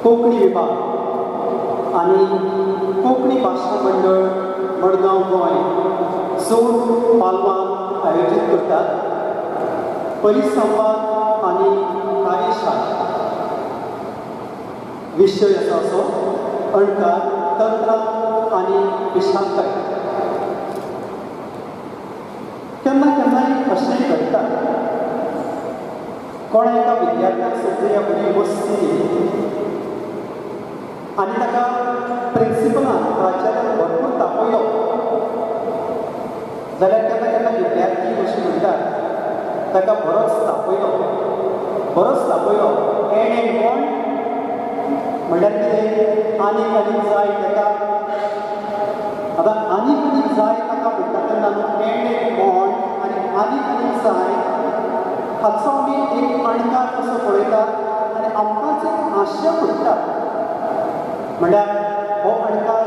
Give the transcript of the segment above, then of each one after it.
कोंकणी विभाग आनी कोंकणी भाशा मंडळ मडगांव गोंय जोड पालवान आयोजीत करतात परिसंवाद आनी कार्यशाळा. विशय आसा असो अणकार तंत्र आनी विशालताय. केन्ना केन्नाय अशेंय घडटा, कोणा एका विद्यार्थ्याक समजुया बरी मस्ती दिली आनी ताका प्रिंसिपलान प्राचार्यान भरपूर तापयलो जाल्यार केन्ना केन्ना विद्यार्थी अशें म्हणटात ताका बरोच तापयलो, बरोच तापयलो. एंड एंड कोण म्हणल्यार कितें, आनीक आनीक जाय ताका. आतां आनीक आनीक जाय ताका म्हणटा तेन्ना न्हू एंड एंड कोण आनी आनीक आनीक जाय हाचो आमी एक अणकार कसो पळयतात आनी आमकांच एक आशय पडटा. म्हणल्यार हो अणकार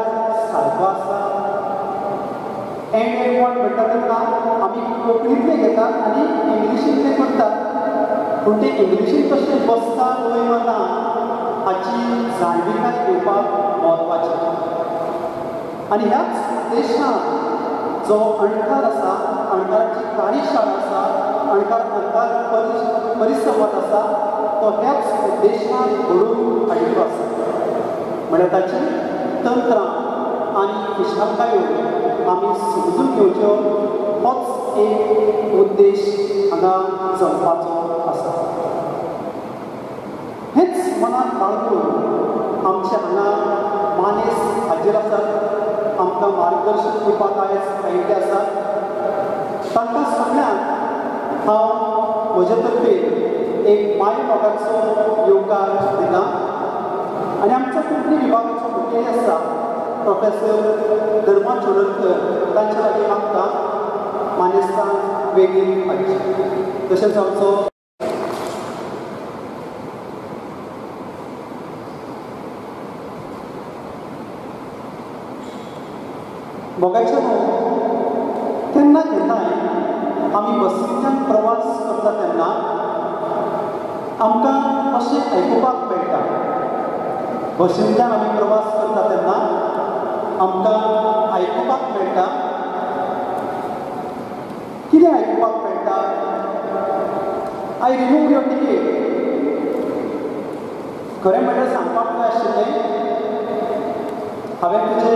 सारको आसा. एंड एंड कोण म्हणटा तेन्ना आमी कोंकणींतले घेतात आनी इंग्लिशींतले करतात, पूण ते इंग्लिशींत कशें बसता वय वा ना हाची जाणविकाय घेवपाक म्हत्वाची. आनी ह्याच उद्देशान जो अणकार आसा, अणकाराची कार्यशाळा आसा, अणकार अणकार परिसंवाद आसा, तो ह्याच उद्देशान घडोवन हाडिल्लो आसा. म्हणल्यार ताची तंत्रां आनी फिशालकायो आमी समजून घेवच्यो, होच एक उद्देश हांगा जमपाचो आसा. हेंच मनात बाळगून आमचे हांगा मानेस हाजीर आसात, आमकां मार्गदर्शन दिवपाक आयज आयिल्ले आसात. तांकां सगळ्यांक हांव म्हजे तर्फे एक मायमोगाचो येवकार दिता. आनी आमच्या कोंकणी विभागाचो मुखेली आसा प्रोफेसर धर्मा चोडणकर, तांच्या लागीं मागता मानेस्तांक वेगळी हाडची. तशेंच आमचो मोगाचे न्हू, केन्ना केन्नाय आमी बसींतल्यान प्रवास करता तेन्ना आमकां अशें आयकुपाक मेळटा. बसींतल्यान आमी प्रवास करता तेन्ना आमकां आयकुपाक मेळटा. कितें आयकुपाक मेळटा? I remove your ticket. खरें म्हणल्यार सांगपाक जाय आशिल्लें हांवें तुजे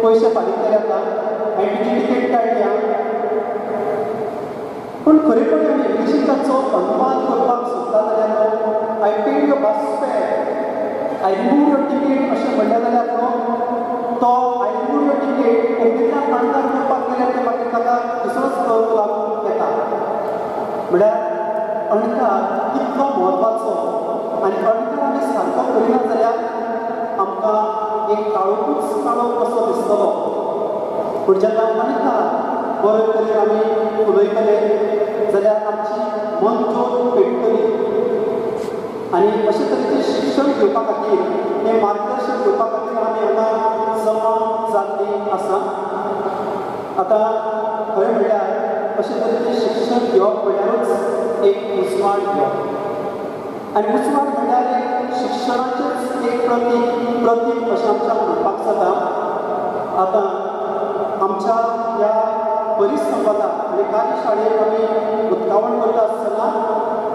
पयशे फारीक केले आतां, हांवें तुजी टिकेट काडल्या. पूण खरेपणी आमी इंग्लिशीन ताचो अनुवाद करपाक सोदता जाल्यार I paid your bus fare, I remove your ticket अशें म्हणलें जाल्यार तो I remove your ticket कोंकणींतल्यान अणकार करपाक गेल्यार ते मागीर ताका दुसरोच अर्थ लागून येता. म्हणल्यार अणकार कितलो म्हत्वाचो आनी अणकार आमी सारको करिना जाल्यार आमकां एक काळोखूच काळोख कसो दिसतलो. पूण जेन्ना अणकार बरे तरेन आमी उलयतले जाल्यार आमची मनज्योत पेट्टली. आनी अशे तरेचें शिक्षण घेवपा खातीर, हें मार्गदर्शन घेवपा खातीर आमी हांगा जमा जाल्ली आसा. आतां खरें म्हणल्यार अशे तरेचें शिक्षण घेवप म्हणल्यारूच एक उजवाड घेवप. आनी उजवाड म्हणल्यार एक शिक्षणाचेंच एक प्रतीक अशें आमच्या म्हणपाक जाता. आतां आमच्या ह्या परिसंवादाक आनी कार्यशाळेक आमी उक्तावण करता आसतना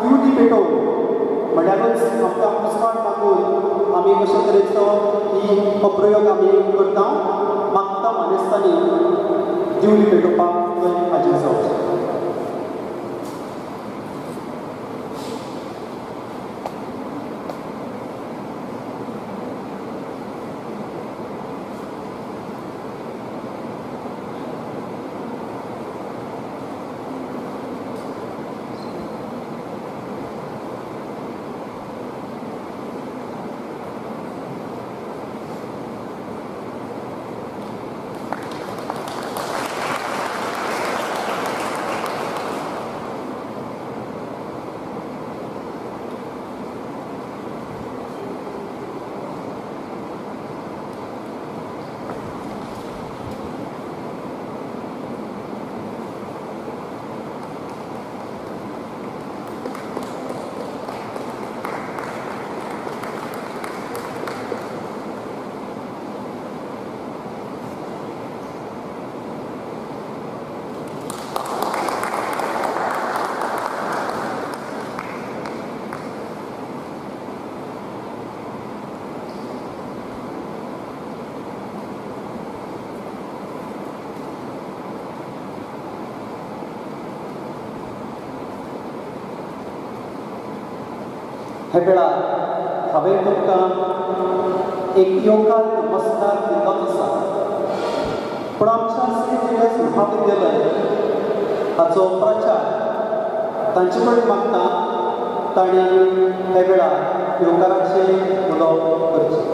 दिवली पेटोवन म्हणल्यारूच आमकां उजवाड मागून आमी कशे तरेचो ही हो प्रयोग आमी करता. मागता मानेस्तांनी दिवली पेटोवपाक थंय हाजीर जावचें. हे वेळार हांवें तुमकां एक येवकार नमस्कार दिल्लोच आसा, पूण आमच्या सेंट झेवियर्स महाविद्यालय हाचो प्रचार तांचे कडेन मागता, तांणी हे वेळार येवकाराचें उलोवप करचें.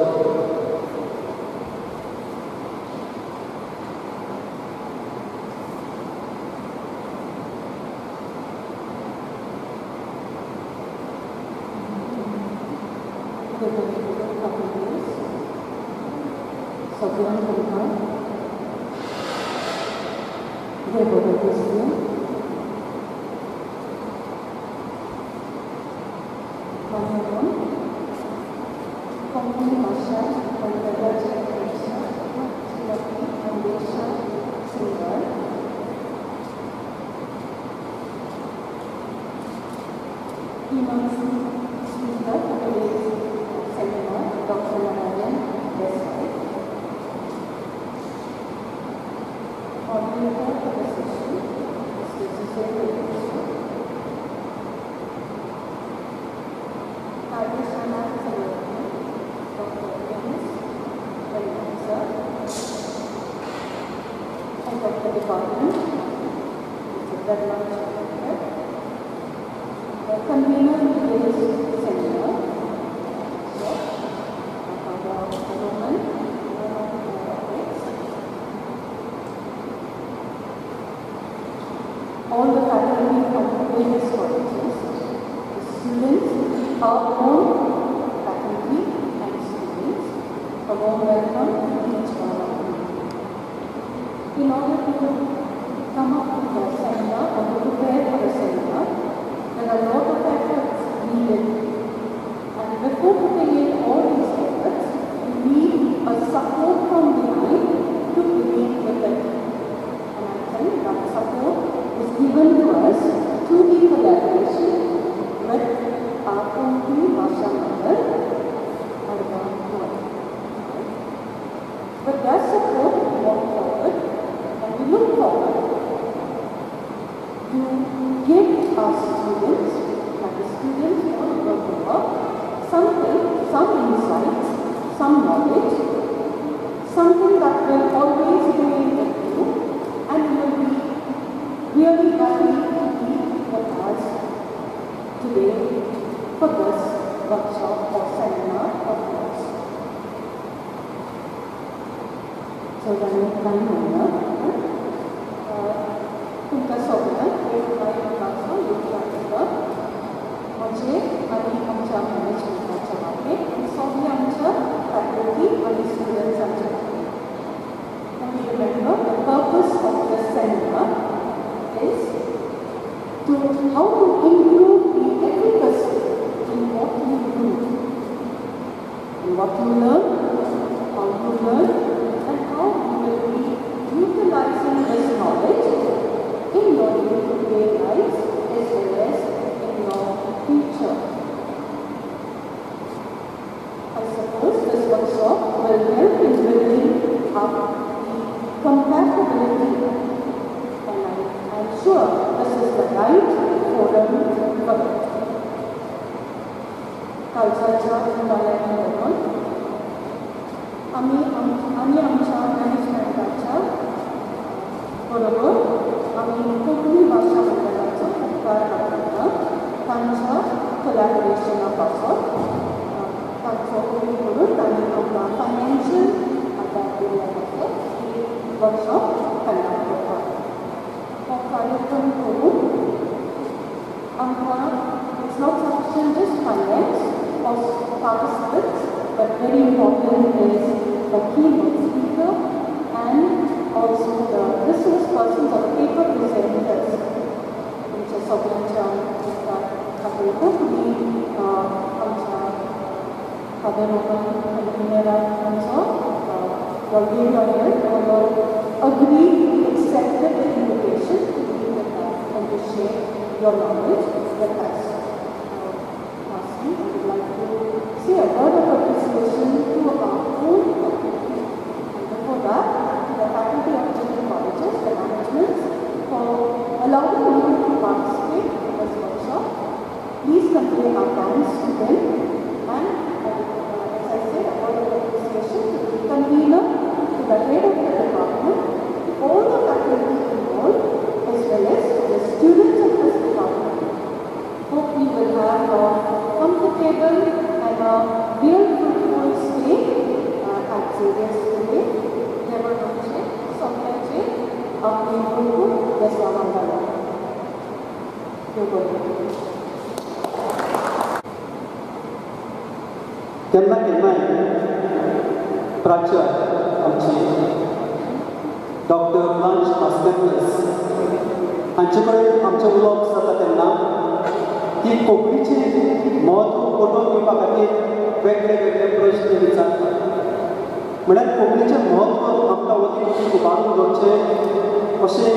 Allowing me to participate in this workshop. Please convey our thanks to them, and as I said, a word of appreciation to the convener, to the head of the department, to all the faculty involved, as well as to the students of this department. Hope we will have a comfortable and a real fruitful stay at Xavier's today. देवणचे सगळ्याचे आपली भरपूर बेसवांगाला. केन्ना केन्नाय प्राचार्य आमचे doctor blanch Mascarenhas हांचे कडेन आमचें उलोवप जाता तेन्ना ती कोंकणीचें म्हत्व पटोवन दिवपा खातीर वेगळे वेगळे प्रश्न विचारतात. म्हळ्यार कोंकणीचें म्हत्व आमकां वतीन उबारून दवरचें अशें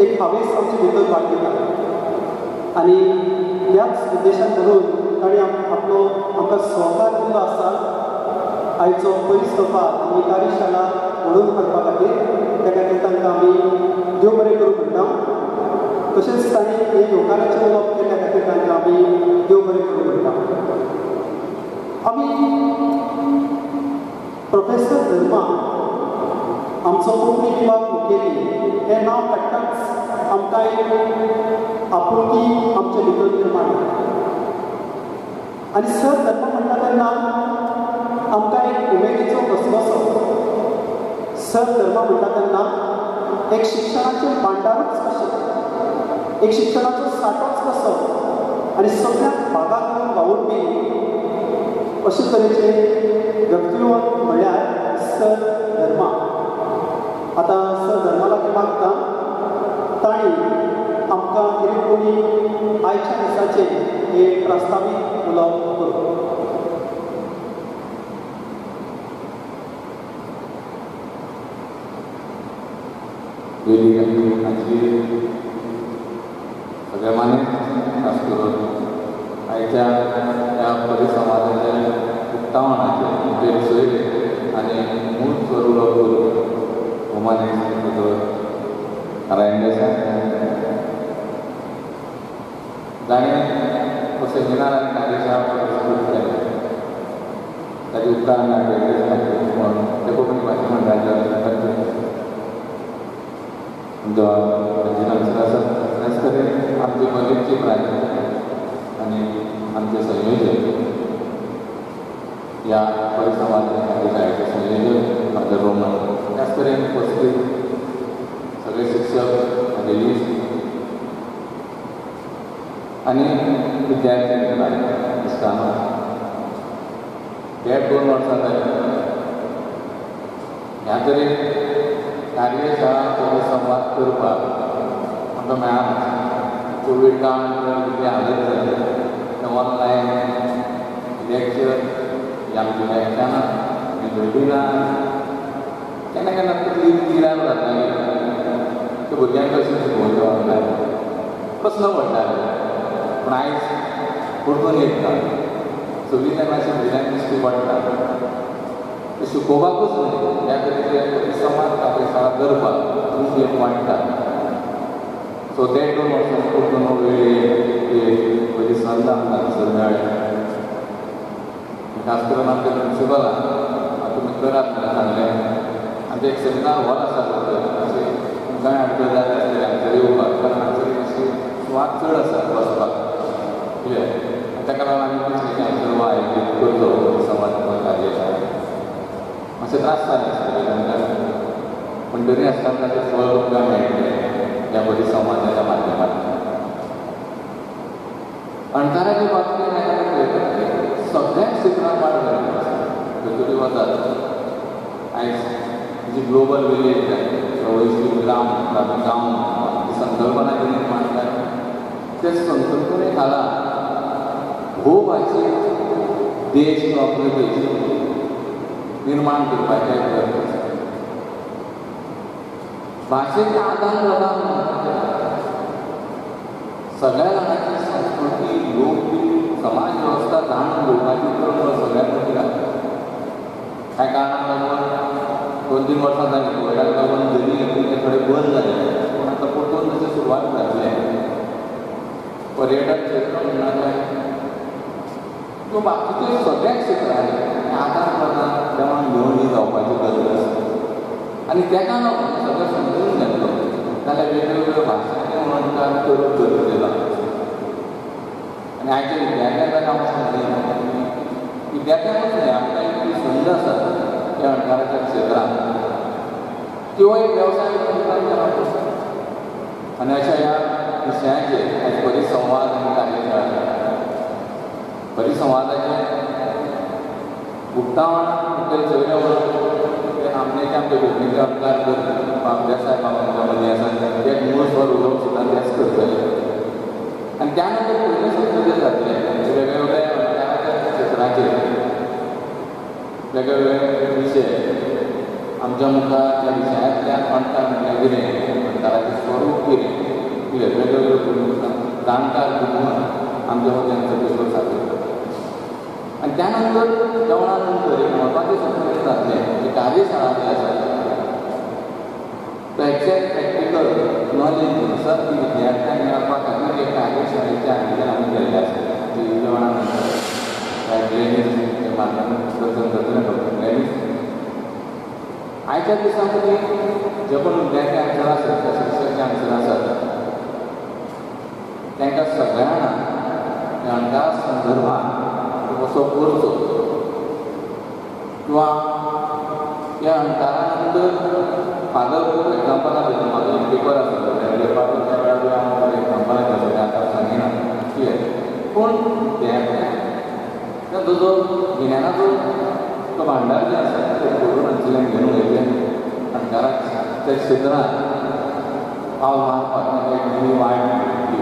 एक हावेस आमचे भितर वाडयता आनी ह्याच उद्देशान धरून ताणें आपलो आमकां सहकार दिल्लो आसा. आयचो परिसंवाद आनी कार्यशाळा घडोवन हाडपा खातीर त्या खातीर तांकां आमी देव बरें करूं म्हणटा. तशेंच तांणी हें येवकाराचें उलोवप केल्ल्या खातीर तांकां आमी देव बरें करूं म्हणटा. आमी प्रोफेसर धर्मा आमचो कोंकणी विभाग मुखेली हें नांव काडटाच आमकां एक आपुलकी आमचे भितर निर्माण जाता. आनी सर धर्मा म्हणटा तेन्ना आमकां एक उमेदीचो घसघसो. सर धर्मा म्हणटा तेन्ना एक शिक्षणाचें भांडारूच कशें, एक शिक्षणाचो सांठोच कसो आनी सगळ्या भागाक घेवन वावुरपी अशे तरेचे व्यक्तिमत्व म्हळ्यार सर धर्मा. आतां सर धर्मा लागीं मागता तांणी आमकां कितें कोणी आयच्या दिसाचें हें प्रस्तावीक उलोवप करूं. हाची सगळ्या मानेस्त खास करून आयच्या ह्या परिसंवादाच्या उक्तावणाचेर मुखेल सोयरे आनी मूळ स्वरूप भोवमानेस्त दोतोर नारायण देसाय जाणें हो सेमिनार आनी कार्यशाळा पुरस्कृत केले ताजे उपरांत म्हणून ते कोंकणी भाशा मंडळाच्या अध्यक्ष आसा त्याच तरेन आमचे कॉलेजचे प्राचार्य आनी आमचे संयोजक ह्या परिसंवाद कार्यशाळेचे संयोजक फादर रोमन, त्याच तरेन उपस्थित सगळे शिक्षक म्हजे इश्ट आनी विद्यार्थी इश्टांनो, 1.5-2 वर्सां जालीं ह्या तरेन कार्यशाळा परिसंवाद करपाक आमकां मेळना. कोवीड काळान कितली हालत जाली, ते ऑनलायन लेक्चर, आमची व्याख्यानां, वेबिनार, केन्ना केन्ना तकली पिरार जाताली ते भुरग्यांक कशें शिकोवचें ऑनलायन प्रस्न पडटाले. पूण आयज परतून एकदां सगळीं जाणां अशें भुरग्यांक दिश्टी पडटा ते शिकोवपाकूच न्हय, ह्या तरेचे परिसंवाद कार्यशाळा करपाक उमेद वाडटा. सो 1.5-2 वर्सां परतून वेळ एक बरी संद आमकां हांगासर मेळ्ळी. खास करून आमच्या प्रिंसिपलान तुमी करात म्हणून सांगलें. आमचें एक सेमिनार हॉल आसा अशें तुमकांय अडचण जाय आसतली हांगसर येवपाक, कारण हांगसर मातशी सुवात चड आसा बसपाक कित्याक ताका लागून आमी चिंतलें की हांगसर हो आयोजीत करचो परिसंवाद कार्यशाळा. मातशे त्रास जाले आसतले तुमकां, पूण तरी आसतना ताचें फळ तुमकां मेळटलें ह्या परिसंवादाच्या माध्यमांतल्यान. अणकाराच्या बाबतींत सगळ्या क्षेत्रांत वाड जाल्ली आसा. खंय तरी वचात आयज जी ग्लोबल विलेज जाय किंवा वैश्वीक ग्राम म्हणटा, गांव म्हणटा, ती संकल्पना जी निर्माण जाली ते संकल्पने खाला भोवभाशीक देश किंवा प्रदेश निर्माण करपाचें गरज आसा. भाशेचें आदान प्रदान सगळ्या जाणांची संस्कृती, लोकरीत, समाज वेवस्था जाणून घेवपाची चळवळ सगळ्यां मदीं लागता. कांय कारणाक लागून 2-3 वर्सां जालीं कोविडाक लागून जरी तें थोडें बंद जालें, पूण आतां परतून तशें सुरवात जातलें. पर्यटन क्षेत्र म्हणटा काय किंवा बाकीचे सगळ्या क्षेत्रांनी आदान प्रदान देवाण घेवणी जावपाची गरज आसा. आनी तेका लागून सगळें समजून घेतलो जाल्यार वेगवेगळ्यो भाशांचे अणकार करप गरजेचें जाता. आनी आयच्या विद्यार्थ्यांक हांव समजयना, विद्यार्थ्यांकूच न्हय, आमकां इतली संद आसा त्या अणकाराच्या क्षेत्रांत किंवा एक वेवसाय म्हणून करप आसा. आनी अशा ह्या विशयाचेर आयज परिसंवाद आनी कार्यशाळा परिसंवादाचें उक्तावण मुखेल सगळे ते नामनेचे आमचे कोंकणीचे अणकार करपी बाबड्या साहेब आमच्या मदीं आसा, ते मूळ स्वर उलोवप सुद्दां तेच करतले. आनी त्या नंतर पयलें सत्र जें जातलें वेगळे वेगळ्या अणकाराच्या क्षेत्राचेर वेगळे विशय आमच्या मुखार त्या विशयांतल्यान अणकार म्हणल्यार कितें, अणकाराचें स्वरूप कितें, कितें वेगवेगळ्यो जाणकार घेवन आमच्या वटेन सगळें सादर करता. आनी त्या नंतर जेवणा नंतर एक म्हत्वाचें सत्र जातलें जी कार्यशाळा जी आसा तो एक्झॅक्ट प्रॅक्टिकल नॉलेज जी आसा ती विद्यार्थ्यांक मेळपा खातीर एक कार्यशाळेचें आयोजन आमी केल्लें आसा. ती जेवणा नंतर ग्लॅनीस मार्गदर्शन जातलें डॉक्टर ग्लॅनीस. आयच्या दिसा मदीं जे कोण विद्यार्थी हांगसर आसात, ते शिक्षक जे हांगसर आसात, तांकां सगळ्यांना अणकारा संदर्भात कसो करचो किंवा त्या अणकारा नंतर फादर खूब एग्जाम्पलां दिता. म्हाजो एक पेपर आसलो त्या पेपर त्या वेळार हांव एग्जाम्पलां दिता, तें आतां सांगिना क्लियर. पूण विद्यार्थ्यांक जो गिन्यानाचो तो भांडार जें आसा तें करून हांचेल्यान घेवन वयतले अणकाराच्या क्षेत्रांत पावल मारपाक तांकां एक नवी वाट मेळटली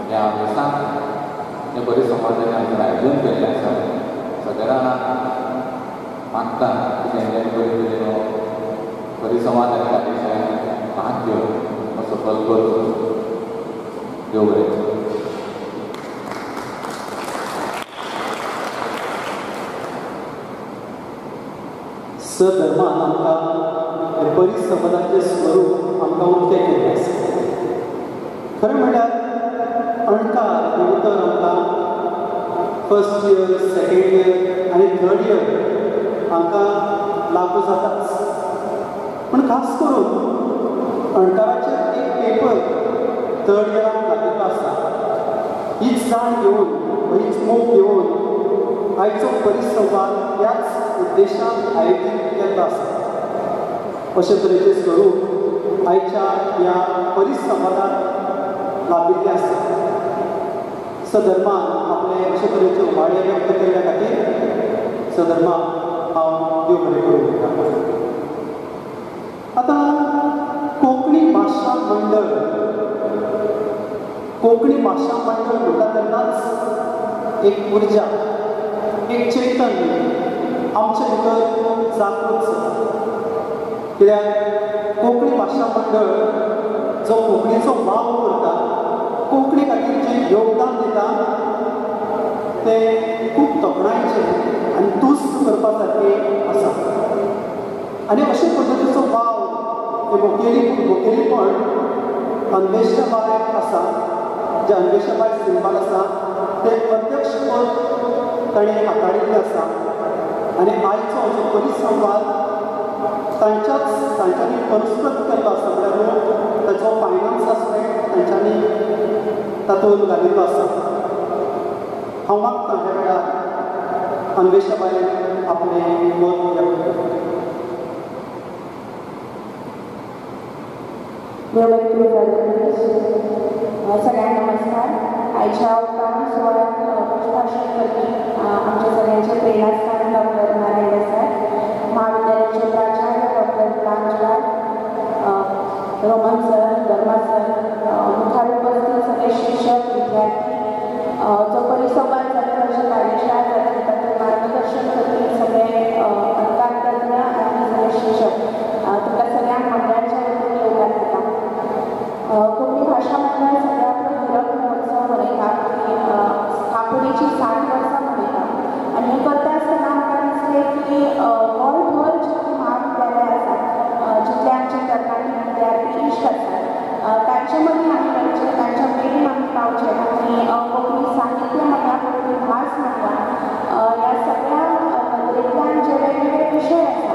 ह्या अभ्यासांत हे परिसंवादाचें आमचें आयोजन केल्लें आसा. सगळ्या जाणांक मागता की तेंच्यांनी बरे तरेन हो परिसंवाद आनी कार्यशाळेंत भाग घेवन हो सफल करचो. देव बरें करूं. सधर्मान आमकां हे परिसंवादाचें स्वरूप आमकां उक्तें केल्लें आसा. खरें म्हणल्यार अणकार हें उतर आमकां फर्स्ट इयर, सेकेंड इयर आनी थर्ड इयर हांकां लागू जाताच, पूण खास करून अणकाराचेर एक पेपर थर्ड इयराक लागिल्लो आसा. हीच जाण घेवन, हीच मोख घेवन आयचो परिसंवाद ह्याच उद्देशान आयोजीत केल्लो आसा. अशे तरेचें स्वरूप आयच्या ह्या परिसंवादाक लाभिल्लें आसा. सधर्मान आपले अशे तरेचे उमाळे व्यक्त केल्ल्या खातीर सधर्माक हांव देव बरें करूं म्हणटा. आतां कोंकणी भाशा मंडळ, कोंकणी भाशा मंडळ म्हणटा तेन्नाच एक उर्जा, एक चैतन्य आमचे भितर जागृत जाता. कित्याक कोंकणी भाशा मंडळ जो कोंकणीचो वावर करता, कोंकणी खातीर जें योगदान दिता तें खूब तोखणायेचें आनी तुस्त करपा सारकें आसा. आनी अशे पद्दतीचो वावर हे मुखेलीपण अन्वेषाबाय आसा, जे अन्वेषाबाय सिंगबाळ आसा ते अध्यक्षपद ताणें हाताळिल्लें आसा. आनी आयचो जो परिसंवाद तांच्यांनी पुरस्कृत केल्लो आसा, म्हळ्यार ताचो फायनान्स आस्पेक्ट तांच्यांनी तातूंत घालिल्लो आसा. हांव मागतां ह्या वेळार अन्वेषाबायन आपलें मत व्यक्त करचें. सगळ्यांक नमस्कार. आयच्या उक्तावण सुवाळ्याक भाशण करपी आमच्या सगळ्यांचे प्रेरणास्थान डॉक्टर नारायण देसाय, महाविद्यालयाचे प्राचार्य doctor Pranjal, Roman sir, Dharma sir, मुखार उपस्थित सगळे शिक्षक, विद्यार्थी, जो परिसंवाद जातलो, अशें कार्यशाळा जातली तातूंत मार्गदर्शन करपी सगळे अणकार तज्ञ आनी सगळे शिक्षक, तुमकां सगळ्यांक मंडळाच्या वतीन येवकार दिता. कोंकणी भाशा मंडळ सगळ्या आपलो हिरक महोत्सव मनयता की स्थापनेची 60 वर्सां मनयता. आनी हें करता आसतना आमकां दिसलें की गोंयभर जितलीं महाविद्यालयां आसात, जितले आमचे तरणाटे विद्यार्थी इश्ट आसात, तांचे मदीं आमी वचचें, तांच्या मेरेन आमी पावचें आनी कोंकणी साहित्य म्हणया, कोंकणी भास म्हणया, विशय आसा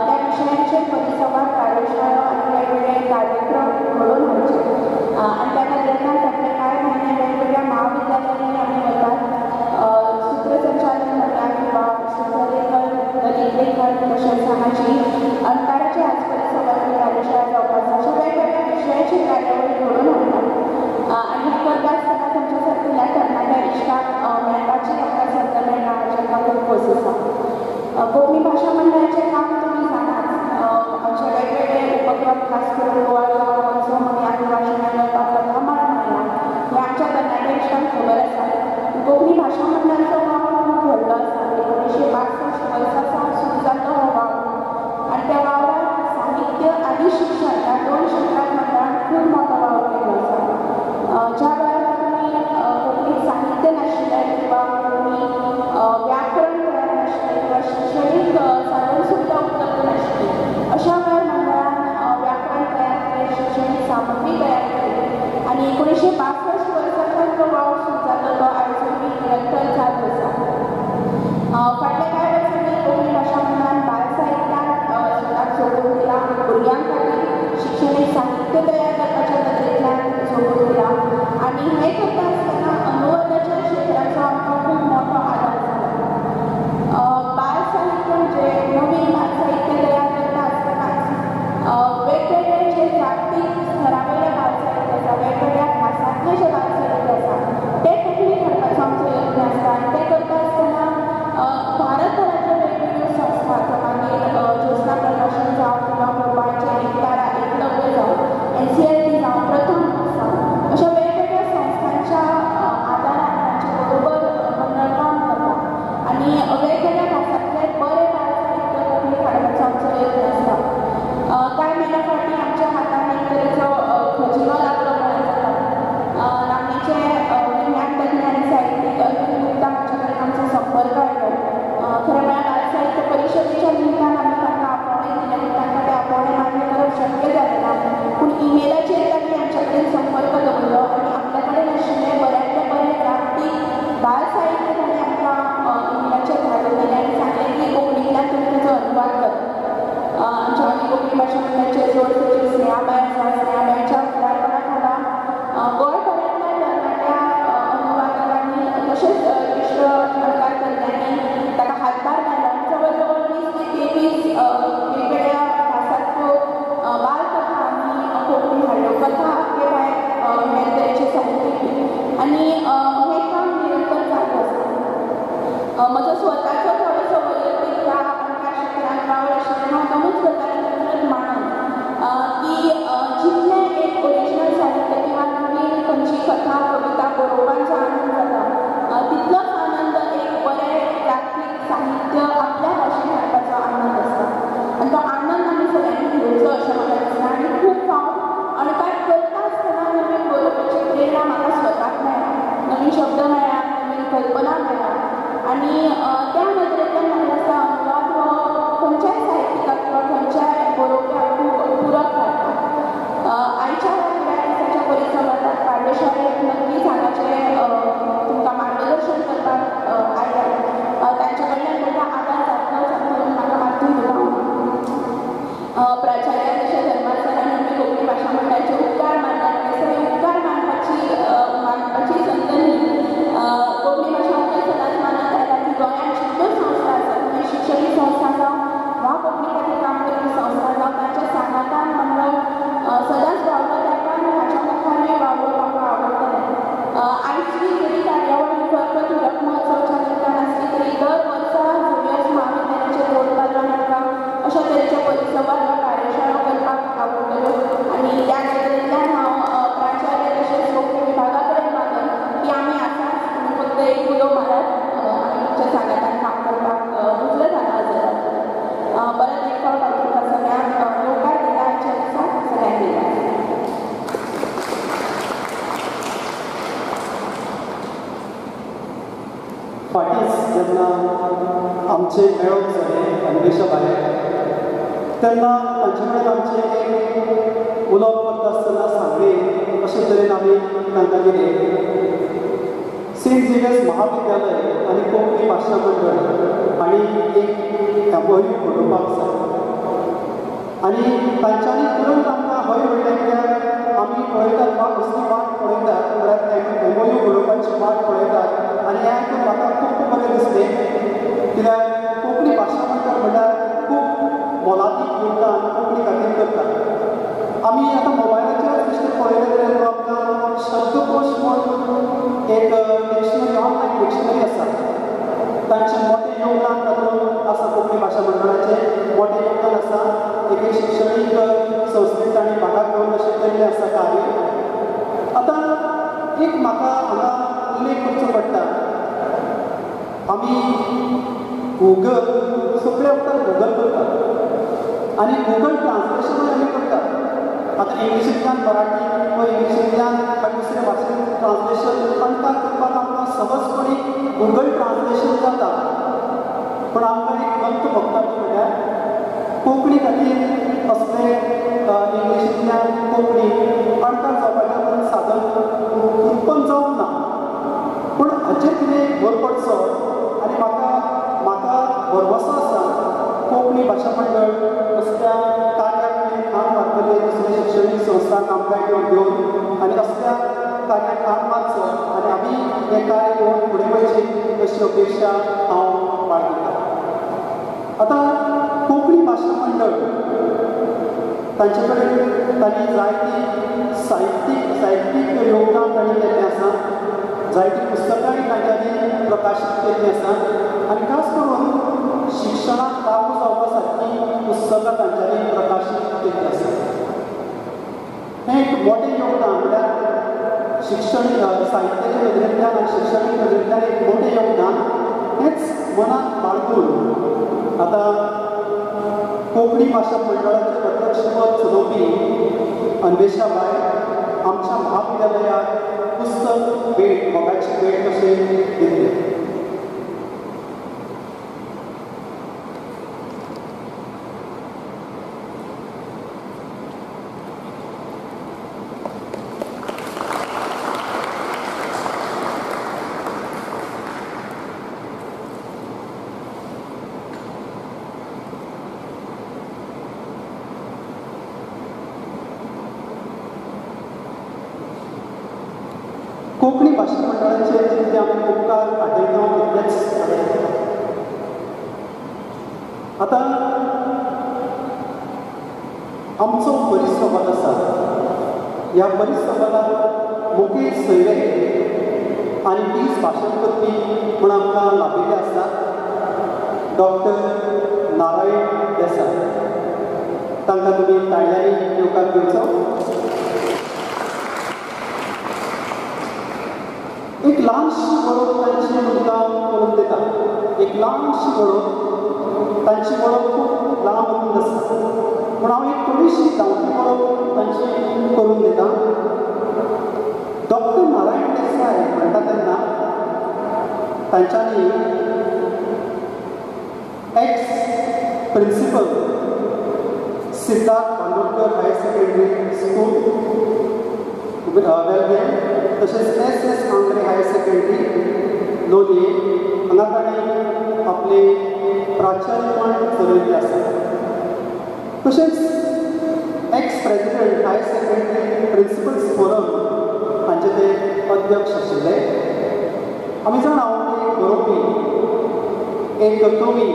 त्या विशयांचेर परिसंवाद कार्यशाळा आनी वेगवेगळे कार्यक्रम घडोवन हाडचे आनी त्या नदरेंतल्यान फाटले कांय म्हयने वेगवेगळ्या महाविद्यालयांनी आमी वतात. सूत्रसंचालन म्हणटा किंवा सूत्रलेखन, ललित लेखन, तशेंच हांगाची अणकाराची आज परिसंवाद आनी कार्यशाळा जावपाक आसा. अशा वेगवेगळ्या विशयाची कार्यावळी घडोवन हाडटात आनी हें करता आसतना तुमच्या सारकिल्ल्या तरणाट्या इश्टांक मेळपाची आमकां संद मेळटा हाची आमकां खूब खोस आसा. कोंकणी भाशा मंडळाचें काम तुमी जाणात. आमचे वेगवेगळे उपक्रम खास करून गोवा युवा महोत्सव म्हणया किंवा शिक्षण कथामाळ म्हणया हें आमच्या तरणाट्या इश्टांक खबर आसा. कोंकणी भाशा मंडळाचो वावर खूब व्हडलो आसा. 1962 वर्सा सावन सुरू जाल्लो हो वावर आनी त्या वावरांत साहित्य आनी शिक्षण ह्या दोन क्षेत्रांत मंडळान खूब मोठो वावर केल्लो आसा. ज्या वेळार कोंकणी कोंकणीत साहित्य नाशिल्लें किंवा कोंकणी व्याकरण तयार नाशिल्लें किंवा शिक्षणीक साधन सुविधा उपलब्ध नाशिल्ली अशा वेळार मंडळान व्याकरण तयार केलें, शिक्षणीक सामग्री तयार केली आनी 1962 वर्साच्यान जो वावर सुरू जालो तो आयजूय निरंतर चालू आसा. फाटल्या कांय वर्सांनी कोंकणी भाशा मंडळान बाल साहित्यांत स्वताक झोकून दिला, भुरग्यां खातीर शिक्षणीक साहित्य तयार करपाच्या नदरेंतल्यान झोकून दिला आनी हें करता आसतना अनुवादाच्या क्षेत्राचो आमकां खूब मोठो आदार जाला. बाल साहित्य म्हणजे नवीन बाल साहित्य तयार करता आसतनाच वेगवेगळे जे जागतीक स्तरा वयलें बाल साहित्य आसा, वेगवेगळ्या भासांतलें जें बाल साहित्य आसा तें कोंकणीत हाडपाचो आमचो यत्न आसता आनी तें करता आसतना भारतभरांतल्यो वेगवेगळ्यो संस्था, मागीर ज्योत्स्ना प्रकाशन जावं किंवा मुंबयचें एकतारा एकलव्य जावं, NCLT जावं, प्रथम जावं, अशा वेगवेगळ्या संस्थांच्या आदारान तांचे बरोबर मंडळ काम करता आनी वेगवेगळ्या भासांतलें बरें बाल साहित्य कोंकणीत हाडपाचो आमचो यत्न आसता. कांय म्हयन्या फाटीं आमच्या हातान एक तरेचो खजिनो लागलो म्हळ्यार जाता. नामनेचे विज्ञान तज्ञ आनी साहित्यीक अरविंद गुप्ता हांचे कडेन आमचो संपर्क आयलो. खरें म्हळ्यार बाल साहित्य परिशदेच्या निमतान आमी तांकां आपोवणें दिलें पूण तांकां तें आपोवणें मान्य करप शक्य जालें ना. पूण इमेलाचेर तांणी आमच्या कडेन संपर्क दवरलो आनी आपल्या कडेन आशिल्लें बऱ्यांतलें बरें जागतीक बाल साहित्य तांणी आमकां इमेलाचेर धाडून दिलें आनी सांगलें की कोंकणींतल्यान तुमी ताचो अनुवाद करात. आमच्या लागीं कोंकणी भाशा मंडळाचे जोड सचीव स्नेहाबाय आसा. स्नेहाबायच्या फुडारपणा खाला गोंयभरांतल्या तरणाट्या अनुवादकांनी तशेंच ज्येश्ठ अणकार तज्ञांनी ताका हातभार घालो आनी जवळ जवळ 20 ते 23 वेगवेगळ्या भासांतल्यो बालकथा आमी कोंकणी हाडल्यो. कथा हे भायर हेर तरेचे साहित्य आनी हें काम निरंतर चालू आसा. म्हजो स्वताचो थोडोसो वैयक्तीक ह्या अणकार क्षेत्रांत वावर आशिल्ल्यान हांव दोनूच गजाली मुजरत मानून की जितलें एक ओरिजिनल साहित्य किंवा नवीन खंयची कथा कविता बरोवपाचो आनंद जाता तितलोच आनंद एक बरें जागतीक साहित्य आपल्या भाशेन हाडपाचो आनंद आसता आनी तो आनंद आमी सगळ्यांनी घेवचो अशें म्हाका दिसता. आनी खूब फावट अणकार करता आसतना नवीन बरोवपाची प्रेरणा म्हाका स्वताक मेळ्ळा, नवीन शब्द मेळ्ळा, नवीन कल्पना मेळ्ळा आनी त्या नदरेंतल्यान म्हाका दिसता अनुवाद हो खंयच्याय साहित्यिकाक किंवा खंयच्याय बरोवप्याक खूब पूरक थारता. आयच्या ह्या फुडल्या दिसाच्या परिसंवादात कार्यशाळेत नक्कीच हांगाचें तुमकां मार्गदर्शन करपाक आयल्यात तांच्या कडल्यान तुमकां आदार जातलोच म्हणून म्हाका मात्तूय दुबाव ना. प्राचार्य तशें धर्मा सरान आमी कोंकणी भाशा मंडळाचे उपकार मानतात, तशें उपकार मानपाची संद न्ही. कोंकणी भाशा मंडळ सदांच मानत आयला की गोंयांत जितल्यो संस्था आसात, म्हणजे शिक्षणीक संस्था जावं वा कोंकणी खातीर काम करपी संस्था जावं, तांच्या सांगातान मंडळ सदांच वावरत आयला आनी हाच्या मुखारूय वावरप आमकां आवडटलें. आयची जरी कार्यावळ फकत हिरक महोत्सवाच्या निमतान आसली तरी दर वर्सा झेवियर्स महाविद्यालयाच्या जोडपालवान आमकां अशा तरेचे परिसंवाद वा कार्यशाळा करपाक आवडटल्यो आनी त्या नदरेंतल्यान हांव प्राचार्य तशेंच कोंकणी विभागा कडेन मागन की आमी आसात, तुमी फक्त एक उलो मारात, आमी तुमच्या सांगातान काम करपाक मुजरत हांगा हजर जातले. परत एक फावट हांव तुमकां सगळ्यांक येवकार दिता आयच्या दिसाक. सगळ्यांक दिता. फाटींच जेन्ना आमचें मेळप जालें अन्वेशा भायर तेन्ना तांचे कडेन आमचें एक उलोवप करता आसतना सांगलें अशे तरेन आमी तांकां कितें सेंट झेवियर्स महाविद्यालय आनी कोंकणी भाशा मंडळ हांणी एक एमओयू घडोवपाक जाय आनी तांच्यांनी तुरंत आमकां हय म्हणलें. कित्याक आमी पळयतात वा कसली वाट पळयतात म्हळ्यार एमओयू घडोवपाची वाट पळयतात आनी हें आयकून म्हाका खूब बरें दिसलें. कित्याक कोंकणी भाशा मंडळ म्हणल्यार खूब मोलादीक योगदान कोंकणी खातीर करतात. आमी आतां मोबायलाचेर बेश्टें पळयलें जाल्यार आमकां शब्दकोश म्हूण एक डिक्शनरी, ऑनलायन डिक्शनरी आसा. तांचें मोटें योगदान तातूंत आसा. कोंकणी भाशा मंडळाचें मोटें योगदान आसा. एक शिक्षणीक संस्थेंत तांणी भागाक घेवन अशें केल्लें आसा कार्य. आतां एक म्हाका हांगा उल्लेख करचो पडटा. आमी गुगल सगळे वखदां गुगल करतात आनी गुगल ट्रान्सलेशनूय आमी करतात. आतां इंग्लिशींतल्यान मराठी वा इंग्लिशींतल्यान दुसऱ्या भाशेन ट्रान्सलेशन अणकार करपाक आमकां सहजपणी गुगल ट्रान्सलेशन जाता. पूण आमकां एक खंत भोगता ती म्हणल्यार कोंकणी खातीर असले इंग्लिशींतल्यान कोंकणी अणकार जावपाचें साधन उत्पन्न जावंक ना. पूण हाचेर कितें भर पडचो आनी म्हाका म्हाका भरवसो आसा कोंकणी भाशा मंडळ असल्या कार्याक हात मारतले, दुसऱ्या शिक्षणीक संस्थांक आमकां घेवन आनी असल्या कार्याक हात मारचो आनी आमी हें कार्य घेवन फुडें वयचें अशी अपेक्षा हांव बाळगितां. आतां कोंकणी भाशा मंडळ तांचे कडेन तांणी जायती साहित्यीक योगदान तांणी केल्लें आसा. जायतीं पुस्तकांय तांच्यांनी प्रकाशीत केल्लीं आसा आनी खास करून शिक्षणाक लागू जावपा सारकी पुस्तकां तांच्यांनी प्रकाशीत केल्लीं आसा. हें एक मोटें योगदान म्हळ्यार शिक्षण साहित्याच्या नदरेंतल्यान आनी शिक्षणीक नदरेंतल्यान एक मोटें योगदान. हेंच मनात बाळगून आतां कोंकणी भाशा मंडळाचें अध्यक्षपद चलोवपी अन्वेषा बाय आमच्या महाविद्यालयाक पुस्तक भेट, मोगाची भेट कशी दिल्ली. कोंकणी भाशा मंडळाचे जितले आमी उपकार आठयता तितलेच आठयता. आतां आमचो परिसंवाद आसा. ह्या परिसंवादाक मुखेल सोयरे आनी 20 भाशण करपी म्हूण आमकां लाभिल्ले आसा डॉक्टर नारायण देसाय. तांकां तुमी ताळयांनी येवकार दिवचो. एक ल्हानशी वळख तांची तुमकां करून दिता. एक ल्हानशी वळख, तांची वळख खूब लांब रुंद आसा, पूण हांव एक थोडीशी धांवती वळख तांची करून दिता. डॉक्टर नारायण देसाय म्हणटा तेन्ना तांच्यांनी ex principal Siddharth Bandodkar higher secondary school Velguem तशेंच S S Angre higher secondary Loliem हांगा तांणी आपलें प्राचार्यपण चलयल्लें आसा. तशेंच ex president higher secondary principals forum हांचे ते अध्यक्ष आशिल्ले. आमी जाणा एक बरोवपी, एक कवी,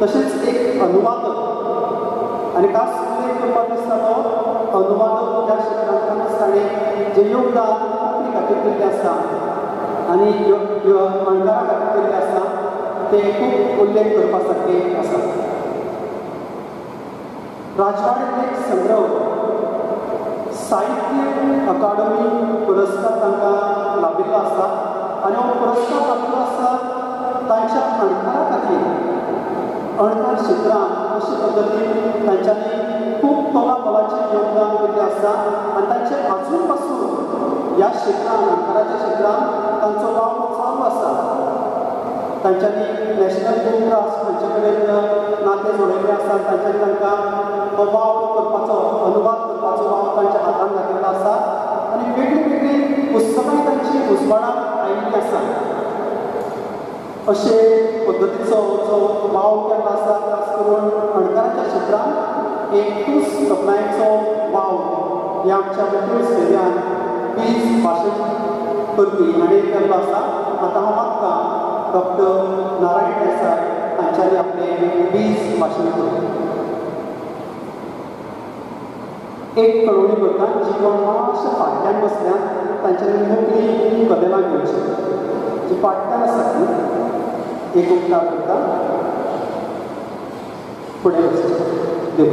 तशेंच एक अनुवादक आनी खास उल्लेख करपाक दिसता तो अनुवादक ह्या क्षेत्रांतल्यानच ताणें जें योगदान कोंकणी खातीर केल्लें आसा आनी अणकारा खातीर केल्लें आसा तें खूब उल्लेख करपा सारकें आसा. राजवाडे लेख संग्रह साहित्य अकादमी पुरस्कार तांकां लाभिल्लो आसा आनी हो पुरस्कार लाभिल्लो आसा तांच्या अणकारा खातीर. अणकार क्षेत्रांत अशे पद्दतीन तांच्यांनी खूब तोलामोलाचें योगदान दिल्लें आसा आनी तांचें आजून पासून ह्या क्षेत्रांत, अणकाराच्या क्षेत्रांत तांचो वावर चालू आसा. तांच्यांनी नॅशनल बूक ट्रस्ट हांचे कडेन नातें जोडिल्लें आसा. तांच्यांनी तांकां हो वावर करपाचो, अनुवाद करपाचो वावर तांच्या हातांत घातिल्लो आसा आनी वेगळीं वेगळीं पुस्तकां तांची उजवाडाक आयिल्ली आसा. अशे पद्दतीचो जो वावर केल्लो आसा, खास करून अणकाराच्या क्षेत्रांत एक तूस तोखणायेचो वावर ह्या आमच्या मुखेल सोयऱ्यान बीज भाशण करपी हाणें केल्लो आसा. आतां हांव मागता डॉक्टर नारायण देसाय हांच्यांनी आपलें बीज भाशण करचें. एक कळवणी करता, जी कोण मातशें फाटल्यान बसल्यात तांच्यांनी मोकळी कदेलां घेवची, जी फाटल्यान आसा ती एक उपकार करता फुडें वचचें. देव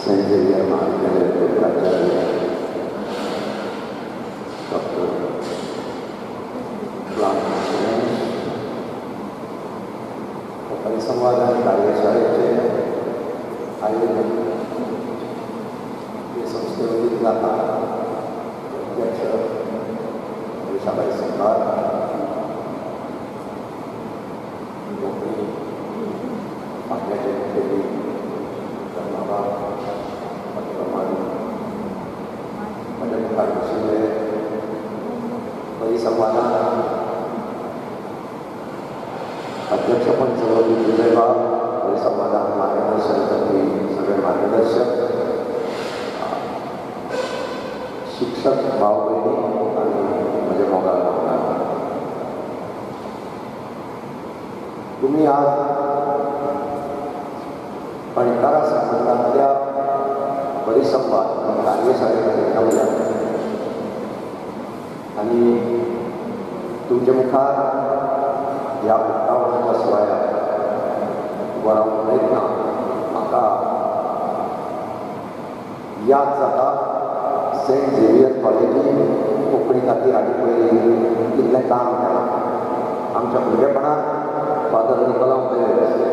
सेंट झेवियर महाविद्यालयाचे प्राचार्य डॉक्टर परिसंवाद आनी कार्यशाळेचे आयोजन हे संस्थे वतीन जाता. अध्यक्ष रेषाबाई संभार, कोंकणी फांट्याचे मुखेली धर्माबाब प्रमाण म्हज्या मुखार बशिल्ले परिसंवादान अध्यक्षपण चलोवपी विजयबाब, परिसंवादान मार्गदर्शन करपी सगळे मार्गदर्शक, शिक्षक भाव भयणी आनी म्हजे मोगाळ भावना, तुमी आज अणकारा संबंदांतल्या परिसंवाद आनी कार्यशाळे खातीर रावल्यात आनी तुमचे मुखार ह्या उक्तावणाच्या सुवाळ्याक उबो रावन उलयतना म्हाका याद जाता सेंट झेवियर कॉलेजीन कोंकणी खातीर हाचे पयलीं कितलें काम केलां. आमच्या भुरगेपणांत फादर निकोलाव पेरेर आसले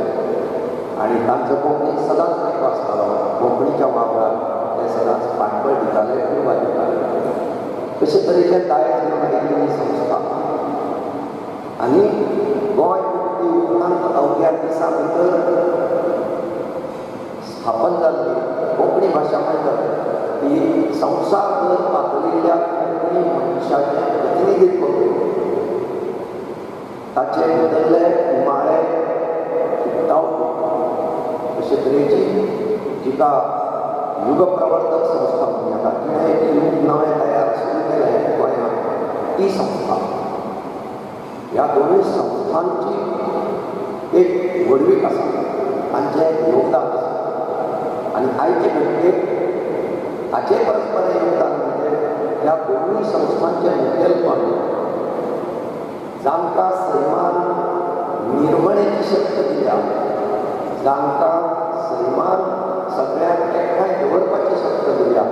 आनी तांचो कोंकणीक सदांच तेंको आसतालो. कोंकणीच्या वावराक ते सदांच फाटबळ दिताले, उर्बा दिताले. अशे तरेचें दायज घेवन आयिल्ली संस्था आनी गोंय मुक्ती उपरांत अवघ्या दिसां भितर स्थापन जाल्ली कोंकणी भाशा मंडळ ही संवसारभर पातळिल्ल्या कोंकणी मनशाचें प्रतिनिधित्व करून ताचे बदल्ले उमाळे उक्तावपी अशे तरेची जिका युगप्रवर्तक संस्था म्हणूं येता, तिणें एक यूग नवें तयार सुरू केलें गोंयांत, ती संस्था. ह्या दोनूय संस्थांची एक व्हडवीक आसा, तांचें एक योगदान आसा आनी आयचे घटकेक ताचे परस बरें योगदान म्हणजे ह्या दोनूय संस्थांचें मुखेलपण जांकां सैमान निर्मणेची शक्त दिल्या, जांकां सैमान सगळ्यांक एकठांय दवरपाची शक्त दिल्या,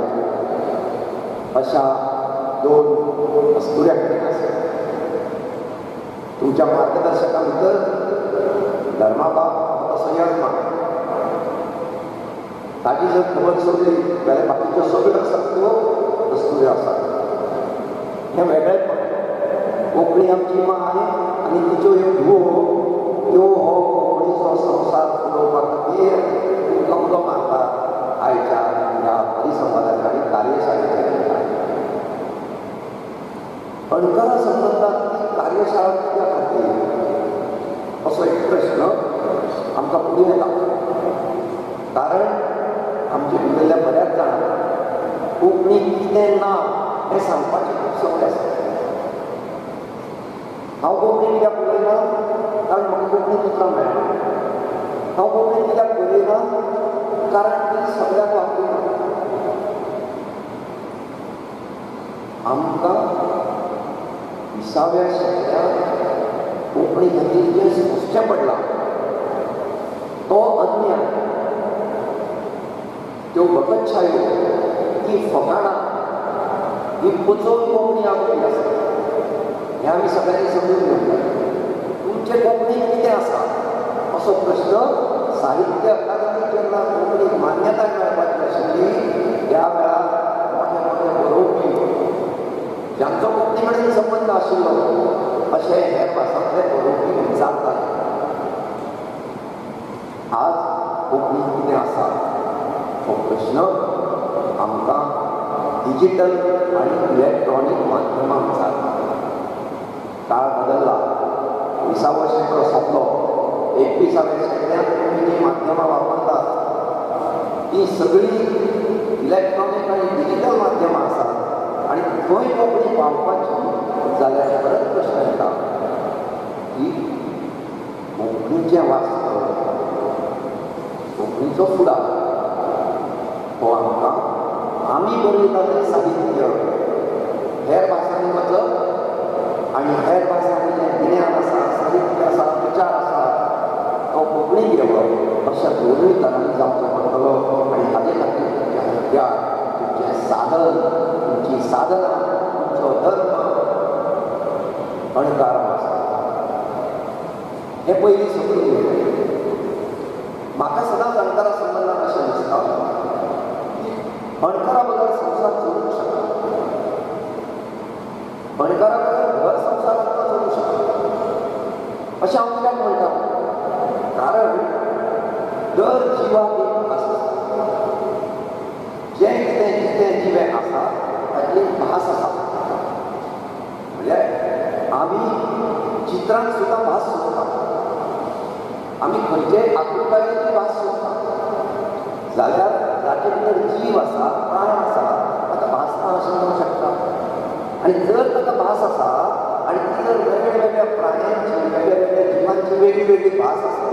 अशा दोन अस्तुऱ्या कडेन आसा. तुमच्या मार्गदर्शकां भितर धर्माबाब असो यजमान, ताजी जर खबर सोडली जाल्यार बाकीच्यो सगळ्यो आसात त्यो अस्तुऱ्यो आसात. हें वेगळेपण. कोंकणी आमची माय आनी तिच्यो ह्यो धुवो त्यो हो कोंकणीचो संवसार फुलोवपा खातीर उलो मारतात आयच्या ह्या परिसंवादाच्या आनी कार्यशाळेच्या निमतान. अणकारा संबंदांतली कार्यशाळा कित्या खातीर असो एक प्रश्न आमकां फुडें येता. कारण आमचे भितरल्या बऱ्याच जाणांक कोंकणी कितें ना हें सांगपाची खूब संवय आसा. हांव कोंकणी कित्याक उलयना? कारण म्हाका कोंकणीत उतरां मेळना. हांव कोंकणी कित्याक बरयना? कारण ती सगळ्याक वापरिना. आमकां 20व्या शेंकड्यांत कोंकणी खातीर जें सोंसचें पडलां तो अन्याय, त्यो बकच्छायो, ती फकाणां, ही पचोवन कोंकणी आपली आसा हें आमी सगळ्यांनी समजून घेवंक जाय. तुमचे कोंकणीत कितें आसा असो प्रश्न साहित्य अकादमी जेन्ना कोंकणीक मान्यताय मेळपाची आशिल्ली त्या वेळार मोठे मोठे बरोवपी जांचो कोंकणी कडेन संबंद आशिल्लो अशे हे भासांतले बरोवपी विचारताले. आज कोंकणी कितें आसा हो प्रश्न आमकां डिजिटल आनी इलेक्ट्रॉनीक माध्यमां विचारता. काळ बदलला, 20वो शेंकडो सोंपलो, 21व्या शेंकड्यांत तुमी जीं माध्यमां वापरतात तीं सगळीं इलेक्ट्रॉनीक आनी डिजिटल माध्यमां आसात आनी थंय कोंकणी पावपाची जाल्यार परत प्रश्न येता की कोंकणीचें वास्तव, कोंकणीचो फुडार हो आमकां आमी बरयता तें साहित्य हेर भासांनी वचप आनी हेर भासांनी जें गिन्यान आसा, साहित्य आसा, विचार आसा तो कोंकणीक येवप अशा दोनूय तरांनी जावचो पडटलो. आनी हाजे खातीर तुमचें हत्यार, तुमचें साधन, तुमची साधना, तुमचो धर्म अणकार आसा. हें पयलीं समजून घेवचें. म्हाका सदांच अणकारा संबंदान अशें दिसता की अणकारा बगर संवसार चलूंक शकना, अणकारा बगर घर संवसार सुद्दां चलूंक शकना अशें हांव कित्याक म्हणटा, कारण दर जिवाक एक भास आसा. जें कितें जितें जिवें आसा ताची एक भास आसा. म्हणल्यार आमी चित्रांत सुद्दां भास सोदता, आमी खंयचे आकृतायेची भास सोदता. जाल्यार जाचे भितर जीव आसा, प्राण आसा, ताका भास ना अशें म्हणूंक शकता. आनी जर ताका भास आसा आनी ती जर वेगळ्या वेगळ्या प्राण्यांची, वेगळ्या वेगळ्या जिवांची वेगळी वेगळी भास आसा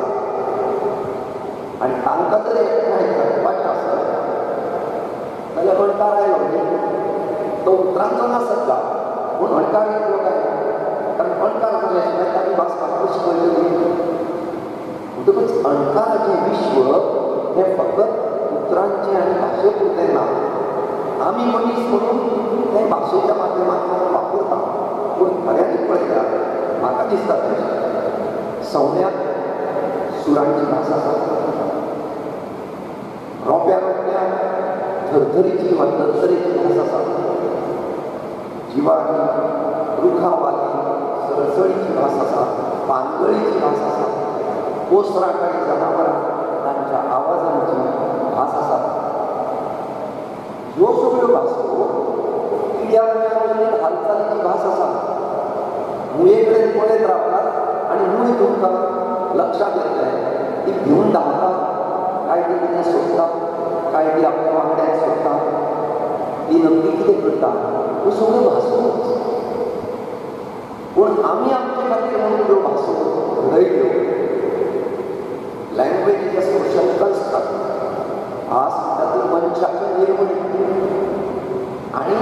आनी तांकां जर एकठांय करपाचें आसत जाल्यार अणकार आयलो न्ही, तो उतरांचो नासत का पूण अणकार येतलो काय? कारण अणकार जाल्या शिवाय ताची भास म्हाका कशी कळटली? म्हणटकच अणकाराचें विश्व हें फकत उतरांचें आनी भाशे पुरतें ना. आमी मनीस म्हणून तें भाशेच्या माध्यमांतल्यान वापरता, पूण खऱ्यांनी पळयल्यार म्हाका दिसता तशें सवण्याक सुरांची भास आसा, रोंप्या रोंप्याक थरथरीची वा तरतरीची भास आसा, जिवाची रुखावाली सळसळीची भास आसा, पानगळीची भास आसा, कोसरां आनी जनावरां तांच्या आवाजांची भास आसा. ह्यो सगळ्यो भासो किड्या मुयांकडेन हालचालीची भास आसा. मुये कडेन पळयत रावतात आनी मूय तुमकां लक्षांत येतलें ती भिवन धांवता, काय ती कितें सोदता, काय ती आपल्या वांगड्याक सोदता, ती नक्की कितें करता, ह्यो सगळ्यो भासो. पूण आमी आमचे खातीर म्हणून ह्यो भासो घडयल्यो. Language is a social construct. भास म्हणटा ती मनशाची निर्मणी आनी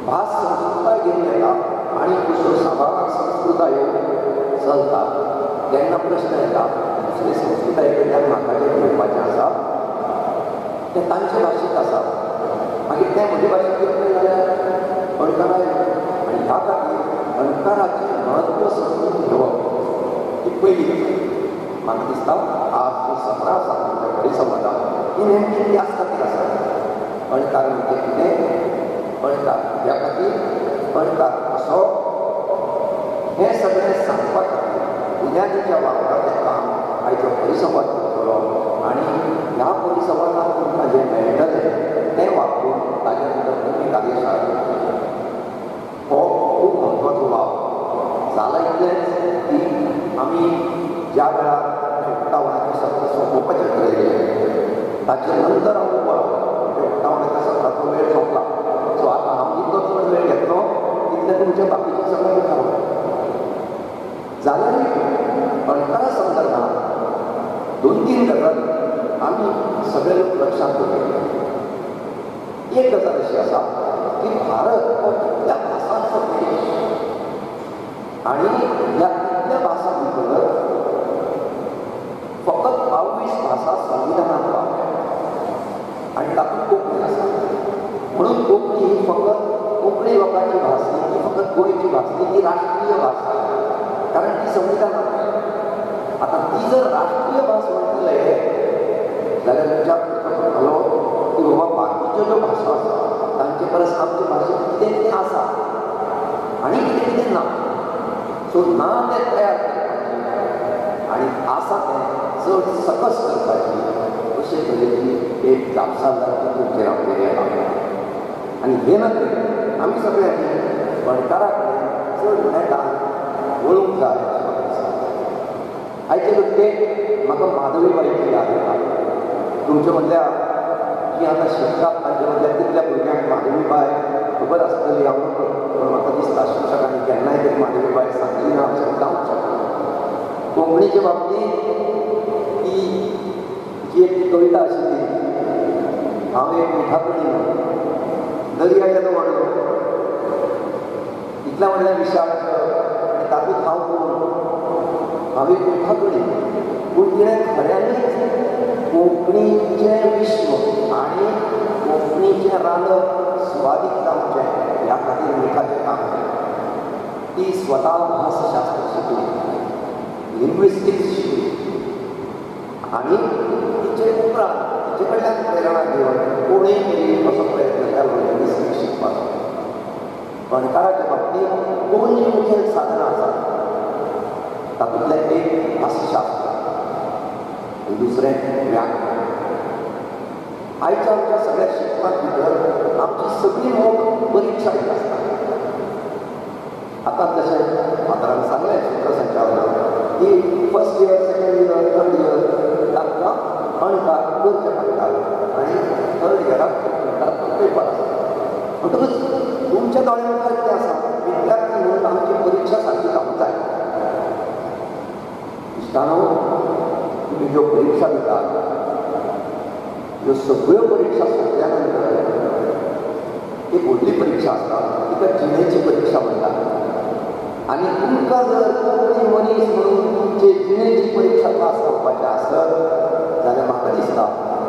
भास संस्कृताय घेवन येता आनी दुसऱ्यो साबार संस्कृतायो चलतात. तेन्ना प्रश्न येता दुसरे संस्कृताये कडल्यान म्हाका जें घेवपाचें आसा तें तांचे भाशेंत आसा, मागीर तें म्हजे भाशेंत घेतलें जाल्यार अणकार आयलो. आनी ह्या खातीर अणकाराचें म्हत्व समजून घेवप ही पयली गजाल. म्हाका दिसता आज जी सत्रां आसा तुमच्या परिसंवादाक ही नेमकी त्याच खातीर आसा. अणकार म्हणजे कितें, अणकार ह्या खातीर, अणकार कसो, हें सगळें सांगपा खातीर बुन्यादीच्या वापराचें काम आयचो परिसंवाद करतलो आनी ह्या परिसंवादाक तुमकां जें मेळटलें तें वापरून ताच्या नंतर नवी कार्यशाळा करतली. हो खूब म्हत्वाचो वावर जाला. इतलेंच की आमी ज्या वेळार उक्तावणाचें सत्र सोंपोवपाचें ठरयलें ताचे नंतर हांव उबो रावलो. म्हणजे उक्तावणाच्या सत्राचो वेळ सोंपला. सो आतां हांव जितलो चड वेळ घेतलो तितलें तुमचें बाकीचें सगळें मुखार वता. जाल्यार अणकारा संदर्भात 2-3 गजाली आमी सगळे लोक लक्षांत दवरले. एक गजाल अशी आसा की भारत हो कितल्या भासांचो देश आनी ह्या कितल्या भासां भितर फकत 22 भासा संविधानांत पावल्या आनी तातूंत कोंकणी आसा. म्हणून कोंकणी ही फकत कोंकणी लोकांची भास न्ही, ती फकत गोंयची भास न्ही, ती राष्ट्रीय भास, कारण ती संविधानांत. आतां ती जर राष्ट्रीय भास म्हणटले जाल्यार विचार करचो पडटलो की बाबा बाकीच्यो ज्यो भासो आसा तांचे परस आमचे भाशेंत कितें कितें आसा आनी कितें कितें ना. सो ना तें तयार करपाचें आनी आसा तें चड सकस करपाची अशे तरेची एक जापसालदारकी तुमचेर आमचेर येता. आनी हे नदरेन आमी सगळ्यांनी अणकारा कडेन चड नेटान वळूंक जाय अशें म्हाका दिसता. आयचे घटकेक म्हाका माधवीबाईची याद येता. तुमचे मदल्या जीं आतां शिकतात तांचे मदल्या तितल्या भुरग्यांक माधवीबाय खबर आसतली हांव पूण म्हाका दिसता शिक्षकांनी केन्नाय तरी माधवीबाय सांगली ना अशें जावंक शकता. कोंकणीचे बाबतींत ती जी एक कविता आशिल्ली, हांव एक मिठाकणी दर्या येदो व्हडलो, इतल्या व्हडल्या विशाळ आनी तातूंत हांव कोण, हांव एक मिठाकणी. पूण तिणें खऱ्यांनीच कोंकणीचें विश्व आनी कोंकणीचें रांदप सुवादीक जावचें ह्या खातीर मिठाचें काम केलें. ती स्वता भासशास्त्र शिकली, लिंग्विस्टिक्स शिकली आनी तिचे उपरांत तिचे कडल्यान प्रेरणा घेवन कोणूय तरी असो प्रयत्न केलो लिंग्विस्टिक्स शिकपाचो. अणकाराच्या बाबतींत दोन जीं मुखेल साधनां आसात तातूंतलें एक भासशास्त्र आनी दुसरें व्याकरण. आयच्या आमच्या सगळ्या शिकपाक भितर आमची सगळी मोख परिक्षा ही आसता. आतां जशें फादरान सांगलें सूत्रसंचालनान की first year, second year, third year तांकां अणकार करचे पडटा आनी थर्ड इयराक अणकाराचो पेपर आसता. म्हणटकच तुमच्या दोळ्या मुखार कितें आसा, विद्यार्थी म्हणून आमची परिक्षा सारकी जावंक जाय. इश्टानो, तुमी ज्यो परिक्षा दितात ह्यो सगळ्यो परिक्षा सोंपल्या नंतर एक व्हडली परिक्षा आसता, तिका जिणेची परिक्षा म्हणटात. आनी तुमकां जर कोंकणी मनीस म्हणून तुमचे जिणेची परिक्षा पास जावपाची आसत जाल्यार म्हाका दिसता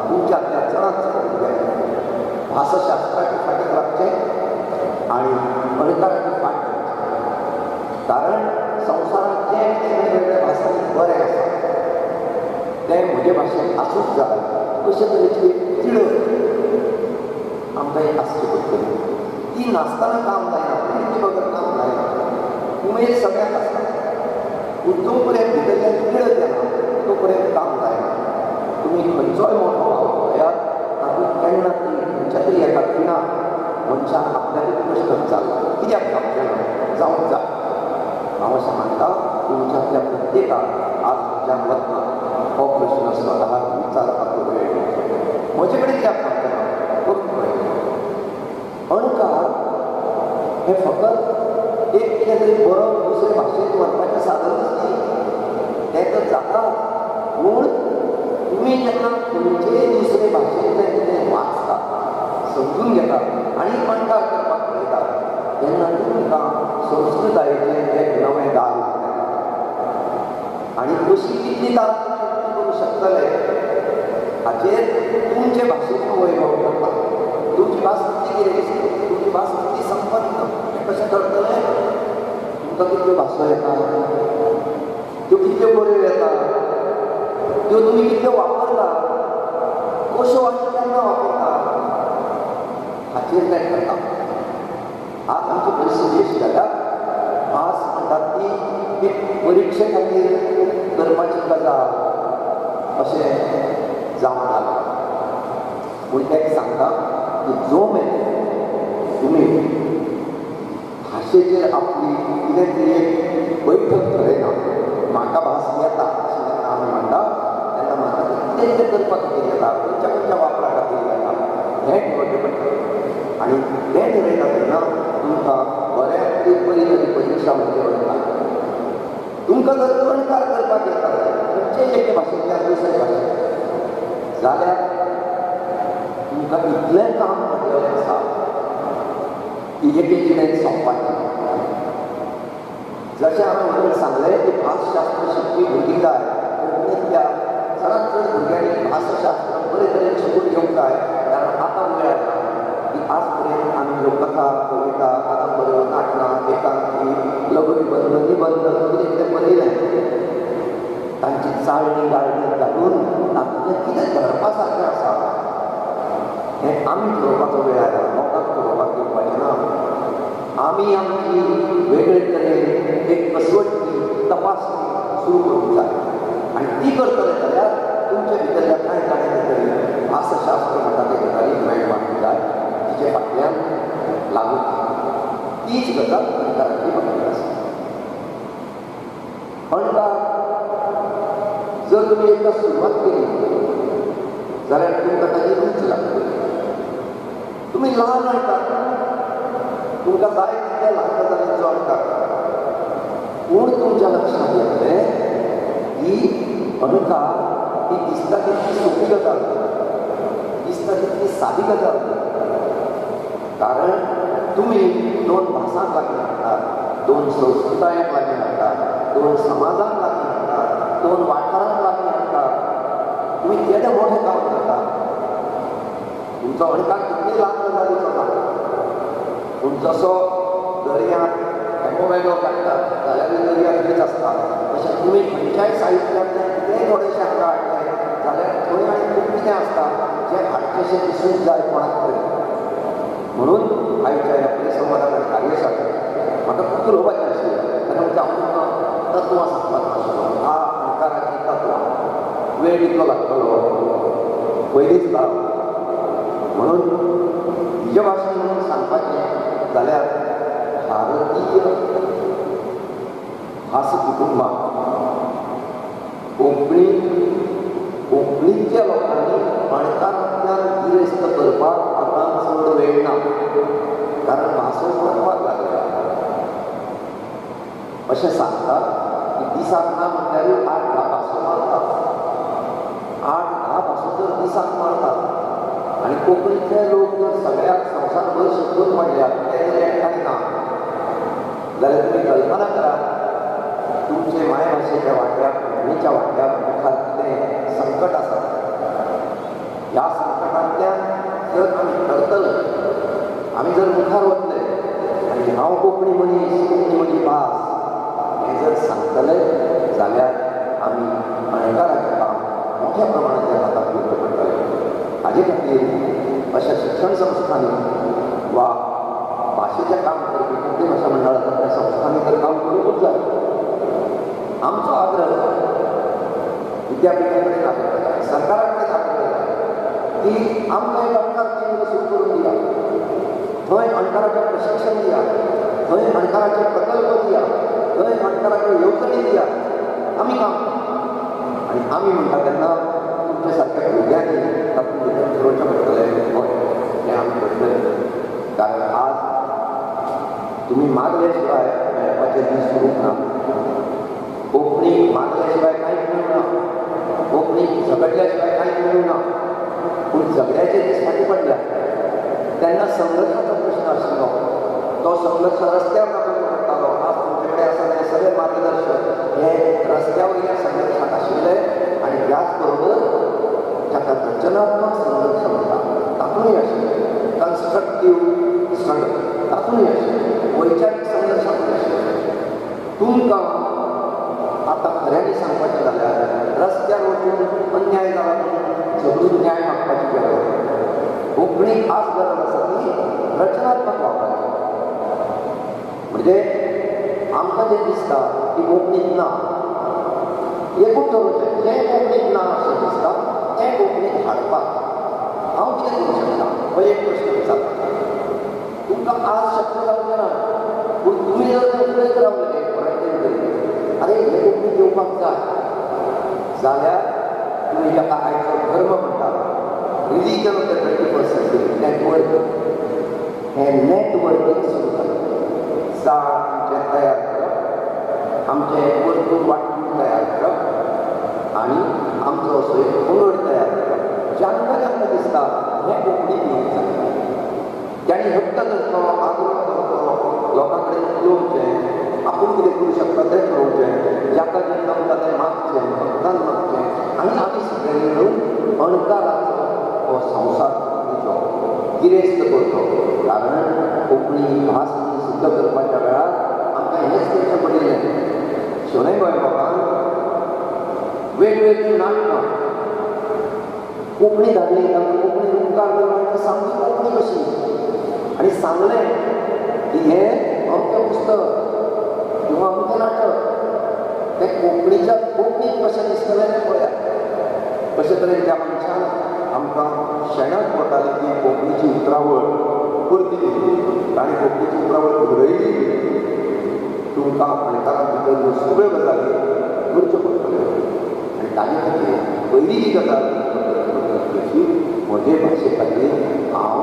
तुमच्यांतल्या चडांत चड भुरग्यांनी भासशास्त्राचे फाटीक लागचें आनी अणकाराची फाट धरची. कारण संवसारांत जें कितें वेगवेगळ्या भासांनी बरें आसा तें म्हजे भाशेंत आसूंक जाय अशे तरेची एक तिडक आमकां आसची पडटली. ती नासतना काम जायना, तिडकी बगर काम जायना. उमेद सगळ्यांक आसता पूण जो पर्यंत भितरल्यान तिडक येना तो पर्यंत काम जायना. तुमी खंयचोय मोठो वावर पळयात तातूंत केन्ना तरी खंयच्या तरी एका खिणाक मनशान आपल्याकूच प्रश्न विचारला, कित्याक जावचें ना, जावंक जाय. हांव अशें मानता तुमच्यांतल्या प्रत्येकाक आज तुमच्यान वतना हो प्रश्न स्वताक विचारपाचो वेळ येवचो. म्हजे कडेन कित्याक जावचें ना, करूंक पळय. अणकार हें फकत एक कितें तरी बरोवप दुसरे भाशेंत व्हरपाचें साधनच न्ही, तें तर जाता. पूण तुमी जेन्ना खंयचेय दुसरे भाशेंतलें कितें वाचता, समजून घेता आनी अणकार करपाक पळयता तेन्ना तुमकां संस्कृतायेचें एक नवें दार उक्तें जाता. आनी कशी कितली दारां तुमी करूंक शकतले हाचेर तुमचे भाशेचो वैभव करता. तुमची भास कितली गिरेस्त, तुमची भास कितली संपन्न हें कशें करतलें? तुमकां कितल्यो भासो येता, त्यो कितल्यो बऱ्यो येता, त्यो तुमी कितल्यो वापरता, कश्यो आनी केन्ना वापरता हाचेर तें करता. आज आमची परिस्थिती अशी जाल्या, भास म्हणटात ती एक परिक्षे खातीर करपाची गजाल अशें जावन जालां. पूण एक सांगता की जो मेरेन तुमी भाशेचेर आपली कितें तरी एक बैठक थरयना, म्हाका भास येता अशें जेन्ना आमी म्हणटा तेन्ना म्हाका कितें कितें करपा खातीर येता, खंयच्या खंयच्या वापरा खातीर येता हें ठरोवचें पडटा. आनी तें ठरयता तेन्ना तुमकां बऱ्यांतली बरी तरी परिक्षा म्हणजे अणकार. तुमकां जर अणकार करपाक येता खंयचेय एके भाशेंतल्यान दुसरे भाशेंत जाल्यार तुमकां इतलें काम पडलेलें आसा की एके जिणेंत सोंपपाचें. जशें हांवें वयर सांगलें की भासशास्त्र शिकपी भुरगीं जाय, कोंकणींतल्या चडांत चड भुरग्यांनी भासशास्त्र बरे तरेन शिकून घेवंक जाय. कारण आतां वेळ आयला की आज पर्यंत आमी ज्यो कथा, कविता, कादंबऱ्यो, नाटकां, एकांकी, लघुनिबंध, निबंध कितें कितें बरयलें तांची चाळणी गाळणी घालून तातूंतलें कितें धरपा सारकें आसा हें आमी ठरोवपाचो वेळ आयला. लोकांक ठरोवपाक दिवपाचें ना. आमी आमची वेगळे तरेन एक कसवटी तपासणी सुरू करूंक जाय. ती करतले जाल्यार तुमच्या भितरल्या कांय जाणांनी तरी भासशास्त्र म्हणटा ते गजाली मेळपाक जाय, तिचे फाटल्यान लागून तीच गजाल अणकाराची बाबतींत आसा. अणकार जर तुमी एकदां सुरवात केली जाल्यार तुमकां ताची रूच लागतली. तुमी ल्हान अणकार, तुमकां जाय तितल्या ल्हान गजालींचो अणकार, पूण तुमच्या लक्षात येतलें की अणकार ही दिसता तितकी सोंपी गजाल, दिसता तितकी सादी गजाल. कारण तुमी दोन भासांक लागीं हाडटात, दोन संस्कृतायांक लागीं हाडटात, दोन समाजांक लागीं हाडटात, दोन वाठारांक लागीं हाडटात. तुमी केदें मोठें काम करतात. तुमचो अणकार कितले ल्हान गजालीचो ना, पूण जसो दर्यांत हेमो वेगळो काडटात जाल्यारूय दर्या थंयच आसता, तशें तुमी खंयच्याय साहित्यांतल्यान कितेंय थोडेशें हांगा हाडलें जाल्यार थंय आनी खूब कितें आसता जें हाडचेंशें दिसूंक जाय कोणाक तरी. म्हणून आयच्या ह्या परिसंवादाक आनी कार्यशाळेक म्हाका खूब उलोवपाचें आशिल्लें, कारण हांव तुमकां तत्वां सांगपाक नाशिल्लो. ह्या अणकाराचीं तत्वां वेळ कितलो लागतलो पयलींच लाग. म्हणून म्हजे भाशेन म्हणून सांगपाचें जाल्यार भारतीय भास कुटुंबाक कोंकणी, कोंकणीच्या लोकांनी अणकारांतल्यान गिरेस्त करपाक आतां चड वेळ ना, कारण भासो मरपाक लागल्या. अशें सांगतात की दिसाक ना म्हणल्यारूय 8-10 भासो मारतात. 8-10 भासो जर दिसाक मारतात आनी कोंकणीतले लोक जर सगळ्याक संवसारभर शिकून पडल्यात ते जर एकठांय ना जाल्यार तुमी कल्पना करा तुमचे मायभाशेच्या वांट्याक, कोंकणीच्या वांट्याक मुखार कितें संकट आसा. ह्या संकटांतल्यान जर आमी करतले, आमी जर मुखार वतले आनी हांव कोंकणी मनीस, कोंकणी म्हजी भास हें जर सांगतले जाल्यार आमी अणकाराचें काम मोठ्या प्रमाणाचेर हातांत घेवचें पडटलें. हाजे खातीर अशा शिक्षण संस्थांनी वा भाशेचें काम करपी कोंकणी भाशा मंडळासारक्या संस्थांनी तर काम करूंकूच जाय. आमचो आग्रह विद्यापिठा कडेन आग्रह जाय, सरकारा कडेन आग्रह जाय की आमकां एक अणकार केंद्र सुरू करून दिया, थंय अणकाराचें प्रशिक्षण दिया, थंय अणकाराचे प्रकल्प दिया, थंय अणकाराच्यो येवजणी दिया, आमी काम करूं. आनी आमी म्हणटा तेन्ना तुमच्या सारक्या भुरग्यांनी तातूंत भितर ठरोवचें पडटलें, हय हें आमी करतले. कारण आज तुमी मागले शिवाय मेळपाचे दीस उरूंक ना. कोंकणी मागल्या शिवाय कांयच मेळूंक ना, कोंकणी झगडल्या शिवाय कांयच मेळूंक ना. पूण झगड्याचे दीस फाटीं पडल्या तेन्ना संघर्शाचो प्रश्न आशिल्लो, तो संघर्श रस्त्यार दाखोवचो पडटालो. आज तुमचे कडेन आसा तें सगळें मार्गदर्शक हे रस्त्या वयल्या संघर्शाक आशिल्ले आनी ह्याच बरोबर जाका रचनात्मक संघर्श म्हणटा तातूंय आशिल्ले, कन्स्ट्रक्टीव स्ट्रगल तातूंय आशिल्ले, वैचारीक संघर्शातूय आशिल्ले. तुमकां आतां खऱ्यांनी सांगपाचें जाल्यार रस्त्यार वचून अन्याय जाला म्हणून झगडून न्याय मागपाची गरज ना. कोंकणीक आज गरज आसा ती रचनात्मक वापराची. म्हणजे आमकां जें दिसता की कोंकणीत ना, एकूच ठरोवचें, जें कोंकणीत ना अशें दिसता तें कोंकणीत हाडपाक हांव कितें करूं शकता हो एक प्रश्न विचारता. तुमकां आज शक्य जावचें ना, पूण तुमी जर तें उलयत रावले क्वॉरंटायन तरी, अरे हें कोंकणीत येवपाक जाय जाल्यार तुमी जाका आयचो धर्म म्हणटात, religion of the 21st century, network, हें नॅटवर्कींग सुरू जालें. जाळ आमचें तयार करप, आमचें वर्तूळ वाटून तयार करप आनी आमचो असो एक पंगड तयार करप जांकां जांकां दिसता हें कोंकणीत येवंक जाय. तांणी हट्ट धरचो, आग्रो धरचो, लोकां कडेन उलोवचें, आपूण कितें करूं शकता तें ठरोवचें, जाका जें जमता तें मागचें, हक्कान मागचें आनी आमी सगळ्यांनी मेळून अणकाराचो हो संवसार कोंकणीचो गिरेस्त करचो. कारण कोंकणी भास सिद्ध करपाच्या वेळार आमकां हेंच करचें पडिल्लें. शणै गोंयबाबान वेगवेगळीं नाटकां कोंकणी धाडली, तांकां कोंकणी रुपकार करपाक सामकी कोंकणी कशी आनी सांगलें की हें अमकें पुस्तक किंवा अमकें नाटक तें कोंकणीच्या कोंकणीत कशें दिसतलें तें पळयात. कशे तरेन त्या मनशान आमकां शेणाक वताली ती कोंकणीची उतरावळ परती दिली, ताणें कोंकणीची उतरावळ घडयली. तुमकां अणकारां भितर ह्यो सगळ्यो गजाली करच्यो पडटल्यो आनी ताजे खातीर पयली जी गजाल अशी म्हजे भाशे खातीर हांव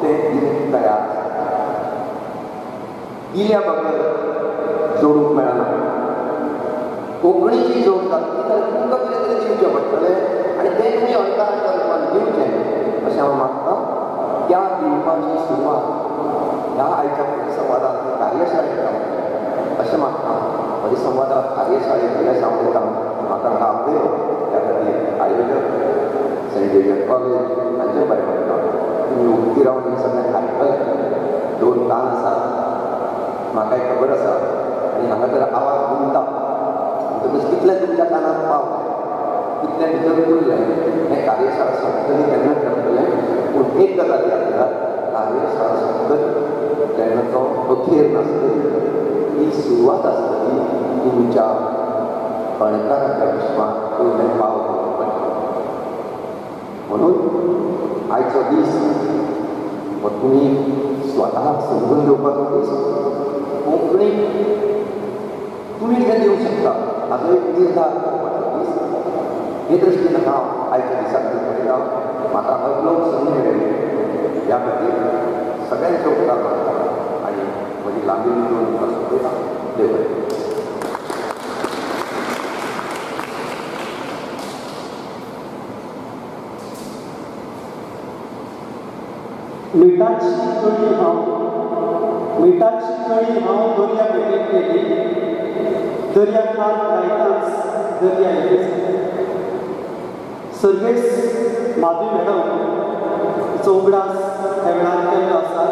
तें दिवंक तयार आसा. दिल्या बगर जोडूंक मेळना. कोंकणीची जोड जातली जाल्यार तुमकां कितें तरी दिवचें पडटलें आनी तें तुमी अणकाराच्या रुपान दिवचें अशें हांव मागतां. त्या दिवपाची सुरवात ह्या आयच्या परिसंवादांत कार्यशाळेंत अशें मागता. परिसंवादात कार्यशाळेंत अशें हांव दिता. म्हाका हांगा आपयलो त्या खातीर आयोजक सेंट झेवियर कॉलेज हांचें बरें पडटा. तुमी उक्ती रावन हें सगळें आयकलें. दोन कान आसात, म्हाकाय खबर आसा आनी हांगा तर आवाज घुमता म्हणटकच कितलें तुमच्या कानार पावलें, कितलें भितर उरलें हें कार्यशाळा सोंपतली तेन्ना ठरतलें. पूण एक गजाल याद करात, कार्यशाळा सोंपतली तेन्ना तो अखेर नासतली, ही सुरवात आसतली तुमच्या अणकाराच्या विश्वांत पयलें पावल पडटलें. म्हणून आयचो दीस हो तुमी स्वताक समजून घेवपाचो दीस. कोंकणी तुमी कितें दिवंक शकता हाचो एक निर्धार करपाचो दीस. हे दृश्टीन हांव आयच्या दिसाक पळयता. म्हाका हरलोक संद मेळ्ळी ह्या खातीर सगळ्यांचे उपकार मानता आनी म्हजी लांबी दोन तुमकां सोंपयता. देव बरें. मिठाची कळी हांव, मिठाची कळी हांव दर्या भेटेक गेली, दर्या हात लायताच दर्या येयली. सर्गेस्त माधवी मॅडम हिचो उगडास ह्या वेळार केल्लो आसा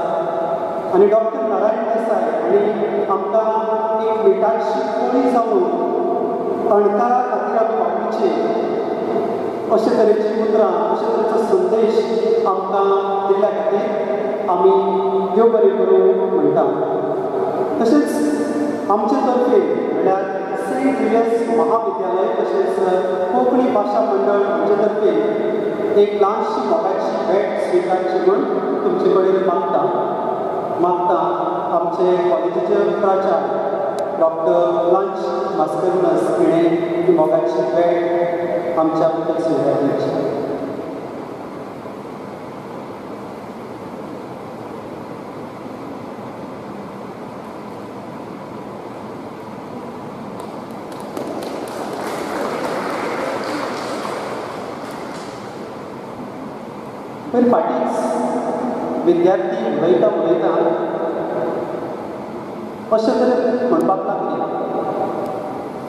आनी डॉक्टर नारायण देसाय हांणी आमकां एक मिठाची कळी जावन अणकारा खातीर आमी वापरची अशे तरेची उतरां, अशे तरेचो संदेश आमकां दिल्ल्या खातीर आमी देव बरें करूं म्हणटा. तशेंच आमचे तर्फे म्हणल्यार सेंट झेवियर्स महाविद्यालय तशेंच कोंकणी भाशा मंडळ हांचे तर्फे एक ल्हानशी मोगाची भेट स्विकारची म्हूण तुमचे कडेन मागता मागता आमचे कॉलेजीचे प्राचार्य डॉक्टर लांच मास्करिनस हिणें ही मोगाची भेट आमच्या बद्दल स्विकारची. पयर फाटींच विद्यार्थी उलयता उलयता अशें तरेन म्हणपाक लागले,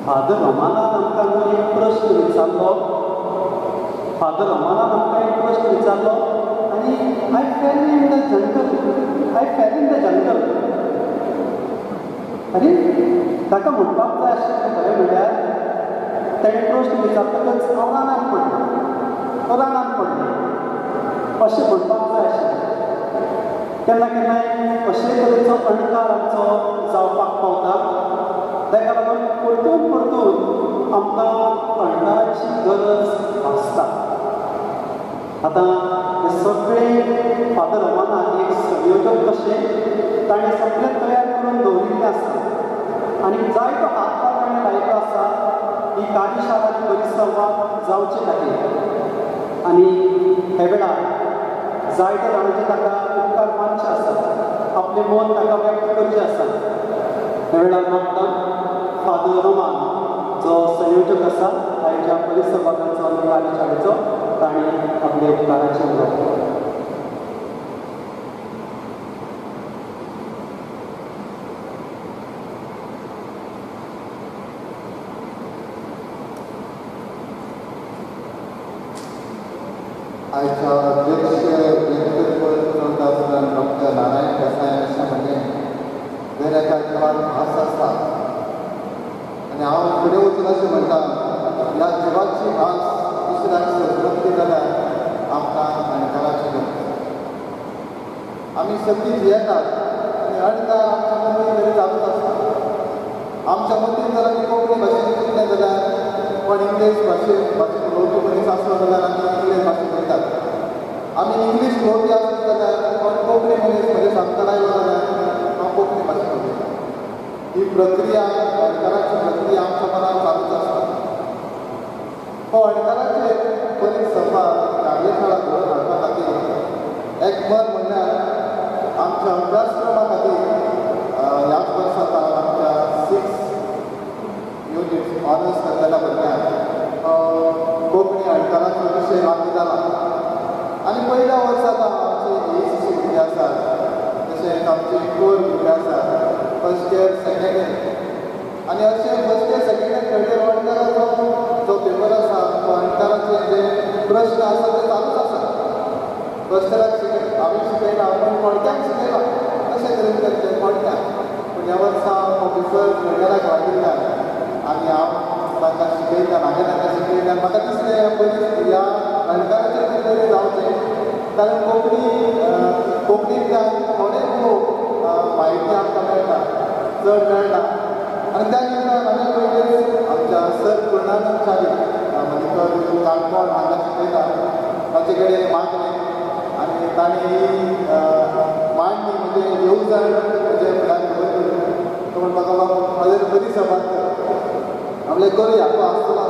फादर रोमानान आमकां न्हू एक प्रश्न विचारलो, फादर रोमानान आमकां एक प्रश्न विचारलो आनी I fell in the jungle, I fell in the jungle. आनी ताका म्हणपाक जाय आशिल्लें खरें म्हणल्यार ताणें प्रश्न विचारतकच हांव रानांत पडलें, हांव रानांत पडलें अशें म्हणपाक जाय आशिल्लें. केन्ना केन्नाय अशे तरेचो अणकार आमचो जावपाक पावता. ताका लागून परतून परतून आमकां अणकाराची गरज आसता. आतां हे सगळे फादर रोमानान एक संयोजक कशें ताणें सगळें तयार करून दवरिल्लें आसा आनी जायतो हातभार ताणें लायिल्लो आसा ही कार्यशाळा परिसंवाद जावचे खातीर. आनी हे वेळार जायते जाणांचे ताका उपकार मानचे आसात, आपलें मन ताका व्यक्त करचें आसा. ह्या वेळार मागता फादर रोमान जो संयोजक आसा आयच्या परिसंवादाचो आनी कार्यशाळेचो ताणें आपले उपकाराचें उलोवप केलें. आयच्या अध्यक्ष चलता आसतना डॉक्टर नारायण देसाय अशें म्हणलें, दर एका जिवाक भास आसता आनी हांव फुडें वचून अशें म्हणटा, ह्या जिवाची भास दुसऱ्याक समजतली जाल्यार आमकां अणकाराची गरज. आमी सगळीं जियेतात आनी अणकार आमच्या मदीं तरी चालूच आसता. आमच्या मदीं जर आमी कोंकणी भाशेन उलयलें जाल्यार कोण इंग्लीश भाशेन उलोवपी मनीस आसलो जाल्यार आमी इंग्लीश भाशेन उलयतात. आमी इंग्लीश उलोवपी आसलो जाल्यार कोण कोंकणी मनीस म्हजे सामकार आयलो जाल्यार हांव कोंकणी भाशेन उलयता. ही प्रक्रिया अणकाराची प्रक्रिया आमच्या मनात चालूच आसता. हो अणकाराचेर परिसंवाद कार्यशाळा घडोवन हाडपा खातीर एकमत म्हणल्यार आमच्या अभ्यासक्रमा खातीर ह्याच वर्सा आमच्या 6 युनिट्स ऑनर्स करतल्या भुरग्यांक कोंकणी अणकाराचो विशय लागू जाला. आनी पयल्या वर्सा आतां आमचे AECC भुरगे आसात, तशेंच आमचे कोर भुरगे आसात, फर्स्ट इयर सेकेंड इयर. आनी अशें first year second year third year अणकाराचो जो पेपर आसा तो अणकाराचे जे प्रश्न आसा ते चालूच आसा. फर्स्ट इयराक हांवें शिकयला पूण थोडक्याक शिकयला अशें तरेन करचें थोडक्याक. पूण ह्या वर्सा ऑफिसर थर्ड इयराक लागिल्ल्यान आनी हांव तांकां शिकयता, हांवें तांकां शिकयल्यान म्हाका दिसलें पयलीं ह्या अणकाराचेर कितें तरी जावचें, कारण कोंकणींतल्यान थोडे भोव म्हायती आमकां मेळटा, चड मेळटा. आनी त्या निमतान हांवें पयलींच आमच्या सर पूर्णानंद च्यारी मणिकर काणकोण हांगा शिकयता ताचे कडेन मागलें आनी ताणें ही मांडणी म्हणजे येवजण म्हजे फुड्यान दवरली. तो म्हणपाक लागलो म्हजेर बरी संवाद कर. म्हणलें करुया, तो आसतलो.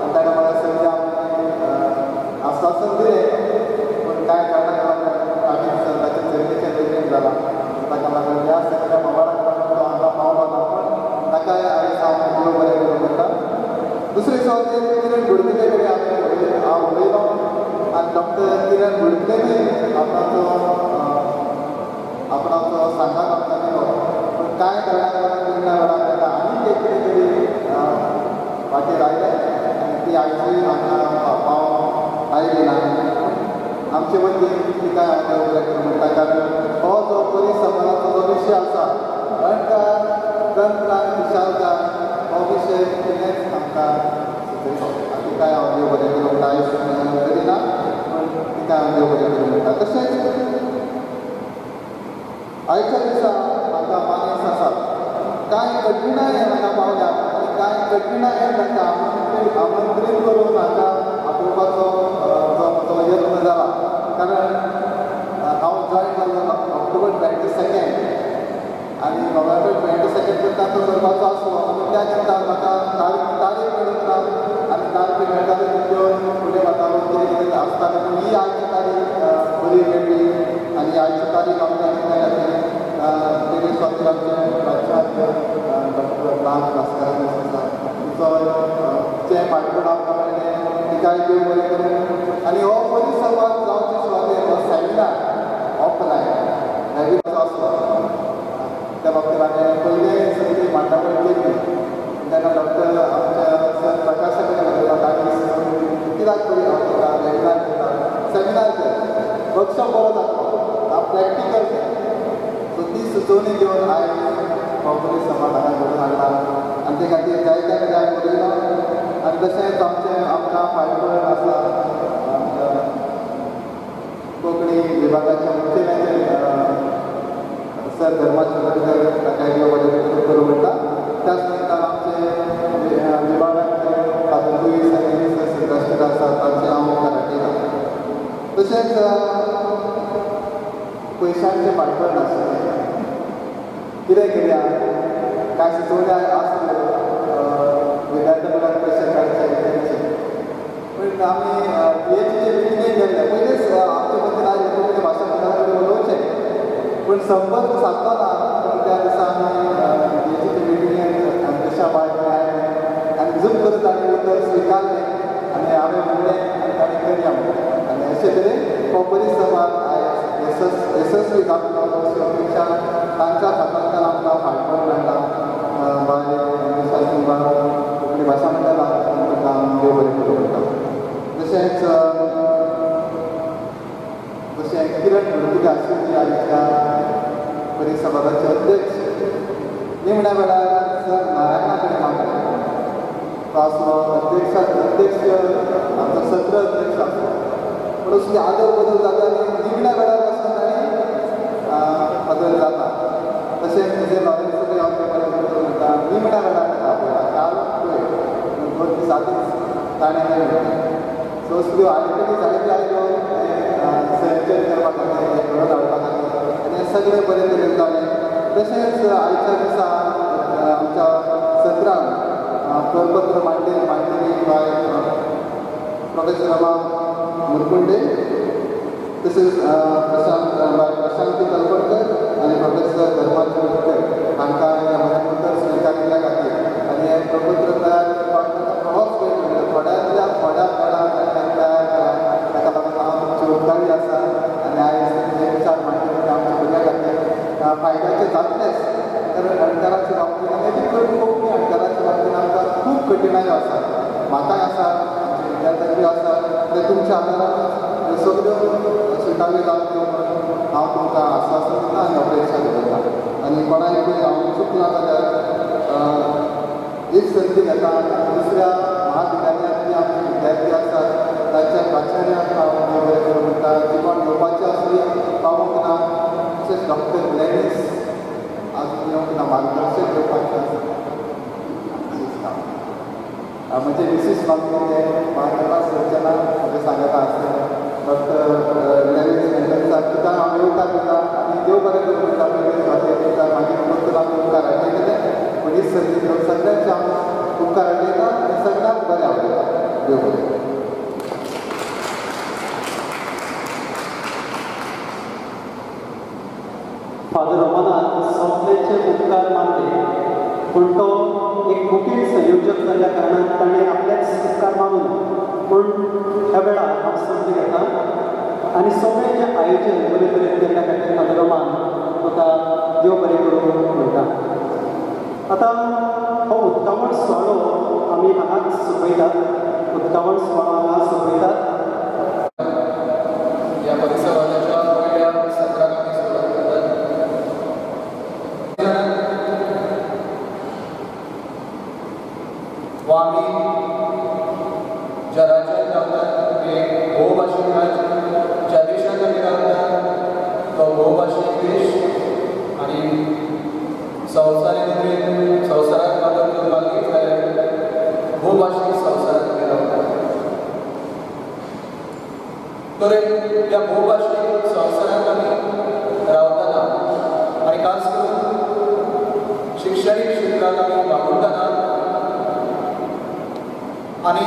आनी ताणें म्हाका सगळें आस्वासन दिलें. पूण कांय कारणाक लागून ताणें ताचें चलयेचें लग्न जालां, ताका लागून ह्या सगळ्या बोवाळाक लागून तो हांगा पावलो ना. पूण ताकाय आयज हांव देव बरें करूं म्हणटा. दुसरे सुवातेर किरण बुडकुले कडेन हांव उलयलो आनी डॉक्टर किरण बुडकुलेनूय आपणाचो सांगात आमकां दिलो. पूण कांय कारणाक लागून निमण्या वेळार ताका आनीक एक कितें तरी वाटेर आयलें आनी ती आयजूय हांगा पावोवंक आयली ना. आमचे वतीन तिका हांव देव बरें करूं म्हणटा, कारण हो जो परिसंवादाचो जो विशय आसा अणकार तंत्रान विशालकार हो विशय तिणेंच आमकां सुचयलो आनी तिकाय हांव देव बरें करूं म्हणटा. आयज तरी ना पूण तिका हांव देव बरें करूं म्हणटा. तशेंच आयच्या दिसा म्हाका मानेस आसात, कांय कठिणाय हांगा पावल्या आनी कांय कठिणाय तांकां आमंत्रीत करून हांगा आपोवपाचो जो म्हजो यत्न जाला. कारण हांव जॉयन जाल्लो ऑक्टोबर 22 आनी नोव्हेंबर 22 पर्यंत तो करपाचो आसलो. आनी त्या निमतान म्हाका तारीख मेळूंक ना आनी तारखी मेळटाली तितक्यो फुडें वतालो कितें कितें आसतालें. पूण ही आयची तारीख बरी मेळ्ळी आनी आयची तारीख आमकां त्या खातीर तेजे स्वातीर आमचे प्राचार्य डॉक्टर राम भास्करान आसा तिचो जें फाटबळ आमकां मेळ्ळें तिकाय देव बरें करूं. आनी हो परिसंवाद जावचे सुवातेर हो सेमिनार ऑफलायन वेबिनार आसलो. त्या बाबतीत हांवें पयले सगळी मांडावळ केली तेन्ना डॉक्टर आमच्या सर प्रकाशा कडेन उलयलो, तांणी कित्याक पळय हांव तुका वेबिनार करता, सेमिनार कर, वर्कशॉप बरो जातलो, हांव प्रॅक्टिकल कर. सो ती सुचोवणी घेवन आयज हो परिसंवाद हांगा घडोवन हाडला आनी ते खातीर जायत्या कडेन हांवें उलयलो. आनी तशेंच आमचें आमकां फाटबळ आसा आमच्या कोंकणी विभागाच्या मुखेल्याचे सर धर्मा चंद्रकर ताका देव बरें करूं म्हणटा. त्याच निमतान आमचे विभागांतले फादर लुईस आनी सर सिल्वेस्टर आसा तांचे हांव मुखार हाडटा. तशेंच पयशांचें फाटबळ नाशिल्लें, कितें केल्या कांय सुचोवण्यो आसल्यो विद्यार्थ्यां कडल्यान पयशे काडचे तेंचे. पूण आमी पीएचडीचे मिटिंगेक गेल्ले पयलींच आमचे मतीन आयलें कोंकणी भाशा मंडळा कडेन उलोवचें, पूण संपर्क सादलो ना. पूण त्या दिसा आमी पीएचडीचे मिटिंगेक अध्यक्षा बाय आयले आनी झूम करून तांणी उतर स्विकारलें आनी हांवें म्हणलें आनी तांणी करया म्हणलें. आनी अशे तरेन हो परिसंवाद आयज येसस्वी जातलो अशी अपेक्षा तांच्या हातांतल्यान आमकां फाटबळ मेळटा. बाय शास्त्री कोंकणी भाशा मंडळाक तांकां देव बरें करूं म्हणटा. तशेंच जशें किरण बुडकुले आशिल्ली आयच्या परिसंवादाचे अध्यक्ष निमण्या वेळार सर नारायणा कडेन मागलें. तो आसलो अध्यक्ष आमचो सत्र अध्यक्ष आसलो, पूण असली आदर बदल जाता आनी निमण्या वेळार पासून ताणें बदल जाता. तशेंच म्हजें लॉरेन्स हांव बरें म्हणटा निमण्या वेळार ताका आपयला काल पळय ताणें हें घेतलें. सो असल्यो आयकली जायत्यो आयल्यो हें संयोजन करपा खातीर, हें घडोवन हाडपा खातीर आनी हें सगळें बरें तरेन जालें. तशेंच आयच्या दिसा आमच्या सत्रान प्रपत्र मांडलेली बाय प्रोफेसर रमा मुरकुंडे, तशेंच बाय प्रशांती तलपडकर आनी प्रोफेसर धर्मा चोडकर हांकां हें उतर स्विकारिल्ल्या खातीर आनी हें प्रपत्र तयार करपाक तांकां बरोच वेळ मेळ्ळो. थोड्यांतल्या थोड्या वेळान तांणी तयार केलां, ताका लागून हांव तुमची उपकारी आसा आनी आयज जे विचार मांडले ते आमच्या भुरग्यां खातीर फायद्याचे जातलेच. तर अणकाराच्या बाबतींत आनी एक करून कोंकणी अणकाराच्या बाबतींत आमकां खूब कठिणायो आसात, म्हाकाय आसा, आमच्या विद्यार्थ्यांकूय आसा. ते तुमच्या आदारान ह्यो सगळ्यो सुटाव्यो जातल्यो म्हणून हांव तुमकां आस्वासन दिता आनी अपेक्षा दवरता. आनी कोणाकूय हांव चुकलां जाल्यार एक संदी घेता आनी दुसऱ्या महाविद्यालयांतली आमचे विद्यार्थी आसात तांच्या प्राचार्यांक हांव देव बरें करूं म्हणटा, जी कोण येवपाची आसली पावूंक ना. तशेंच डॉक्टर ग्लॅडीस आजून येवंक ना, मार्गदर्शक घेवपाचें आसा. म्हजे मिसीस मागीर म्हाका सर्जना म्हजें सांगता आसतलें डॉक्टर ग्लॅडीस मेंडोन्सा तुका हांव येवकार दिता आनी देव बरें करूं म्हणटा. पयले सुवातेर दिता, मागीर परतून आमी उपकार आठयतले. पूण ही संदी घेवन सगळ्यांचे हांव उपकार आठयता आनी सगळ्यांक बरें आवडटा. देव बरें. फादर रोमानान सगळ्यांचे उपकार मानले, पूण तो एक मुखेल संयोजक जाल्ल्या कारणान ताणें आपलेच उपकार मानून, पूण ह्या वेळार हांव संद घेता आनी सगळें जें आयोजन बरे तरेन केल्ल्या खातीर फादर रोमान तुका देव बरें करूं म्हणटा. आतां हो उक्तावण सुवाळो आमी हांगाच सोंपयतात. उक्तावण सुवाळो हांगा सोंपयतात. ह्या परिसंवादाच्या पयल्या सत्राक आमी सुरवात करतात. वा आमी ज्या राज्यांत रावतात ते भोवभाशीक राज्य, ज्या देशांत आमी रावतात तो भोवभाशीक देश आनी संवसारीक नदरेन संवसाराक मदत करपाक जाल्यार भोवभाशीक संवसारांत आमी रावतात. तर ह्या भोवभाशीक संवसारांत आमी रावतना आनी खास करून शिक्षणीक क्षेत्रांत आमी वावुरतना आनी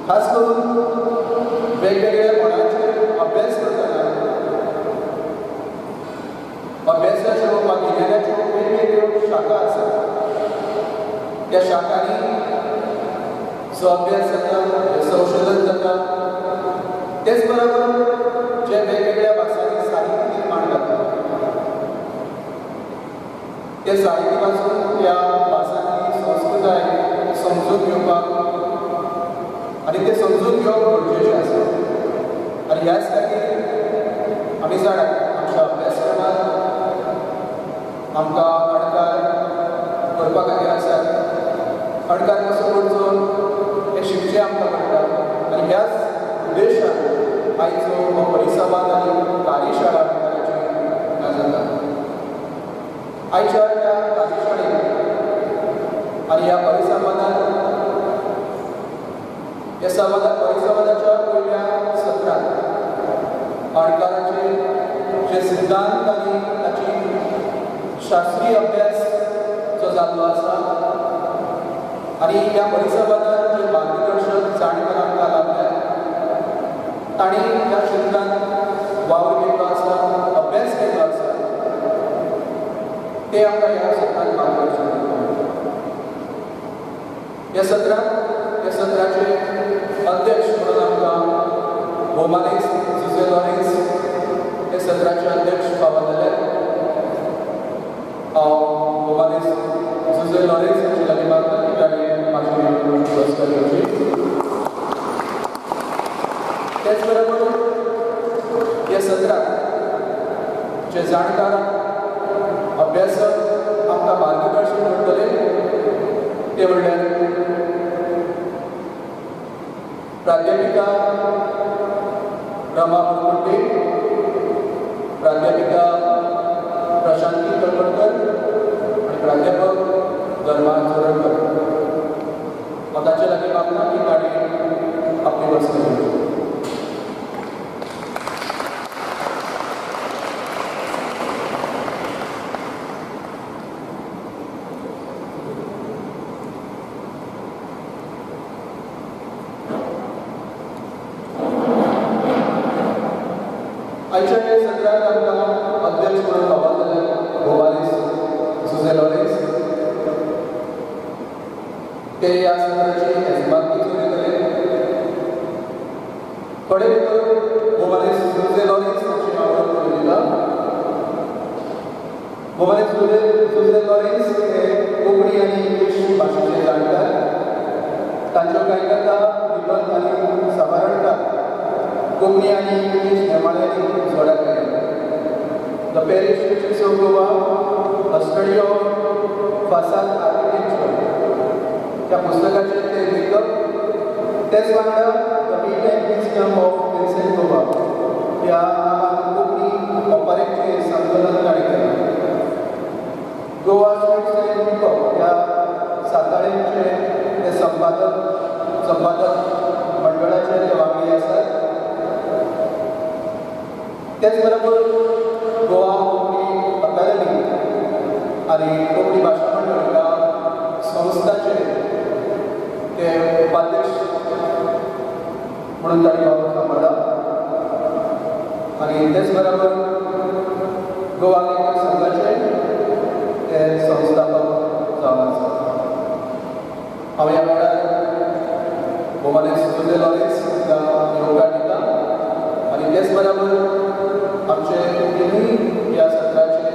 खास करून वेगवेगळ्या मळांचेर अभ्यास करतना अभ्यासाच्यो वा गिन्यानाच्यो वेगवेगळ्यो शाखा आसात. त्या शाखांनी जो अभ्यास जाता, संशोधन जाता, तेच बरोबर जे वेगवेगळ्या भासांनी साहित्य निर्माण जाता ते साहित्य पासून त्या भासांतली संस्कृताय समजून घेवपाक आनी ते समजून घेवप गरजेचें आसा. आनी ह्याच खातीर आमी जाणात आमच्या अभ्यासक्रमांत आमकां अणकार करपा खातीर आसात. अणकार कसो करचो हें शिकचें आमकां पडटा आनी ह्याच उद्देशान आयचो हो परिसंवाद आनी कार्यशाळा अणकाराची जाता. आयच्या ह्या कार्यशाळेंत आनी ह्या परिसंवादान ह्या परिसंवादाच्या पयल्या सत्रांत अणकाराचे जे सिद्धांत आनी ताची शास्त्रीय अभ्यास जो जाल्लो आसा आनी ह्या परिसंवादान जे मार्गदर्शक जाणकार आमकां लाभल्यात तांणी ह्या क्षेत्रांत वावर केल्लो आसा, अभ्यास केल्लो आसा, ते आमकां ह्या सत्रांत मार्गदर्शन करतात. ह्या सत्रांत ह्या सत्राचे अध्यक्ष म्हणून आमकां भोवमानेस्त जुझे लॉरेन्स हे सत्राचे अध्यक्ष फावो जाले. हांव भोवमानेस्त जुझे लॉरेन्स हांचे लागीं मागता की ताणें म्हाजी बसका घेवची. तेच बरोबर ह्या सत्रांत जे जाणकार अभ्यासक आमकां मार्गदर्शन करतले ते म्हणल्यार प्राध्यापिका रमा मुरकुंडे, प्राध्यापिका प्रशांती तलवडकर आनी प्राध्यापक धर्मा चोडणकर. हांव तांचे लागीं मागता सत्राक आमकां अध्यक्ष म्हणून फावो जाले भोवालीस जुझे लॉरेन्स ते ह्या सत्राची येजमानकी चलयतले. थोडे भितर भोवालीस जुझे लॉरेन्स हांची हांव वळख करून दिता. भोवालीस जुझे लॉरेन्स हे कोंकणी आनी इंग्लीश भाशेचे जाणकार. तांच्यो कांय कथा, निबंद आनी साबारणकार कोंकणी आनी इंग्लीश नेमाळ्यांनी उजवाडाक आयले. The parish churches of Goa, a study of facade architecture ह्या पुस्तकाचे ते लेखक. तेच वांगडा the wit and wisdom of Vincent Goa ह्या नांवान कोंकणी ओपारींचें संकलन ताणें केलां. गोवा स्ट्रीट्स अँड हिपहॉप ह्या साताळ्यांचे ते संपादक मंडळाचे ते वांगडी आसात. तेच बरोबर गोवा कोंकणी अकादमी आनी कोंकणी भाशा मंडळ ह्या संस्थाचे ते उपाध्यक्ष म्हणून तांणी वावर सांबाळ्ळा. आनी तेच बरोबर गोवा लेखक संघाचे ते संस्थापक जावन आसात. हांव ह्या वेळार भोवालीस जुझे लॉरेन्स हांकां येवकार दिता आनी तेच बरोबर आमचे तिनूय ह्या सत्राचे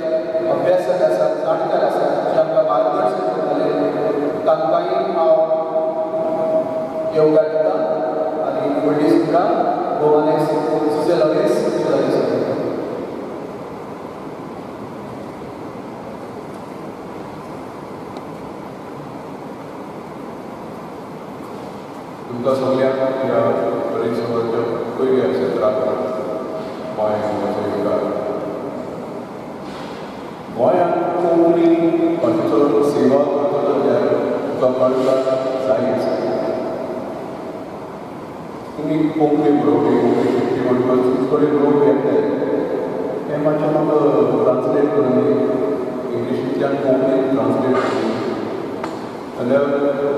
अभ्यासक आसात, जाणकार आसात, जे आमकां मार्गदर्शन करतले तांकांय हांव येवकार दिता आनी फुडलीं सुत्रां भोवालीस जुझे लॉरेन्स लागीं सोदता. तुमकां सगळ्यांक ह्या परिसंवादाच्या पयल्या सत्राक गोंय म्हजो येवकार. गोंयांत कोंकणी भाशेचो सेवा करतलो जाल्यार तुका अणकार जायच. तुमी कोंकणी बरोवपी, कोंकणी शिकपी म्हणटकच तुमचे कडेन लोक येतले हें मातशें म्हाका ट्रान्सलेट करून दी, इंग्लिशींतल्यान कोंकणींत ट्रान्सलेट करून दी, जाल्यार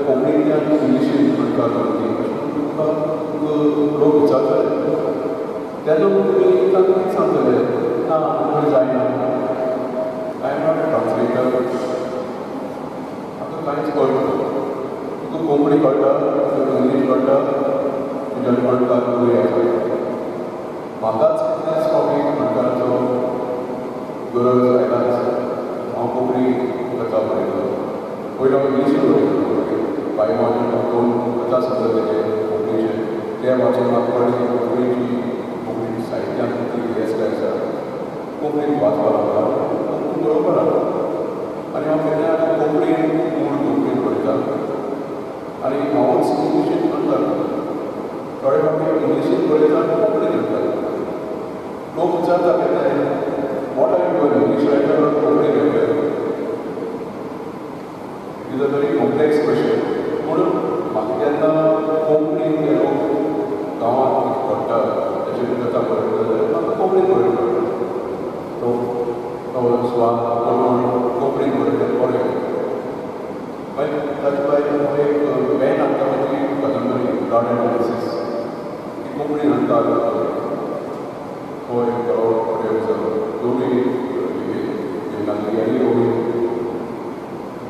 कोंकणींतल्यान इंग्लिशींत अणकार करून दी अशें तुमकां लोक विचारतले. तेन्ना तुमी तांकां कितें सांगतले ना आमकां जायना, I am not a translator, म्हाका कांयच कळना. तुका कोंकणी कळटा, तुका इंग्लीश कळटा, तुज्यान अणकार करूं येता. म्हाकाच कितल्याच फावटी अणकाराचो गरज आयलाच. हांव कोंकणी कथा बरयतालो, पयलीं हांव इंग्लिशीन बरयतालो. बाय वाचून दोन कथा संग्रह केले कोंकणीचे, ते वाचून म्हाका कळ्ळें की कोंकणीची कोंकणी साहित्यांत कितली गिरेस्त आसा. कोंकणीन वाचपाक लागलो, कोंकणी बरोवपाक लागलो आनी हांव केन्नाय आतां कोंकणीन मूळ कोंकणीन बरयता आनी हांवूच इंग्लिशीन अणकार करता. थोडे फावटी इंग्लिशीन बरयता आनी कोंकणीन अणकार करता. लोक विचारता केन्नाय, what are you English writer or Konkani writer? It is a very complex question. पूण म्हाका जेन्ना कोंकणीन ते लोक गांवांत कितें घडटा ताचेर कथा बरयता जाल्यार म्हाका कोंकणीन बरयता तो स्वाद करून कोंकणीन बरयल्यार बरें. मागीर ताचे भायर हांव एक बॅन हाडटा म्हजी कादंबरी ब्लड एनालिसीस ती कोंकणीन अणकार करता. तो एक बरो प्रयोग जालो. दोनूय लिपी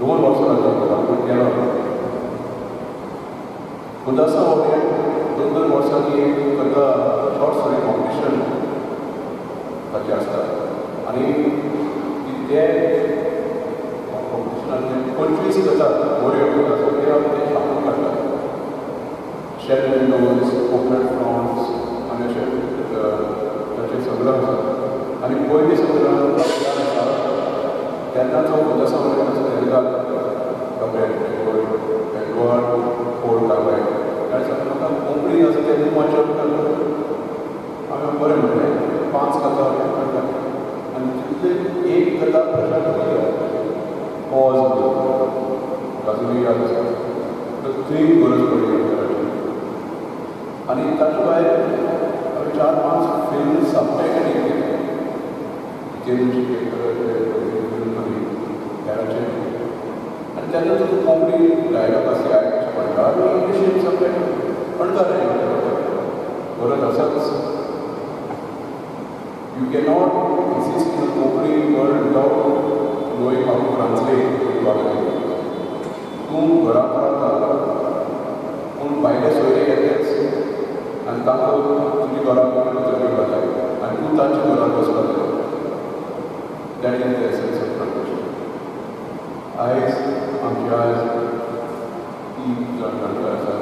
2 वर्सां लागली पूण केलो. उदासा ओरियंट 2-2 वर्सांनी एक कथा शॉर्ट स्टोरी कॉम्पिटिशन ताचें आसता आनी ते कॉम्पिटिशनांतले 25 कथा बऱ्यो कथा सगळ्यो ते छापून काडटात. शेल विंडोज, कोकनट फ्रॉन्स आनी अशें ताचें संग्रह आसा. आनी पयलीं संग्रह आसा तेन्नाचो उदासा ओरियंटाचो निर्गात डॉक्टर एडवर्ड फोर्ड कार्बायल ताणें सांगलें म्हाका कोंकणी आसा तें मातशें अणकार हांवें बरें म्हणलें 5 कथा अणकार आनी तितले एक कथा प्रशांत पॉज अजुनूय याद आसा. तर थंय गरज पडली अणकाराची. आनी ताचे भायर हांवें 4-5 फिल्म सबटायटलींग केलें. जितेंद्र शिकेकर फिल्म हेराचेर. आनी तेन्ना तुका कोंकणी डायलॉग आसा आयकचे पडटा आनी इंग्लिशीन सबटायटल अणकार गरज आसाच. You cannot exist in the Konkani world without knowing how to translate into other languages. तूं घरांत रावता पूण भायले सोयरे येतलेच आनी तांकां तुजी घरां भितर घेवपाक जाय आनी तूं तांच्या घरांत वचपाक जाय. That is the essence of translation. आयज आमचे आयज तीन जाण जाणकार आसात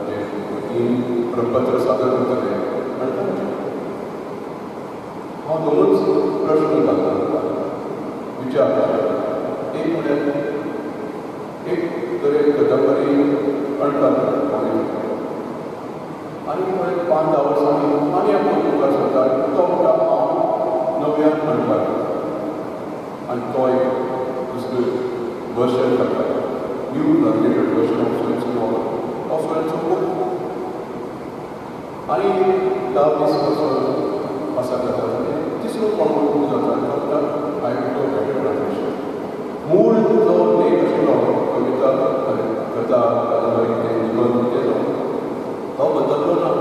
जे तीन प्रपत्र सादर करतले आनी तांचे हांव दोनूच प्रश्न घालता विचार. एक म्हळ्यार एक तरेन कादंबरी अणकार आनी म्हळ्यार 5-10 वर्सांनी आनी एकलो मुखार सरता तो म्हणटा हांव नव्यान अणकार आनी तो एक दुसरो वर्शन काडटा, new translated version of so and so novel of so and so book. आनी 10-20 वर्सां पासार जाता तिसरो कोण जाता तो म्हणटा I will do better translation. मूळ जो लेख आशिल्लो कविता कथा कादंबरी कितें निबंद कितें तो बदललो ना.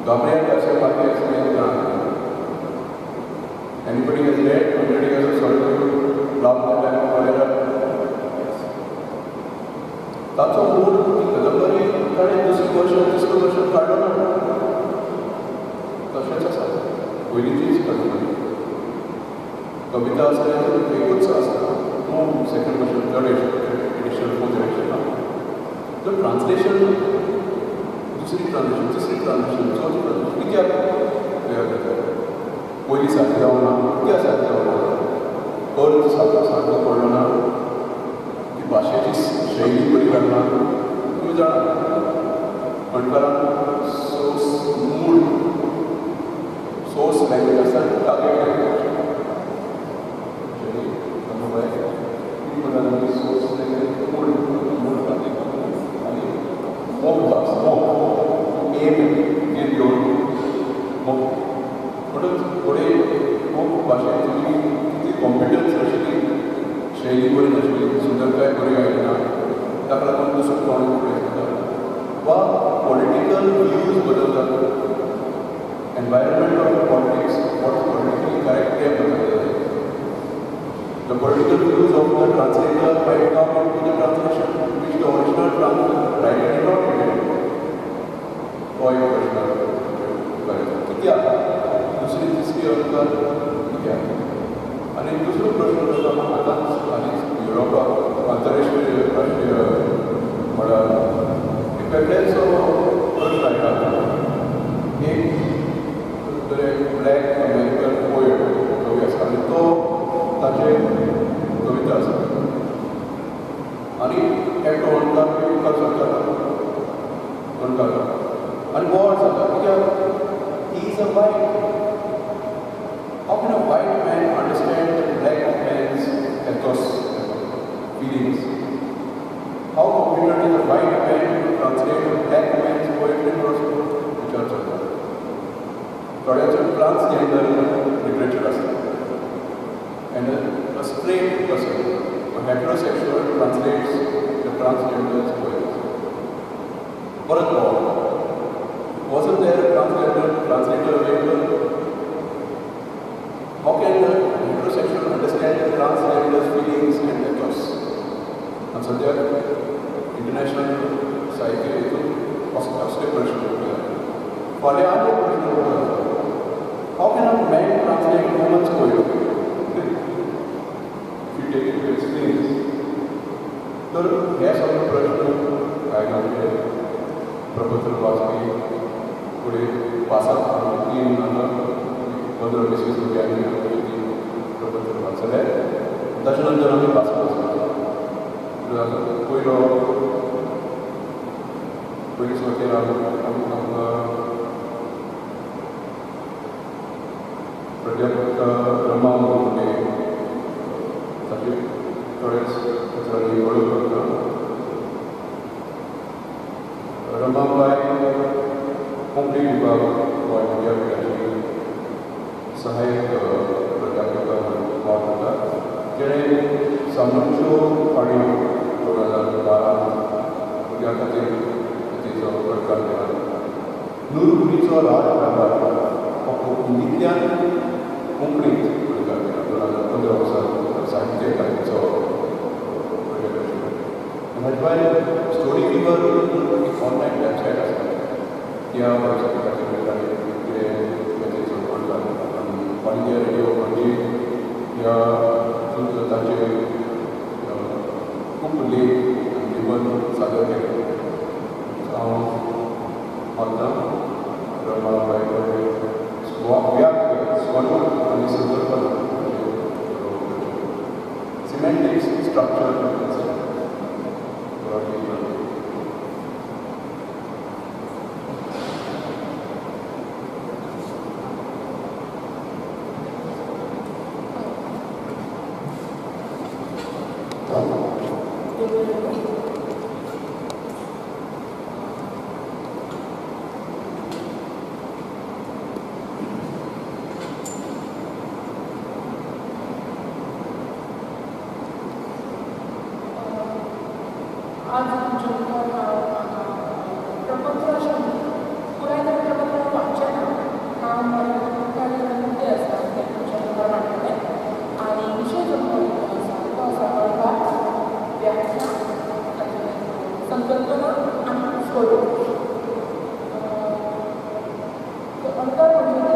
Gabriel Garcia Marquez ना. Anybody has read 100 Years of Solitude, Love in the Time of Cholera? Yes. ताचो मूळ ती कादंबरी ताणें दुसरें वर्शन तिसरें वर्शन काडलो ना, तशेंच आसा पयलींचीच कादंबरी. कविता आसा एकूच आसता, no second version, third edition, fourth edition ना. तर ट्रान्सलेशन दुसरी ट्रान्सलेशन तिसरी ट्रान्सलेशन चवथी ट्रान्सलेशन कित्याक तयार जाता? पयलीं सारकें जावना, कित्याक सारकें जावना? अर्थ सारको पडलो ना, ती भाशेची शैली बरी लागना. तुमी जाणा अणकारान सोर्स मूळ सोर्स लँग्वेज आसता आनी टार्गेट लँग्वेज. सोर्स लँग्वेज मूळ मूळ आनी मोख भास मोख एम एम घेवन मोख. म्हणून थोडे मोख भाशेन तुमी तितली कॉम्पिटन्स आशिल्ली, शैली बरी नाशिल्ली, सुंदरकाय बरी आयली ना, ताका लागून दुसरो कोण फुडें सरता वा पॉलिटिकल व्यूज बदलतात. Environment of politics, what politically correct तें बदलता. The political views of the translator might come into the translation which the original writer did not intend. तो एक प्रश्न कित्याक दुसरी तिसरी अणकार कित्याक? आनी दुसरो प्रश्न जो आतांच हालींच युरोपाक आंतरराष्ट्रीय राष्ट्रीय मळार एक वेगळेचो प्रश्न आयला. एक तरेन ब्लॅक अमेरिकन पोएट कवी आसा आनी तो ताचे कविता आसा आनी एकटो अणकार मुखार सरता अणकार आनी बोवाळ जाता कित्याक he is a white. How can a white man understand the black man's ethos, feelings? How competent is a white man to translate a black man's poetry? विचार चलता. थोड्यांचो ट्रान्सजेंडर लिटरेचर आसता and a straight person, a heterosexual translates the transgender's poems. परत बोवाळ. Wasn't there a translator available? How can the heterosexual understand the transgender's feelings and ethos? आनी सद्याक international साहित्य हितून असले प्रश्न उरले. फाल्यां आनी एक प्रश्न उरलो, how can a man translate woman's poetry? If you take it to extremes. तर हे सगळे प्रश्न आयज आमचे प्रपत्र वाचपी फुडें पासाक तीन आतां 15-20 भुरग्यांनी तीन प्रपत्र वाचले, ताचे नंतर आमी पासाक वचपाक. पयलो पयली सुवातेर आमकां प्राध्यापक रमा मुरगुंडे ताचे थोडेच उतरांनी वळख करता. रमाबाय कोंकणी विभाग गोंय विद्यापीठाची सहाय्यक प्राध्यापिका म्हणून वावर करता, जेणें सामूच्यो काणयो 2012 भुरग्यां खातीर तिचो प्रकार केला. नुरपुरीचो राजकारभार हो हिंदींतल्यान कोंकणीत अणकार केला 2015 वर्सा साहित्य अकादमीचो प्रोजेक्ट आशिल्लो. हाचे भायर स्टोरी विवर एक ऑनलायन वेबसायट आसा, त्या वेबसायटाचेर कितें कथेचो अणकार आनी ऑल इंडिया रेडियो पणजे ह्या तांचे खूब लेख आनी निबंद सादर केले. हांव मानता स्वरूप आनी संकल्पना, सिमेंटिक्स, स्ट्रक्चर. आज तुमच्या मुखार प्रपत्र अशें पुराय तरी प्रपत्र वाचचें ना, हांव म्हज्या मुखार मुद्दे आसा ते तुमच्या मुखार मांडटलें. आनी विशय जो आसा तो आसा अणकार, व्याख्या, संकल्पना आनी स्वरूप. अणकार म्हणजे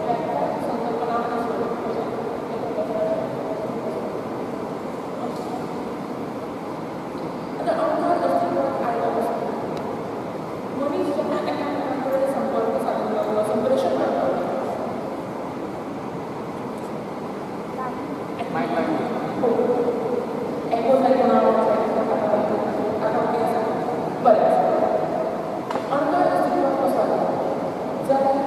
व्याख्या, संकल्पना आनी स्वरूप अशें तें प्रपत्राचें. आतां अणकार अस्तित्वात आयलो कसो? मनीस जेन्ना एकामेकां कडेन संपर्क सादूंक लागलो, संप्रेशण करपाक लागलो, एको जायत ना, आतां ओके आसा, बरें आसा. अणकार अस्तित्वात कसो आयलो जाल्यार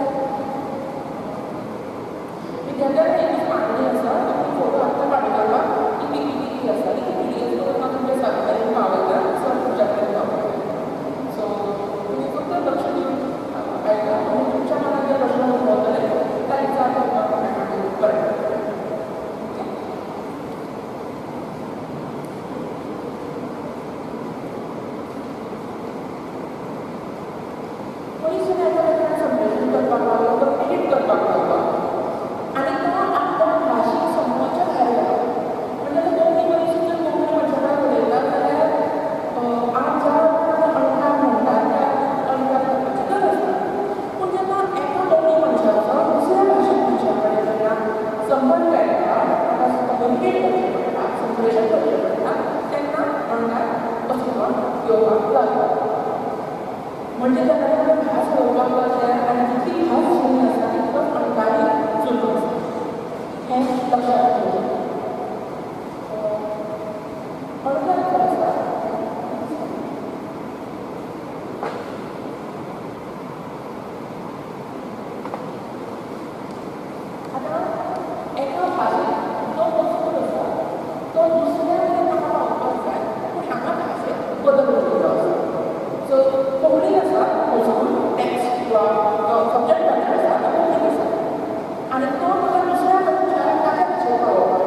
विद्यार्थ्यांक एक मागणी आसा, तुमी फोटो आत्तां काडूं नाका, ही पीपीटी आसा, ही पीडीएफ करून हांव तुमच्या सरा मेरेन पावयता, सर तुमच्या कडेन पावयता. सो तुमी फक्त लक्ष दिवन आयका आनी तुमच्या मनात जे प्रश्न उद्भवतले ताची जाप तुमकां बरें पडटलें. मनीस जेन्ना एकामेकांक संप्रेशण करपाक लागलो, कम्युनिकेट करपाक लागलो आनी तो आपल्या भाशीक समूहाच्या भायर गेलो. म्हणजे आतां कोंकणी मनीस जर कोंकणी मनशा कडेन उलयता जाल्यार आज ज्या अणकार म्हणटात त्या अणकार करपाची गरज ना. पूण जेन्ना एका कोंकणी मनशाचो दुसऱ्या भाशीक मनशा कडेन जेन्ना संबंद येता, ताका कम्युनिकेट करचें पडटा, संप्रेशण करचें पडटा, तेन्ना अणकार अस्तित्वात येवपाक लागलो. म्हणजे तेन्ना ताका भास उलोवपाक लागले आनी जितली भास जुनी आसा तितलोच अणकारी जुनो आसा, हें लक्षात दवरचें. अणकार जो आसा आतां एका भाशेंत जो मजकूर आसा तो दुसऱ्या मेरेन म्हाका पावोवपाक जाय, पूण हांगा भाशेंत बदल घडिल्लो आसा. सो कोंकणीन आसा मजकूर, टॅक्स्ट किंवा सब्जॅक्ट मॅटर आसा तो कोंकणीन आसा आनी तो म्हाका दुसऱ्या मनशाक ताच्या भाशेन पावोवपाक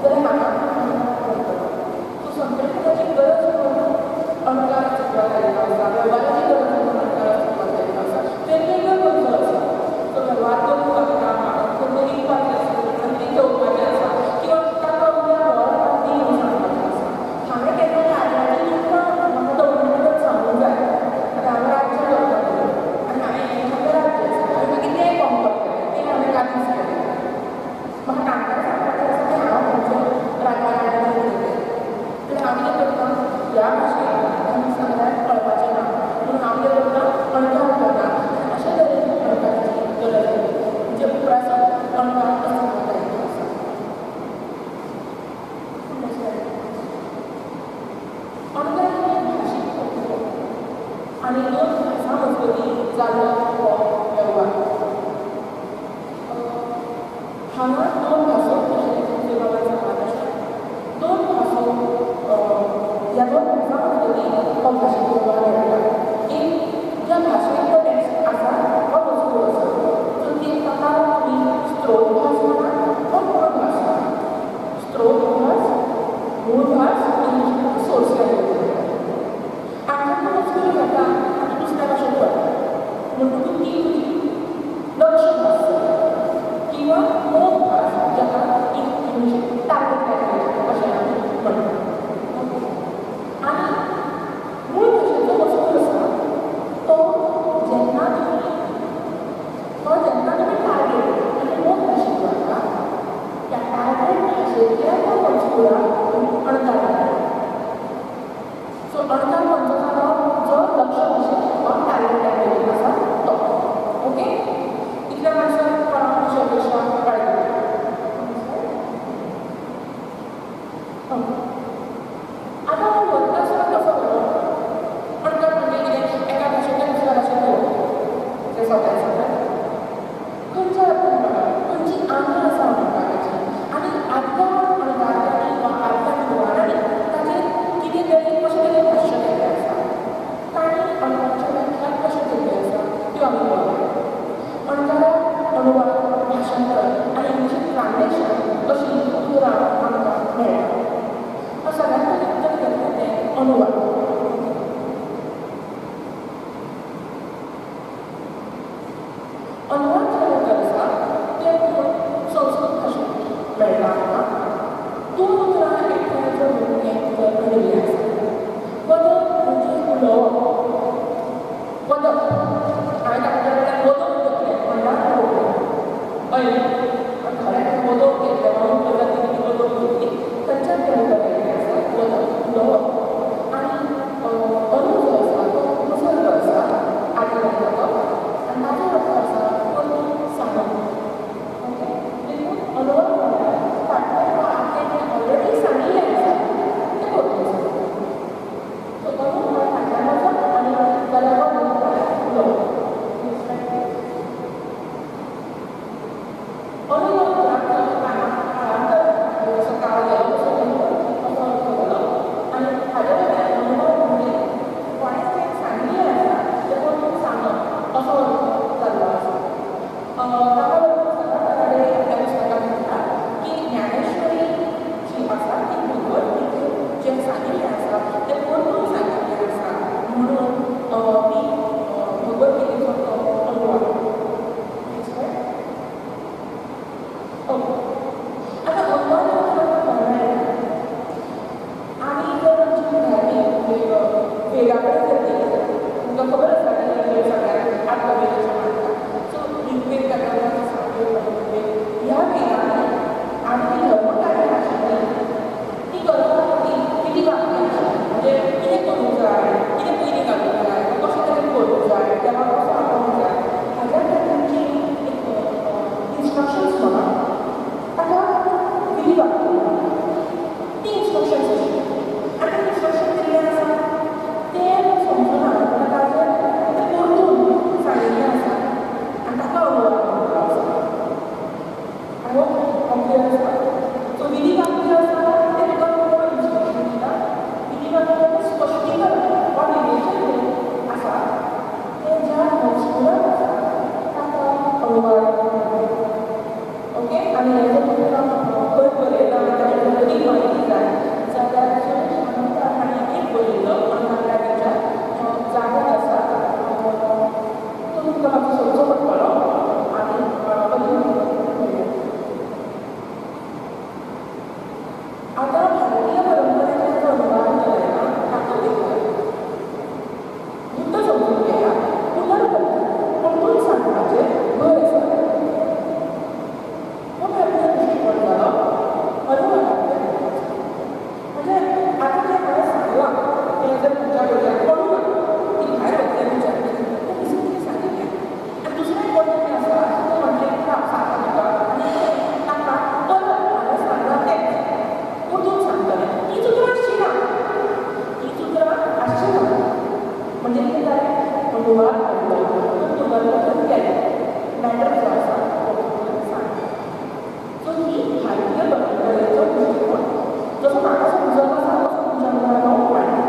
जाय जाल्यार हांगा अणकार करतलो. सो संप्रेशणाची गरज म्हणून अणकार अस्तित्वात आयिल्लो आसा, वेव्हाराची गरज म्हणून अणकार अस्तित्वात आयिल्लो आसा. वेगवेगळ्यो गरजो आसा. सो वेव्हार करूंक लागता, कोण विकपाचें आसा, कोण घेवपाचें आसा, किंवा ताका उद्या व्हर दी म्हणून सांगपाचें आसा. हांवें केन्ना कार्याचें तुमकां म्हाका डॉक्युमेंटान सांगूंक जाय. आतां हांव राज्य करता आनी हांवें एखादें राज्य आसा, हांवें मागीर तें कॉन्कर केलें, तें हांवें काबीज केलें. म्हाका तांकां सांगपाचें आसा की हांव खंयचो राजा राणी कितें तें. जाल्यार हांव कितें करता, ह्या भाशेन आमी सगळ्यांक कळपाचें ना म्हणून हांव कितें करता, अणकार करता. अशे तरेन अणकाराची गरज आसली, म्हणजे उप्रासत अणकार अस्तित्वात आयिल्लो आसा. अणकार ही एक भाशीक प्रक्रिया आनी दोन भासां मजगतीं जाल्लो हो वेव्हार. हांगा दोन भासो, जशें बाबान सांगलां तशें दोन भासो, ह्या दोन भासां मजगतीं हो भाशीक वेव्हार घडटा. एक ज्या भाशेंत तो टॅक्स्ट आसा हो मजकूर आसा, सो ती ताका तुमी स्त्रोत भास म्हणा वा मूळ भास म्हणा. स्त्रोत भास, मूळ भास, इंग्लिशींत सोर्स लँग्वेज म्हणटात. हांगा तो मजकूर घेता आनी दुसऱ्या भाशेन वता, म्हणटकूच अनुवाद. अनुवाद जें उतर आसा तें संस्कृत भाशेंत मेळटा आमकां. दोन उतरां एकठांय जोडून हें उतर घडिल्लें आसा. वद म्हणजे उलोवप, वदप. हांवें ताच्या कडल्यान वदोवन घेतलें म्हणल्यार उलोवप. हय, खरें वदोवन घेतलें म्हणून वदत ती वदोवन घेतली, तांच्यान तें उतर आयिल्लें आसा वदप, उलोवप. आनी अनु जो आसा तो उपसर्ग आसा आदी लागता तो, आनी ताचो अर्थ आसा परतून सांगप. ओके, देखून अनुवाद म्हळ्यार फाटल्यान वा आदलें जें ऑलरेडी सांगिल्लें आसा तें परतून सांगप. सो अनु म्हळ्यार फाटल्यान वचप आनी जाल्यार वद म्हळ्यार उलोवप. अनुवाद काळांतर जसो काळ गेलो तसो असो अर्थ जालो. आनी हाजे वयल्यान अनुवाद म्हणजे कोणें जें सांगिल्लें आसा तें परतून सांगप असो अर्थ जाल्लो आसा. ताका लागून सदां त्या पुस्तकांत म्हणटा की ज्ञानेश्वरी जी आसा ती भगवद्गीतेंत जें सांगिल्लें आसा तें परतून सांगिल्लें आसा, म्हणून ती भगवद्गीतेचो तो अनुवाद. ओके, आतां अनुवाद आमकां मेळटा. आनी जर आमची धार्मीक वेदा कडेन जर गेली जाल्यार तुमकां खबर आसा की सगळ्यांक आत्मवेद अशें मानता. सो ऋग्वेद ताका सामवेद, ह्या वेदांनी आनी धर्मकार्यां आशिल्लीं ती करपा खातीर कितें वाक्यां आशिल्लीं, म्हणजे कितें करूंक जाय, कितें पयलीं घालूंक जाय, कशें तरेन करूंक जाय, देवाक कसो आपोवंक जाय, हाज्या खातीरची एक इन्स्ट्रक्शन्स म्हणा ताका विधी वाक्य ती इन्स्ट्रक्शन्स आशिल्ली. आनी इन्स्ट्रक्शन दिल्लें आसा तें समजुना, ताजें तें परतून सांगिल्लें आसा आनी ताका अनुवाद म्हणिल्लो आसा. I hope हांव क्लियर आसा. सो विधी वाक्य आसा तें तुका प्रोपर इन्स्ट्रक्शन दिता. विधी वाक्याचें स्पश्टीकरण वा विवेचन जें आसा तें ज्या मजकुरांत आसा ताका अनुवाद म्हणटात. ओके, आनी हें जर तुमकां खंय बरयलां ताचे बद्दल अदीक म्हायती जाय जाल्यार सुरेश आनंदकार हांणी एक बरयल्लो अणकारकाराच्या जागर आसा, तो तुमकां मातसो सोदचो पडटलो आनी अदीक म्हायती मेळटली. आतां भारतीय परंपरेचो जो अनुवाद केला तातूंत देखूया मुद्दो समजून घेया, पुनर्कथन परतून सांगपाचें भर आसा. हो भारतीय दृश्टिकोण जालो अनुवादांतल्यान. म्हणजे आतां जें हांवें सांगलां तें जर तुमच्या डोक्याक पडूं ना ती भायर वतलें विचारतलें तें दुसरें कितें सांगिल्लें. आनी दुसरें कोण कितें आसा तें म्हणलें सांगता तुका आनी ताका परत हांवें सांगलां तेंच परतून सांगतलें, तीच उतरां आसची ना, तीच उतरां आसची ना. म्हणजे कितें जालें, अनुवाद घडलो, पुनर्कथन केलें, मॅटर जो आसा तो परतून सांगलो. सो ही भारतीय परंपरेचो दृश्टिकोण जसो म्हाका समजत आसा तसो तुमच्या मुखार हांव मांडटा.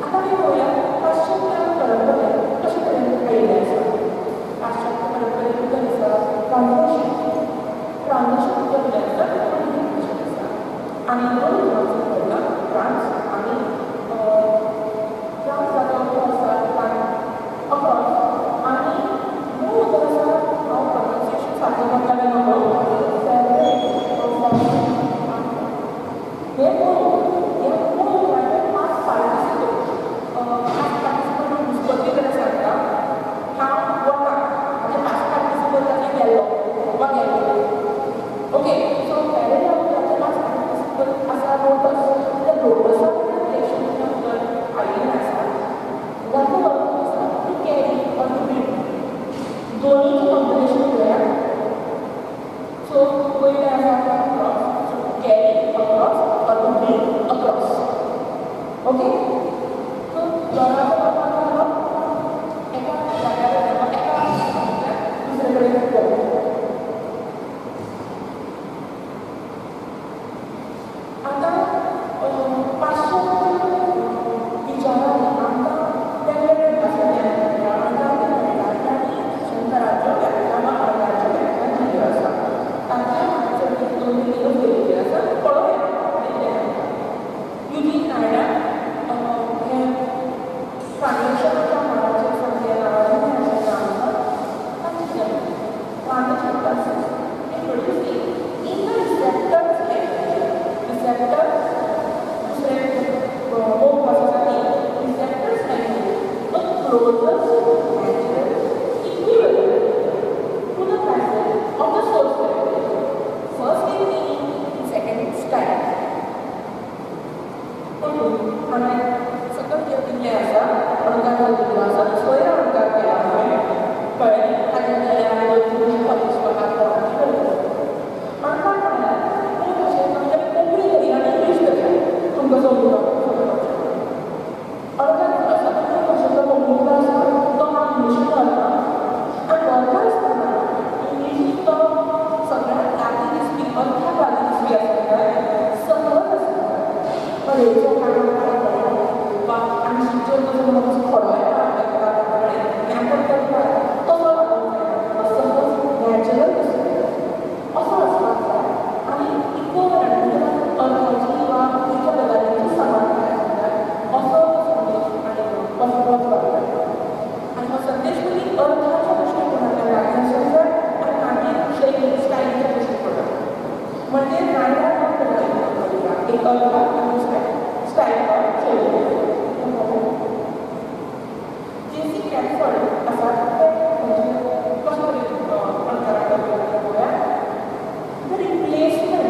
आतां आमी पळोवया पाश्चात्य परंपरेन कशे तरेन आयिल्लें आसा. पाश्चात्य परंपरेन उतर आसा ट्रान्सलेशन. ट्रान्सलेशन उतर जें आसा तें कोंकणी भाशेंत आसा आनी दोन उतरांचो पडला ट्रान्स आनी ट्रान्स जाचो अर्थ आसा अक्रॉस, आनी मूळ उतर आसा, हांव प्रोनाउन्सिएशन सारकें करता काय नकळो, हें मूळ ह्या मूळ उतराचें पास्ट पार्टिसिपल, पास्ट पार्टिसिपल निष्पत्ती कडेन सांगता हांव वता, म्हणजे पास्ट पार्टिसिपल जातलें गेल्लो वा गेल्लो. ओके, सो फॅरेड ह्या उतराचें पास्ट पार्टिसिपल आसा लोटस. त्या लोटसा वयल्यान रिलेशन उतर आयिल्लें आसा. ताचो अर्थ आसा to carry or to bring. दोनीचें कॉम्बिनेशन पळयात. सो पयलें आसा across, so to carry across or to bring across. Okay, so दोनाचो अर्थ जालो एका जाग्यार वा एका दुसरे कडेन पळोवप. आतां पाश्चात्य विचारांनी आमकां वेगवेगळे भाशेंतल्यान मेळटा, अणकार मेळटा आनी भाशांतराच्यो व्याख्या वा अणकाराच्यो व्याख्या दिल्ल्यो आसा. तांचे हांवें चडशे दोन तीन बरयल्ल्यो आसा, पळोवया कितें. युजीन नायडान closest natural equivalent to the passage of the source language. First in meaning, second in style. पूण हांवें सकयल दिल्लें आसा, अणकार दिल्लो आसा, स्वयर अणकार केला हांवें, कळ्ळें? ताजें अणकार म्हळ्यार मूळ भाशेंत म्हणजे कोंकणी धरया आनी इंग्लीश धरया, तुमकां समजुपाक अणकार जो आसा तो मूळ भाशेंतलो कोंकणींतलो आसा तो हांव इंग्लिशीन व्हरता आनी व्हरता आसतना इंग्लिशीन तो सगळ्यांत लागीं दिसपी, अर्थाक लागीं दिसपी आसूंक जाय, सहज आसूंक जाय. कडेचो वा आमी शिक्षण कसो कसो खडो येता कडेन व्याकरण करता तसो लागूंक जाय, तो सहज नॅचरल दिसूंक जाय, असो आसपाक जाय. आनी इक्वलंट म्हणजे अर्थाची वा खंयच्या गजालींची समानताय आसूंक जाय, असो संदेश आनी पसरोवपाक जाय. आनी हो संदेश पयलीं अर्थाच्या दृश्टिकोणांतल्यान लागीं आसूंक जाय आनी मागीर शैली स्टायलीच्या दृश्टिकोणांत. म्हणजे नायला एक अर्थ आनी स्टायल शैली. जेसी कॅफर्ड आसा ते म्हणजे कशें तरेन अणकाराक पळोवया. रिप्लेसमेंट,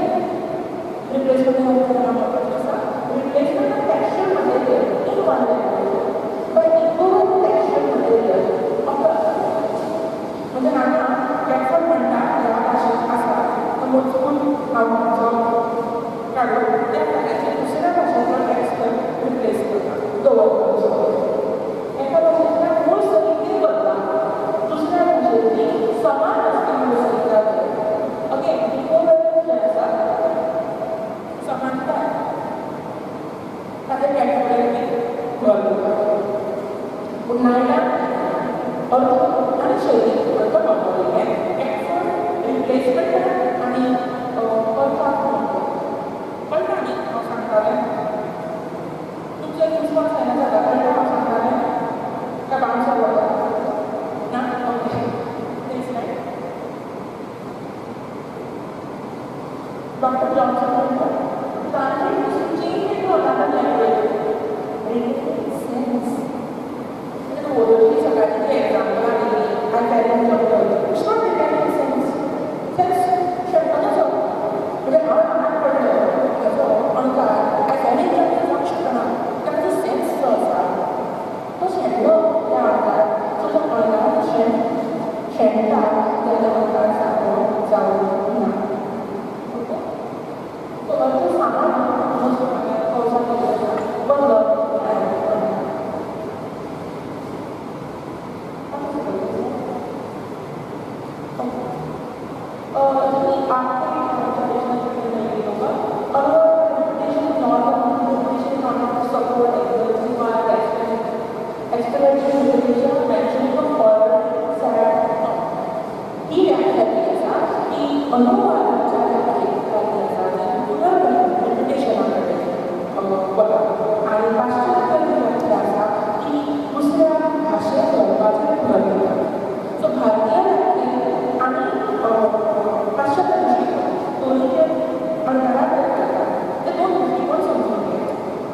रिप्लेसमेंट म्हत्वाचें आसा. Replacement of textual material in one language by equivalent textual material of the other. म्हणजे हांगा कॅफर्ड म्हणटा ह्या भाशेंत आसा तो मजकूर हांव काडून त्या जाग्याचेर दुसऱ्या भाशेंतलो टॅक्स्ट रिप्लेस करता, दवरता. एका भाशेंतल्या मूळ संहितेक बदला दुसऱ्या भाशेंतली समान आसपी मूळ संहिता दवरता. अगेन इक्वलंट जें आसा समानताय ताजें कॅफर्डान बी भर दिता. पूण नायला अर्थ आनी शैली हांकां म्हत्व दिल्लें. कॅफर्ड रिप्लेसमेंटाक आनी अर्थाक म्हत्व. कळटा न्ही हांव सांगतालें? तुमचो एक रिस्पॉन्स जायना जाता, कळटा हांव सांगतालें? काय बाउन्स जाता ना? Okay, next slide. Doctor Johnson म्हणटा translate is change into another language retaining sense. म्हणजे ओरोची सकाळची जी एग्जाम्पलां दिली I fell in jungle, it's not retaining sense. Sense शेणपाचो म्हणजे हांव रानांत पडलो हाचो अणकार I fell in jungle जावंक शकना, कारण जो सेन्स जो आसा तो शेणलो त्या अणकाराक. सो जो अणकाराक शेणटा जाल्यार अणकार सारको जावंक ना. ओके, सो अर्थ सामान बदलप आनी अणकार. ही व्याख्या जी आसा ती अनुवादाच्या व्याख्येखाली आसा, जी पुनर्रिपिटेशना कडेन वता. आनी पाश्चात्य जी व्याख्या आसा ती दुसऱ्या भाशेंत व्हरपाचेर भर दिता. सो भारतीय व्याख्येत आनी पाश्चात्य दृश्टिकोण दोनीचे अणकाराक जाता. ते दोन दृश्टिकोण समजून घे.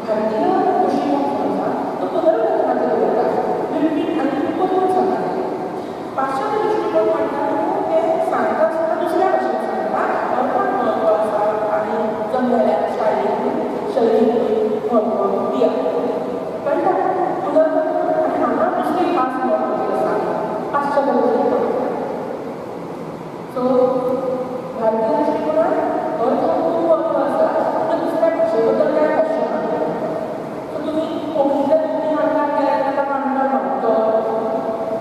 भारतीय दृश्टिकोण जो आसा तो पुनर्कथनाचेर दवरता, रिपीट आनी परतून सांगता. पाश्चात्य दृश्टिकोण म्हणटा ते सांगता आसतना दुसऱ्या भाशेन सांगता, अर्थाक म्हत्व आसा आनी जमलेल्या स्टायलीक शैलीकूय म्हत्व दिया. कळटा? पुनर्कथन आनी हांगा दुसरी खास म्हत्वाची आसा पाश्चात्य दृश्टिकोण. सो भारतीय दृश्टिकोणात अर्थाक खूब म्हत्व आसा, पूण दुसऱ्या भाशे बद्दल कांय क्वेश्चन ना. सो तुमी कोंकणींतल्यान तुमी अणकार केल्यार ताका अणकार म्हणटलो,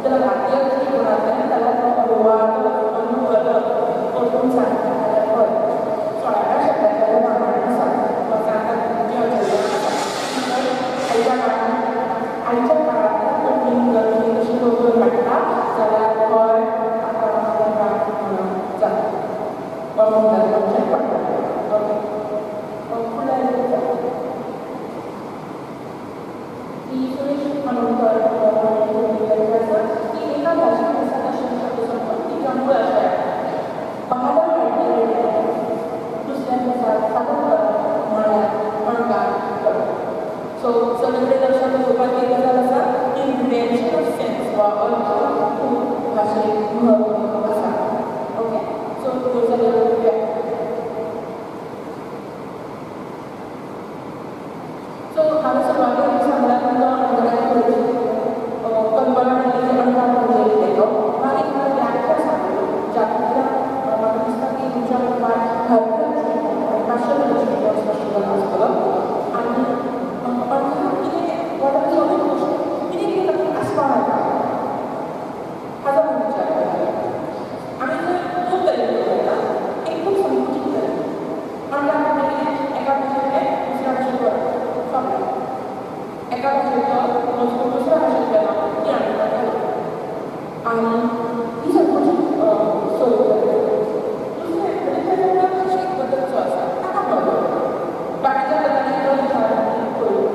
जाल्यार भारतीय दृश्टिकोणांतल्यान जाल्यार तो अनुवाद अनुवादक परतून सांगता जाल्यार बरें. 16व्या शेंकड्यांतल्या रामायण आसा, सांगता जी अचलय आसा आयच्या काळांत, आयच्या काळांतल्या कोंकणीन जर तुमी तशी नदर काडटा जाल्यार हय आतां अणकार जाता वा म्हणटात पडटा. ओके, फुडल्या ही सुरेश आनोलकर हांणी आसा की एका भाशेंत आसा तशें शब्दसंपत्त तिच्या मूळ आशयाक बाधा हाडपी दुसऱ्या भाशा सादर करप म्हळ्यार अणकार करप. सो सगळे कडेन लक्षांत दवरपाची गजाल आसा की रिटेन्शन ऑफ हांवें सुरवातेक सांगलां तुमकां अणकाराची गरज, कल्पना दिली अणकार म्हणजे कितें तो, मागीर तुमकां व्याख्या सांगल्यो जातूंतल्यान म्हाका दिसता की तुमच्या मुखार भारतीय दृश्टिकोण आनी पाश्चात्य दृश्टिकोण स्पश्ट जाला आसतलो. आनी अणकार कितें what are the कितें कितें तातूंत आस्पाव येता हाजो आमी विचार करतले. आमी जर खूब तरेन करता, एक खूब संकुचीत तरेन अणकार म्हणजे कितें, एका भाशेंतलें दुसऱ्या भाशेंत वरप सोंपलें, एका भाशेंतलो मजकूर दुसऱ्या भाशेंत गेलो की अणकार जालो. आनी ही संकुचीत स्वरूप जालें. दुसरें म्हणजे ताच्या भाशेक बदल जो आसा ताका म्हत्व, बाकीच्या गजालींचो विचार आमी करूं.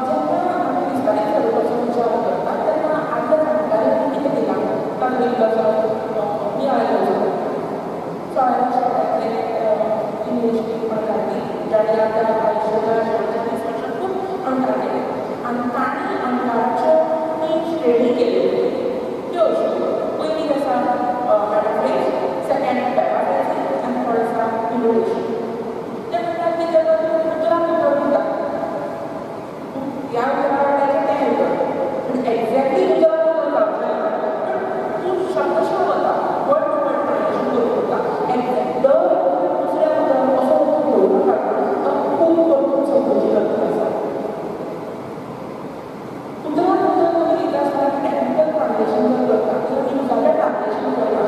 जेन्ना आमी विस्तारीत स्वरुपाचो विचार करता तेन्ना आदल्या जाणकारांनी कितें दिलां तातूंत इल्लोसो नियाळ घेवचो. 16व्या शेंकड्यांतले इंग्लीश अणकारपी जाणें आपल्या आयुश्याच्या शेवटच्या 30 वर्सां खूब अणकार केले आनी तांणी अणकाराच्यो 3 श्रेणी केल्यो त्यो अश्यो. पयली आसा मेटाफ्रेज, सेकंड पॅराफ्रेजींग आनी थर्ड आसा इमिटेशन. ते म्हणटात की जेन्ना तुमी उतराक उतर दिता, ह्या उतरा वाट्याचें तें उतर, म्हणजे एक्झॅक्टली उतराक उतर जावचें ना, पण तूं शब्दशः वता, वर्ड टू वर्ड ट्रान्सलेशन करूंक वता. एक्झॅक्ट दर दुसऱ्या उतराक असो घेवं नाका, तो खूब परतून संकुचीत अर्थ आसा. उतराक उतर तुमी दिता आसतना टॅक्निकल ट्रान्सलेशन जर करता किंवा न्यूजाचें ट्रान्सलेशन करता,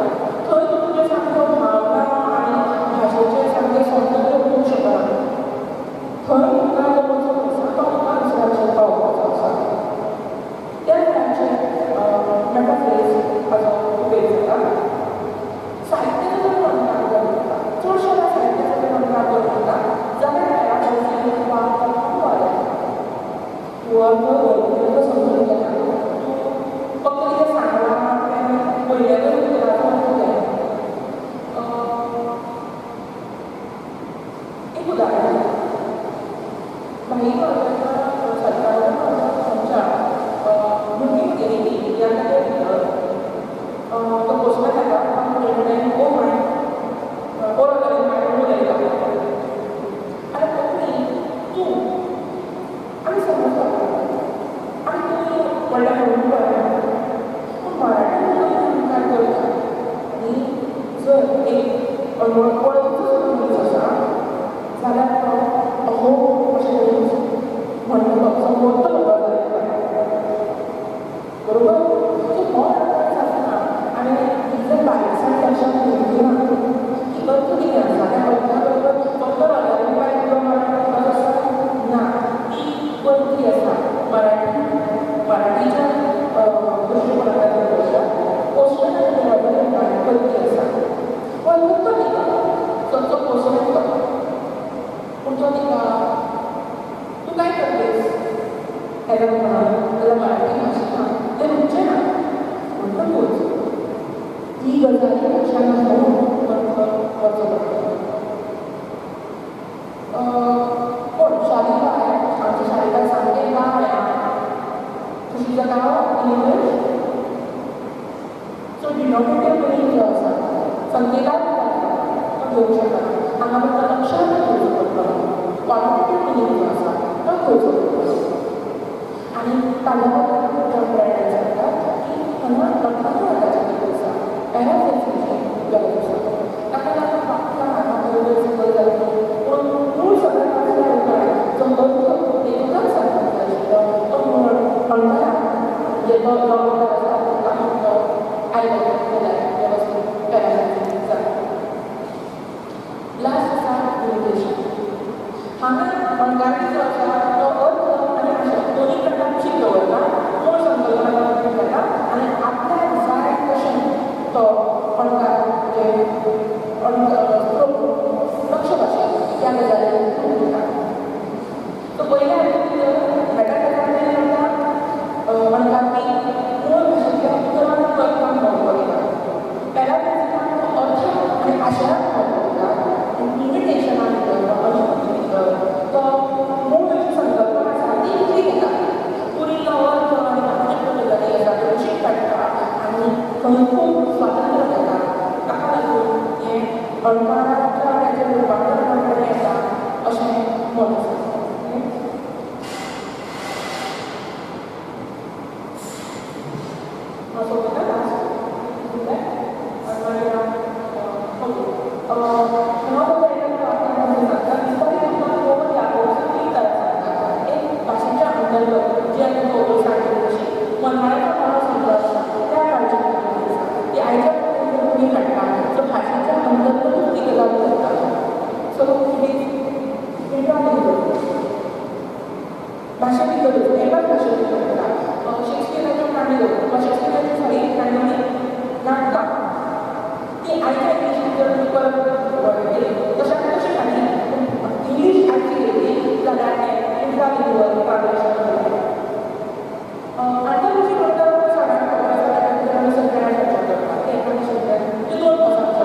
थंय तूं तुजें सामको भावना आनी भाशेचें सामकें सौंदर्य उरूंक शकना. थंय तुका जो मजकूर आसा तो तुका दुसऱ्या भाशेन पावोवपाचो आसा. त्या वेळाचेर मेटाफ्रेज हाजो उपेग जाता. साहित्याचो जर अणकार करूंक वता, चडशा साहित्याचो जर अणकार करूंक वता जाल्यार पॅराफ्रेजींग वा अनुवाद येता. तूं अर्थ वरवीं समजून घेना, तूं फक्त कितें सांगलां तें पयल्याकच उतराचो अर्थ घेना. एक उदाहरण, भाई सरकाराच्या मुंबई गेली ह्या कथे भितर तो पोस्टमॅन येता आनी ओ my ओ my म्हणून उलयता. आतां कोंकणी तूं आमी समजता, आमी तूं व्हडल्या म्हणून कळना, पूण मराठीन तुमी अणकार करता आनी जर एक वळखीचो मनीस आसा जाल्यार तो अहो अशें करून म्हणटलो, संबोधतलो बरोबर. सो हो अणकार जातना आनी जर बारीकसाण लक्षात घेतली ना की अर्थ कितें आसा, त्या अर्था बरोबर फक्त रगारी बाय किंवा मराठी आसा ना, ती परकी आसा. मराठी मराठीच्या दृश्टिकोणांतल्यान पळोवया, पोस्टमॅन आनी परकी आसा. वळखतो तिका, तो पोस्टमॅन तो, पूण तो तिका तूं काय करतेस हेका म्हणून जाल्यार मराठी भाशा ना तें म्हणचें ना. म्हणटकूच ती गजाली लक्षांत घेवन अर्थ करचो पडटलो. कोण शारिकाय, आमच्या शारिकाय सामकें गांव आं, तुजीं गांव in English. So denotative meaning जो आसा, संकेतात्मक आसा, तो घेवंक शकना. हांगा तुमकां लक्षांत घेवचो पडटलो. क्वॉलिटेटीव मिनींग जो आसा तो घेवचो पडटलो. आनी ताज्या बद्दल सांगता की हांगा अर्थानुवादाची गरज आसा, पॅराफ्रेजींगची गरज आसा. ताका लागून वाक्यां हांगा बरोबर सकयल जातली, पूण मूळ सगळें वाचल्या उपरांत जो अर्थ लेखकाक सांगपाक जाय आशिल्लो तो मूळ अणकाराक म्हणजे तो जो अणकार आसा तातूंत तो आयलो जाल्यार वेवस्थीत पॅराफ्रेजींग जाता. लास्ट आसा इमिटेशन. हांगा अणकारपी जो आसा तो अर्थ आनी आशय दोनी प्रकार कुशीक दवरता, मूळ संकल्पना घेता आनी आपल्याक जाय तशें तो अणकार म्हणजे लक्ष भाशेक त्या गजालीन दिता. सो पयल्या हातूंत मेटाफ्रेजान म्हणटा अणकारपी मूळ भाशेंतल्या उतरांक अर्थाक म्हत्व दिता, पॅराफ्रेजिंगाक तो अर्थाक आनी आशयाक म्हत्व दिता, आनी इमिटेशना भितर वा अनुकृती भितर तो मूळ जी संकल्पना आसा ती उकती घेता, उरिल्लो अर्थ आनी बाकीच्यो गजाली आसा त्यो कुशीक काडटा आनी थंय खूब स्वातंत्र्य घेता. ताका लागून हें अणकाराच्या मत आसा. हांव सोंपयता लास्ट मागीर ओके हांव विस्तारीत रूपान गोवन यादोवचो तीन तरा सांगता. एक भाशेच्या अंतर्गत जी आमी खबर सांगली तशी मनमाळ्याचो काळ सुरू आसता त्या काळची गजाल आसा ती आयच्या कोंकणी हाडटा. सो भाशेच्या अंतर्गतूच ती गजाल करता. सो it is इंट्रालिंगल भाशे भितरूच एकाच भाशे भितर करता. शेक्सपियराच्यो काणयो वा शेक्सपियराच्यो सॉरी काणयो नाटकां ती आयच्या इंग्लिशीन जर तुमी परत केली तशें तशें काणी इंग्लीश आयची घेतली जाल्यार तें इंट्रालिंगल ट्रान्सलेशन करता. आंतरभाशीक म्हणटा सगळ्यांक खबर आसा ताच्या भितर आमी सगळ्या चर्चा करता. ते एका भाशेंतल्यान म्हणजे दोन भासांचो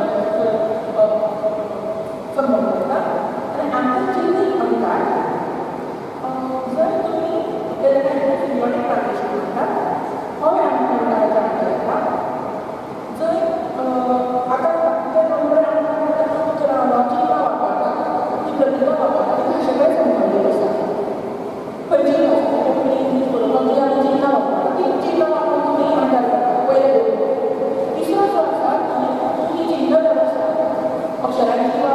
संबंद येता. आनी आंतरचिन्ही अणकार जर तुमी ताका सिमियोटीक ट्रान्सलेशन म्हणटात हो अणकाराच्या अंतर येता. जंय आतां त्या नंबर उतरां वा चिन्नां वापरतात ती प्रतिमा वापरतात ती भाशे कडेन संबंदीत आसा. खंयचीय भास कोंकणी इंग्लीश बरोवपाक जी आमी चिन्नां वापरतात ती चिन्नां वापरून तुमी अणकार करता पयलें दोन. तिसरो जो आसा तुमी चिन्न वेवस्था अक्षरांची वा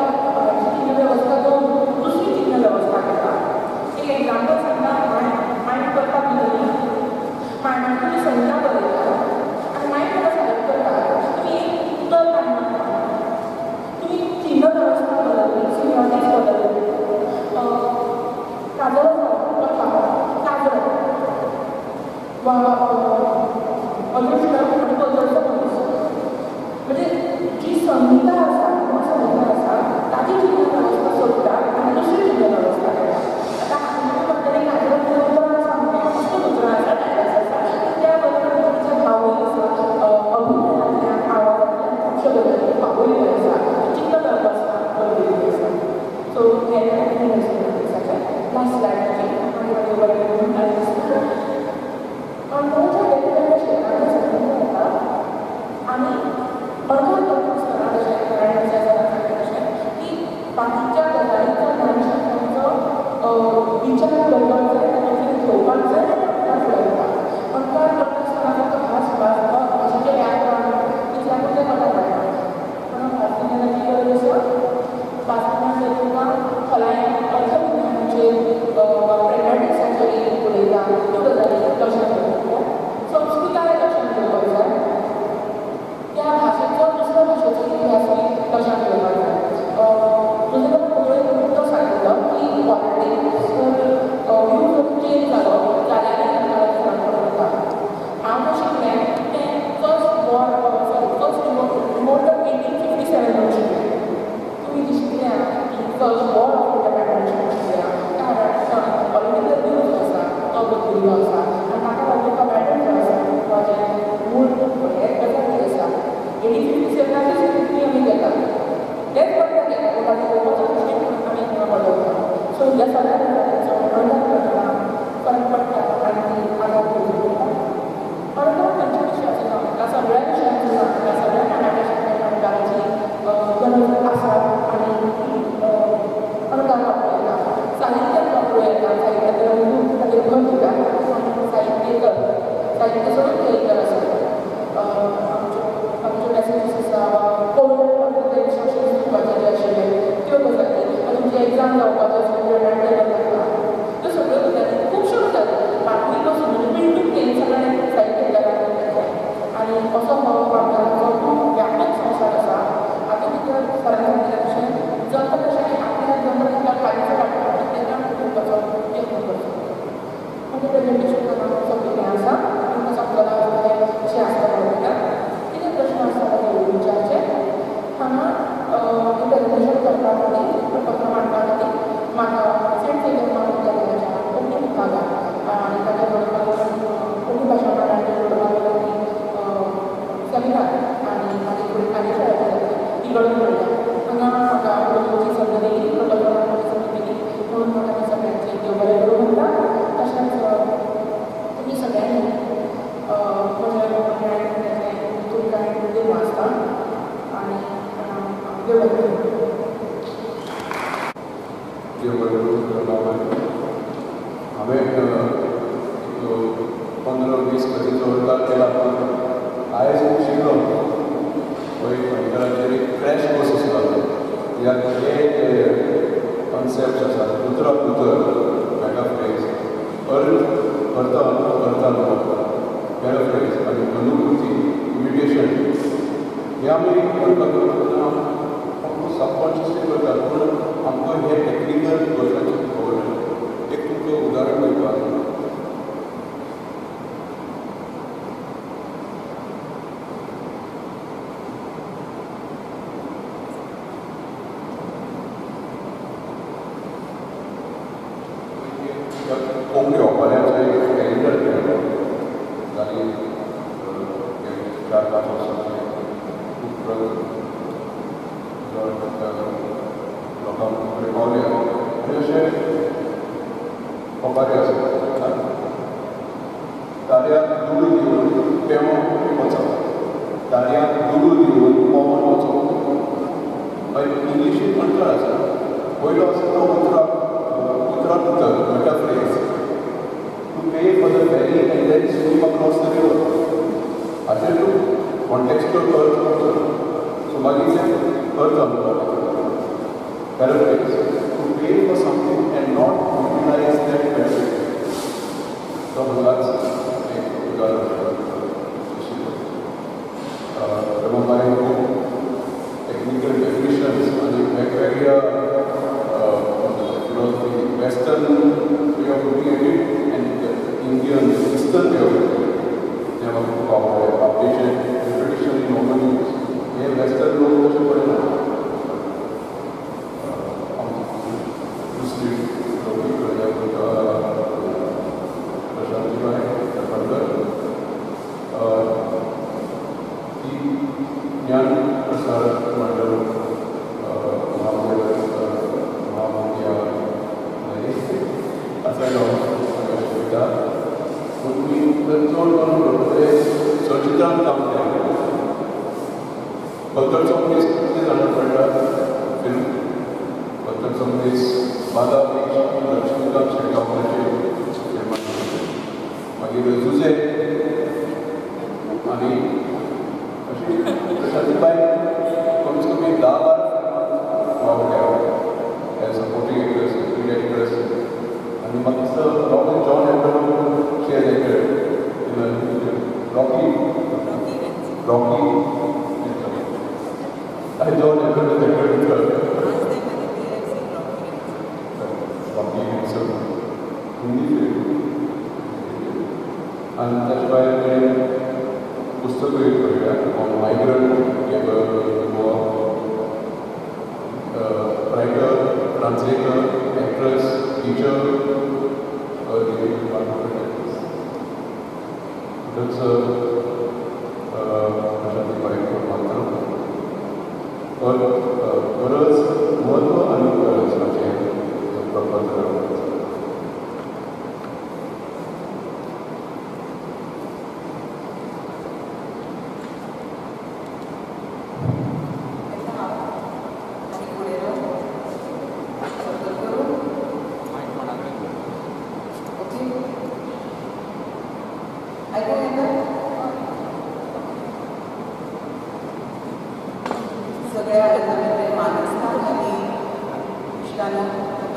चिन्न वेवस्था दोन दुसरी चिन्न वेवस्था करता. एक एग्जाम्पल सांगता. मायंड करता तुमी मायंडान तुमी संहिता बरयता आनी मायंड ताका सादर करता. तुमी एक उतर काडना, तुमी चिन्न वेवस्था बदलली, सिमियोटिक्स बदलली. काजळ कथा काजळ वा अदृश्ट आनी पदरचो मनीस म्हणजे जी संहिता आसा मूळ संहिता आसा ताजी चिन्न वेवस्था सोडटा आनी दुसरी चिन्न वेवस्था करता. आतां आमी म्हणटले काजळ उतरां आसा कसलीं उतरां आसा डायलॉग्स आसा त्या बरोबर तिचो भावूय आसा अभिनयांतल्यान आवाजांतल्यान खुबश्यो गजाली पावयल्ल्यो आसा चिन्न वेवस्था बदलिल्ली आसा. सो हें लास्ट स्लायडाचेर मागीर म्हाजें बरें अणकाराच्या वेगवेगळ्या क्षेत्रांनी संबंद येता आनी अणकार करता आसतना जशें नारायण देसाय सरान सांगलें तशें की बाकीच्या गजालींचो ज्ञानशाखांचो विचार करपाक जाय, तातूंतल्यान घेवपाक जाय आनी अणकार फुडें वता. अणकार करता आसतना फक्त भास भास वा भाशेचें व्याकरण इतल्याकूच तें अणकार जायना. म्हणून भास विज्ञानाची गरज आसा. भास विज्ञान जर तुमकां खोलायेन अर्थविज्ञानाचेर वा प्रॅग्मॅटिक्साचेर उलयता त्यो गजाली लक्षांत दवरपाक जाय. संस्कृताय लक्षांत दवरपाक जाय. त्या भाशेचो दुसऱ्या भाशेचो इतिहासूय लक्षांत दवरपाक जाय. तुजें कोंकणीन मुद्दो सांगिल्लो की पॉलिटिक्स व्यू जर चेंज जालो जाल्यार अणकाराचो फरक पडटा. हांव जें शिकलें तें first war sorry first revolt of 1857 शिकलें. तुमी जी शिकल्या की फर्स्ट वॉर ऑफ इंडिपेंडन्स शिकल्या त्या पॉलिटिकल व्यू जो आसा तो बदलिल्लो आसा आनी ताका लागून तो बॅटल जो आसा वा जें मूळ हें गजाली आसा 1857 कोंकणी आमी घेतात तेच बदलले पूण ताचो पळोवपाचो दृश्टिकोण आमी हांगा बदलता. सो ह्या सगळ्या गजालींचो अणकार करतना फरक पडटा आनी ती आदार घेवची पडटा. अणकार खंयच्या विशयाचो जावं, ह्या सगळ्या विशयांचो जावं, ह्या सगळ्या ज्ञानाच्या शाखेच्या अणकाराची गरज आसा आनी अणकार वापरूं येता. साहित्यात वापरूं येता. साहित्यांत रंगून ताचेर भर दिता. साहित्येतर साहित्य सोडून थंय आसा आमच्यो मॅसेजीस आसा वा कोविड इन्स्ट्रक्शन्स दिवपाचे जे आशिल्ले त्यो गजाली वा तुमची एग्जाम जावपाच्यो आसली टेबल लागता त्यो सगळ्यो गजाली खुबश्यो गजाली बातमी पासून म्हणजे पिन टू प्लेन सगळें साहित्यकारांनी जाय. आनी असो हो अणकाराचो खूब व्यापक संवसार आसा. आतां भितर सरान सांगिल्लें तशें जमता तशें आपल्याक जमता तितल्या खालीच वाडटा तेन्ना घेवपाचो यत्न करचो. म्हजें प्रेजेंटेशन हांगा सोंपिल्लें आसा. तुमकां समजलां आसतलें अशें आसता पळोवया. कितें प्रश्न आसा जाल्यार विचारचे. हांगा हें प्रेजेंटेशन करपा खातीर प्रपत्र मांडपा खातीर म्हाका सेंट झेवियर महाविद्यालयाच्या कोंकणी विभागान आनी ताच्या जोडपालवान कोंकणी भाशा मंडळाच्या जोडपालवान सेमिनार आनी मागीर फुडें कार्यशाळा जाली ती घडोवन हाडल्या. हांगा म्हाका उलोवपाची संद दिली, प्रपत्र मांडपाची संद दिली म्हणून म्हाका त्या सगळ्यांचें देव बरें करूं म्हणटा. तशेंच देव बरें करूं रमाबाय. हांवें 15-20 गतीचो अणकार केला, पूण आयज शिकलो पळय अणकाराचेर एक क्रॅश कोर्स आसता, ह्या हे जे कॉन्सेप्ट आसात उतराक उतर, मेटाफ्रेज, अर्थ अर्थ अर्थानुभव, पॅराफ्रेज आनी अनुभूती, इमिटेशन, हे आमी अणकार करतना सबकॉन्शियसली करतात, पूण आमकां हे टॅक्निकल गजालींची खबर ना. एक तुमकां उदाहरण दिवपाक, कोंकणी ओपाऱ्यांचो एक कॅलेंडर केलो जाली 4-5 वर्सांचे खूब प्रयोग लोकांक कडेन पावले आनी अशे ओपारी आसा. ताऱ्याक दुडू दिवन पेंवोन वचप, ताऱ्याक दुडू दिवन पोंवोन वचप, इंग्लिशीन अणकार आसा. पयलो आसा तो उतराक उतराक उतर, metaphrase, to pay for the ferry and then swim across the river. हाचेर तूं कॉन्टेक्स्चुअल अर्थ करता, सो मागीर ते अर्थ आमकां. Paraphrase, to pay for something and not utilise that benefit. तो हांगाच एक उदाहरण. रमाबाई खूब टॅक्निकल डेफिनिशन्स आनी वेगवेगळ्या philosophy, western way of looking at it and the Indian eastern way of looking at it, तें म्हाका खूब आवडलें. Updation, repetition in normal use, हे वेस्टर्न लोक तशें पळयना. दुसरी लोकी प्रशांतीबाय करपणकर, ती ज्ञान प्रसारक मंडळ महामंडळ आसा हांगा शिकयता, पूण ती चड करून ते चलचित्रांत काम केलें. पत्तरचो मनीस कितले जाणां पडटा फिल्म पत्तरचो मनीस, बादा बीच, लक्ष्मीकांत शेटगांवकाराचें निर्माण, मागीर जुझे, आनी अशी प्रशांतीबाय कमीत कमी 10-12 फिल्मां वावर केला as supporting actress, lead actress. आनी म्हाका दिसता along with John Abraham she has acted in Rocky, Rocky, I John Abraham has acted with her. Rocky Handsome, Hindi film. आनी ताचे भायर तेणें पुस्तकूय बरयल्या on migrant labour in Goa. Writer, translator, actress, teacher, म्हणटच प्रशांतीबाय फोन मारता. गरज, म्हत्व आनी गरज हाचें प्रपत्र.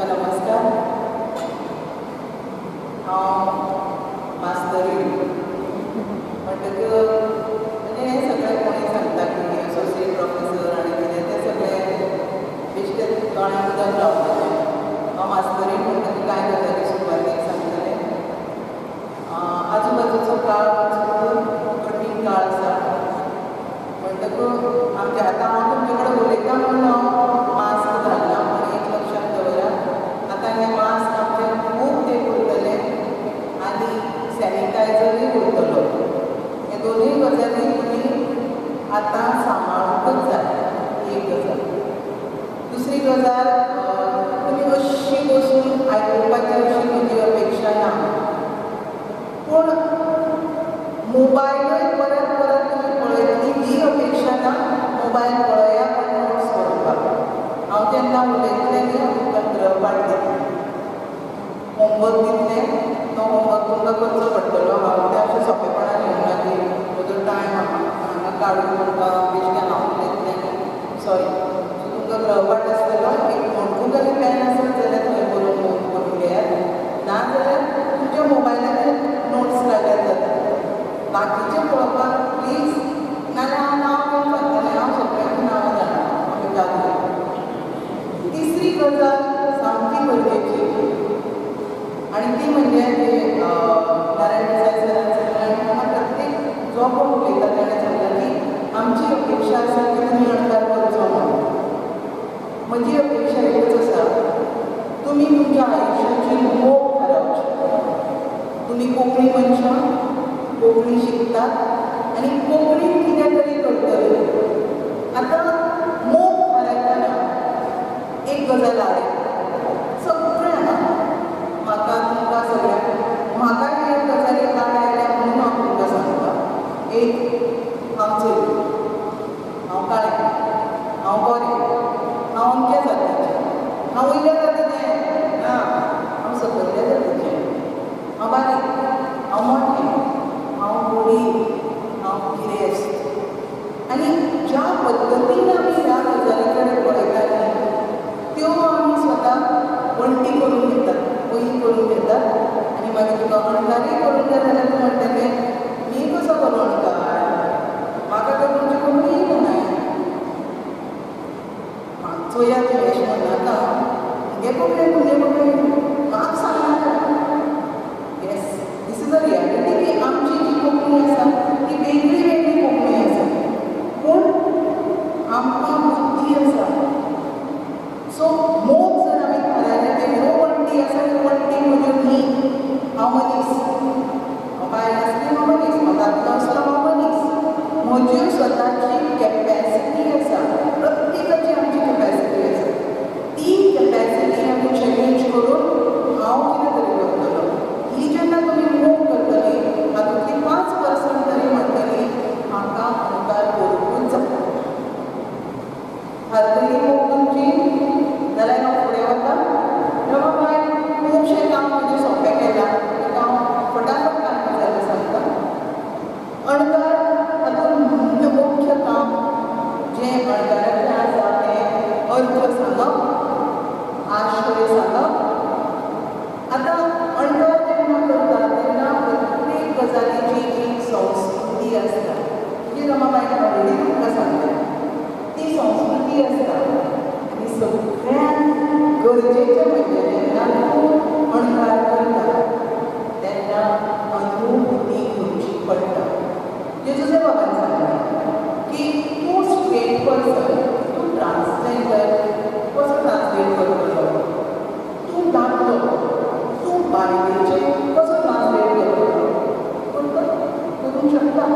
नमस्कार. हांव मास्तरीण म्हणटकच म्हणजे हें सगळें कोणी सांगता की असोसिएट प्रोफेसर आनी कितें तें सगळें बेश्टें दोळ्यांक उदक लावपाचें. हांव मास्तरीण म्हणटकच कांय गजाली सुरवातेक सांगतलें. आजूबाजूचो काळ खूब कठीण काळ आसा म्हणटकच आमच्या आतां हांव तुमचे कडेन उलयतां म्हणून हांव मास्क घालना, पूण एक लक्षांत दवरा आतां हें मास्क आमचें खूब तेंप उरतलें आनी सॅनिटायझरूय उरतलो. हे दोनूय गजाली तुमी आतां सांबाळूंकच जाय, एक गजाल. दुसरी गजाल, तुमी अशी बसून आयकुपाची अशी म्हजी अपेक्षा ना, पूण मोबायलूय परत परत तुमी पळयतली ही अपेक्षा ना. मोबायल पळया पण नोट्स बरोवपाक. हांव जेन्ना उलयतलें न्ही, हांव तुमकां गृहपाठ दितलें. होमवर्क दितले, तो होमवर्क तुमकां करचो पडटलो. हांव तें अशें सोंपेपणान घेवना की म्हजो टायम हांगा काडून तुमकां बेश्टें हांव उलयतलें, सॉरी. सो तुमकां गृहपाठ आसतलो, एक नोटबूक आनी पेन आसत जाल्यार थंय बरोवन करून घेयात, नाजाल्यार तुमच्या मोबायलाचेर नोट्स काडल्यार जाता. बाकीचें पळोवपाक प्लीज, नाजाल्यार हांव नांव घेवन सांगतलें, हांव सगळ्यांची नांवां जाणा, हांव जादू. तिसरी गजाल सामकी गरजेची आनी ती म्हणजे नारायण देसाय सरान सांगलें आनी हांगा प्रत्येक जो कोण उलयता ताणें सांगलां की आमची अपेक्षा आसा की तुमी अणकार करचो म्हणून. म्हजी अपेक्षा एकूच आसा, तुमी तुमच्या आयुश्याची मोख थारावची. तुमी कोंकणी मनशां, कोंकणी शिकतात आनी कोंकणीन कितें तरी करतले. आतां मोख थारायतना एक गजाल आड सगळ्यांक, म्हाका तुमकां सगळ्यांक, म्हाका ह्या गजाली आड आयल्या म्हणून हांव तुमकां सांगता. एक, हांव चली, हांव काळें, हांव गोरें, हांव अमक्या जातीचें, हांव वयल्या जातीचें ना, हांव सकयल्या जातीचें, हांव बारीक, हांव मोठें, हांव गरीब, हांव गिरेस्त. आनी ज्या पद्दतीन आमी ह्या गजाली कडेन पळयतात त्यो आमी स्वताक वण्टी करून घेतात, पयलीं करून घेतात. आनी मागीर तुका अणकारय करूंक जाय जाल्यार तूं म्हणटलें मी कसो करूं अणकार, म्हाका तर तुमची कोंकणी येना. चोया तुवें अशें म्हणनाका, म्हगे कोंकणी तुमगे कोंकणी म्हाका सांगनाका. Yes, this is a reality की आमची जी कोंकणी आसा ती वेगळी वेगळी कोंकणी आसा, पूण आमकां बुद्धी आसा. सो मोग जर आमी थारायलें ते ह्यो वण्टी आसा, ह्यो वण्टी म्हज्यो न्ही, हांव मनीस, हांव बायल आसली हांव मनीस, हांव दादलो आसलो हांव मनीस. म्हज्यो स्वताची कॅपेसिटी आसा, प्रत्येकाची आमची कॅपेसिटी आसा, ती कॅपेसिटी आमी चॅलेंज करून हांव कितें तरी करतलो. ही जेन्ना तुमी मोग करतली हातूंतली 5% तरी म्हणटली म्हाका अणकार करूंकूच जाय. थारतली मोग तुमची जाल्यार हांव फुडें वता. रमाबाय खुबशें काम म्हजें सोंपें केलां, ताका हांव फटाफट कांय गजाली सांगता. अणकार हातूंत मुख्य काम जें अणकाराचें आसा तें अर्थ सांगप, आशय सांगप. आतां अणकार जेन्ना करता तेन्ना प्रत्येक गजालीची एक संस्कृती आसता, जी रमाबायन ऑलरेडी तुमकां सांगलें, ती संस्कृती आसता. आनी सगळ्यांत गरजेचें म्हणजे जेन्ना तूं अणकार करता तेन्ना अनुभूती घेवची पडटा. जेजूच्या बाबान सांगलें की तूं स्ट्रेट पर्सन, तूं ट्रान्सजेंडर कसो ट्रान्सलेट करतलो, तूं दादलो, तूं बायलेचें कसो ट्रान्सलेट करतलो, पूण तो करूंक शकता.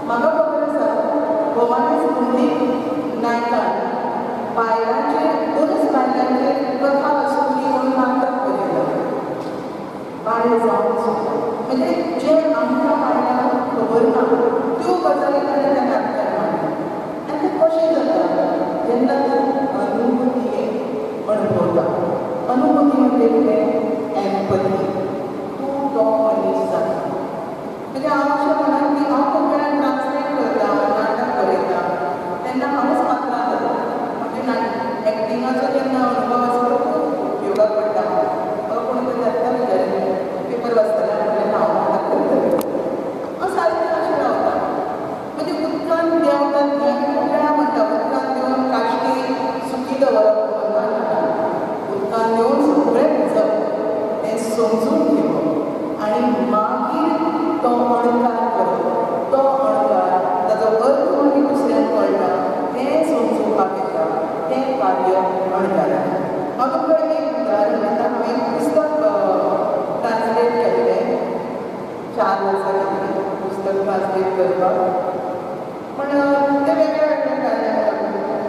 म्हाका खबर आसा भवानी पुंडलीक नायकान बायलांचेर, दोनूच बायलांचेर कथा वस्तुली म्हणून नाटक बरयलां, बायल जावन सुद्दां. म्हणजे जें आमकां बायलांक खबर ना त्यो गजाली ताणें त्या नाटकान मांडल्या. आनी तें कशें जाता जेन्ना तूं अनुभूती अणभवता. अनुभूती म्हणजे कितें, एम्पथी, तूं तो मनीस जाता. म्हणजे हांव अशें म्हणा की हांव खूब वेळार ट्रान्सलेट करता, नाटक बरयता तेन्ना हांवूच पात्रां जाता. म्हणजे एक्टिंगाचो जेन्ना अनुभव आसता तो खूब उपयोगाक पडटा. कोणी तरी आत्तां विचारिल्लें, पेपर वाचतना म्हणलें हांव नाटक करतलें, हांव सारकें अशें रावता. म्हणजे उदकान देंवतात न्ही, आमी खूब वेळार म्हणटा उदकान देंवन काश्टी सुकी दवरप ना, उदकान देंवन सगळें भिजप, तें समजून घेवप आनी मागीर तो अणकार करप. तो अणकार ताजो अर्थ मागीर दुसऱ्यांक कळटा, तें समजूपाक येता, तें कार्य अणकाराचें. हांव तुमकां एक उदाहरण दिता. हांवें एक पुस्तक ट्रान्सलेट केल्लें, 4 वर्सां घेतलीं पुस्तक ट्रान्सलेट करपाक, पण तें वेगळ्या वेगळ्या कारणाक लागून. मिनिट.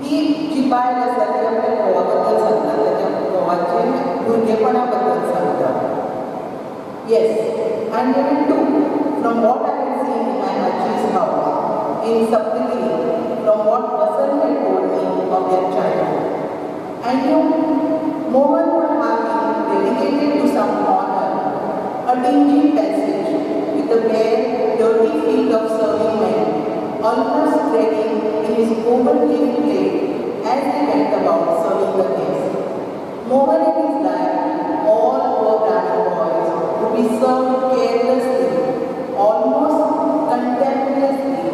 ही जी बायल आसा ती आपल्या घोवा बद्दल सांगता, ताच्या घोवाचे भुरगेपणा बद्दल Yes, I knew it too, from what I had seen in my Aji's house, in Saptagiri, from what Vasant had told me of their childhood. I knew Mohan would have been relegated to some corner, a dingy passage with the bare, dirty feet of serving men, almost treading in his open leaf plate as they went about serving the guests. Mohan and his like, all poor Brahmin boys, would be served carelessly, almost contemptuously,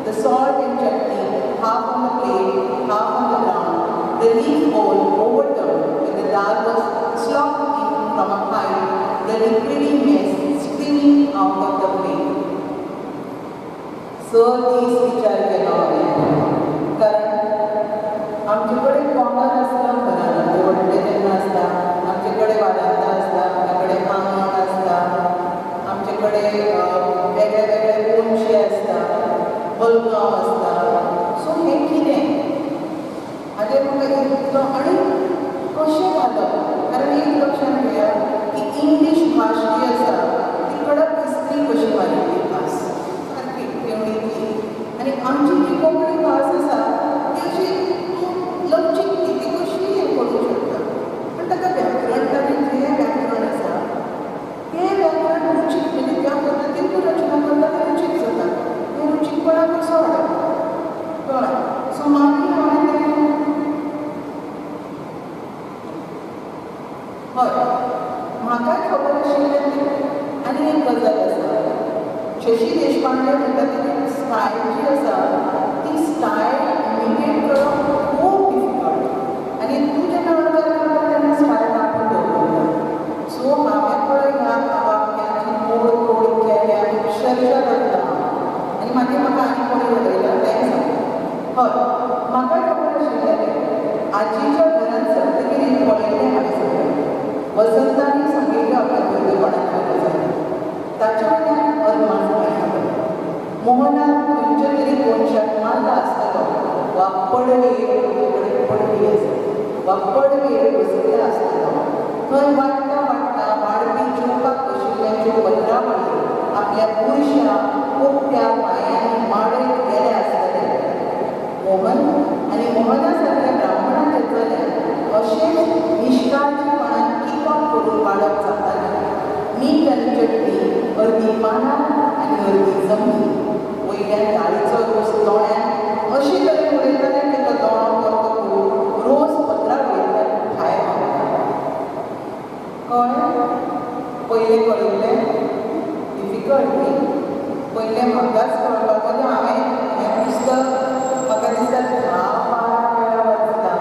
the salt and chutney half on the plate, half on the ground, the leaf bowl overturned when the dal was slopped in from a height, the liquidy mess streaming out of the plate. Sir, दीस विचार केलो हांवें, कारण आमचे कडेन corner आसता घरान, व्हडलें जेन्ना आसता आमचे कडेन वारांदा आसता, आमचे कडेन आंगण आसता, आमचे कडेन वेगळे वेगळे कोनशे आसता, बल्कांव आसता. सो हें कितें हाजेर म्हाका इतलो आनी कशें घालप, कारण एक लक्षांत घेया की इंग्लीश भास जी आसा ती कडक इस्त्री कशी मारिल्ली भास, सारकी ठेवणीतली, आनी आमची जी कोंकणी भास आसा ती अशी तूं लवचीक ती कशी हें करूंक शकता, पण ताका व्याकरण, ताजें जें व्याकरण आसा तें व्याकरण रुचीक, म्हणजे त्या पद्दतीन तूं रचना करता तें रुचीक जाता, तें रुचीकपणा कसो हाडप, कळ्ळें? सो मागीर हांवें तें हय म्हाकाय खबर आशिल्लें तें. आनी एक गजाल आसा, शशी देशपांडे म्हणटा ती स्टायल जी आसा ती स्टायल इमिटेट करप खूब डिफिकल्ट, आनी तूं जेन्ना अणकार करता तेन्ना स्टायल राखून दवरता. सो हांवें पळय ह्या वाक्यांची मोड तोड केल्या, अक्षरशा करता, आनी मागीर म्हाका आनी कोणी उलयला तें सांगता. हय, म्हाकाय खबर आशिल्लें तें. आजीच्या घरांत सप्तगिरीन पळयल्लें हांवें सगळें. वसंतानी सांगिल्ल्यो आपल्या भुरगेपणांतल्यो गजाली, ताचे वयल्यान अदमास मेळटालो. मोहनान खंयच्या तरी कोनशाक मारला आसतलो वा पडवेर, आमचे कडेन पडवी आसा, वा पडवेर बशिल्लो आसतलो. थंय वाडटा वाडटा वाडपी जेवपाक बशिल्ल्यांच्यो पत्रावळी आपल्या बुरश्या उकत्या पांयांनी माडयत गेले आसतले. मोहन आनी मोहना सारक्या ब्राह्मणाच्या चल्यान अशेंच निश्काळजीपणान किकोट करून वाडप जातालें. मीठ आनी चटणी अर्दी पानां आनी अर्दी जमनी, वयल्यान दाळीचो रोस दोळ्यान अशे तरेन उडयताले की तो दोळो परतो करून रोस पत्रा वयल्यान भायर मारतालो. कळ्ळें? पयलें कळिल्लें डिफिकल्ट न्ही, पयलें म्हाकाच कळपाक, म्हणजे हांवें हें पुस्तक म्हाका दिसता 10-12 वेळा वाचता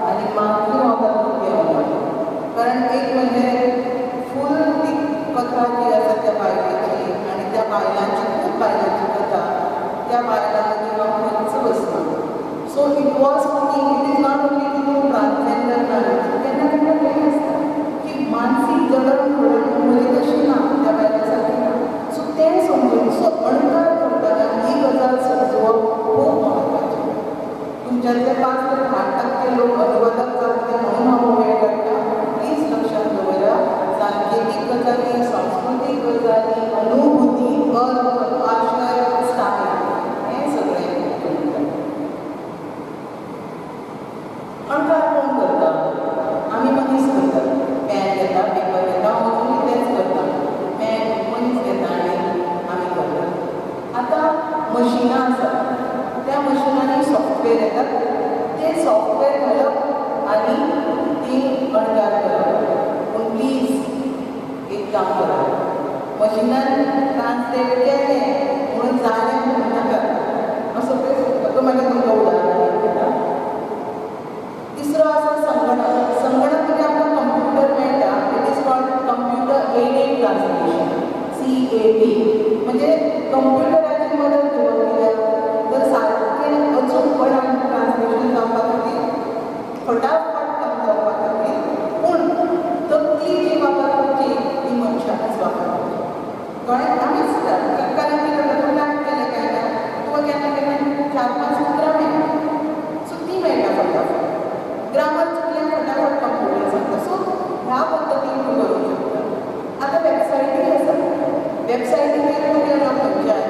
आनी मागीर हांव तातूंत गेलो. कारण एक म्हणजे फूल ती कथा जी आसा त्या बायलेची आनी त्या बायलांची, खूब बायलांची कथा, त्या बायलां मदीं हांव खंयच बसना. So it was it is not only की तूं ट्रान्सलेट करना, केन्ना केन्ना तें आसता की मानसीक जडण घडण म्हजी तशी ना, त्या बायलां सारकी ना. सो तें समजून, सो अणकार करतना ही गजाल समजवप खूब म्हत्वाचें. तुमच्यांतले 5 ते 10% लोक अनुवादक जातले म्हणून हांव वेळ काडटा. प्लीज लक्षांत दवरा, सांकेतीक गजाली, सांस्कृतीक गजाली, अनुभूती, अर्थ, आशय, स्टायल हें सगळें घेवन. अणकार कोण करता? आमी मनीस करतात. पेन घेता, पेपर घेता, अजूनय तेंच करता, पेन मनीस घेता आनी आमी करता. आतां मशिनां आसात, त्या मशिनांनी सॉफ्टवेअर येतात, ते सॉफ्टवेअर घालप आनी ती अणकार करप. पूण प्लीज एक काम करात, मशिनान ट्रान्सलेट केलें म्हणून जालें म्हणून नाका. हांव सगळें मागीर तुमकां उदाहरणां दिता. तिसरो आसा संगणक. संगणक म्हणजे आमकां कंप्युटर मेळटा, it is called computer aided translation, CAT. म्हणजे कंप्युटराची मदत घेवप कित्याक तर सारकें अचूकपणान ट्रान्सलेशन जावपा खातीर, फटाफट काम जावपा खातीर, पूण तकली जी वापरपाची ती मनशानच वापरपाची. कळ्ळें? आमीच कारण कितें जाता, तूं टायप केलें काय ना, तूं वेबसायटीचेर तुगे खंयच्याय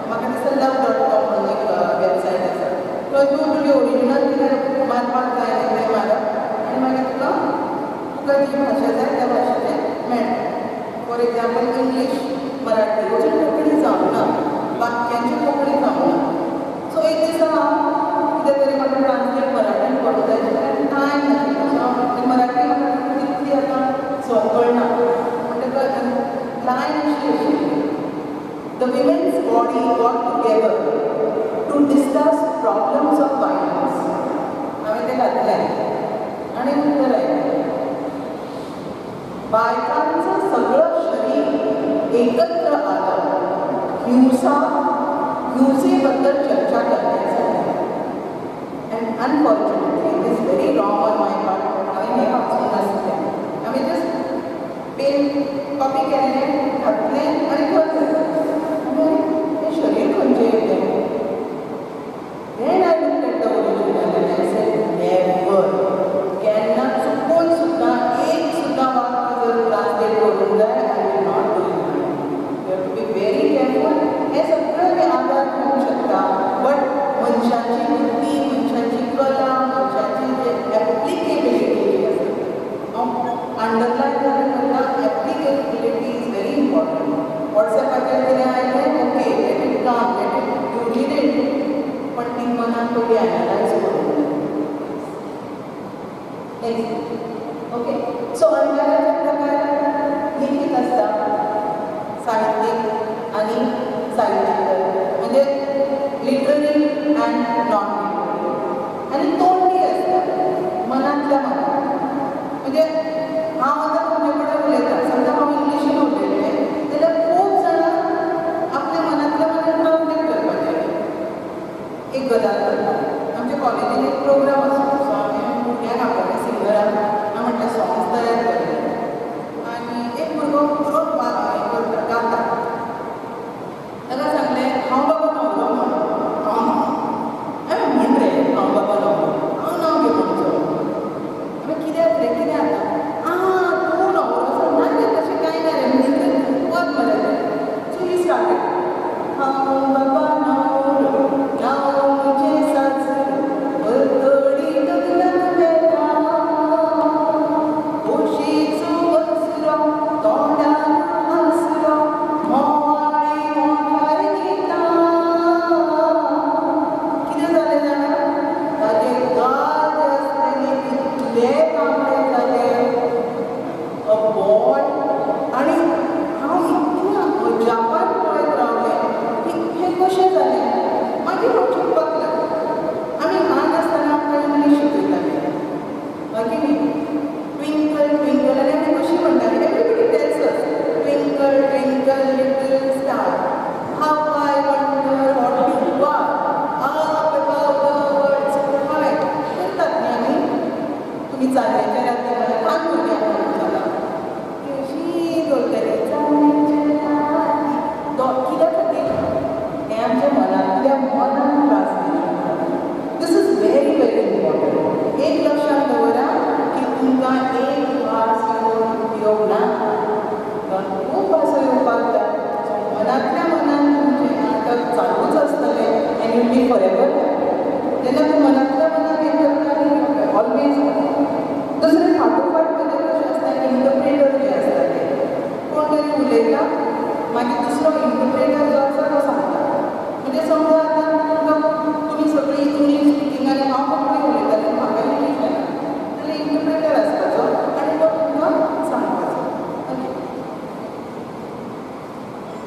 म्हाका दिसता love.com म्हणून एक वेबसायट आसा, थंय तूं तुजें ओरिजिनल कितें मारपाक जाय तें मारप आनी मागीर तुका तुका जी भाशा जाय त्या भाशेचें मेळटा. फॉर एग्जाम्पल इंग्लीश मराठी अजून कोंकणी जावंक ना, वाक्यांची कोंकणी जावंक ना. सो एक दिसा हांव कितें तरी म्हाका ट्रान्सलेट मराठीन करूंक जाय आशिल्लें, टायम नाशिल्लो. सो हांव मराठी म्हाका तितली आतां संवकळना, म्हणटकच लायन अशी आशिल्ली, The women's body got together to discuss problems of violence. हांवें तें घातलें आनी उत्तर आयलें, बायकांचं सगळं शरीर एकत्र आलं हिंसा हिंसेबद्दल चर्चा करण्यासाठी. And unfortunately it is very wrong on my part, हांवें हें वाचूंक नासलें, हांवें जस्ट पेन कॉपी केल्लें, घातलें आनी खंय हें शरीर खंयचें येतलें. Then I looked at the original and I said, never. केन्ना चुकून सुद्दां एक सुद्दां वाक्य जर ट्रान्सलेट करूंक जाय, I will not do it. You have to be very careful. हें सगळें आदार घेवंक शकता, बट मनशाची बुद्धी, मनशाची कला, मनशाची जे एप्लिकेबिलिटी जी आसा, हांव अंडरलायन जालें करता, एप्लिकेबिलिटी is very important. वॉट्सएपाचेर कितें आयलें, okay, let it come, let it, you read it, पण ती मनान पयलीं एनालायज करूंक जाय. Next, okay. सो अणकाराचे प्रकार लिखीत आसता, साहित्यीक आनी साहित्यिक, म्हणजे लिटररी अँड नॉन लिटररी, आनी तोंडी आसता, मनांतल्या मनात. म्हणजे हांव आतां तुमचे कडेन उलयतां, समजा हांव इंग्लिशीन उलयलें जाल्यार खूब जाणां आपल्या मनांतल्या मनात ट्रान्सलेट करपाचें. एक गजाल करता, आमच्या कॉलेजीन एक प्रोग्राम आसलो, सो हांवें भुरग्यांक आपयलें सिंगराक, हांव म्हटलें सॉंग्स तयार करलें आनी एक भुरगो बरो हें करता, गाता. ताका सांगलें हांव बाबा न्हवरो म्हण, हांव हांवें म्हण रे हांव बाबा न्हवरो, हांव नांव घे म्हणचो. हांवें कित्याक रे, कितें आतां, आं तूं न्हवरो आसा, ना रे तशें कांय ना रे, म्हण रे वच मरे तें. सो ही स्टार्टेड, हांव बाबा न्हवरो, नांव म्हजें साजरो, पलतडी लग्नाक वेता, खोशेचो वसरो, तोंडान हांसरो, म्होंवाळी मोठार दिता. कितें जालें जाणा, ताजे गाल जे आसले न्ही इतले तांबडे जाले, अ बॉय. आनी हांव इतलें अजापान पळयत रावलें की हें कशें जालें. मागीर हांव चिंतपाक लागलें, आमी ल्हान आसतना आमकां इंग्लीश शिकयताले, मागीर ट्विंकल ट्विंकल, आनी आमी कशी म्हणटाली, everybody tells us, twinkle twinkle little star, how I wonder what you are, up above the world so high, करतात न्ही आमी. तुमी चान्न्याच्या राती म्हणा, ल्हान भुरग्यांक म्हणून जाला ती अशी दवरतली चान्न्याच्या राती, कित्या खातीर हें आमच्या मनांतल्या मनान translation. This is very very important. एक लक्षांत दवरा की तुमकां एक भास येवन उपयोग ना, तुमकां खूब भासो येवपाक जाय. सो मनांतल्या मनान तुमचें नाटक चालूच आसतलें and you be forever happy. जेन्ना तूं मनांतल्या मनान हें करता न्ही, ऑलवेज. दुसरें फाटोफाट म्हणजे कशें आसता, इंटरप्रेटर जे आसता ते कोण तरी उलयता, मागीर दुसरो इंटरप्रेटर जो आसा तो सांगता. म्हणजे समजा आतां तुमकां तुमी सगळीं इंग्लीश स्पिकींग आनी हांव कोंकणी उलयतालें, म्हाका इंग्लीश येना, जाल्यार इंटरप्रेटर आसपाचो आनी तो तुमकां सांगपाचो. ओके.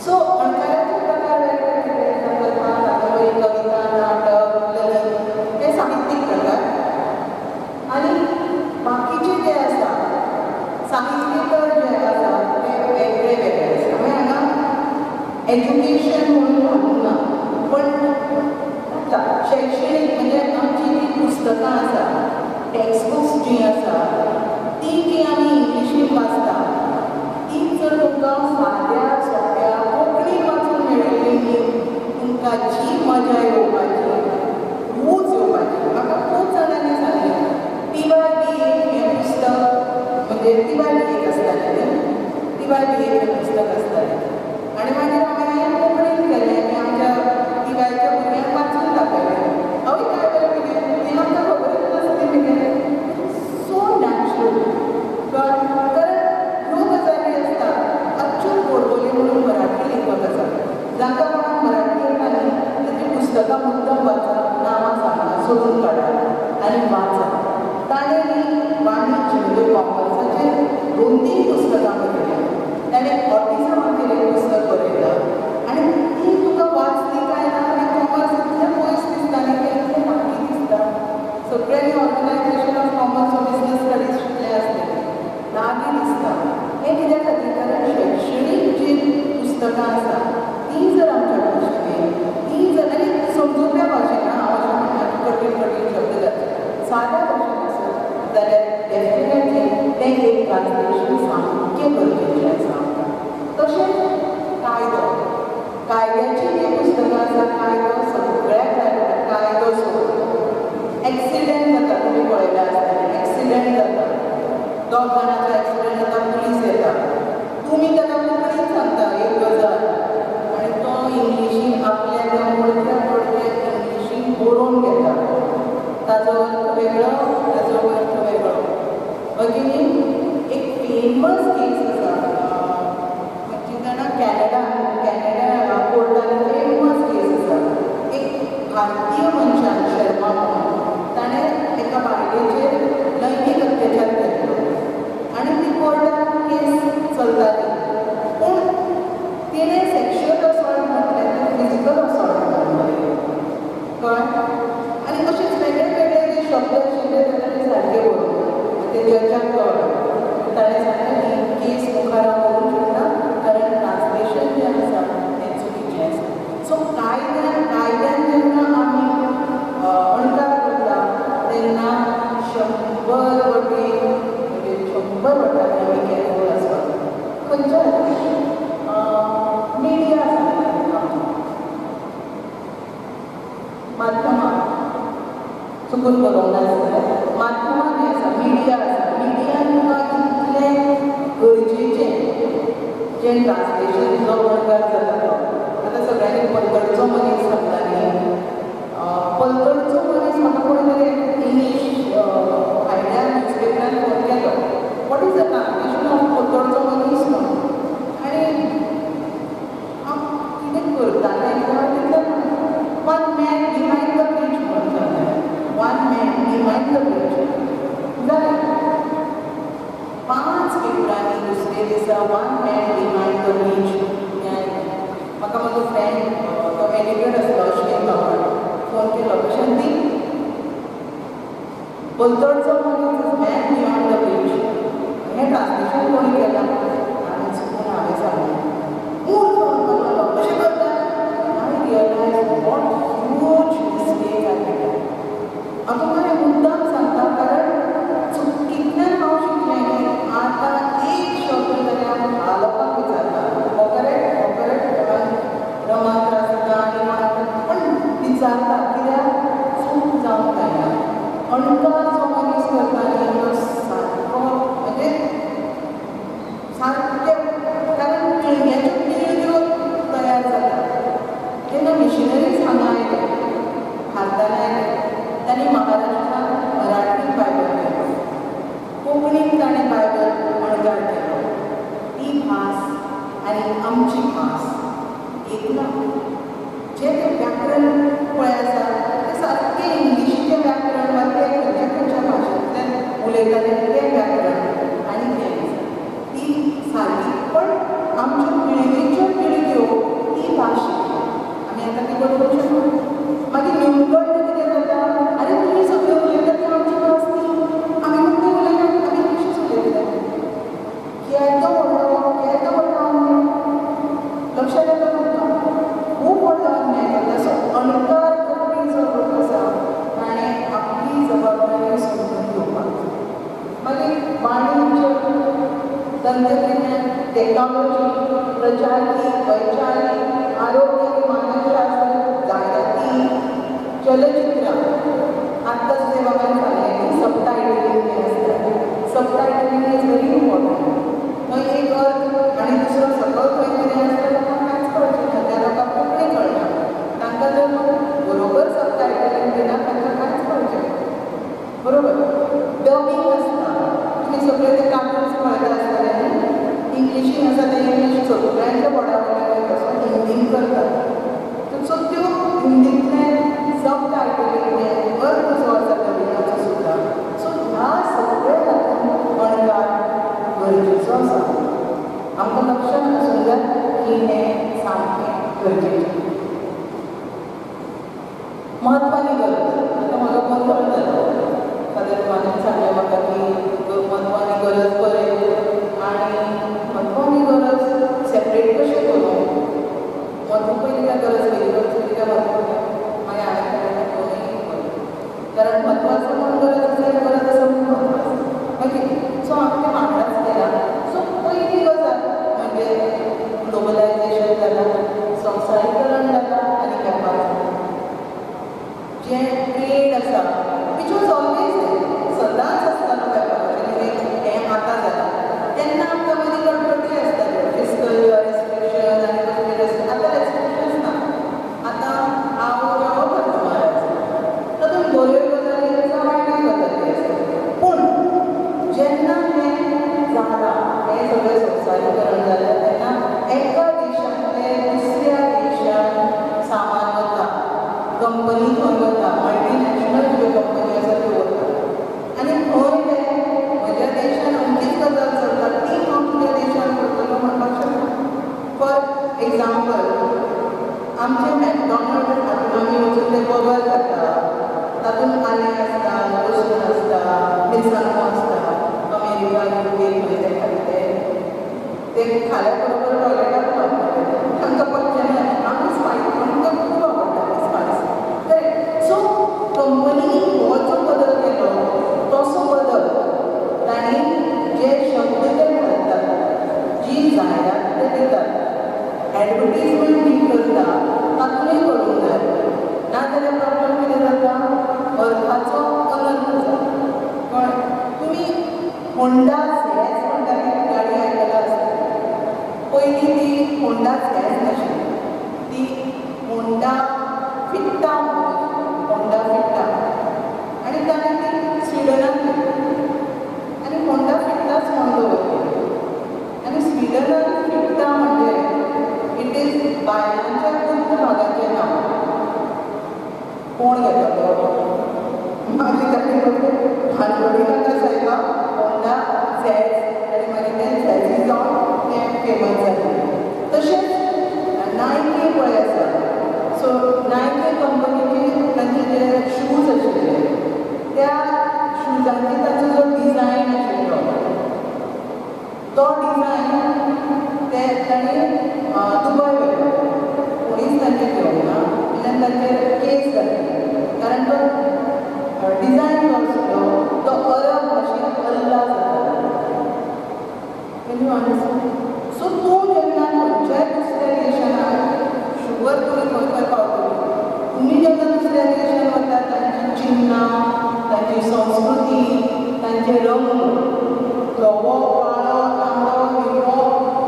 सो अणकाराचे प्रकार वेगवेगळे, कथा, कादंबरी, कविता, नाटक, ललित, हे साहित्यीक प्रकार. आनी बाकीचे जे आसा साहित्येतर जे आसा ते वेगळे वेगळे आसा. हांवें हांगा एज्युकेशन म्हणून घालूंक ना, पण शैक्षणीक म्हणजे आमची जी पुस्तकां आसा, टेक्स्टबुक्स जीं आसा, ती जी आमी इंग्लिशीन वाचता, ती जर तुमकां साद्या सोंप्या कोंकणी वाचूंक मेळिल्ली न्ही, तुमकां जी मजा येवपाची, रूच येवपाची. म्हाका खूब जाणांनी सांगलें, TYBA हें पुस्तक, म्हणजे TYBA आसतालें न्ही, TYBA हें पुस्तक आसतालें आनी मागीर हांवें हें कोंकणीन केलें आनी आमच्या दिवाळीच्या भुरग्यांक वाचून दाखयलें. हांवें काय बरें कितें हें आमकां खबरच नासलें कितें. So natural. कारण ह्यो गजाली आसता. अच्युत गोडबोले म्हणून मराठी लेखक आसा, जांकां कोणाक मराठी येता न्ही ताची पुस्तकां मुद्दम वाचा, नांवां सांगा, सोदून काडा आनी वाचा. ताणें न्ही वाणिज्य म्हणजे कॉमर्साचेर 2-3 पुस्तकां बरयल्या. ताणें ऑटिजमाचेर एक पुस्तक बरयलां आनी ती तुका वाचली काय ना आनी कॉमर्स इतलें पयस दिसता न्ही, तें इतलें लागीं दिसता. सगळ्यांनी organisation of commerce business studies शिकले आसले, लागीं दिसता. हें कित्या खातीर? कारण शैक्षणीक जीं पुस्तकां आसा तीं जर आमच्या भाशेन, तीं जर आनी समजुप्या भाशेन, हांव अशें म्हणटा की कठीण कठीण शब्द घातले, साद्या भाशेन आसत जाल्यार डेफिनेटली तें एक ट्रान्सलेशन सामकें गरजेचें आसा आमकां. तशेंच कायदो, कायद्याचीं जीं पुस्तकां आसा, कायदो सगळ्याक जाय पडटा. कायदो सोडून एक्सिडंट जाता, तुमी पळयला आसतलें, एक्सिडंट जाता, 2 जाणांचो एक्सिडंट जाता, पुलीस येता, तुमी ताका कोंकणीन सांगता एक गजाल आनी तो इंग्लिशीन आपल्या त्या मोडक्या मोडक्या इंग्लिशीन बरोवन घेता. ताजो अर्थ वेगळो, ताजो अर्थ वेगळो. भगिनी एक फेमस केस आसा, खंयची जाणा, कॅनडा, कॅनडा कोर्टान फेमस केस आसा. एक भारतीय मनशान, शर्मा म्हणून, ताणें एका बायलेचेर लैंगीक अत्याचार केल्लो आनी ती कोर्टान केस चलताली. पूण तिणें सेक्शुअल असॉल्ट म्हटलें, तें फिजिकल असॉल्ट म्हणलें, कळ्ळें? आनी अशेंच वेगळे वेगळे जे शब्द आशिल्ले ते ताणें सारके बरोवंक, ते जजाक कळ्ळें. ताणें सांगलें ही केस मुखार हांव व्हरूंक शकना कारण ट्रान्सलेशन जें आसा तें चुकीचें आसा. सो कायद्यान, कायद्यान जेन्ना आमी अणकार करता तेन्ना 100 वटेन, म्हणजे 100 वटांनी आमी कॅरफूल आसपाक जाय. खंयच्या मिडिया आसा, माध्यमां, चुकून बरोवंक नासलें, माध्यमां जें आसा, मिडिया आसा, मिडियान तुका इतलें गरजेचें जें ट्रान्सलेशन जो अणकार जाता तो. आतां सगळ्यांनी पलतडचो मनीस सांगता न्ही, पलतडचो मनीस म्हाका कोणी तरी इंग्लीश आयडिया न्यूजपेपरान फोन केलो, what is the translation of पलतडचो मनीस म्हणून. आनी हांव कितें करतालें तितलें one man behind the bridge म्हणून सांगलें, one man behind the bridge जालें. 5 पेपरांनी दुसरे दिसा one man behind the bridge हें आयलें. म्हाका म्हजो फ्रेंड तो एडिटर आसलो, अश्विन गांवकर, फोन केलो, प्रशांती पलतडचो मनीस मॅन बिहायंड the bridge हें ट्रान्सलेशन कोणी केलां? हांवें चुकून हांवें सांगलें, मूर्ख म्हणपाक कशें करता. I realise what huge mistake I made. हांव तुमकां हें मुद्दाम सांगता कारण चुकींतल्यान हांव शिकलें की आतां एक शब्द जाल्यार हांव धा लोकांक विचारता, हो करेक्ट, हो करेक्ट, रमा त्रास जाता आनी कोणाक, पूण विचारता कित्याक चूक जावंक जायना. अणकार जो मनीस करता न्ही तो सारको, म्हणजे सारकें, कारण पिळग्याच्यो पिळग्यो तयार जाता. जेन्ना मिशनरीज हांगा आयले, भारतान आयले, तांणी महाराष्ट्रांत मराठीन बायबल केलो, कोंकणीन ताणें बायबल अणकार केलो. ती भास आनी आमची भास एक ना. जें तें व्याकरण पळय आसा तें सारकें इंग्लिशीचें व्याकरण वा तें खंयच्या खंयच्या भाशेंतल्यान उलयतालें तें व्याकरण आनी तें आसा ती सारकी. पण आमच्यो पिळगेच्यो पिळग्यो ती भास शिकली, आमी आतां ती बरोवंक शकना. मागीर न्यूनगंड कितें जाता, आरे तुमी सगळें उलयतात ती आमची भास न्ही, आमी कोंकणी उलयना, आमी इंग्लिशूच उलयतले. केदो व्हडलो, केदो व्हडलो अन्याय, लक्षात येता तुमकां? खूब व्हडलो अन्याय जाता. सो अणकार करपी जो लोक आसा ताणें आपली जबाबदारी समजून घेवपाक जाय. मागीर वाणिज्य, तंत्रगिन्यान, टेक्नॉलॉजी, प्रचारकी, वैचारीक, आरोग्य आनी मानसशास्त्र, जायराती, चलचित्रां. आत्ताच तुवें बाबान सांगलें न्ही, सबटायटलींग जें आसता, सबटायटलींग is very important. थंय एक अर्थ आनी दुसरो सकल थंय कितें आसता लोकांक कांयच गरजेचो आसा. आमकां लक्षांत आसूंक जाय की हें सामकें गरजेचें. म्हत्वाची गरज आतां म्हाका गोंदळ जालो. फादर मानान सांगलें म्हाका की म्हत्व आनी गरज बरें आनी म्हत्व आनी गरज सेपरेट कशें करूं? म्हत्व पयलीं काय गरज पयली? गरज पयली काय म्हत्व? मागीर हांवें सांगलें दोनूय बरें, कारण म्हत्व आसा म्हणून गरज आसा आनी गरज आसा म्हणून म्हत्व आसा. ओके, सो आमी तें वांगडाच केलां. सो पयली गजाल म्हणजे ग्लोबलायझेशन जालां, संवसारीकरण जालां आनी वेपार जाला. जें ट्रेड आसा which was always सदांच आसतालो वेपार, हें आतां जालां. तेन्ना आमकां मदीं कटकटी आसताल्यो, फिस्कल रेस्ट्रिक्शन आनी कसले रेस्ट्रिक्शन. आतां रेस्ट्रिक्शन्स ना, आतां हांव जावं धर्म महाराज, तातूंत बऱ्यो गजाली आसा, वायटूय गजाली आसा. पूण जेन्ना हें जालां, हें सगळें संवसारीकरण जालें तेन्ना एका देशांतलें दुसऱ्या देशांत सामान वता, कंपनी खंय वता, मल्टिनॅशनल ज्यो कंपनी आसा त्यो वता आनी खंय ते म्हज्या देशान अमकीच गजाल चलता ती हांव तुज्या देशान करतलो म्हणपाक शकना. फॉर एग्जाम्पल, आमचे मॅकडॉनल्ड हातून आमी वचून ते बर्गर खाता, तातूंत आलें आसता, लसूण आसता, मिरसांगो आसता. अमेरिका, युके खंय ते खाता ते खाल्या बरोबर टॉयलेटाक वतात, तांकां पचचें ना. आमी स्पायस, आमकां खूब आवडटा स्पायस. करेक्ट. सो कंपनीन हो जो बदल केलो तसो बदल तांणी जे शब्द ते घालतात, जी जायरात ते दितात, एडवर्टीजमेंट जी करता तातूंतय करूंक जाय. नाजाल्यार प्रॉब्लम कितें जाता, अर्थाचो अनर्थ जाता. कळ्ळें? तुमी होंडा झॅझ म्हणटा ती गाडी आयकला आसतली. पयलीं ती होंडा झॅझ नाशिल्ली, ती होंडा फिट्टा म्हणटा, होंडा फिट्टा. आनी ताणें ती स्विडनाक केली आनी होंडा फिट्टाच म्हणून दवरली. आनी स्विडनान फिट्टा म्हणजे it is बायलांच्या गुप्त भागाचें नांव. कोण घेतलो? मागीर ताणें भानगडी नाका सायबा, होंडा झॅझ, आनी मागीर तें झॅझी जावन तें फेमस जालें. तशेंच नायकी पळय आसा. सो नायकी कंपनीचे तांचे जे शूज आशिल्ले त्या शुजांची ताचो जो डिझायन आशिल्लो तो डिझायन ते ताणें दुबय व्हेलो. कोणीच तांचेर घेवंक ना, आनी तांचेर केस जाली, कारण तो डिझायन जो आशिल्लो तो अरब भाशेंत अल्ला जातालो. Can you understand? सो तूं जेन्ना खंयच्याय दुसऱ्या देशान, शुवर तुमी खंय खंय पावतली, तुमी जेन्ना दुसऱ्या देशान वता तांची चिन्नां, तांची संस्कृती, तांचे रंग, धवो, काळो, तांबडो, हिरवो,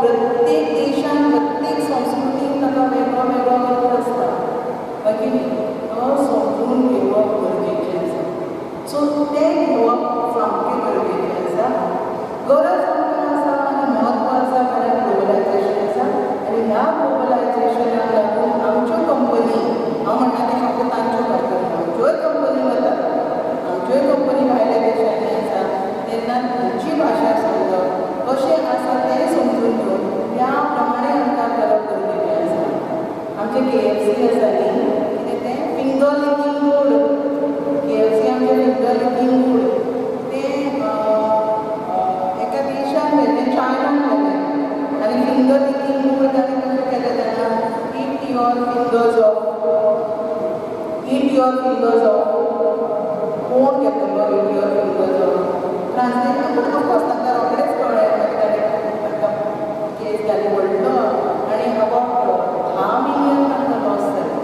प्रत्येक देशान प्रत्येक संस्कृतीन ताका वेगळो वेगळो अर्थ आसता. बाकी तो समजून घेवप गरजेचें आसा. सो तें घेवप सामकें गरजेचें आसा. गरज आमकां आसा आनी म्हत्व आसा, कारण ग्लोबलायझेशन आसा आनी ह्या ग्लोबलायझेशनाक लागून आमच्यो कंपनी, हांव म्हणटा तें फक्त तांच्यो कंपनी, आमच्योय कंपनी वतात, आमच्योय कंपनी भायल्या देशांनी आसा, तेन्ना खंयची भाशा समजप, कशें आसा तें समजून घेवन त्या प्रमाणे आमकां करप गरजेचें आसा. आमचें KFC आसा न्ही, कितें तें फिंगर लिकींग गूड, KFC आमचें फिंगर लिकींग गूड तें एका देशान व्हेलें, चायनान व्हेलें आनी फिंगर लिकींग गूड ताणें कशें केलें जाणा, eat your fingers off, eat your fingers off. कोण घेतलो eat your fingers off? Translate of course तांकां रोखडेंच कळ्ळें. मागीर ताणें तांकां केस घाली व्हडलो आनी अबावट 10 मिलियन तांकां लॉस जालें.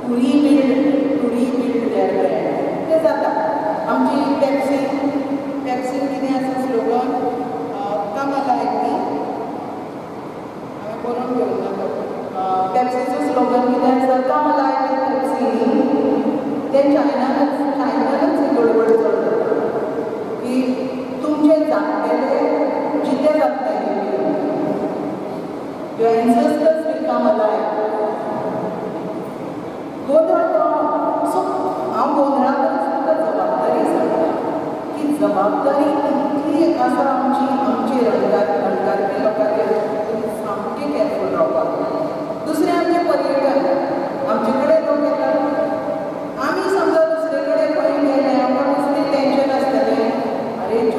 To rebuild their brand तें जाता. आमची पेप्सी, पेप्सीन कितें आसा स्लोगन, कम अलायव न्ही, हांवें बरोवन घेवंक ना. पेप्सीचो स्लोगन कितें आसा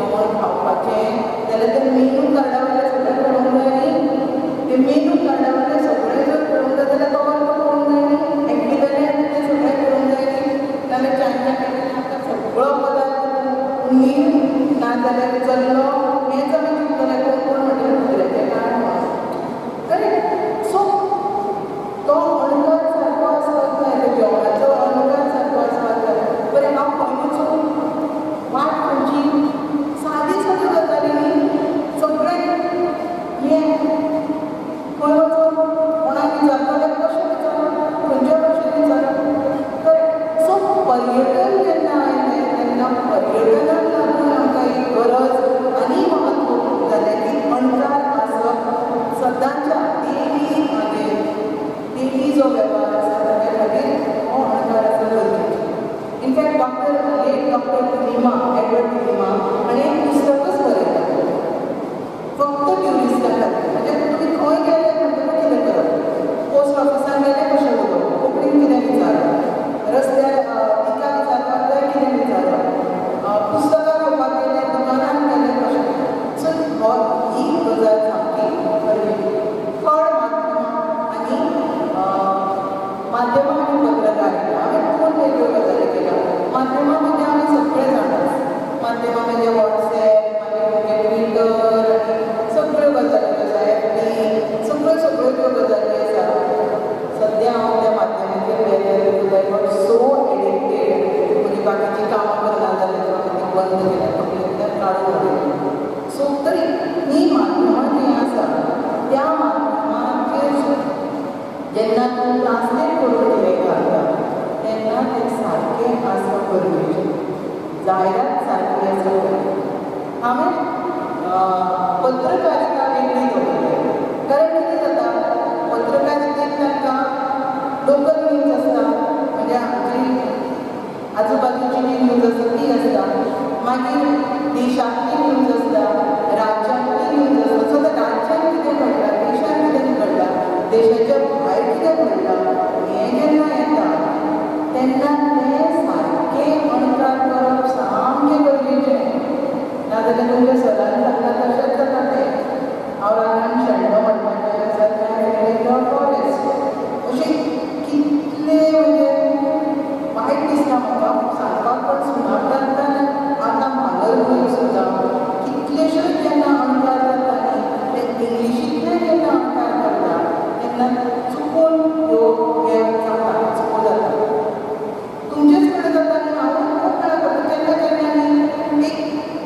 जेवण खावपाचें जाल्यार तें मेनू कार्डा वयल्यान सगळें कळोंक जाय न्ही. ते मेनू कार्डा वयल्यान सगळें जर कळोंक जाय जाल्यार तो वर्ग कळोंक जाय न्ही, एकली जाल्यार तें सगळें कळोंक जाय न्ही. नाजाल्यार चायना आमकां सगळो पदार्थ हुंदीर नाजाल्यार चल्लो हेंच आमी चिंततले. कोण कोण म्हणटलें कुत्र्याचें कांय करेक्ट. सो तो अणकार सारको आसपाक जाय, जेवणाचो अणकार सारको आसपाक जाय. बरें हांव खंय वचूं, वाट खंयची, सादी साद्यो गजाली न्ही सगळें हें खंय वचूं, कोणाक विचारतलें, कशें विचारप, खंयच्या भाशेन विचारप, करेक्ट. सो पर्यटन जेन्ना आयलें तेन्ना पर्यटनाक लागून आमकां एक गरज आनी म्हत्व जालें की अणकार आसप सदांच्या डेली म्हणजे डेली जो वेव्हार आसा ताच्या खातीर हो अणकार आसप गरजेचो. In fact doctor late doctor D'Lima, Edward D'Lima हाणें एक पुस्तकच बरयलां फक्त ट्युरिस्टां खातीर. म्हणजे तुमी खंय गेले म्हणटकच कितें करप, पोस्ट ऑफिसान गेले कशें उलोवप, कोंकणीन कितें विचारप, रस्त्यार दिका विचारपाक जाय कितें विचारप, पुस्तकां घेवपाक गेले दुकानान गेले कशें. सो ही गजाल सामकी गरजेची. थर्ड, माध्यमां आनी माध्यमां आनी पत्रकारिता. हांवें दोन वेगळ्यो गजाली केल्या. माध्यमां म्हणजे आमी सगळे जाणात, माध्यमां म्हणजे वॉट्सएप, मागीर तुमचें ट्विटर आनी सगळ्यो गजाली आसा, एफबी, सगळ्यो सगळ्यो त्यो गजाली आसा. सद्या हांव त्या माध्यमाचेर गेलें because I got so addicted. म्हणजे बाकीचीं कामां करना जाल्यार हांवें ती बंद केल्या, तकलेंतल्यान काडून उडयली. सो तरी हीं माध्यमां जीं आसा त्या माध्यमाचेर जेन्ना तूं ट्रान्सलेट करून कितें घालता तेन्ना तें सारकें आसप गरजेचें, जायरात सारकी आसप गरजेची. हांवें पत्रकारिता वेगळी दवरली, कारण कितें जाता पत्रकारितेन तांकां लोकल न्यूज आसता, म्हणजे आमची आजूबाजूची जी न्यूज आसता ती आसता, मागीर देशांतली न्यूज आसता, राज्यांतली न्यूज आसता. सो आतां राज्यांत कितें घडलां, देशांत कितें घडलां, देशाच्या भायर कितें घडलां हें जेन्ना येता तेन्ना तें सारकें अणकार करप सामकें गरजेचें. नाजाल्यार तुमच्या सरान सांगलां तशेंच जाता तें. हांव रानान शेणलो म्हणपाचें आसा तें फॉरेस्ट, अशें कितले म्हणजे वायट दिसता म्हाका सांगपाक, पण सुनापरांतान आतां भांगरभूंय सुद्दां कितलेश्योच जेन्ना अणकार जाता न्ही ते इंग्लिशींतले जेन्ना अणकार करता तेन्ना चुकून ह्यो हे जाता, चुको जाता. तुमचेच कडेन जाता न्ही, हांव खूब वेळा करता. केन्ना केन्ना न्ही एक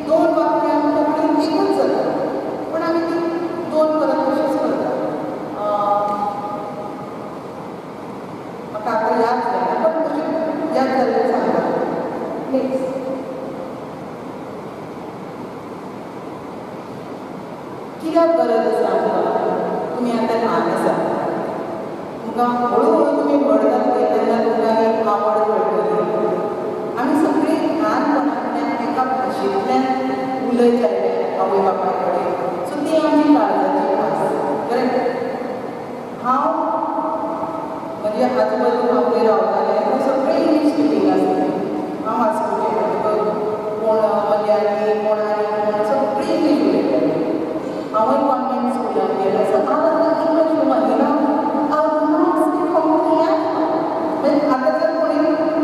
दोन वाक्यां कोंकणीन एकूच जाता, पूण आमी ती दोन परत तशेंच करता. म्हाका आतां याद जायना, पण तशें याद जाल्यार सांगा. नेक्स्ट, कित्याक गरज आसा आमकां? तुमी आतां ल्हान आसा, तुमकां हळू हळू तुमी व्हड जातले तेन्ना तुमकां एक आवड कळटली. आमी सगळीं ल्हानपणांतल्यान एका भाशेंतल्यान उलयत आयले आवय बापाय कडेन, सो ती आमची काळजाची भास, करेक्ट. हांव म्हणजे आजूबाजू हांव थंय रावतालें थंय सगळें इंग्लीश स्पिकींग आसलें. हांव वास्कोचें म्हणटकच कोण मलयाळी, कोण आनी कोण, सगळीं इंग्लीश उलयतालीं. हांवूय कॉन्वेंट स्कुलान गेलें, सो हांव आतां इंग्लीश मागीर हांव आतां जर कोणी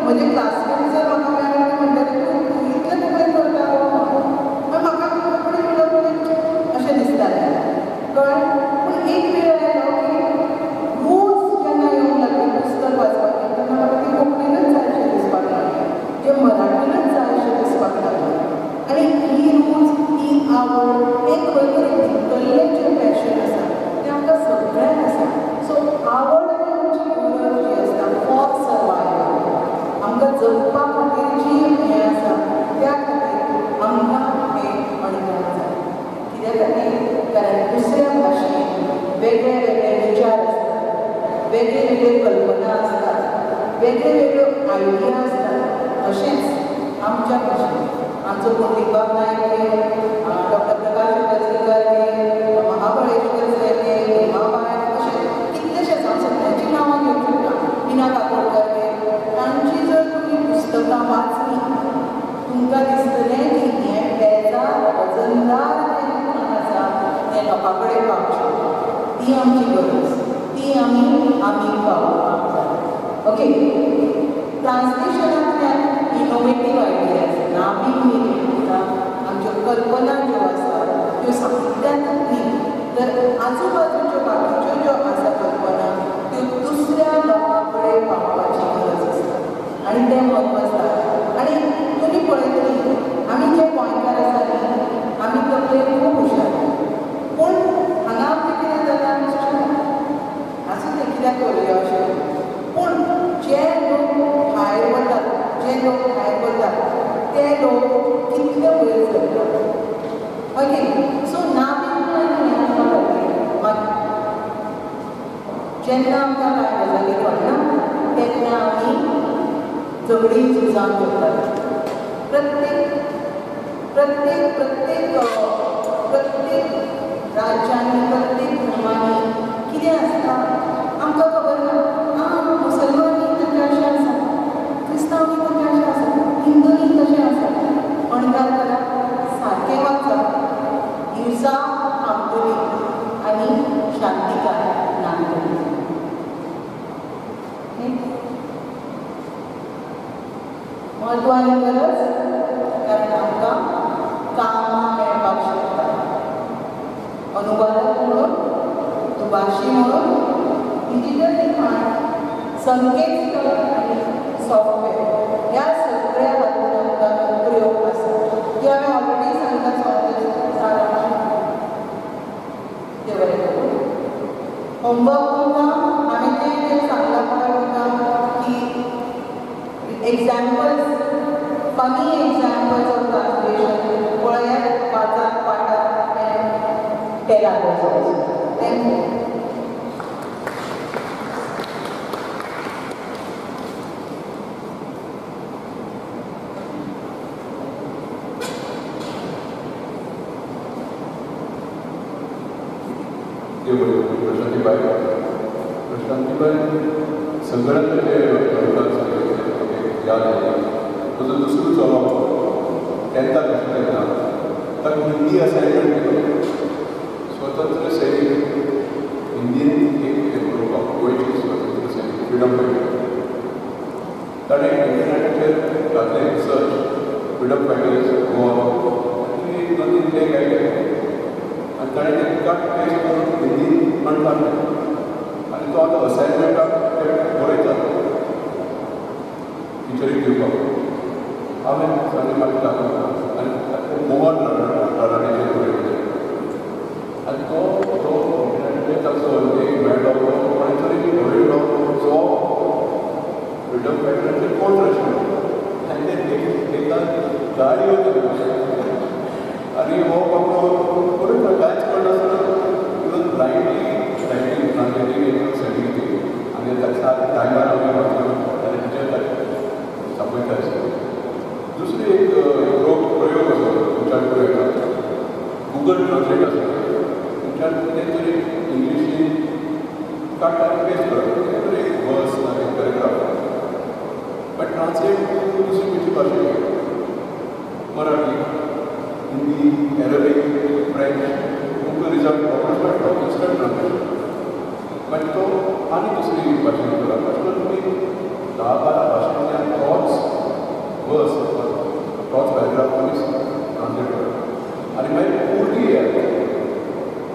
म्हजे क्लासमेट जर म्हाका मेळ्ळे म्हणटले तूं इतलें कोंकणीन करता गो म्हणून, मागीर म्हाका कोंकणी उलोवप अशें दिसतालें, कळ्ळें. पूण एक वेळ आयलो की रोज जेन्ना येवंक लागली पुस्तक वाचपाचें तेन्ना म्हाका ती कोंकणीनच जाय अशें दिसपाक लागलें, जें मराठीनच जाय अशें दिसपाक लागलें. आनी ही रूच, ही आवड, हें खंय तरी भितरलें जें पॅशन आसा तें आमकां सगळ्यांक आसा. सो आवड आनी आमची गरज जी आसता फॉर सर्वायवल, आमकां जगपा खातीर जी हें आसा त्या खातीर आमकां हें अणकार जाय. कित्या खातीर? कारण दुसऱ्या भाशेन वेगळे वेगळे विचार आसतात, वेगळे वेगळे कल्पना आसतात, वेगळे वेगळ्यो आयडिया आसतात. तशेंच आमच्या भाशेन आमचो पुंडलीकबाब नायक हे, डॉक्टर प्रकाश आंबेडकर हे, महाबळेश्वर सैल हे, भीमाबाय, अशे कितलेशेच हांव सगळ्यांचीं नांवां घेवंक शकता, मीना काकोडकर हे, तांची जर तुमी पुस्तकां वाचलीं तुमकां दिसतलें की हें बेजार आमची गरज, ती आमी आमी पावोवपाक जाय. ओके, ट्रान्सलेशनांतल्यान इनोवेटीव आयडियाज, नाविन्य, आमच्यो कल्पना ज्यो आसा त्यो साहित्यांतच न्ही तर आजूबाजूच्यो बाकीच्यो ज्यो आसा कल्पना त्यो दुसऱ्या लोकां कडेन पावोवपाची गरज आसता आनी तें म्हत्व आसता. आनी तुमी पळयतली आमी जे गोंयकार आसा न्ही, आमी तकलेन खूब हुशार, पूण हांगा आमचें कितें जाता, आसूं तें कित्याक करुया अशें, पूण जे लोक भायर वतात, जे लोक भायर वतात ते लोक कितले वयर सरतात. ओके, सो नाविन्य आनी हें आसपा खातीर मागीर जेन्ना आमकां कांय गजाली कळना तेन्ना आमी झगडीं झुजां करतात. प्रत्येक प्रत्येक प्रत्येक प्रत्येक राज्यांनी, प्रत्येक धर्मांनी कितें आसता आमकां खबर ना. आं, मुसलमानी तांचें अशें आसा, क्रिस्तांवनी तांचें अशें आसा, हिंदूनी तशें आसा. अणकार करा, सारकें वाचा, हिंसा थांबतली आनी शांतिकाय नांदतली. म्हत्व आनी गरज, कारण आमकां कामां मेळपाक शकता. अनुवादक म्हणून, दुभाशी म्हणून, डिजिटल लिखाण, संकेतस्थळ आनी सॉफ्टवेअर ह्या सगळ्या हातूंत आमकां नोकऱ्यो आसा. त्यो हांवें ऑलरेडी सांगता सारांश. ते बरें करूं होमवर्क तुमकां हांवें जें जें सांगलां पळय तुमकां की examples, funny examples of translation पळयात, वाचात, पाठात and tell others also. Thank you. Prashantibai, Prashantibai संगणकाचे याद आयली. म्हजो दुसरो चलो टेंथाक आसलो तेन्ना ताका हिंदी असायनमेंट दिलो, स्वतंत्र सैनीक, हिंदीन एक बरोवपाक, गोंयचे स्वतंत्र सैनीक, फ्रिडम फायटर. ताणें इंटरनॅटाचेर घातलें सर्च फ्रिडम फायटर्स गोवा, आनी एक दोन तीन लेख आयले आनी ताणें ते कट पेस्ट करून हिंदीन अणकारलें आनी तो आतां असायनमेंटाक ते बरयता टिचरीक दिवपाक. हांवें सांगलें मागीर दाखयता आनी मोहन राणाचेर बरयलें आनी तो जो इंटरनॅटाचेर ताचो लेख मेळ्ळो तो कोणें तरी बरयलो जो फ्रिडम फायटराचेर कोण आशिल्लो आनी ते लेखान गाळयो दिल्यो. आनी हो बाबडो बरयता, कांयच कळनासतना he was blindly writing, translating and sending it. आनी ताका सारकें टायमार आमी वाचलो आनी टिचर ताका दाखयता आशिल्ली. दुसरी एक प्रयोग आसा तुमच्या प्रयोग गुगल ट्रान्सलेट आसा. तुमच्यान कितें तरी इंग्लिशीन काडटा आनी पेस्ट करप, कितें तरी एक वर्स आनी एक पॅराग्राफ, बट ट्रान्सलेट टू दुसरी खंयची भाशा, मराठी, हिंदी, अरेबीक, फ्रेंच, तुमकां रिजल्ट रोखडोच मेळटलो, इन्स्टंट ट्रान्सलेशन. मागीर तो आनी दुसरी भाशेन करा, अशें करून तुमी 10-12 भाशेंतल्यान तोच वर्स, तोच पॅराग्राफ तुमी ट्रान्सलेट करा आनी मागीर उरली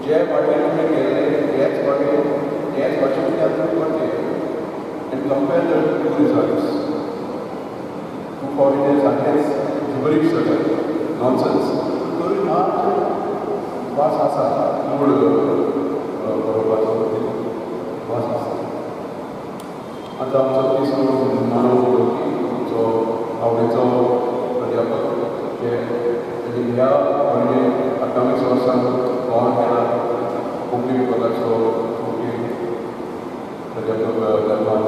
जे वाटेन तुमी केल्ले तेच वाटेन तेच भाशेंतल्यान तुमी करचे and compare the two results. खूब फावटी ते सारकेंच जिबरीश जाता, नॉनसन्स, तरी मात वास आसा, मूळ बरोवपाचो वास आसा. आतां आमचो तिसरो मानव उलोवपी आमचो आवडीचो प्राध्यापक जे ह्या पणजे अकादमीक संस्थान गोवान केला कोंकणी विभागाचो कोंकणी प्राध्यापक धर्मान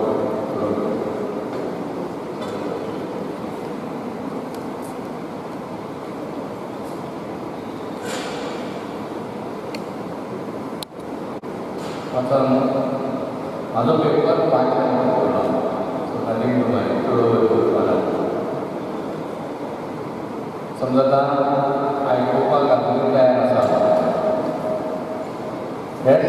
चोडणकर. आतां म्हाजो पेपर 5 दवरलो, सो नथींग टू माय चड वचपाना. समजा आतां आयकुपाक आजुनूय तयार आसा. येस,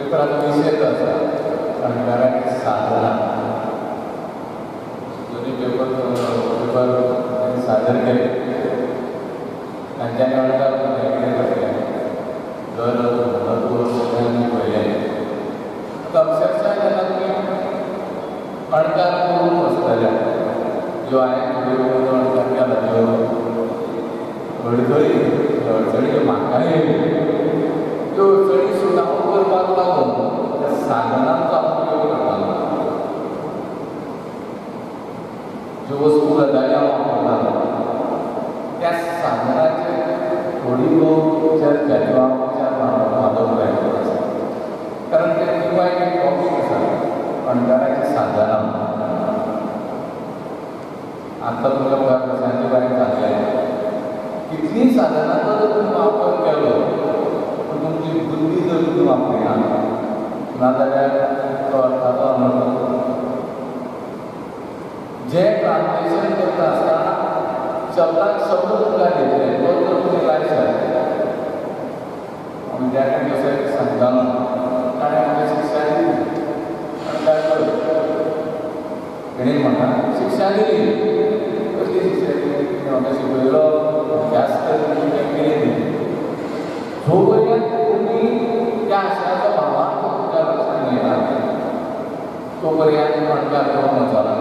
पेपराचो विशय जो आसा अणकाराची साधना. दोनी पेपर पेपर सादर केले तांच्यांनी अणकार कितें करतलें गरज म्हत्व सगळ्यांनी पळयलें. आतां अक्षरशा जेन्ना तुमी अणकार करूंक बसतले ज्यो हांवें थोड्यो अणकार केला त्यो अडचणी अडचणी ज्यो म्हाका येयल्यो त्यो अडचणी सुटावो करपाक लागून त्या साधनांचो हांव उपयोग करतालो. ज्यो वस्तू गजाली हांव वापरतालो त्या साधनाचेर थोडी भोव चर्चा किंवा विचार म्हाजो प्रयत्न आसा, कारण तें निवाय एक टॉपीक आसा अणकाराची साधनां. आतां तुमच्या मुखार प्रशांती बायन सांगलें कितलीं साधनांचो जर तुमी वापर केलो पूण तुमची बुद्धी जर तुमी वापरिना नाजाल्यार तो अर्थाचो अनर्थ. जें ट्रान्सलेशन करता आसतना शब्दाक शब्द तुमकां दितले तो जर तुमी लायशात विद्यार्थ्यांक जशें सांगता न्हू ताणें म्हाका शिक्षा दिली अणकार कर तेणें म्हाका शिक्षा दिली. कसली शिक्षा दिली? तिणें म्हाका शिकयलो अभ्यास कर कितें दिली. जो पर्यंत तुमी त्या आशयाचो भावार्थ तुमच्या लक्षांत येना तो पर्यंत अणकार करूंक वचना.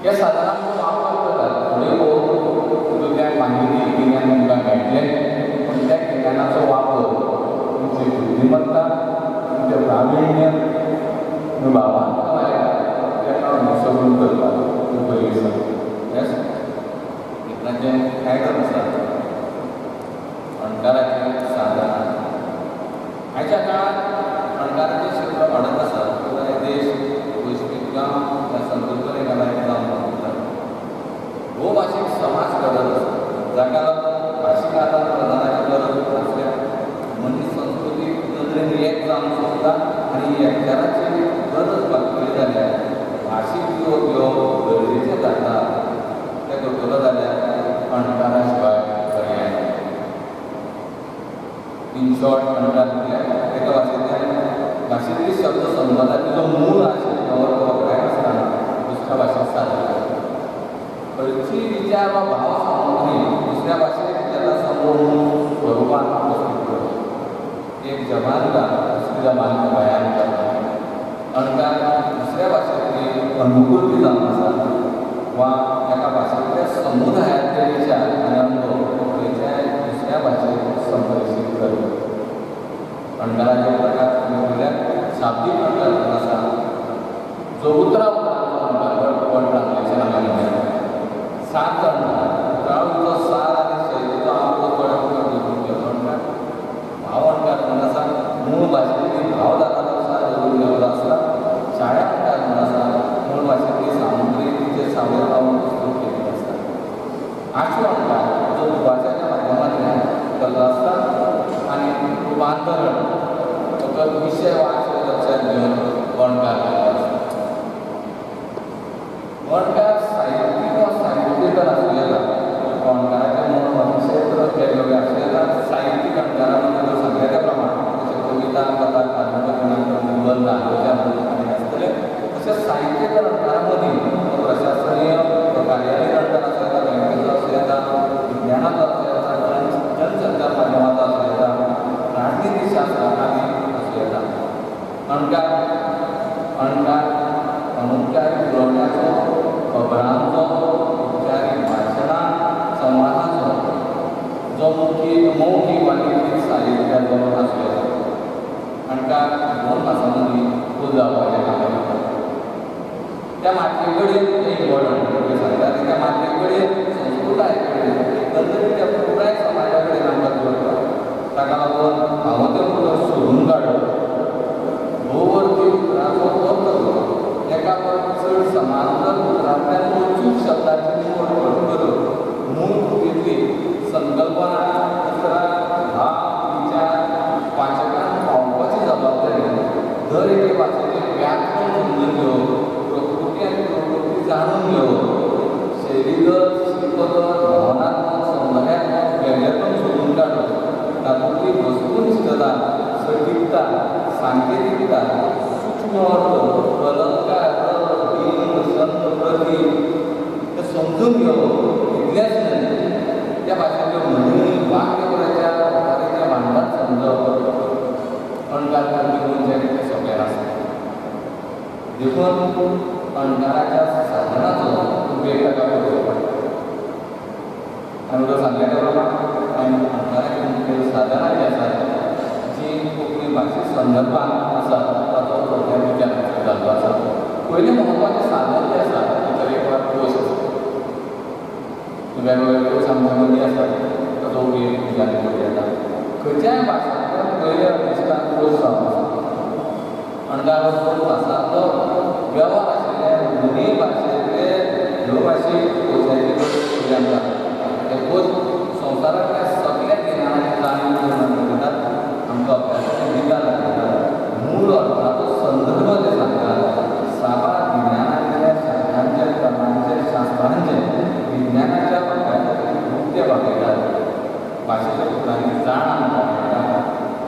ह्या साधनांचो वापर करतात थोडे भोव तितूंतल्यान माहिती गिन्यान तुमकां मेळटलें पूण त्या गिन्यानाचो वापर तुमची बुद्धिमत्ता तुमचें प्राविण्य तुमी भावार्थ लायता तेका अनुसरून करपाक खूब बरी आसा. येस पेपराचें टायटल आसा अणकाराचें साधनां. आयच्या काळांत अणकाराचें क्षेत्र वाडत आसा. पुराय देश वैश्वीक गांव ह्या संकल्पने खाला एक जावन वता. भोवभाशीक समाज घडत आसा जाका लागून भाशीक आदान प्रदानाची गरज आसल्या मनीस संस्कृतीक नदरेन एक जावंक सोदता आनी एकचाराची गरज भागतली जाल्यार भाशीक योग घेवप गरजेचें जाता. तें करतलो जाल्यार अणकारा शिवाय पर्याय ना. इन शॉर्ट अणकार म्हळ्यार एका भाशेंतल्यान भाशेंतली शब्द संबंदाची जो मूळ आशय तो वगडायनासतना दुसऱ्या भाशेंत सादर करता. खंयची विचार वा भाव सामुग्री दुसऱ्या भाशेंत ताका समोर स्वरुपान प्रस्तुत करता. एक जबान का दुसरी जबान का बयान करता. अणकार दुसऱ्या भाशेंतली अनुकृती जावन आसा वा एका भाशेंतल्या समुदायांतले विचार आनी अणभव खंयच्याय दुसऱ्या भाशेंत संप्रेषीत करता. अणकाराचे प्रकार म्हणल्यार शाब्दीक अणकार आसा जो उतरां उतरांचो अणकार वर्ड ट्रान्सलेशन आमी म्हणटात. सात अणकार उतरावळीचो सार आनी शैलीचो आंकड़ो थोड्या मुखार धरून घेवचो अणकार. भाव अणकार म्हणून आसा मूळ भाशेंतली भावधाराचो सार धरून घेवचो आसता. शाळा अणकार म्हणून आसा मूळ भाशेंतली सामुग्री तिचे सावळेर पावून प्रस्तूत केल्ली आसता. आशू अणकार जो दुभाषाच्या माध्यमांतल्यान केल्लो आसता आनी रुपांतरण फकत विशय वा आशय लक्षांत घेवन अणकार केल्लो आसता. अणकार साहित्यीक वा साहित्येतर आसूं येता. अणकाराचें मूळ क्षेत्र वेगवेगळें आसूं येता. साहित्यीक अणकारा मदीं सांगल्या त्या प्रमाण जशें कविता कथा कादंबरी निबंद आलोचना आनी आसतले तशेंच साहित्येतर अणकारा मदीं प्रशासनीय कार्यालयीन अणकार आसूं येता, बँकेचो आसूं येता, विज्ञानाचो आसूं येता, जनसंचार माध्यमाचो आसूं येता, राजनितीशास्त्र आदी आसूं येता. अणकार अणकार अनुपचारीक उलोवण्याचो, खबरांचो, उपचारीक भाशणां, संवादाचो जो मौखीक वा लिखीत साहित्याचो आसूं येता. अणकार दोन भासां मदीं पूल जावपाचें काम करता. त्या मातये कडेन तें इम्पॉर्टंट सांगता त्या मातये कडेन संस्कृताये कडेन एकंदरीत त्या पुराय समाजा कडेन आमकां जोडटा. ताका लागून फावो तें उतर सोदून काडप, भोवअर्थी उतरांचो अर्थ करप, एका परस चड समांतर उतरांतल्यान अचूक शब्दाची निवड करप, मूळ कृतींतली संकल्पना उतरां भाव विचार वाचकांक पावोवपाची जबाबदारी दर एके भाशेचें व्याकरण समजून घेवप, प्रकृती आनी प्रवृत्ती जाणून घेवप, शैलीगत शिल्पगत भावनात्मक सौंदर्यात्मक वेगळेपण सोदून काडप, तातूंतली वस्तुनिश्ठता सटीकता, सांकेतिकता, सूक्ष्म अर्थ, अलंकार, बिंब, संत, प्रतीक ते समजून घेवप इतलेंच न्हय, त्या भाशेच्यो म्हणी, वाक्यप्रचार, ओपारीचें भांडण समजप अणकार करपी मनशाक तें सोंपें नासता. देखून अणकाराच्या साधनाचो उपेग ताका करचो पडटा. आनी तुका सांगल्या त्या प्रमाण अणकाराचीं मुखेल साधनां जीं आसात जीं कोंकणी भाशे संदर्भात आसा ताचो थोडक्यात विचार जाल्लो आसा. पयलें म्हत्वाचें साधन जें आसा तें तरेकवार कोश आसा. वेगवेगळे कोश आमचे मदीं आसात, ताचो उपेग मनशांनी करूं येता. खंयच्याय भाशांतल्यान पयल्या अधिश्ठान कोश जावन आसा. अणकार हो भासांचो वेव्हार आशिल्ल्या दोनूय भाशेंतले भोवभाशीक कोशाची गरज पयली आमकां. हे कोश संवसारांतल्या सगळ्या गिन्यानाची जाणीव करून आमकां दितात, आमकां अभ्यासाची दिका दाखयतात, मूळ अर्थाचो संदर्भ ते सांगतात, साबार गिन्यानांतल्या शाखांचे, क्रमांचे, शास्त्रांचे, विज्ञानाच्या अभ्यासाची कृत्य वापयतात. भाशेच्या उतरांची जाण आमकां मेळटा.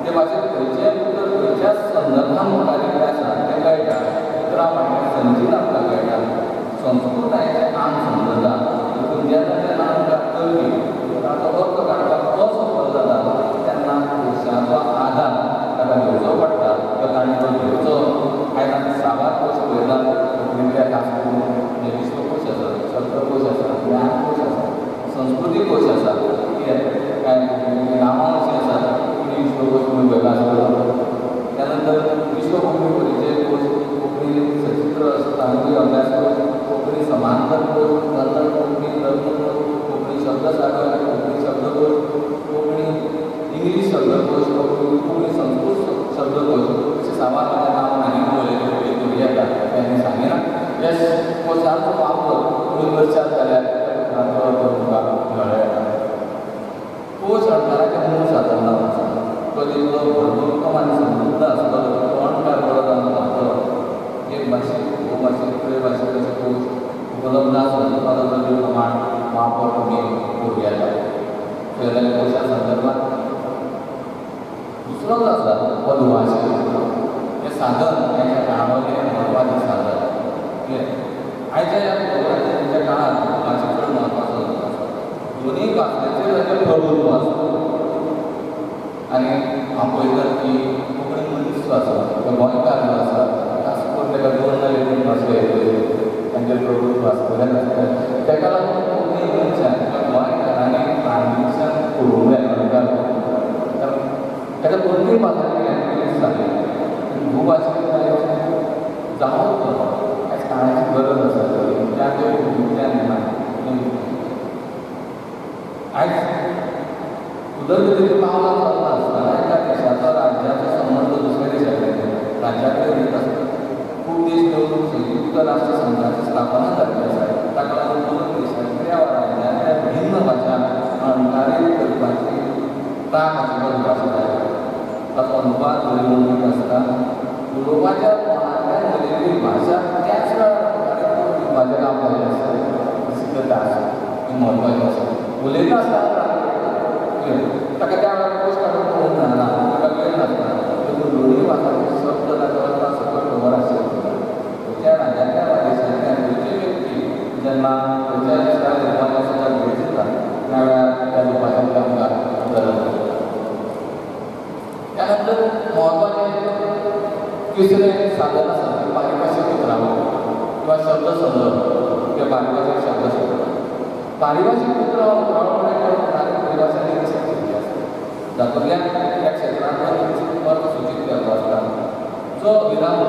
ते भाशेंत खंयचें उतर खंयच्या संदर्भान मुखारिल्लें आसा तें कळटा. उतरां फाटल्यान संचीत आमकां कळटा. संस्कृतायेचें आंग समजता. देखून जेन्ना जेन्ना आमकां करपी उतरांचो अर्थ काडपाक असफल जाता तेन्ना कोशाचो आदार ताका घेवचो पडटा. तो ताणें तो घेवचो. आयज आमी साबार कोश पळयतात. कोंकणींतल्या खास करून जे विश्वकोश आसा, शब्दकोश आसा, ज्ञानकोश आसा, संस्कृती कोश आसा, कितें कांय नांवां अशीं आसात कोंकणी विश्वकोश तुमी पळयला आसतलो. त्यानंतर विश्व कोंकणी परिचय कोश, कोंकणी सचित्र स्थानिकी अभ्यास कोश, कोंकणी समांतर कोश, कन्नड कोंकणी रत्नकोश, कोंकणी शब्दसागर, कोंकणी शब्दकोश, कोंकणी इंग्लीश शब्दकोश, कोंकणी संस्कृत शब्दकोश अशे साबार म्हाज्या नांवां आनी उलयले करूं येता तें आनी सांगिना. यस, कोशाचो वापर तुमी करशात जाल्यार त्या उतरांचो अर्थ तुमकां मेळूं येता. कोश अणकाराचें मूळ साधन जावन आसा. तो जितलो भरभक्कम आनी समृद्ध आसतलो तो अणकार बरो जावन पावतलो. एक भाशीक, भोवभाशीक, त्रैभाशीक अशे कोश उपलब्ध आसून ताचो गरजे प्रमाण वापर तुमी करूं येता. जाल्यार कोशा संदर्भात दुसरो जो आसा हो दुभाशी. हें साधन आयच्या काळामदें म्हत्वाचें साधन. आयच्या ह्या ग्लोबलायझेशनाच्या काळांत दुभाशी चड म्हत्वाचो आसा. दोनूय भाशांचेर ताचें प्रभुत्व आसा. आनी हांव पळयतात की कोंकणी मनीस जो आसा, तो गोंयकार जो आसा, खास करून ताका दोन नाजाल्यार तीन भाशा येतल्यो, तांचेर प्रभुत्व आसतलें आसतलें. ताका लागून कोंकणी मनशान किंवा गोंयकारांनी ट्रान्सलेशन करूंक जाय अणकार. कारण ताका दोन तीन भाशांनी लँग्वेजीस जाले, भोवभाशीक जावंक तो आयज काळाची गरज आसा. त्या ते कोंकणींतल्यान येना. आयज उदरगतीचीं पावलां चलता आसतना एका देशाचो, राज्याचो संबंद दुसऱ्या देशा कडेन, राज्या कडेन येत आसता. खूब देश मेळून संयुक्त राष्ट्र संघाची स्थापना जाल्ली आसा. ताका लागून दोन देशांतल्या वा राज्यांतल्या भिन्न भाशा अणकारीत करपाची तांक आशिल्लो दुभाशी जाय. ताचो अनुवाद जरी मौखीक आसता, उलोवपाच्या कोणांतल्यान उलयल्ली भाशा त्याच वेळार अणकारीत करून दिवपाचें काम जाल्लें आसता. सिद्धता आसा ही म्हत्वाची आसा. उलयता आसतना ताका त्या वेळार कोश काडून पळोवंक मेळना, ताका वेळ नासता. देखून दोनूय भाशांचे शब्द ताका अर्था सकट खबर आशिल्ले. खंयच्या राज्यांतल्या वा देशांतल्या खंयची व्यक्ती जेन्ना खंयच्या दुसऱ्या दुभाश्या सुद्दां भेट दिता त्या वेळार त्या दुभाशांची आमकां गरज आसता. त्यानंतर म्हत्वाचें तिसरें साधन आसा तें पारिभाशीक उतरावळ किंवा शब्द संग्रह किंवा पारिभाशीक शब्द संग्रह. पारिभाशीक उतरावळ म्हळ्यार परिभाशा निरीक्षक केल्ली आसता, जातूंतल्यान त्या क्षेत्रांतलो निश्चित अर्थ सूचीत केल्लो आसता. जो विराम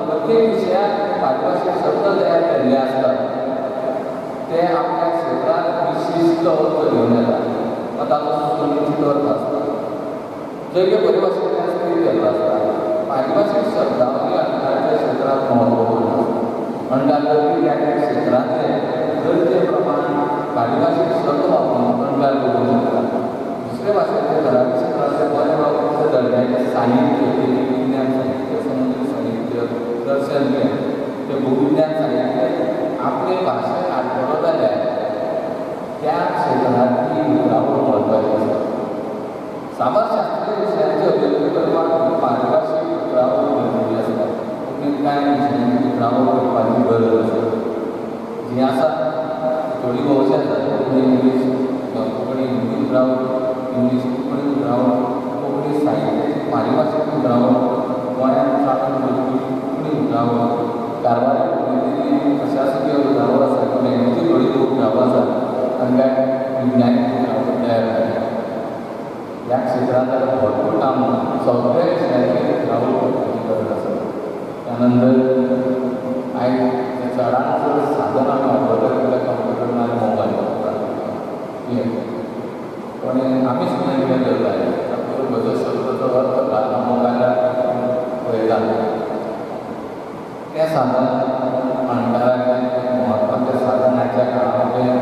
प्रत्येक विशयाक पारिभाशीक शब्द तयार केल्ले आसतात ते आपल्या क्षेत्रांत विशिश्ट अर्थ घेवन येतात वा ताचो सुनिश्चित अर्थ आसता. जैव परिभाशेंतल्यान स्थिर केल्लो आसता. पारिभाशीक शब्दावली अणकाराच्या क्षेत्रांत म्हत्वपूर्ण आसता. अणकार करपी त्या त्या क्षेत्रांतले गरजे प्रमाण पारिभाशीक शब्द वापरून अणकार करूंक शकता. दुसरे भाशेंतले थळाव्या क्षेत्रांतले बरे वा उच्च दर्जाचें साहित्य, विज्ञान साहित्य, समुद्री साहित्य, दर्शन ते भूविज्ञान साहित्य आपले भाशेन हाडटलो जाल्यार त्या क्षेत्रांतली उतरावळ म्हत्वाची आसा. साबार शास्त्रीय विशयांची अभिव्यक्ती करपाक कांय विशयांची उतरावळ करपाची गरज आसा. जी आसा थोडी भोवशी आसा कोंकणी इंग्लीश, कोंकणी हिंदी उतरावळ, इंग्लीश कोंकणी उतरावळ, कोंकणी साहित्याची पारिभाशीक उतरावळ, गोंयांत चालून दवरपी कोंकणी उतरावळ, कारवारी कोंकणीची प्रशासकीय उतरावळ आसा, लँग्वेजी थोडी उतरावळ आसा आनी कांय विज्ञानीक उतरावळ तयार जाल्या. ह्या क्षेत्रांत भरपूर काम सगळ्या विशयांचेर उतरावळ करपाची गरज आसा. त्यानंतर आयज चडांत चड साधन आमी वापरतात जाल्यार कंप्युटर आनी मोबायल वापरतात. पण आमी सुद्दां कितें करता, म्हजो शब्दाचो अर्थ घालना मोबायलार पळयता. तें साधन अणकाराचें म्हत्वाचें साधन आयच्या काळांतलें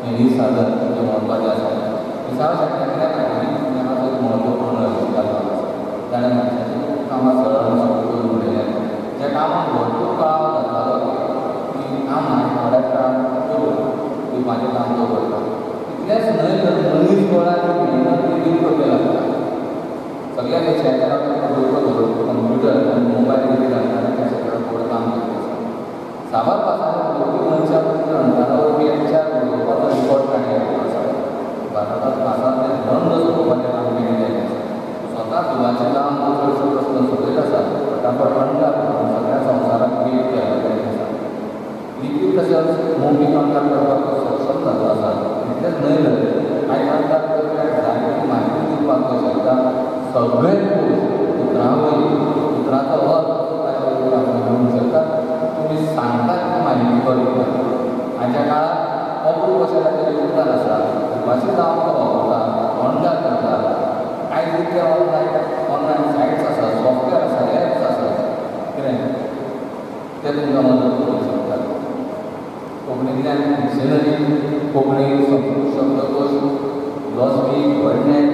हेंय साधन जें म्हत्वाचें आसा. विसाव्या शेंकड्यांतल्या आधुनीक विज्ञानाचो एक म्हत्वपूर्ण आविश्कार जालो आसा, ताणें मनशाचीं खूब कामां सरळ आनी सोंपी करून उडयल्यात. ज्या कामाक भरपूर काळ जातालो तीं कामां थोड्याच काळान करून दिवपाचें काम तो करता. तितलेंच न्हय तर मनीस बळाची मेहनत लेगीत कमी लागता. सगळ्या विशयांचेर आमी डोको धरून कंप्युटर आनी मोबायल लेगीत घालतना त्या क्षेत्रांत व्हड काम करता आसा. साबार भासांनी उलोवपी मनशां अणकारा वरवीं एकचार उलोवपाचो रिकॉर्ड ताणें केल्लो आसा. भारतांत भासांतलें द्वंद्व सोडोवपाचें काम केल्लें आसा. स्वता दुबाचे काम चडसो प्रस्न सोडयत आसा. फटाफट अणकार करून सगळ्या संवसाराक भेट केल्लें आसा. लिखीत तशेंच मौखीक अणकार करपाक तो सक्षम जाल्लो आसा. तितलेंच न्हय तर आयज अणकार करप्याक जाय ती म्हायती दिवपाक तो शकता. सगळे कोश उतरावळी उतराचो अर्थ ताचे वरवीं आमी मेळूंक शकता. तुमी सांगतात ती म्हायती बरोबर. आयच्या काळार अप्रूप अशें ताचें योगदान आसा. दुभाशी जावन तो वापरता, अणकार करता. आयज इतले ऑनलायन सायट्स आसा, सॉफ्टवेअर आसा, एप्स आसा, कितें ते तुमकां मदत करूंक शकतात. कोंकणींतल्यान डिक्शनरी, कोंकणी संस्कृत शब्दकोश, ग्लॉसरी, वर्डनेट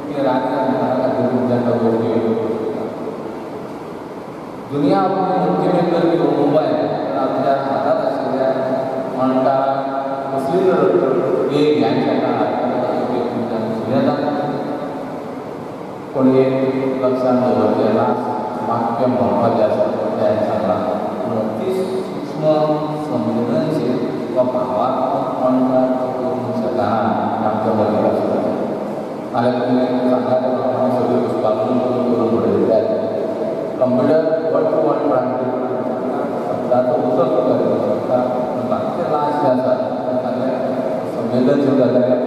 कितें रातच्या अणकारा खातीर तुमच्या गोश्टी करूंक शकता. दुनिया आपली मुक्ती करपी हो मोबायल तर आपल्या हातांत आशिल्ल्या अणकाराक कसली एक ह्या काळार ताचो उपयोग तुमच्यान दिसूं येता. पूण एक लक्षांत दवरचें, लास्ट वाक्य म्हत्वाचें आसा तें हांवें सांगलां. पूण अती सूक्ष्म संवेदनशील वा भावात्मक अणकार करूंक शकना आमच्या मदीं आसता. नाल्यार तुमी सांगला त्या प्रमाणे सगळें घुस्पागोंदळ करून उडयले. Computer word to word translate करूंक शकता, शब्दाचो उचल सुद्दां दिवंक शकता. पूण बाकीचे लास्ट जे आसा तें सगळें संवेदनशील जाल्यार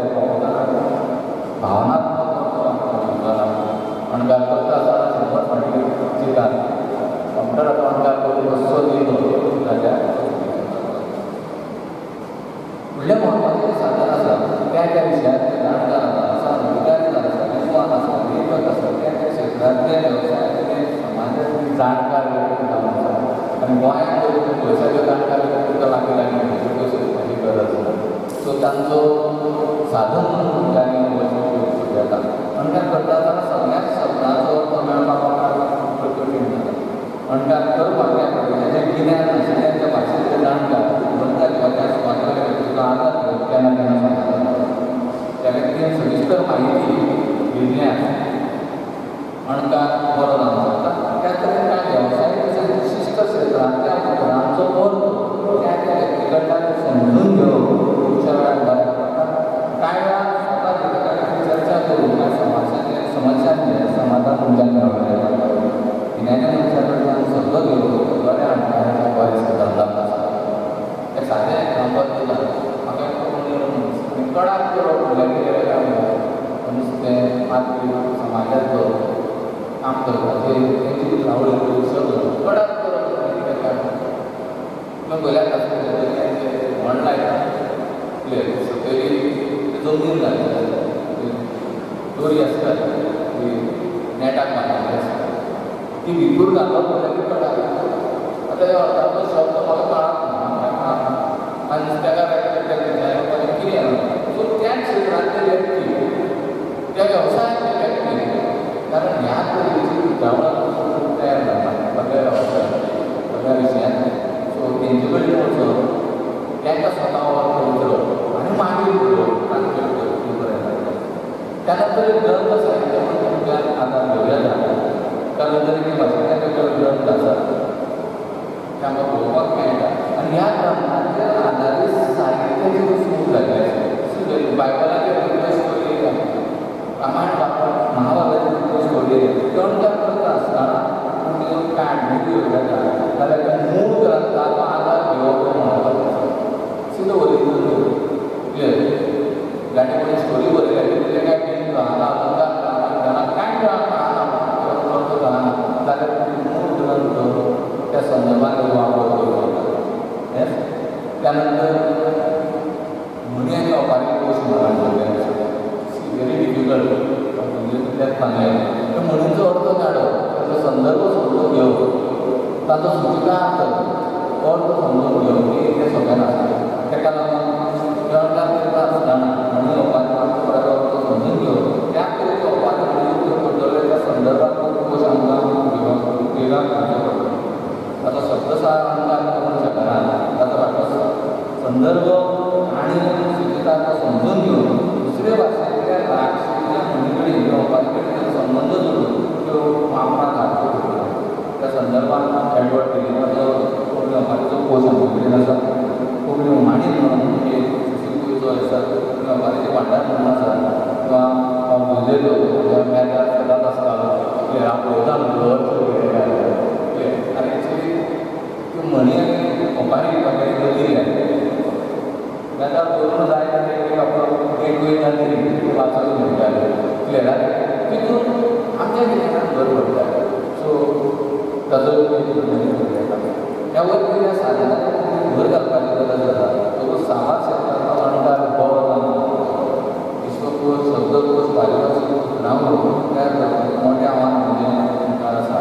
भावनात्मक जाता. अणकार करता आसतना 100 फावटी चिंतात. कंप्युटराचो अणकार करून कसो दिलो जाल्यार फुडलें म्हत्वाचें साधन आसा त्या त्या विशयांतले जाणकार आसा, अधिकारी आसा, विद्वान आसा, लेखक आसा, त्या त्या क्षेत्रांतले वेवसायातले समाजांतले जाणकार व्यक्ती जावन आसा. आनी गोंयांत जर तुमी पयशाचे जाणकार व्यक्ती तुमकां लागीं लागीं मेळटले, पयशे दिवपाची गरज ना. सो तांचो साधन म्हणून तुमच्यांनी उपयोग करूं येता. अणकार करता आसतना सगळ्याच शब्दाचो अर्थ मेळपाक खूब कठीण जाता. अणकार करपाक त्या प्रदेशाचें गिन्यान नाशिल्ल्याच्या भाशेंतले जाणकार ग्रंथार किंवा त्या सुवातेर व्यक्तीचो आदार घेवन केन्ना केन्ना सांगता. त्या व्यक्तीन सविस्तर म्हायती दिल्ल्यान अणकार बरो जावंक शकता. त्या तरेन कांय वेवसायीक तशेंच विशिश्ट क्षेत्रांतल्या उतरांचो अर्थ त्या त्या व्यक्ती कडल्यान समजून घेवन खुबश्या वेळार बऱ्याक पडटा. कांय वेळार स्वता लेखका कडेन चर्चा करून कांय समस्यांचें समाधान तुमच्यान मेळोवं येता. गिन्यानी मनशा कडल्यान सल्लो घेवन बऱ्या अणकाराचें बरें साधन जावन आसा. एक सादें एग्जाम्पल दिलां, म्हाका एक कोंकणी मनीस आनी कडाक करप म्हणल्यार कितें काय म्हणल्यार नुस्तें मारपी समाजांतलो काम करपाचें तेंची उतरावळ सगळो कडाक करप म्हणल्यार कितें काय म्हणल्यार पयल्याच आसता म्हण लायता सकयली जमनीर घालता, दोरी आसता ती नेटाक बांदिल्ली आसता, ती भितूर घालप म्हणल्यार ती कडाक. आतां ह्या अर्थाचो शब्द म्हाका कळना आनी नुस्त्याकार कितें येना. सो त्या क्षेत्रांतले व्यक्ती, त्या वेवसायांतले व्यक्ती, कारण ह्या तरेची उतरावळ तयार जाता सगळ्या वेवसायांत सगळ्या विशयांत. सो तेंचे कडेन वचप, तांकां स्वता अर्थ उतरप आनी मागीर ट्रान्सलेट करप बरें जाता. त्यानंतर एक ग्रंथ साहित्य म्हणून तुमच्यान आदार घेवं येता. कारण दरेकी भाशेंतल्यान ग्रंथ आसात ते आमकां पळोवपाक मेळटा. आनी ह्या ग्रंथांचेर आदारीत साहित्याची वस्तू जाल्ली आसा. बायबलाचेर कितल्यो स्टोरी येयल्या, रामायण महाभारताच्यो कितल्यो स्टोरी येयल्या, त्यो अणकार करता आसतना त्यो काडणी जाता जाल्यार त्या मूळ ग्रंथाचो आदार घेवप हो म्हत्वाचो आसा. सिद्ध ओरिजिनल क्लियर जाणें कोणी स्टोरी बरयल्या तितलें कांय बीन कळना, अणकार कळना, कांय कळना, अर्थ कळना जाल्यार मूळ ग्रंथ त्या संदर्भात वापर करूं येता. त्यानंतर म्हणी आनी ओपारी कोश म्हणून व्हेरी डिफिकल्ट म्हणजे तितल्यात सांगलें. त्या म्हणींचो अर्थ काडप, ताचो संदर्भ समजून घेवप, ताचो सुचितार्थ अर्थ समजून घेवप हें इतलें सोंपें नासता. ताका लागून अणकार करता आसतना म्हणी ओपारी ताचो अर्थ समजून घेवप, त्या तरेचो ओपारी म्हणी उपयोग करतले त्या संदर्भात कोश आमकां उपयोगाक हाडचो पडटलो. ताचो शब्दसार अणकार करूंक शकना, ताचो फाटलो संदर्भ आनी सुचितार्थ समजून घेवन दुसरे भाशेंतल्या लागशिल्ल्या म्हणी कडेन किंवा ओपारी कडेन संबंद जोडून त्यो वापरांत हाडच्यो पडटल्यो. त्या संदर्भात एडवर्ड डिलिमाचो कोंकणी ओपारीचो कोश आमचे कडेन आसा. कोंकणी उमाणी म्हणून एक सिसिकुयचो आसा, कोंकणी ओपारीचें भांडार म्हणून आसा, किंवा उलयलो मेजार सदांच आसतालो क्लियर आपलो घर क्लियर. आनी एक्चुली त्यो म्हणी आनी ओपारी म्हाका गती मेजार दवरून जाय जाल्यार एक आपलो एक वयता तरी वाचून मेळटाले क्लियर. आनी तितून आमच्या गिन्यानान भर पडटा. सो ताचो ह्या वरवीं ह्या साधनांनी भर घालपाची गरज आसा. सपोज साबार क्षेत्रांतलो अणकार बरो जावन विश्वकोश, शब्दकोश, पारिभाशीक उतरावळ तयार करपाचें मोठें आव्हान म्हणजे मुखार आसा.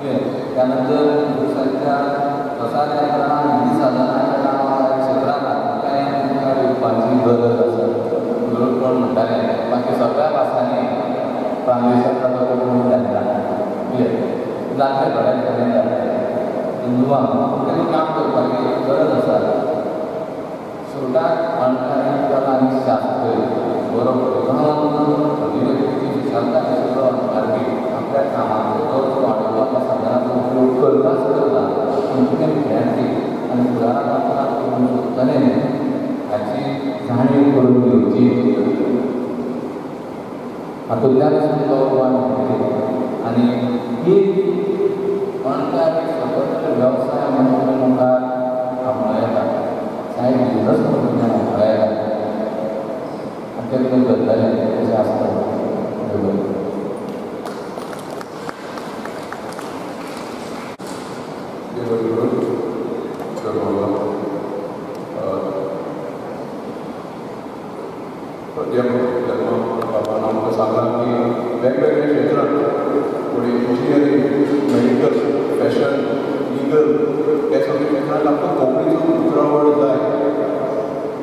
क्लियर. त्यानंतर पुरुषांच्या प्रसार यंत्रणा, निधी साधनाच्या कामाच्या क्षेत्रांत कांय मुखार येवपाची गरज आसा. कोण म्हणटाले बाकी सगळ्या भासांनी ट्रान्सलेशन ताचो कोंकणीन जालें ना. क्लियर जातलें, थोड्या दिसांनी जातलें. हिंदुवां तेतून काम करपाची गरज आसा. शेवटाक अणकारी कला आनी शास्त्र बरो अभिव्यक्तीची विशालताय आशिल्लो अणकारपी आपल्या कामाचो दर्जो वाडोवपाक ह्या साधनाचो उपयोग करताच करता, पूण तुवें विद्यार्थी आनी फुडाराक आपणाक करूंक सोदतलें हाची जाणीव करून घेवची. हातूंतल्यानच तुमकां वाड मेळटली. आनी ही अणकार एक स्वतंत्र वेवसाय म्हणून तुमी मुखार आपणो येता, सायड बिजनस म्हणून तुमच्या मुखार येता आनी तें तुमी करतलें अशें आसता. बाबान आमकां सांगलां की वेगवेगळ्या क्षेत्रांत कोणी इंजिनियरींग, मेडिकल, फॅशन, लिगल ह्या सगळ्या क्षेत्रांत आमकां कोंकणीचो उतरावळ जाय.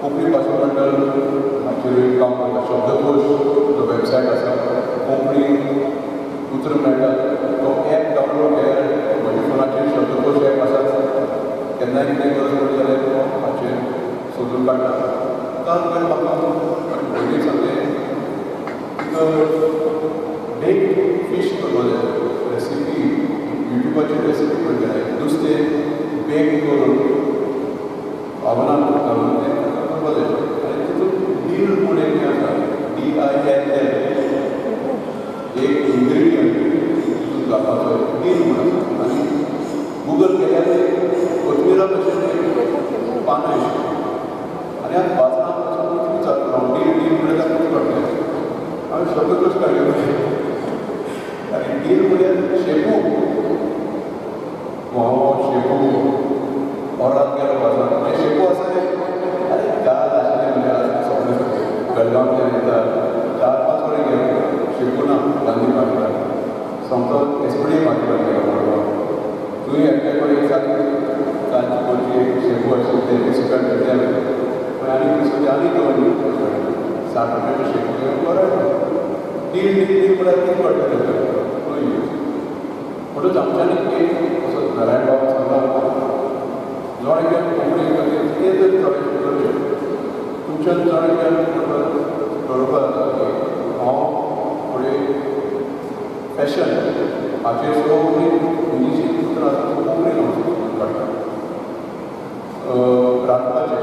कोंकणी भाशा मंडळ हाचेर काम करता. शब्दकोश जो वेबसायट आसा, कोंकणी उतरां मेळटात, तो एप डावनलोड केल्यार म्हज्या फोनाचेर शब्दकोश एप आसाच. केन्नाय कितें गरज पडली जाल्यार तो हाचेर सोदून काडटा. काल म्हाका पयलीं सांगलें बेक फीश करपाक जाय, रेसिपी युट्यूबाचेर रेसिपी पळयली जाय, नुस्तें बेक करून ओवनान घालून तें करपाक जाय. आनी तितून डील म्हूण एक आसा, DILL एक इन्ग्रिडियंट तितून घालपाचो डील म्हूण आसा. आनी गुगल केल्यार कोथमिरा भशेन एक पानां आशिल्लीं आनी आतां बाजारांत वचून विचारता हांव डील डील म्हळ्यार ताका कळटलें. हांवें शब्दकोश काडले आनी डील म्हळ्यार शेपू, हो शेपू ओरांत गेलो बाजारांत तें शेपू आसा तें आनी काल आशिल्लें म्हळ्यार सगळें बेळगांवच्यान येता 4-5 कडेन गेलो शेपू ना. गांधी मार्केटार सोमतो एसपीडी मार्केटार गेलो मडगांव, थंय एकल्या कडेन एक कालची कोणची एक शेपू आशिल्ली तें 20 रुपया मेळटलें हांवें, मागीर आनी 20 रुपया आनी दवरली 60 रुपयाचो शेपू घेवन बरो डील डील डील म्हळ्यार कितें कळटा तेका म्हणटच आमच्यांनी एक असो नारायण बाबा सांगला जण एकल्यान कोंकणी खातीर कितें तरी थोडें करचें. तुमच्यान जण एकल्यान ठरोवपाक जाता की हांव फुडें फॅशन हाचेर सगळीं इंग्लिशीन उतरां आसा कोंकणीन हांव सोदून काडटा. रांदपाचे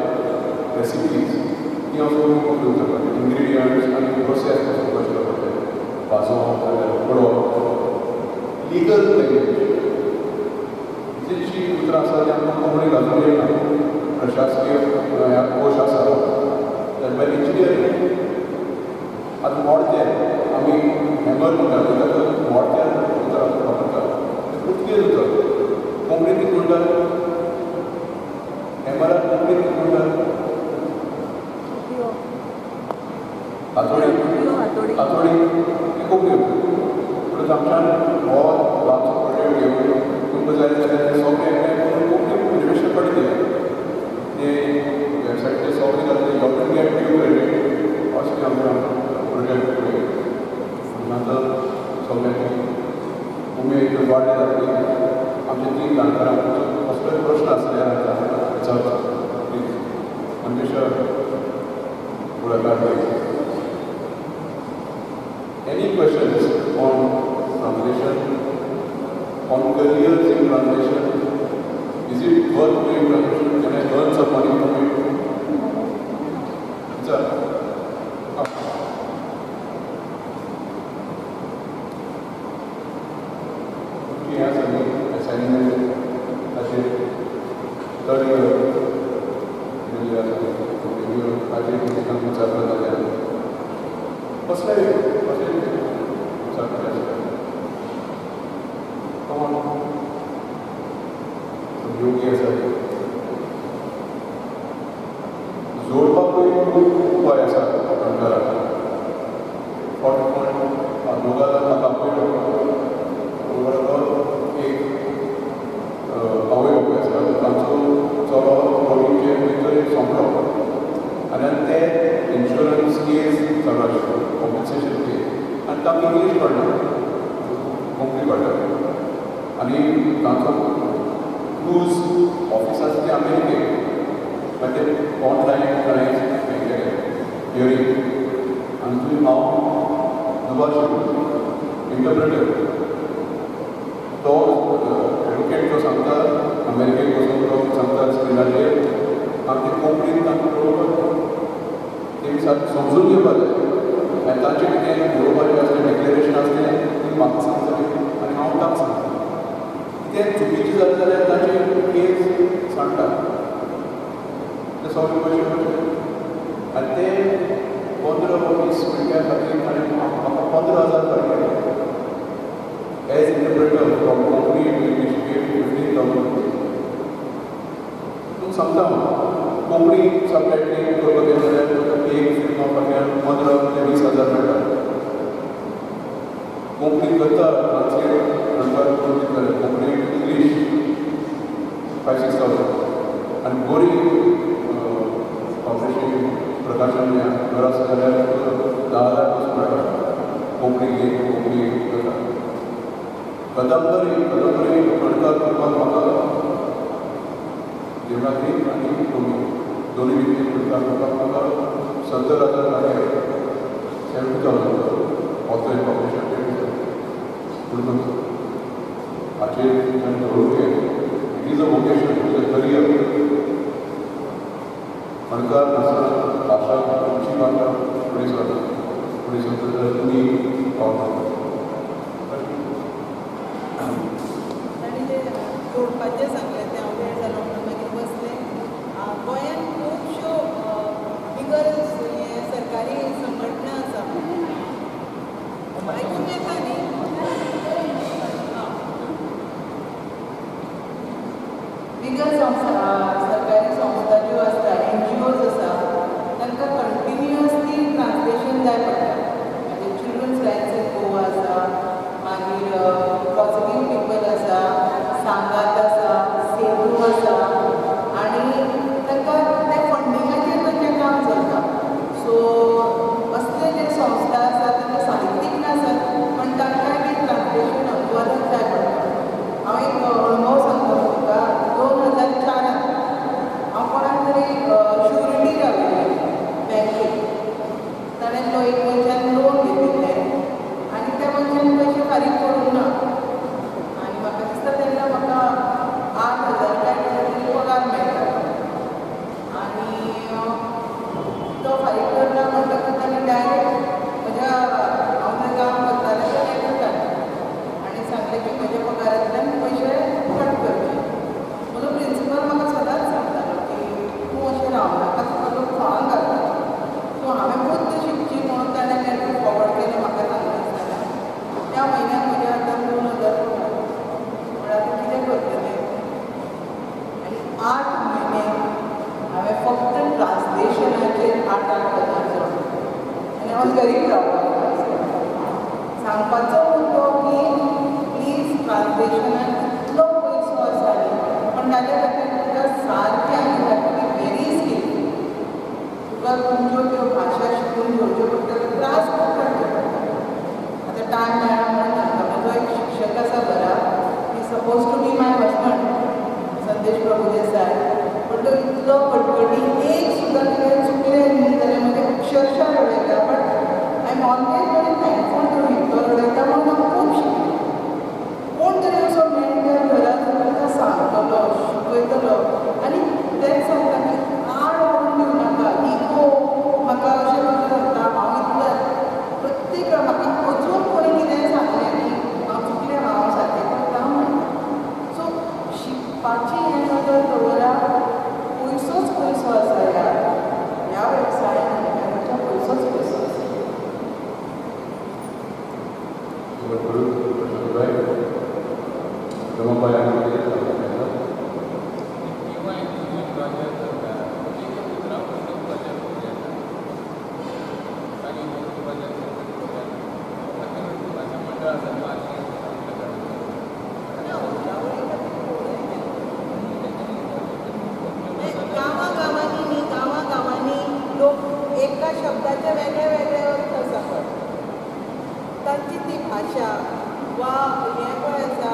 रेसिपीज ती हांव सगळीं कोंकणी उतरां काडटा. इन्ग्रिडियंट्स आनी प्रोसेस कसो कशें करपाचें, भाजप जाल्यार उकडप. लिगल लँग्वेज जितलीं उतरां आसा ती आमकां कोंकणीक अजून येना. प्रशासकीय ह्या कोश आसा ताचे भायर इंजिनियरींग. आतां मोडतें आमी हॅमर म्हणटात ताका मोडतें उतरां वापरतात, पुर्तुगेज उतर. कोंकणीत कितें म्हणटात? हॅमराक कोंकणीत कितें म्हणटात? हातोडी. हातोडी हें कोंकणी उतर. म्हणटकच आमच्यान हो आमचो प्रोजेक्ट घेवन तुमकां जाय जाल्यार ते सगळें एकठांय करून कोंकणी परिवेशन पडली दिल्या ते वेबसायटीचेर सगळें घातलें. You can get due credit. अशें आमचें प्रोजेक्ट फुडें आतां सगळ्यांनी उमेद वाडल्या जातली. आमच्या तीन जाणकारांक कसलोय प्रश्न आसल्यार विचारचो प्लीज. मंजेश फुडाकार. Any questions on translation, on careers in translation? Is it worth doing translation? Can I earn some money from it? Sir. तुमची ह्या सगळी असायनमेंट ताचेर थर्ड इयर दिल्ली आसा, ताचेर तुमकां विचारता जाल्यार कसलेय कशें विचारपाचें आसता. योगी आसा जोडपाकूय खूब उपाय आसा अणकाराक. फट कोण दोगां म्हाका आपयलो बरोबर एक आवय बापूय आसा तांचो चलो कोवीडचे भितर सोंपलो आनी ते इन्शुरन्स केस चालू आशिल्लो, कॉम्पन्सेशन केस. आनी तांकां इंग्लीश कळना, कोंकणी कळटा. आनी तांचो क्रूज ऑफिस आसा ते अमेरिकेक, मागीर ते ऑनलायन ताणें हें केलें हियरींग. आनी तुमी हांव दुभाशी इंटरप्रेटर. तो एडवोकेट जो सांगता अमेरिकेक वचून तो सांगता स्क्रिनाचेर, आनी ते कोंकणीन तांकां कळोवपाक ते सारकें समजून घेवपाक जाय. आनी तांचें कितें बरोवपाचें आसलें, डिक्लेरेशन आसलें, ती म्हाका सांगतली आनी हांव तांकां सांगता. कितें चुकीचें जालें जाल्यार तांचे केस सांडटा, ते सगळे पयशे पयशे. आनी ते 15 वा 20 मिनटां खातीर ताणें म्हाका 15,000 फारीक केले as interpreter from Konkani to English. 15,000 rupees. तुमकां सांगता हांव, कोंकणी सबटायटलींग करपाक गेलें जाल्यार तुका एक फिल्मा फाटल्यान 15 ते 20 हजार मेळटा. कोंकणी करता ट्रान्सलेट अणकार करून दितले कोंकणी टू इंग्लीश 5-6 थावजंड. आनी बरी पब्लिशींग प्रकाशन घर आसा जाल्यार 10 हजार पासून मेळटा. कोंकणी लेख कोंकणी करता. कदंबरी कदंबरी अणकार करपाक म्हाका देवनागरी आनी रोमी दोनूय लिपीन अणकार करपाक म्हाका 70,000 लागले, 70,000 ऑथर एंड पब्लिशर. पूण हाचेर तुमच्यान धरून घे. It is a vocation, it is a career. अणकार नासतना भाशा तुमची भाशा फुडें सरता, फुडें सरता जाल्यार तुमी पावता. ताणें जें जोडपाचें सांगलें तें हांव वेळ जालो म्हणून मागीर बसलें. गोंयांत खुबश्यो बिगर हे सरकारी संघटना आसा, आयकूंक येता न्ही? बिगर संस्था सरकारी संस्था ज्यो आसता, एनजीओज आसा, तांकां कंटिन्युअसली ट्रान्सलेशन जाय पडटा. म्हणजे चिल्ड्रन्स रायट्स इन गोवा आसा, मागीर पॉजिटीव पिपल आसा, सांगात आसा, सेतू आसा, आनी तांकां त्या फंडिंगाचेर तांचें काम चलता. सो असले जे संस्था आसा तांकां साहित्यीक नासत पण तांकांय बी ट्रान्सलेशन अनुवादक जाय पडटा. हांव एक अणभव सांगता तुमकां. 2004 हांव कोणाक तरी शुरिटी राविल्लें बँकेक. ताणें तो एक मनशान लोन घेतिल्लें आनी त्या मनशान पयशे फारीक करूंक ना. आनी I was very proud of myself. सांगपाचो मुद्दो की प्लीज ट्रान्सलेशनान इतलो पयसो आसा न्ही, पण ताज्या खातीर तुका सारकें आनी you have to be very skillful. तुका तुमच्यो त्यो भाशा शिकून घेवच्यो पडटल्यो, त्रास खूब काडचे पडटले. आतां टायम मेळ्ळा म्हणून सांगता, म्हजो एक शिक्षक आसा घरा, he suppose to be my husband Sandesh Prabhudesai, पण तो इतलो कटकटी, एक सुद्दां कितें चुकलें न्ही जाल्यार मागीर अक्षरशा रडयता. But I am always very thankful to him. तो रडयता म्हणून हांव खूब शिकलें. कोण तरी असो मेंटर घरांत तुमकां सांगतलो, शिकयतलो आनी तेंच सांगता की आड व्हरून दिवनाका. इगो म्हाका अशें कशें सांगता हांव इतलें, प्रत्येक वेळार म्हाका अजून कोणी कितेंय सांगलें न्ही हांव चुकलें, हांव सारकें करता म्हणटा. सो शिकपाची हें नदर दवरा, पयसोच पयसो आसा ह्या ह्या वेवसायान, ह्या पयसोच पयसो आसा. गांवां गांवांनी न्ही, गांवां गांवांनी लोक एका शब्दाचे वेगळे वेगळे अर्थ आसा, पळय तांची ती भाशा वा हें पळय आसा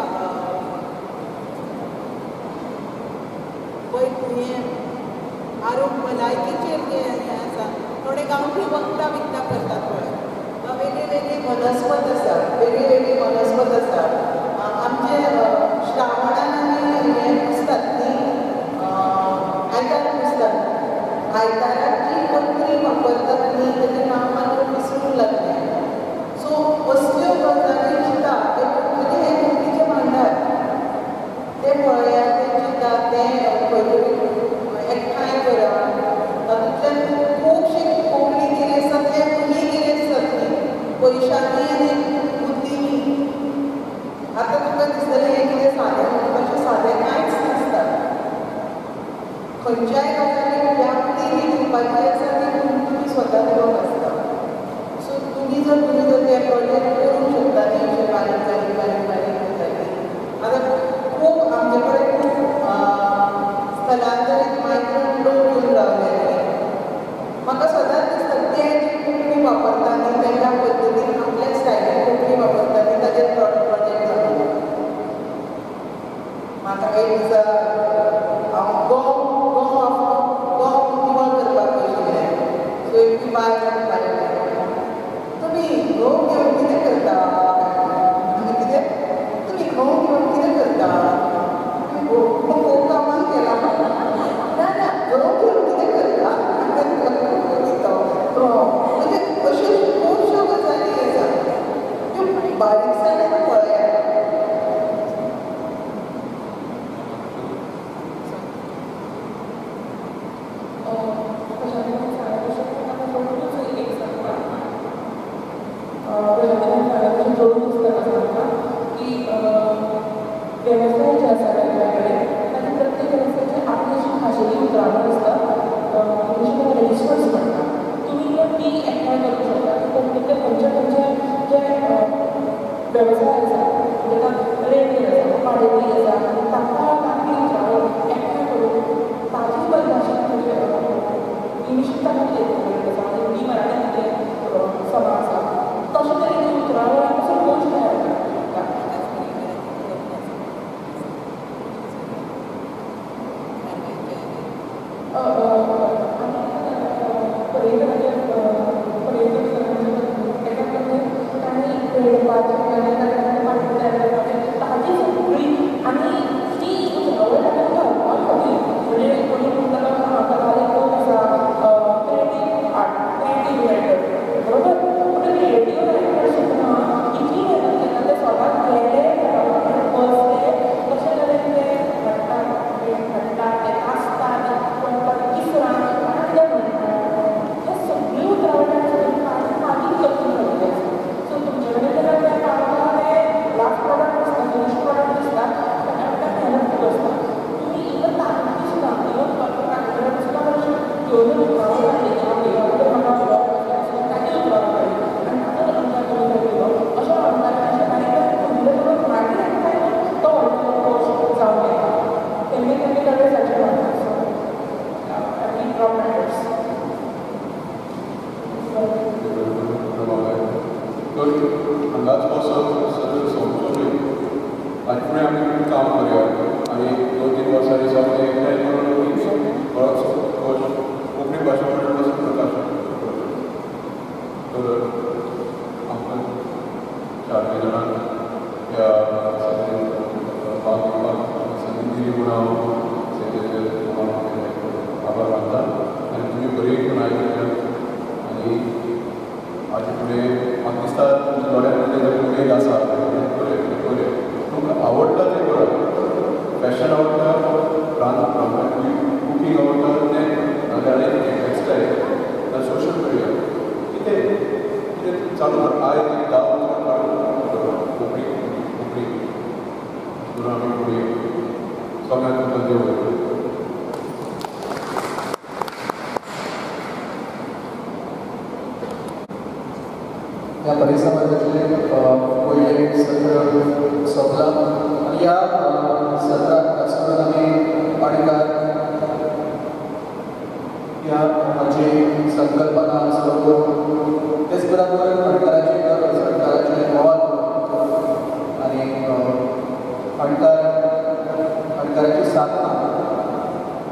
पळय हें आरोग्य भलायकीचेर जें हें आसा, थोडे गांवठी वखदां विकदां करतात पळय, वा वेगळी वेगळी वनस्पत आसा, वेगळी वेगळी वनस्पत आसा. आमचे श्रावणान आमी हें पुजतात न्ही, आयतार पुजतात, आयताराक जी पत्री वापरतात न्ही तेजें नांव मागीर विसरूंक लागलें. सो असल्यो गजाली चिंता, म्हणजे हें कोंकणीचें भांडार, तें पळयात, तें चिंता, तें खंय तरी एकठांय करा. तातूंतल्यान खुबशी कोंकणी गिरेस्त आसात, ते तुमी गिरेस्त जातली पयशांनी आनी बुद्दीनी. आतां तुमकां दिसतलें हें कितें सादें म्हणून, तशें सादें कांयच नासता. खंयच्याय गजालीक व्याप्ती ही दिवपाची आसा ती तुमी स्वता दिवप आसता. सो तुमी जर तें प्रोजेक्ट करूंक शकता न्ही अशें बारीक बारीक बारीक बारीक गजाली. आतां खूब आमचे कडेन खूब स्थलांतरीत मायग्रंट लोक येवन रावले न्ही, म्हाका सदांच दिसता ते जी कोंकणी वापरता न्ही तेंच्या पद्दतीन आपल्या स्टायलीन कोंकणी वापरता न्ही ताजेर प्रोजेक्ट जातलो. म्हाका एक दिसा हांव गंव गंव गंव निवळ करपाक बशिल्लें, सो एक बायल म्हणपाक तुमी गंव घेवन कितें करता, आनी कितें तुमी गंव घेवन कितें करता, गंव कामाक गेला ना ना गंव घेवन कितें करता, म्हणजे अश्यो खुबश्यो गजाली आसा त्यो बारीकसाणेन पळयात. वेवसाय जे आसा वेगवेगळे ताचे प्रत्येक वेवसायाचे आपली अशी खाशेली उतरावळ आसता, इंग्लिशीन ताका रजिस्टर्स म्हणटा. तुमी ती एकठांय करूंक शकता. कोंकणींतले खंयचे खंयचे जे वेवसाय आसा, म्हणजे आतां रेंदेर आसा, पाडेली आसा, तांकां तांची उतरावळ एकठांय करून ताजी परिभाशा इंग्लिशीन ताका कितें आसा, हिंदी मराठीन कितें समा आसा, तशें तरेन ती उतरावळ आमचो कोश तयार करता. ताजी सगळी आनी ती उतरावळ ताका घालपा खातीर, म्हणजे कोणी म्हणटा गजाली कोण आसा, तर हांगाच हो सत्र सोंपचो न्हय, हाचे फुडें आमी काम करया आनी 2-3 वर्सांनी सावन एकठांय करून आमी बरोच कोंकणी भाशा मंडळ पासून प्रकाशन करतले. तर आमकां 4 जाणांक ह्या सगळ्यांक भाग घेवपाक संदी दिली म्हूण हांव सेक्रेटरी आभार मानता आनी तुमी बरी करून आयकल्या आनी हाचे फुडें म्हाका दिसता तुमच्या दोळ्यां मदीं उमेद आसा, बरें बरें तुमकां आवडटा तें करात. फॅशन आवडटा, रांदप कुकींग आवडटा तें, नाजाल्यार आनी कितें टेक्सटायल, नाजाल्यार सोशल मिडिया, कितें कितें चालू कर. आयज एक 10 वर्सां काडून कोंकणी कोंकणी करून आमी फुडें सगळ्यांक तुमकां देव बरें करूं. ह्या परिसंवादाचें पयलें सत्र सोंपलां आनी ह्या सत्राक खास करून आमी अणकार ह्या हाची संकल्पना स्वरूप, तेच बराबर अणकाराची गरज, अणकाराचें म्हत्व आनी अणकाराची साधना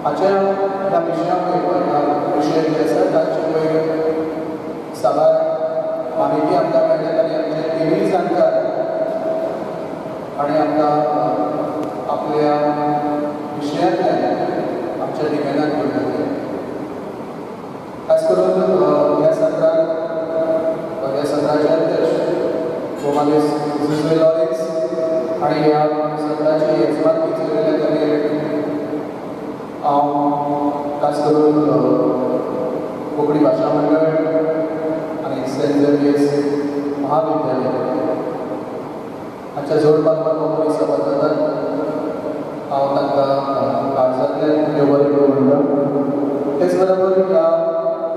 हाच्या ह्या विशया वयर ह्या विशय जे आसा तांचे वयर साबार माहिती आमकां मेळटा आनी आमचे तिनूय जाणकार आनी आमकां आपल्या विशयांतल्यान आमच्या निवेदन करून खास करून ह्या सत्राक ह्या सत्राचे अध्यक्ष गोमालेस जुझे लॉरेन्स आनी ह्या सत्राची येजमानकी चलयल्ल्या खातीर हांव खास करून कोंकणी भाशा मंडळ आनी सेंट झेवियर्स महाविद्यालय हांच्या जोडपालवान हो परिसंवाद जातात. हांव तांकां काळजांतल्यान देव बरें करूं म्हणटा. तेच बरोबर ह्या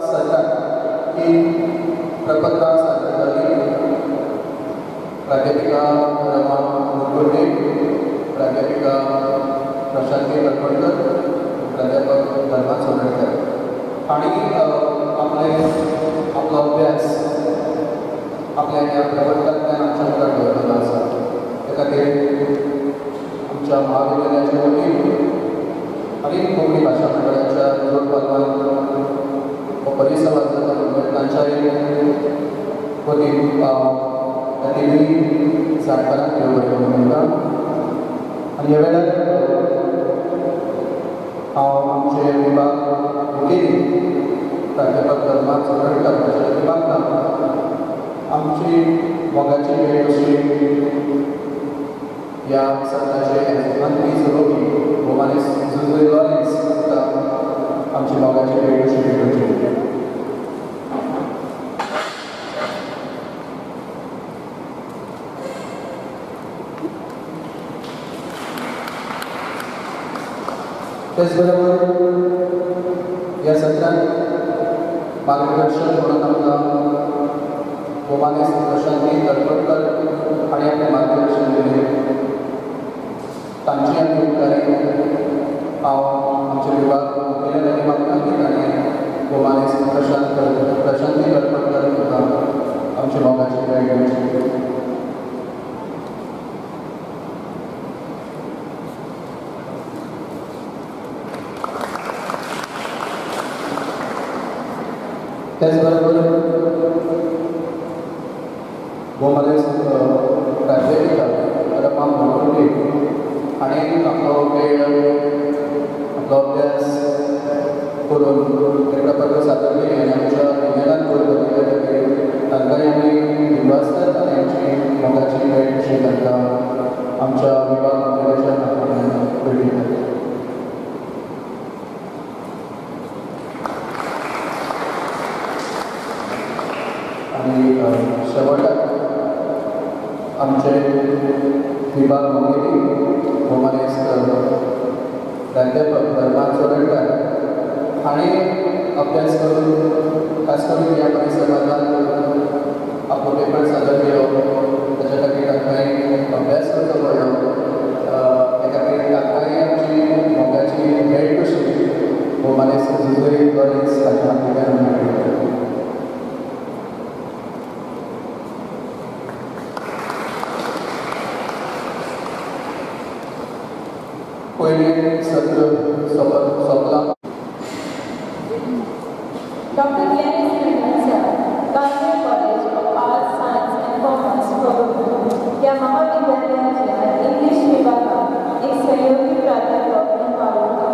सत्राक 3 प्रपत्रां सादर जालीं. प्राध्यापिका रमा मुरगुंडे, प्राध्यापिका प्रशांती तळपणकर, प्राध्यापक धर्मा चोडणकर हांणी आपले आपलो अभ्यास आपल्या ह्या प्रवर्तकांतल्यान आमच्या मुखार दवरलेलो आसा. ते खातीर आमच्या महाविद्यालयाच्या वतीन आनी कोंकणी भाशा मंडळाच्या जोडपालवान हो परिसंवाद जाता तांच्याय वतीन हांव ह्या तिनूय जाणकारांक देव बरें करूं म्हणटा. आनी ह्या वेळार हांव आमचे विभाग मुखेली प्राध्यापक धर्मा चोडणकर हांच्या विभागान आमची मोगाची भेट अशी ह्या सत्राचे येजमानकी चलोवपी गोमालेस जुझे लॉरेन्स हांकां आमची मोगाची भेट अशी भेटोवची. तेच बरोबर ह्या सत्रांत मार्गदर्शक म्हणून आमकां गोमालेस प्रशांती तळपणकर हांणी आपलें मार्गदर्शन दिलें. तांची आमी उपकारी. हांव आमचे विभाग मुखेल्या लागीं मागता की ताणें गोमालेस प्रशांती तळपणकर हांकां आमची मोगाची भेट दिवची. तेच बरोबर गोमालेस प्राध्यापिका रमा मुरगुंडे हांणी आपलो वेळ, आपलो अभ्यास करून ते प्रपत्र सादर केलें आनी आमच्या निवेदन करून दवरिल्ल्या खातीर तांकांय आमी दिवासतात आनी आमची मोगाची भेट अशी तांकां आमच्या विभाग मुखेल्याच्या नांवान भेटयतात. आनी शेवटाक आमचे विभाग मुखेली गोमालेस प्राध्यापक धर्मा चोडणकर हांणी अभ्यास करून खास करून ह्या परिसंवादान आपलो पेपर सादर केलो. ताच्या खातीर तांकांय अभ्यास करचो पडलो. त्या खातीर तांकांय आमची मोगाची भेट कशी गोमालेस जुझे लॉरेन्स हाच्या हातींतल्यान आमी भेटयतात. पयलें सत्र सोंपलां. Dr. Glenis Mendonca, Government College of Arts, Science and Commerce, Probably, ह्या महाविद्यालयाच्या इंग्लीश विभागात एक सहयोगी प्राध्यापक म्हणून वावुरता.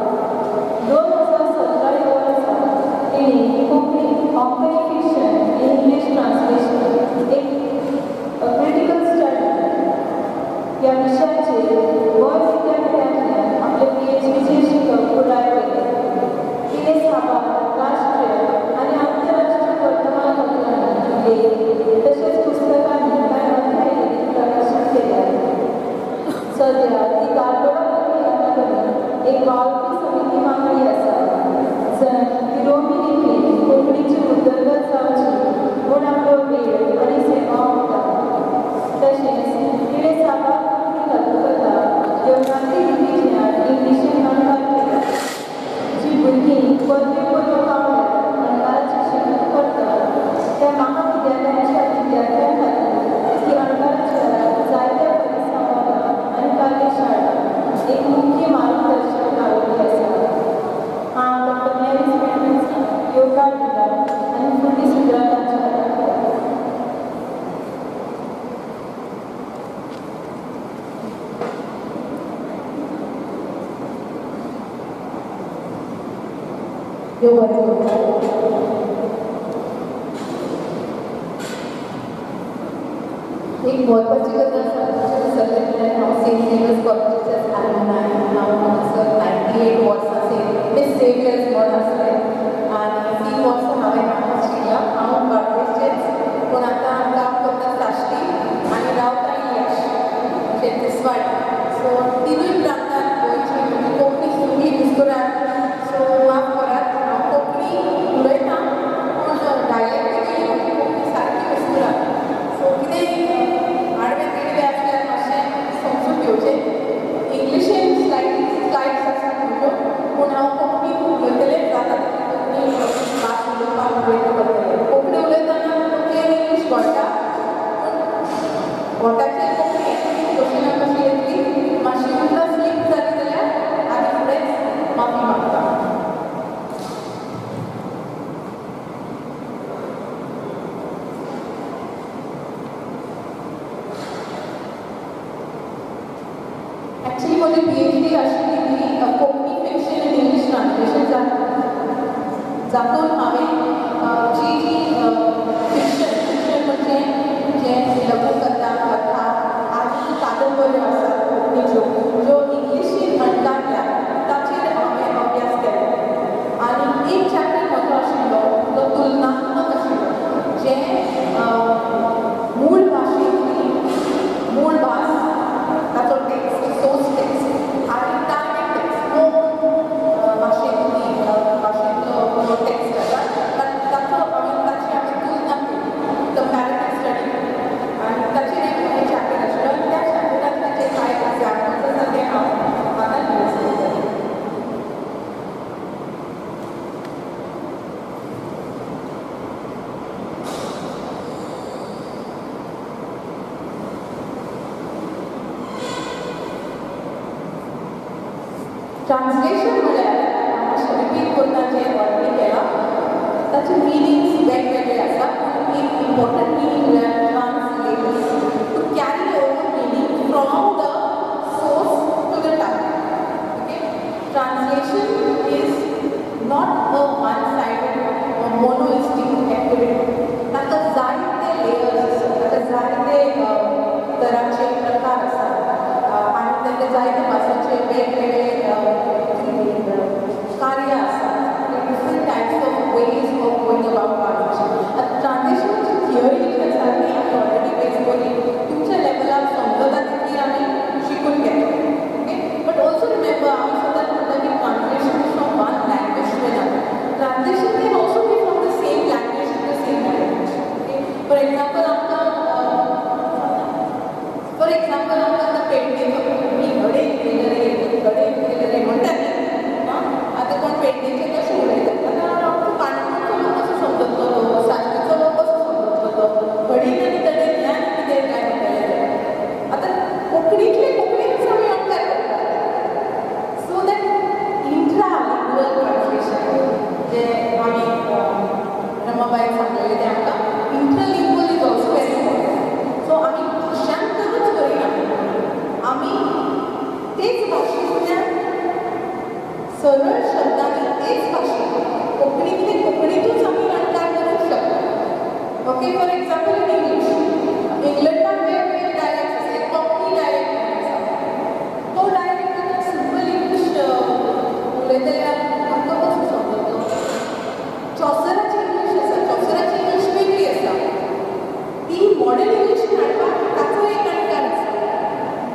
2017 ह्या वर्सा तिणें Konkani Konkani fiction English translation एक क्रिटिकल स्टडी ह्या विशयाचेर गोंय विद्यापीठांतल्यान आपलें PhDचें शिकप पुराय केलें. तिणें साबार राष्ट्रीय आनी आंतरराष्ट्रीय वर्तमानपत्रांनी लेख तशेंच पुस्तकांनी कांय अध्याय लेगीत प्रकाशीत केल्यात. सद्या ती कार्दोळा कोंकणी अकादमी एक वावुरपी समिती वांगडी आसा, जंय ती रोमी लिपींत कोंकणीची उदरगत जावची म्हूण आपलो वेळ आनी सेवा ओंपता. तशेंच तिणें साबार कोंकणी लघुकथा देवनागरी लिपींतल्यान इंग्लिशींत अणकार केला. जी भुरगीं पदवी पूर्व पांवड्यार अणकाराचें शिकप करतात त्या महाविद्यालयांच्या विद्यार्थ्यां खातीर ती अणकाराच्या जायत्या परिसंवादां आनी कार्यशाळा एक मुख्य मार्गदर्शक राविल्ली आसा. हांव डॉक्टर ग्लॅनीस मेंडोन्सा येवकार दिता आनी फुडलीं सुत्रां तांच्या हातांत दवरता. देव बरें करूं. एक म्हत्वाची गजाल सांगपाची विसरलें म्हळ्यार हांव सेंट झेवियर्स कॉलेजीचेंच alumni. हांव हांगासर 98 वर्सां मिस झेवियर्स म्हूण आसलें आनी 3 वर्सां हांवें हांगाच शिकलां. हांव बार्देसचेंच, पूण आतां हांव काम करता साश्टी आनी रावता इलेश म्हणजे तिसवाडी. सो तिनूय प्रांतांत गोंयची म्हणजे कोंकणी सगळी मिस्तुरात. सो माफ करात, हांव कोंकणी उलयता पूण डायलेक्टिकली कोंकणी सारकी मिस्तुरात. सो कितें आडवे तिडवे आसल्यार मातशें समजून घेवचें. इंग्लिशीन स्लायड्स आसात म्हज्यो, पूण हांव कोंकणी उलयतलें जाता कोंकणी भास उलोवपाक प्रयत्न करतलें. कोंकणी उलयतना क्लियर इंग्लीश कळटा, पूण बोटाचेर कोंकणी येतली, क्वेश्चनां कशी येतली, मातशी उतरां स्लीप जाली जाल्यार आदी फुडेंच माफी मागता. एक्चुअली म्हजी PhD आशिल्ली ती Konkani fiction and English translation जातून हांवें जी जी फिक्शन म्हणजे जें लघुकथा, कथा आनी कादंबऱ्यो आसात कोंकणीच्यो ज्यो इंग्लिशीन अणकारल्यात ताचेर हांवें अभ्यास केलो. आनी एक चॅप्टर म्हजो आशिल्लो तो तुलनात्मक आशिल्लो, जें मूळ भाशेंतली मूळ भास ताचो टेक्स्ट, सोर्स टेक्स्ट आनी टार्गेट टेक्स्ट मोख भाशेंतली भाशेंतलो जो टेक्स्ट आसा ताचो हांवें ताची हांवें तुलना केली, कंपॅरेटीव स्टडी. आनी ताचेर एक म्हजें चॅप्टर आशिल्लो आनी त्या चॅप्टरांतले जे कांय एग्जाम्पल्स आसा ते हांव आतां यूज करतलें. ट्रान्सलेशन म्हळ्यार मातशें रिपीट करता जें ऑलरेडी केलां ताचे मिनींग्स वेगवेगळे आसा, पूण एक इम्पॉर्टंट मिनींग म्हळ्यार translate, to carry over meaning from the source to the target. Okay, translation is not a one sided or monoistic activity. ताका जायते लेयर्स आसात, ताका जायते तरांचे प्रकार आसात आनी ताका जायते भासांचे वेगवेगळे कार्य आसात. Different types of ways of going about translation. आतां ट्रान्सलेशनाची थियरी जी आसा ती आमी ऑलरेडी बेस बरी तुमच्या लेवलार समजता तितली आमी शिकून घेतली. ओके, बट ऑल्सो रिमेंबर आमी सदांच म्हणटा की translation is from one language to another. Translation can also be from the same language to the same language. Okay, for example आमकां आतां पेडणेचो मी घडे केलं रे, घडे केलं रे म्हणटा न्ही. आतां कोण पेडणेचे कशें उलयतात, आतां आमकां काणकोणचो लोक कसो समजतलो, साश्टीचो लोक कसो समजतलो, घडीन आनी तडेन ह्या आनी कितें काय म्हणटलें. आतां कोंकणींतले कोंकणीच आमी अणकार करतात. So Okay, for example in English, इंग्लंडान वेगवेगळे डायलेक्ट्स आसा, एक कॉकनी डायलेक्ट आसा, तो डायलेक्ट आतां सिंपल इंग्लीश उलयतल्यार आमकां कसो समजतलो? चॉसराची इंग्लीश आसा, चॉसराची इंग्लीश वेगळी आसा, ती मॉडर्न इंग्लीश हाडपाक ताचो एक अणकार आसा,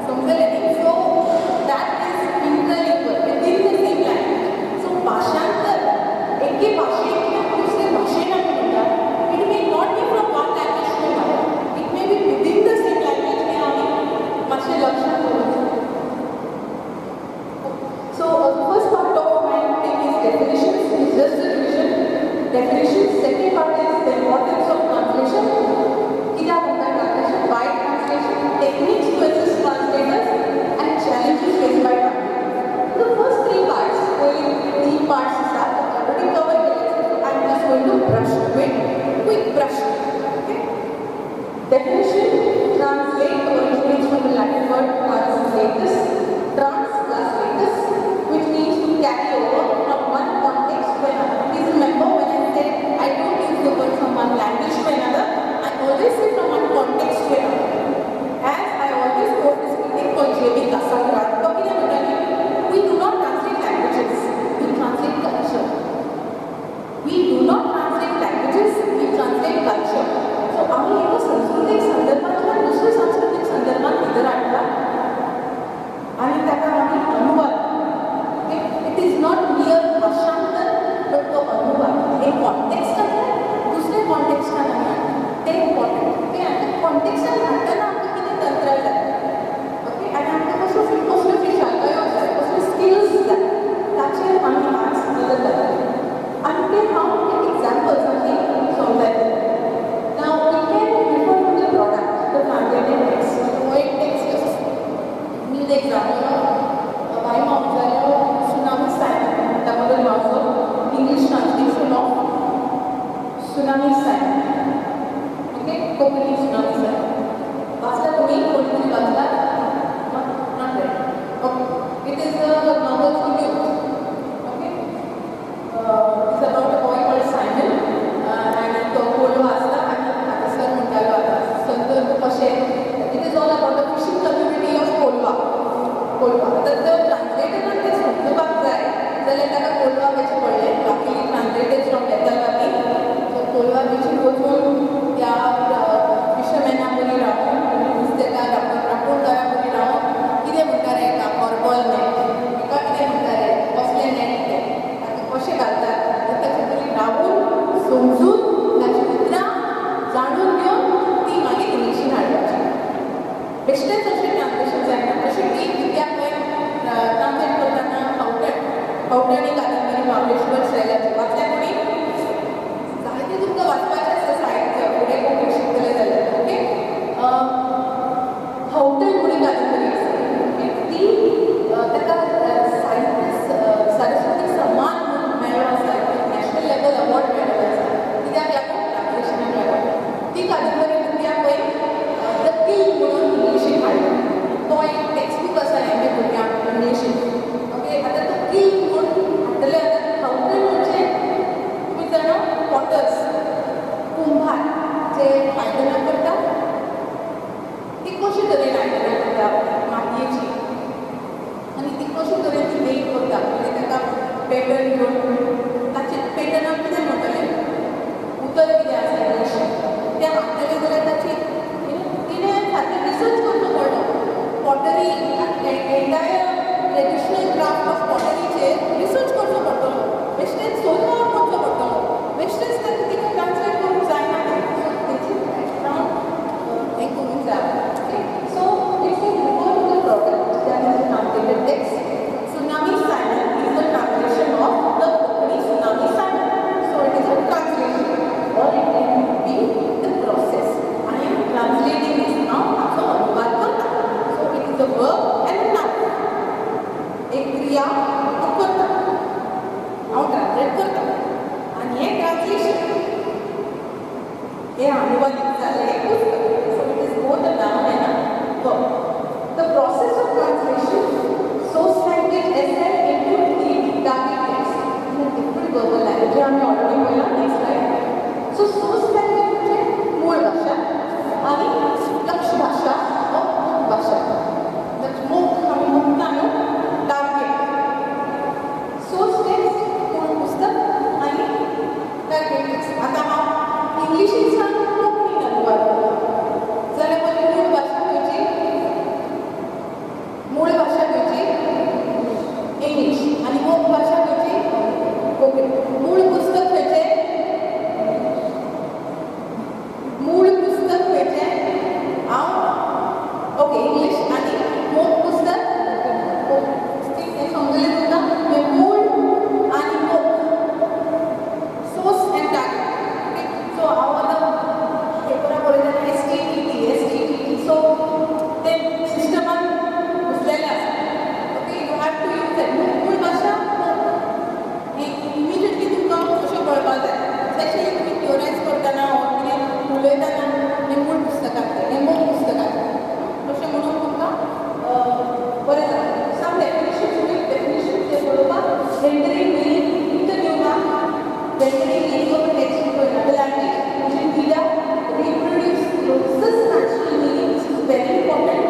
समजलें न्ही? So that is interlingual within the same language. So भाशांतर एके भाशेंतल्यान दुसरे भाशेन आमी म्हणटा, it may not be from one language to another, it may be within the same language. हें आमी मातशें लक्षांत दवरूंक जाय. So first part of my thing is definitions, is just a revision. Definitions. Second part is the importance of translation. कित्याक म्हणटा translation, why translation, techniques to assist translators and challenges faced by translators. The first three parts, पयलीं तीन parts आसात, already cover केले. I am just going to brush quick, quick brush. Okay? Definition: translate originates from the Latin word translatus, trans plus latus, which means to carry over from one context to another. Please remember when I said I don't use the word from one language to another, I always say from one context to another. As I always quote this meeting called J.B. Casagrande, we do not translate languages, we translate culture. We do not translate languages, we translate culture. So आमी एका संस्कृतीक संदर्भांतल्यान दुसऱ्या सांस्कृतीक संदर्भात भितर हाडटा आनी ताका आमी अनुवाद. It is not mere भाशांतर, बट तो अनुवाद एक कॉन्टेक्स्टांतल्यान दुसऱ्या कॉन्टेक्स्टान आमी हाडटा, तें इम्पॉर्टंट. ओके, आनी कॉन्टेक्स्टान हाडटना आमकां कितें तंत्रां जाय, ओके, आनी आमकां कसल्यो कसल्यो फिशालकायो जाय, कसल्यो स्किल्स जाय, ताचेर आमी आज नदर घालतले. आनी ते हांव एग्जाम्पल्स आमी समजायतलें. Now we can refer to the product, the translated text. हो एक text आसा. Need the example of भाई मावजालो Tsunami Simon, Damodar Mauzo, English translation of Tsunami Simon. Okay, Konkani Tsunami Simon. वाचला तुम्ही? कोणी तरी वाचला? Not read. Okay, it is a novel for youth. Okay, it's about a boy called Simon. आनी तो कोलो आसता आनी आतां सर म्हणटालो आतां संदर्भ कशें, it is all about the fishing community of Colva. Colva आतां जर ट्रान्सलेटरान तें समजुपाक जाय जाल्यार ताका कोलवा वचचें पडलें. Luckily translated from Betalbatim. So Colva बिचीर वचून त्या फिशरमॅना बरी रावून, नुस्तेकार राखणदारा बरी रावून कितें म्हणटा रे हेका हॉर्बल नॅट, हेका कितें म्हणटा रे, कसलें नॅट तें, ताका कशें घालतात, ताचे बरी रावून समजून ताची उतरां जाणून घेवन ती मागीर इंग्लिशीन हाडपाची. बेश्टेच अशें ट्रान्सलेशन जायना. अशें ती कित्याक ट्रान्सलेट करतना फावटण, फावटण ही कादंबरी महाबळेश्वर सैलाची वाचल्या कोणी? जायते तुमकां वाचपाचें आसता साहित्य फुडें कोंकणी शिकतले जाल्यार. ओके, फावटण म्हणून कादंबरी आसा, ओके, ती ताका साहित्य सरस्वती सम्मान म्हणून मेळ्ळो आसा, नॅशनल लेवल अवॉर्ड मेळ्ळो आसा. कित्याक लागून? ट्रान्सलेशनाक लागून. ती कादंबरी भुरग्यांक पळय the किल म्हणून इंग्लिशीन हाडली. तो एक टेक्स्टबूक आसा एम ए भुरग्यांक इंग्लिशीन. ओके, आतां तो किल म्हूण हाडटले. आतां फावटण म्हणजे तुमी जाणा, पॉटर्स, कुंभार जे आयदनां करता, ती कशे तरेन आयदनां करता मातयेची, आनी ती कशे तरेन ती मेक करता, म्हणजे ताका पॅटर्न घेवन ताचे पॅटर्नाक कितें म्हणटलें, उतर कितें आसा इंग्लिशीन तें हाडटलें जाल्यार ताची तिणें सारकें रिसर्च करचो पडलो. Pottery, entire traditional craft of पॉटरीचेर research करचो पडटलो, बेश्टेच सोदवावर करचो पडटलो, बेश्टेच ताका तिका ट्रान्सलेट करूंक जायना. सो तेची बॅकग्रावंड हें करूंक जाय. Okay, so it can refer to the product that is translated text. Tsunami Simon is the translation of the Konkani Tsunami Simon. So it is a translation or it can be the process. I am translating this now. हाचो अनुवाद करता. So it is a verb and a noun. एक क्रिया हांव करता, हांव translate करता आनी हें ट्रान्सलेशन हें अनुवादीत जाल्लें एक पुस्तक. So it is both a noun and a verb. The process of translation, source language SL into target text in a different verbal language. आमी ऑलरेडी पळयलां. Next slide. So source language म्हणजे पळयतना हें मूळ पुस्तकांतलें, हें मोग पुस्तकांतलें, तशें म्हणून तुमकां बरें जाता. सम डेफिनेशन, डेफिनेशन ते बरोवपाक rendering meaning in the new map, rendering meaning of a text into another language using media reproduce closest natural meaning. This is very important.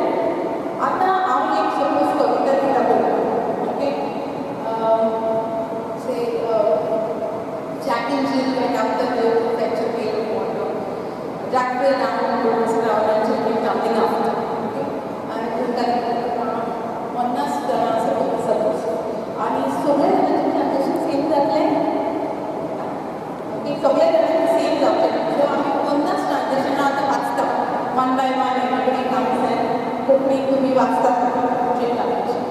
आतां हांव एक सपोज कविता दिता पळय, okay, say Jack and Jill went up the hill to fetch a pail of water. Jack fell down and broke his crown and Jill came tumbling after. Okay, आनी 50 जाणां आसा suppose, आनी सगळे जाणांचें ट्रान्सलेशन सेम जातलें? Okay, सगळे जाणांचें same जावचें. So आमी 50 ट्रान्सलेशनां आतां वाचता one by one, everybody comes and Konkani तुमी वाचतात तुमचें ट्रान्सलेशन.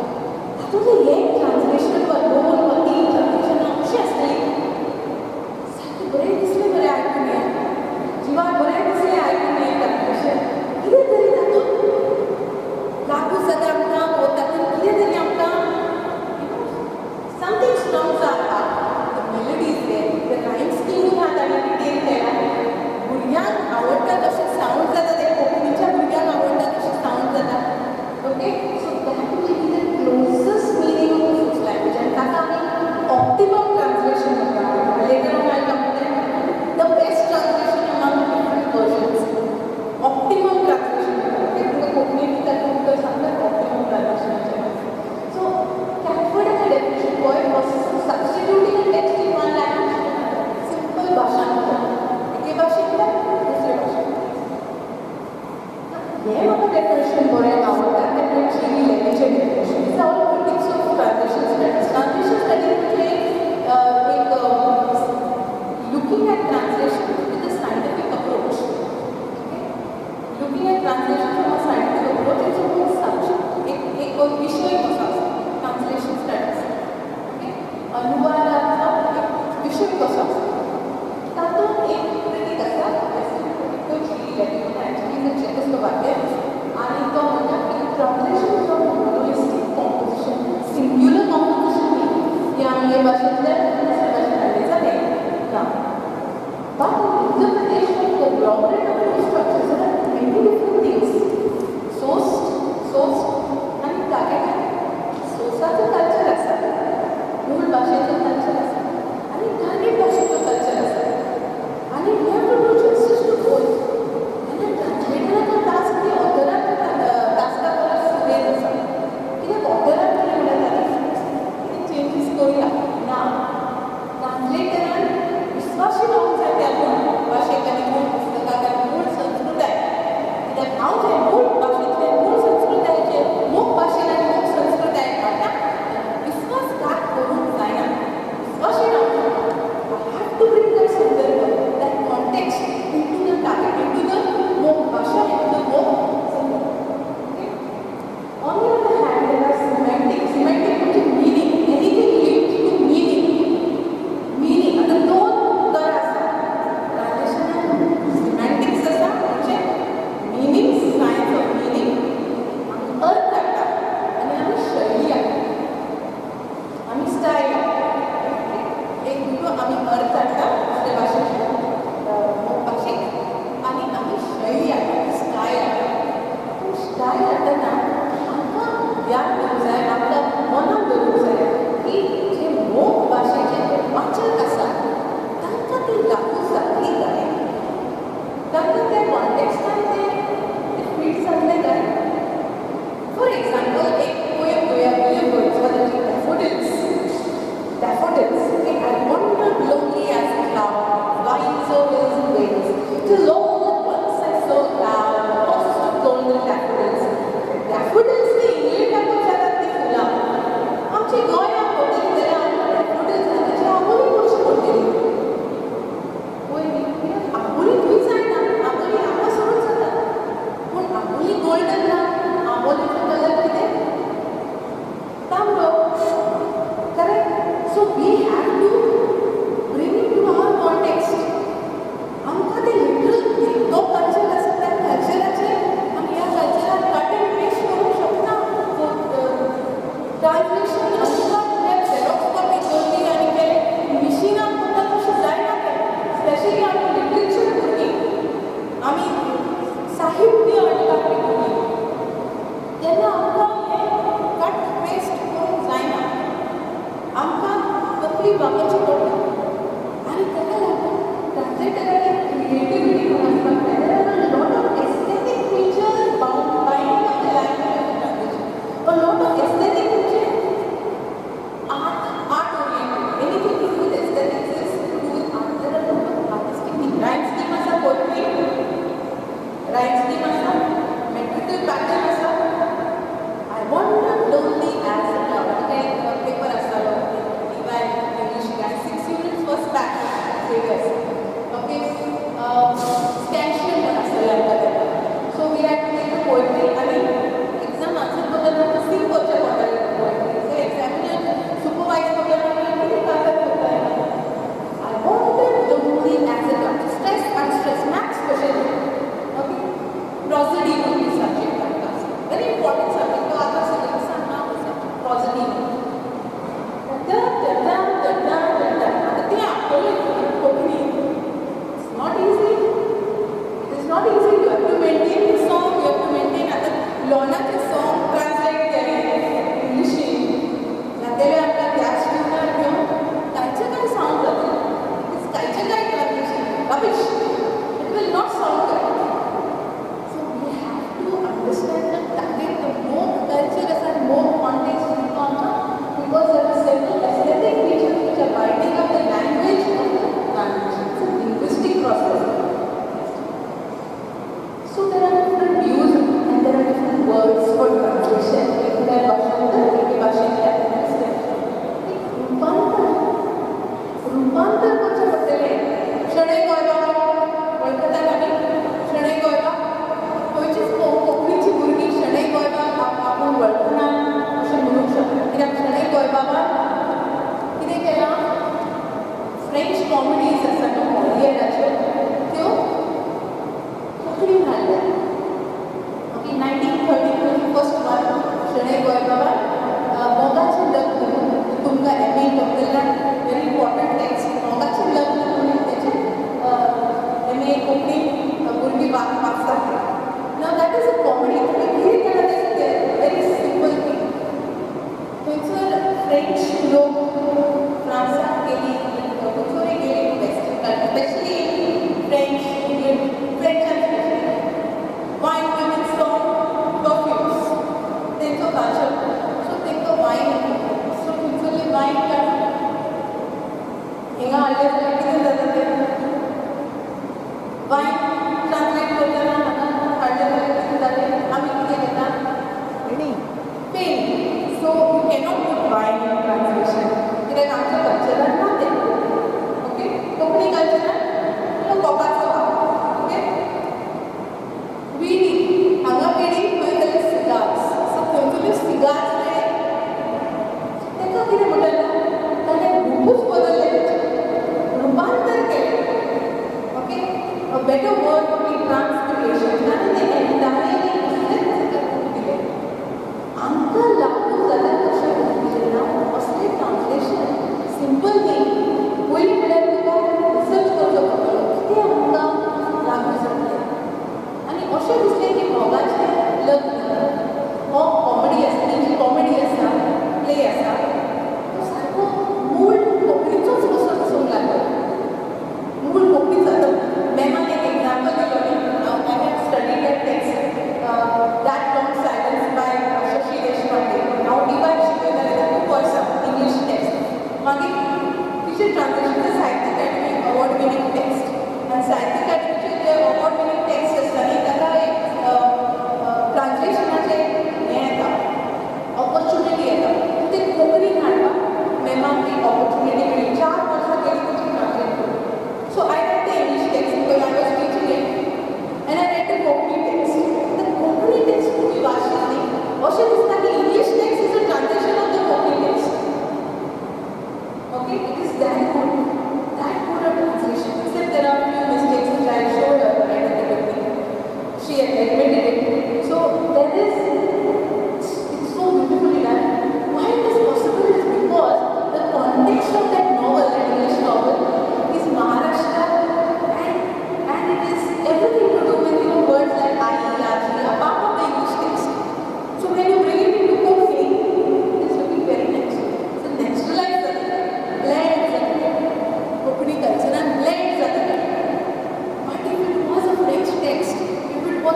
तातूंतलें एक ट्रान्सलेशन वा दोन वा तीन ट्रान्सलेशनां अशीं आसतलीं सारकें बरें दिसलें, बरें आयकून हें जिवाक बरें दिसलें आयकून हें ट्रान्सलेशन कितें तरी तातूंत लागू जाता आमकां, वो तातूंत कितें तरी आमकां something strums our heart. The melody is there, the rhyme scheme आहा ताणें डिटेल केला, भुरग्यांक आवडटा तशें सावंड जाता, ते कोंकणीच्या भुरग्यांक आवडटा तशें सावंड जाता. Okay, so that will be the closest meaning of the source language आनी ताका आमी ऑप्टिमम ट्रान्सलेशन म्हणटा. Later on I come to the best translation among different versions, optimum translation म्हणटा. ओके, तुमकां कोंकणी दिता तुमकां सांगता ऑप्टिमम ट्रान्सलेशनाचें. सो कॅटफर्डाचें डेफिनेशन पळय, process of substituting a text in one language to another, simple भाशांतर, एके भाशेंतल्यान दुसरे भाशेंत. हें म्हाका डेफिनेशन बरें आवडटा तें म्हणल्यार जी लेवीचें definition. It's all critics of translation studies. Translation studies म्हणजे एक looking at translation with a scientific approach. Okay, looking at translation from a scientific approach, it's a whole subject, एक एक विशय कसो आसा ट्रान्सलेशन स्टडीज. ओके, अनुवादाचो एक विशय कसो आसा, तातूंत एक क्रिटीक आसा, तो जी लेवी म्हणून, एक्चुअली is a चेकोस्लोवाकियन, आनी तो म्हणटा की translation is a monolistic composition, singular composition न्ही की आमी हे भाशेंतल्यान दुसरे भाशेन हाडलें जालें ना. But in interpretation of conglomerate of two structures, there are many different things. Source, source आनी target. सोर्साचो कल्चर आसा, मूळ भाशेचो कल्चर आसा आनी टार्गेट भाशेचो कल्चर आसा, आनी we have to do justice to both. आनी ट्रान्सलेटराचो टास्क ती ऑथराच्या टास्का परस सुरेल आसा, कित्याक ऑथरान कितें म्हणल्यार जालें कितें चेंजीस करुया ना, ट्रान्सलेटरान विस्वाशी रावूंक जाय त्या मूळ भाशेक आनी मूळ पुस्तकाक आनी मूळ संस्कृताय. कित्याक हांव जे मूळ भाशेंतले मूळ संस्कृतायेचे मोग भाशेन आनी मोग संस्कृताय हाडटा, विस्वासघात करूंक जायना, विस्वाशी रावूंक जाय. I have to bring that संदर्भ, that context into the target, into the मोग भाशा, into the मोग संदर्भ. Okay? On the other hand, there are semantic. Semantic म्हणजे meaning, anything linked to meaning. Meaning आतां दोन तरा आसा ट्रान्सलेशनान, सिमॅन्टिक्स आसा म्हणजे मिनींग, सायन्स ऑफ मिनींग, आमी अर्थ हाडटा आनी आमी शैली हाडटा, आमी स्टायल हाडटा. एक म्हणटू आमी अर्थ हाडटा दुसरे भाशेक, भाशेक, आनी आमी शैली हाडटा, स्टायल हाडटा. पूण स्टायल हाडटना आमकां याद दवरूंक जाय, आमकां मनान दवरूंक जाय की जे मोग भाशेचे वाचक आसा तांकां ती लागू जातली काय, तांकां त्या कॉन्टेक्स्टान ते फीट जातले काय. फॉर एक्झाम्पल एक पोयम घेवया, William वर्ड्सवर्थाची daffodils. Daffodils. Okay, I wandered lonely as a cloud, vines o'er hills and vales, till all at once I saw a cloud, a host of golden daffodils. Daffodils ती इंग्लंडाकूच जातात ती फुलां, आमच्या गोंयांत पडटली जाल्यार आमकां डॅफोडिल्स ताची आबोली कशी पडटली? पळय न्ही, कित्याक आबोली थंय जायना, आबोली हांगासरूच जाता. आमी साहित्य अणकारपी कोंकणी तेन्ना आमकां हें कट पेस्ट करूंक जायना, आमकां तकली वापरची पडटा. आनी ताका लागून ट्रान्सलेटराची क्रिएटिविटी म्हणून आसपाक जाय. There are a lot of aesthetic features binding of the language of the translation. A lot of aesthetic म्हणजे art oriented. Anything to do with aesthetics is to do with art. There are a lot of artistic things. Rhyme scheme आसा, poetry, rhyme scheme आसा, metrical pattern आसा. I wandered lonely as a cloud. आता एक paper आसतालो DY English, 6 units was packed, Xavier's. Okay, scansion म्हण आसतालें आमकां तेन्ना. So we had to take the poetry आनी exam answer करतना आमकां सिंग करचें पडटालें poetry. So examiner supervise करतना आमी कितें कागद करताय. I wandered lonely as a cloud. Stress and stress, maths question. Okay, prosody म्हणून subject आमकां आसता. Very important subject. तो आतां सिलेबसान ना तो subject, prosody. Da da da da da da da. आतां तें आपटलें Konkani. It's not easy. It is not easy. You have to maintain the song. You have to maintain. आतां लोनाचें song translate केलें इंग्लिशीन जाल्यार आमकां त्याच ट्युनार घेवन कांयचे कांय सावंड जातलें. It's कांयचे कांय translation. Rubbish. It will not sound correct. So we have to understand the target, the more culture आसा, more context आमकां, because there are several aesthetic features which are binding up the language of the language. It's a linguistic process. So there are different views and there are different words for translation. वेगवेगळ्या भाशांतर एके भाशेंतल्यान दुसऱ्या. एक रुपांतर, रुपांतर करचें पडटलें. शणै गोंयबाब वळखतात आमी. शणै गोंयबाब खंयचीच कोंकणीची भुरगीं शणै गोंयबाब आपूण वळखना अशें म्हणूंक शकना. कित्याक शणै गोंयबाबान कितें केलां, फ्रेंच कॉमेडीज आसा न्हू मॉलियराच्यो, त्यो कोंकणीन हाडल्या. Okay, 1932 first one Shenoi गोंयबाबान मोगाचें लग्न, तुमकां एम ए करतल्यान व्हेरी इम्पॉर्टंट टेक्स्ट, मोगाचें लग्न म्हणून तेचें एम ए कोंकणी भुरगीं वाचतात. Now that is a comedy. ताणें कितें केलां तें व्हेरी सिंपल थींग. थंयसर फ्रेंच लोक फ्रांसाक गेली, खंयसरूय गेली western country, specially French, England, French specially wine, women, song, perfumes, तेंचो कल्चर. सो तांकां वायन, सो थंयसरली वायन काडून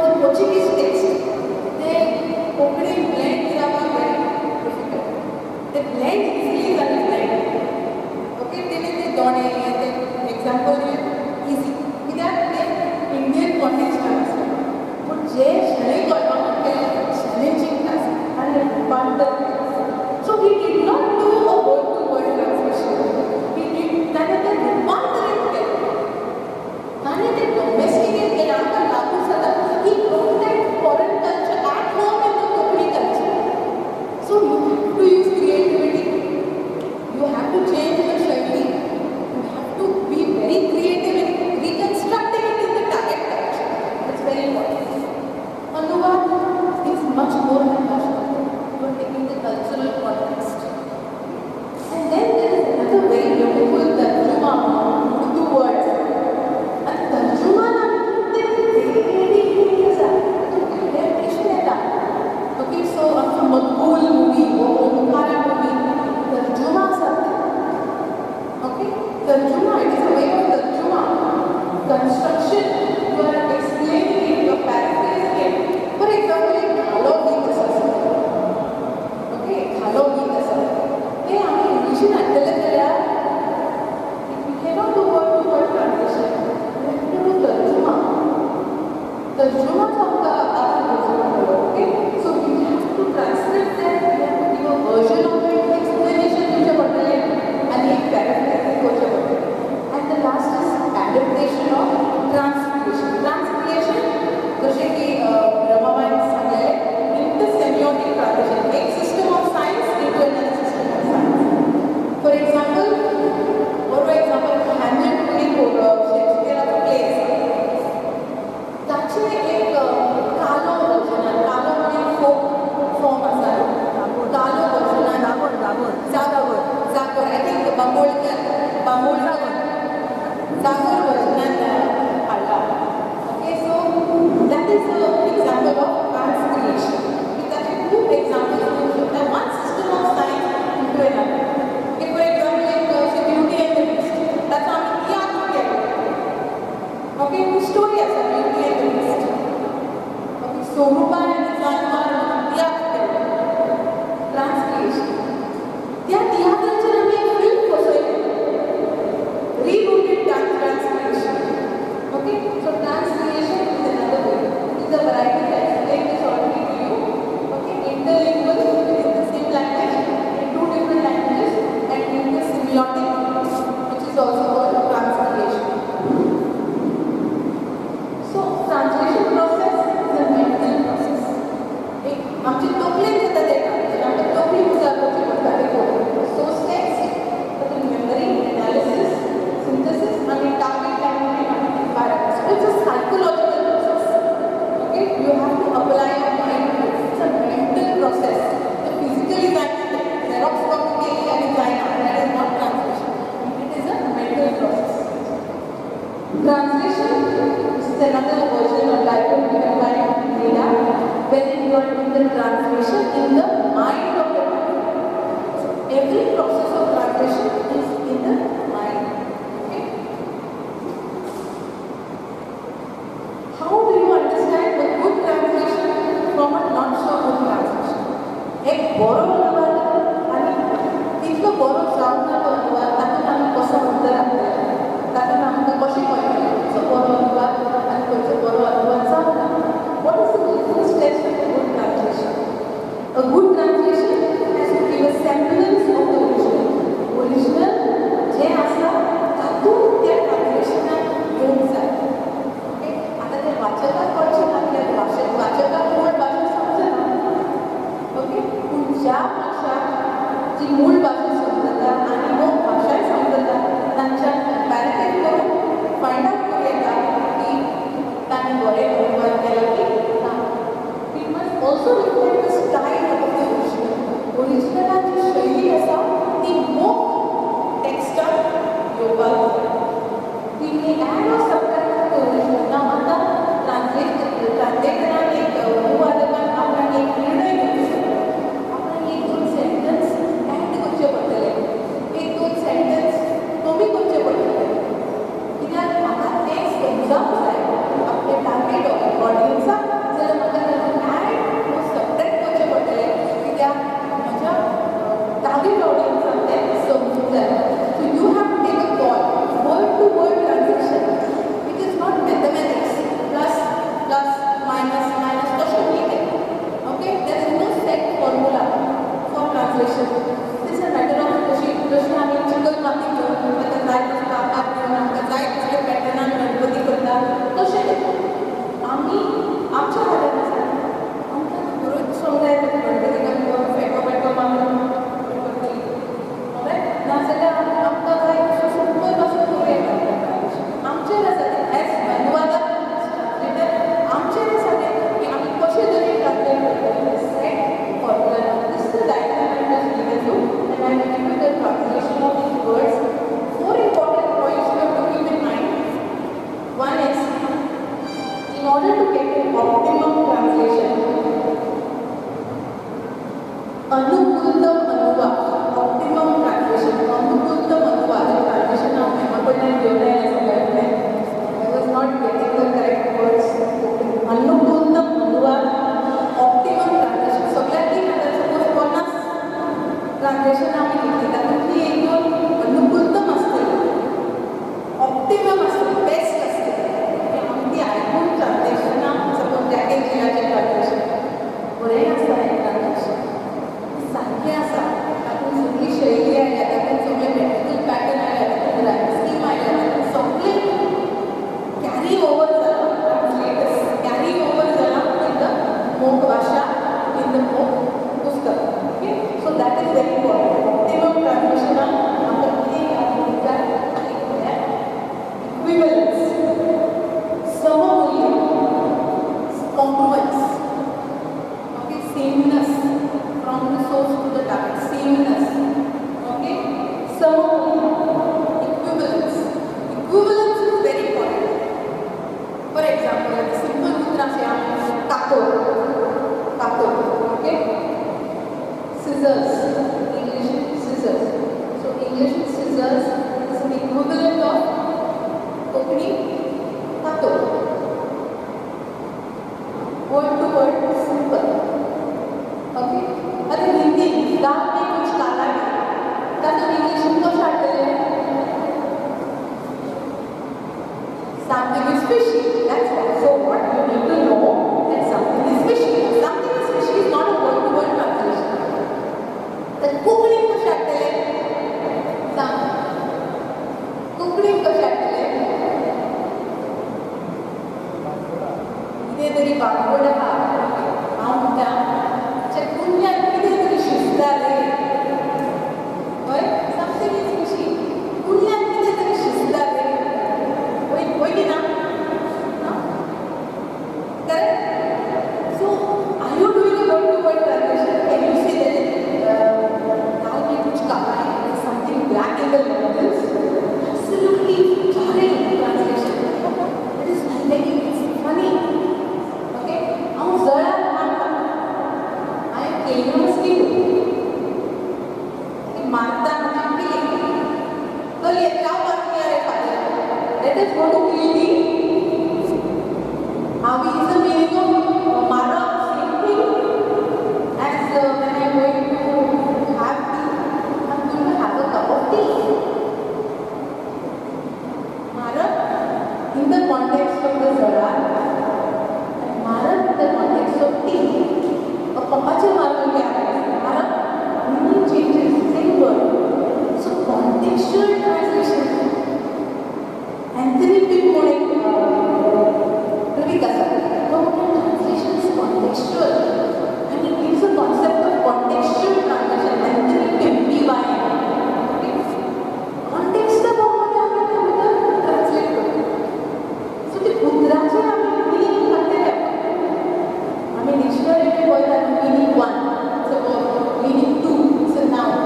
the Portuguese text, ते कोंकणी ब्लेंड जावपाक very difficult. ते ब्लेंड इजिली जाले ब्लेंड. ओके, तेणे ते दोणे ते एग्जाम्पल दिलें इजी, कित्याक ते इंडियन कॉन्टेक्स्टान आसता. पूण जे शणै गोंयबाबान केलें चॅलेंजींग टास्क आनी रुपांतर. So he did not do a word to word translation. He did ताणें तें रुपांतरीत केलें, ताणें तें डोमेस्टिकेट केलें, आमकां लागू जाता. He brought that foreign culture at home in the Konkani culture. So you have to use creativity, you have to change the शैली, you have to be very creative in reconstructing it in the target culture. It's very important. अनुवाद is much more than भाषांतर. You are taking the cultural context. And then there is another very beautiful tarjuma, Urdu words. And tarjuma ते very unique आसा, तातूंत adaptation येता. Okay, so आमचो मकबूल movie वो Omkara movie तर्जुमा आसा ते. Okay, tarjuma, it is a way of tarjuma. Construction, you are explaining it, you are paraphrasing it. For example, एक घालो गीत आसा. ओके, घालो गीत आसा, तें आमी इंग्लिशीन हाडटले जाल्यार we cannot do word to word translation. We have to do tarjuma. तर्जुमाचो आमकां आदार घेवचो पडटलो. Okay, so we have to translate that, we have to give a version of it, explanation दिवचें पडटलें आनी एक पॅराफ्रेजींग करचें पडटलें. And the last is adaptation of transcreation. Transcreation जशें की रमाबायन सांगलेलें, इंटरसेमियोटिक ट्रान्सलेशन, एक system of science into another system of science. For example, बरो एक्झाम्पल हॅमलेट म्हणून शेक्सपियराचो प्ले आसा, ताचें एक कालो वर्जनान, कालो म्हणजे फोक फॉर्म आसा, कालो वर्जनान जागोर, जागोर I think Bambolkar, Bambolkar जागोर वर्जनान हाडला. Okay, so that is a example of transcreation. ताचे खूब एक्झाम्पल्स दिवंक शकता. One system of science into another. Okay, for example एक ब्युटी अँड the beast, ताचो आमी तियात्र केलो. ओके, स्टोरी आसा beauty and the beast. Okay, Soruba आनी जानवार म्हणून तियात्र केलो. ट्रान्सक्रिएशन. त्या तियात्राचेर आमी एक film बसयलें, rebooted transcreation. Okay, so transcreation is another way. It is a variety. I explained this already to you. Okay, interlingual in the same language, in two different languages, and intersemiotic, which is also called transcreation. So translation process is a mental process. एक आमची तकलेन जाता तें translation, आमकां तकली उजार करची पडटा तें करूंक. सोर्स टेक्स्ट, तातूंत मेमरी, एनालिसीस, सिंथेसीस आनी टार्गेट लँग्वेज भायर. So it's a psychological process. Okay, you have to apply your mind to it. It's a mental process. ते फिजिकली जायना, झेरॉक्स कॉपी केली आनी जायना, that is not translation. It is a mental process. Translation, this is another version or title given by Neda, wherein you are doing the translation in the mind of the person. So every process of translation is in the mind. Okay? How do you understand a good translation from a not so good translation? एक बरो अनुवाद आनी तितलो बरो जावंक ना तो अनुवाद, तातूंत आमी कसो अंतर हाडटले, तातूंत आमकां कशें कळटलें खंयचो बरो अनुवाद आनी खंयचो बरो अनुवाद जावंक ना. What is the litmus test of a good translation? A good translation has to give a semblance of the original. Original जें आसा तातूंत त्या ट्रान्सलेशनाक येवंक जाय. ओके, आतां तें वाचकाक कळचें ना, कित्याक वाचकाक मूळ भाशा समजना. ओके, पूण ज्या मनशाक जी मूळ भाशा समजता आनी मोख भाशाय समजता, तांच्या कंपॅरिजन करून फायंड आवट करूं येता की तांणी बरें अनुवाद केला की ना. It must also reflect the style of the original. ओरिजिनलान जी शैली आसा ती मोख टॅक्स्टाक येवपाक जाय. We may add or subtract from the original. Now आतां ट्रान्सलेटरान एक अनुवादकान आपणाक एक निर्णय घेवचो पडटलो, आपणाक एक दोन सेंटन्स एड करचे पडटले, एक दोन सेंटन्स कमी करचे पडटले, कित्याक म्हाका तें समजावंक जाय आपल्या target ऑडियन्साक. Congruence, okay, sameness from the source to the target, sameness, okay, some equivalence. Equivalence is very important. For example, like simple mudra se kator, kator, okay, scissors, English scissors. So English scissors is an equivalent of Konkani kator. Word to word simple. Okay. आता हिंदी दाल में कुछ काला है, तातूंत इंग्लिशीन कशें हाडटलें? Something is fishy. That's all. So what you need to know that something is fishy. Something is fishy is not a word to word translation. तर कोंकणीन कशें हाडटलें? सांग. कोंकणीन कशें हाडटलें? कितें तरी बागवड आहा. हांव म्हणटा कुंड्यान कितें तरी शिजता रे. हय, समथींग is fishy. कुंड्यान कितें तरी शिजता रे. वय की ना? Correct? So are you doing a word to word translation? Can you say that दाल में कुछ काला है, something black in the lentils? Absolutely jarring translation. It is like it's funny. Okay? हांव जळार मारता. I am killing a mosquito. मारता म्हणजे killing. चल येता मारया रे father. Let us go to kill the. How is the meaning of mara? Same thing as when I am going to have tea, I am going to have a cup of tea. Mara in the context of the zarar and mara in the context of tea. A papache mara kya hai? Mara meaning changes, same word. So contextual translation. Anthony Pym म्हूण एक critic आसा, तो म्हणटा translation is contextual and he gives a concept of contextual translation. Anthony Pym, P-Y-M. Okay? Context प्रमाणे आमी तें उतर translate करता. So ते उतराचेर आमी मिनींग काडटले. आमी डिक्शनरीन पळयता meaning 1, it's a verb, meaning 2, it's a noun.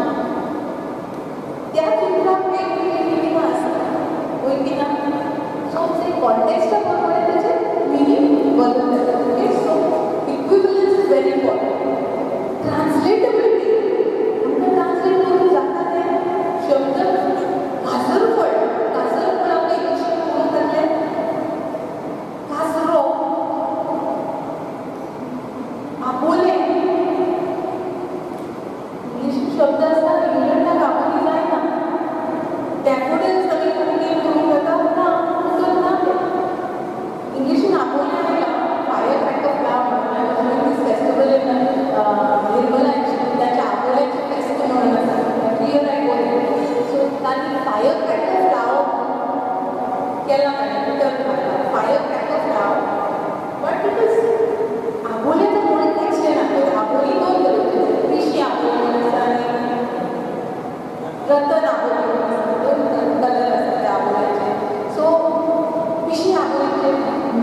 त्याच उतराक वेगवेगळे मिनींग आसता. वय की ना? सो ते कॉन्टेक्स्टा प्रमाणे ताचें मिनींग बदलता. Okay? So equivalence is very important. Translatability, आमकां ट्रान्सलेट करूंक जाता तें शब्द. काजरफळ, काजरफळ आमकां इंग्लिशीन करूंक जातलें? काजरो, आबोलें, इंग्लिशीन शब्द आसा, इंग्लंडाक आबोलीं जायना. डॅफोडिल्स आमी कोंकणीन करूंक जाता? ना, उतर ना तें. इंग्लिशीन आबोलें आयलां, फायर क्रॅकर फ्लावर म्हणून. I was doing this festival in Nirmala, ताच्या आबोल्याचें फेस्त म्हणून आसा. Every year I go there. So तांणी फायर क्रॅकर फ्लावर केला, ताणें उतर घातलां fire cracker flower. But it is आबोल्याचो कॉन्टेक्स्ट येना. आबोली दोन तरेची आसा, पिशी आबोली म्हणून आसा आनी रतन आबोली म्हणून आसा. दोन कलर आसा त्या आबोल्याचे. सो पिशी आबोली म्हणजे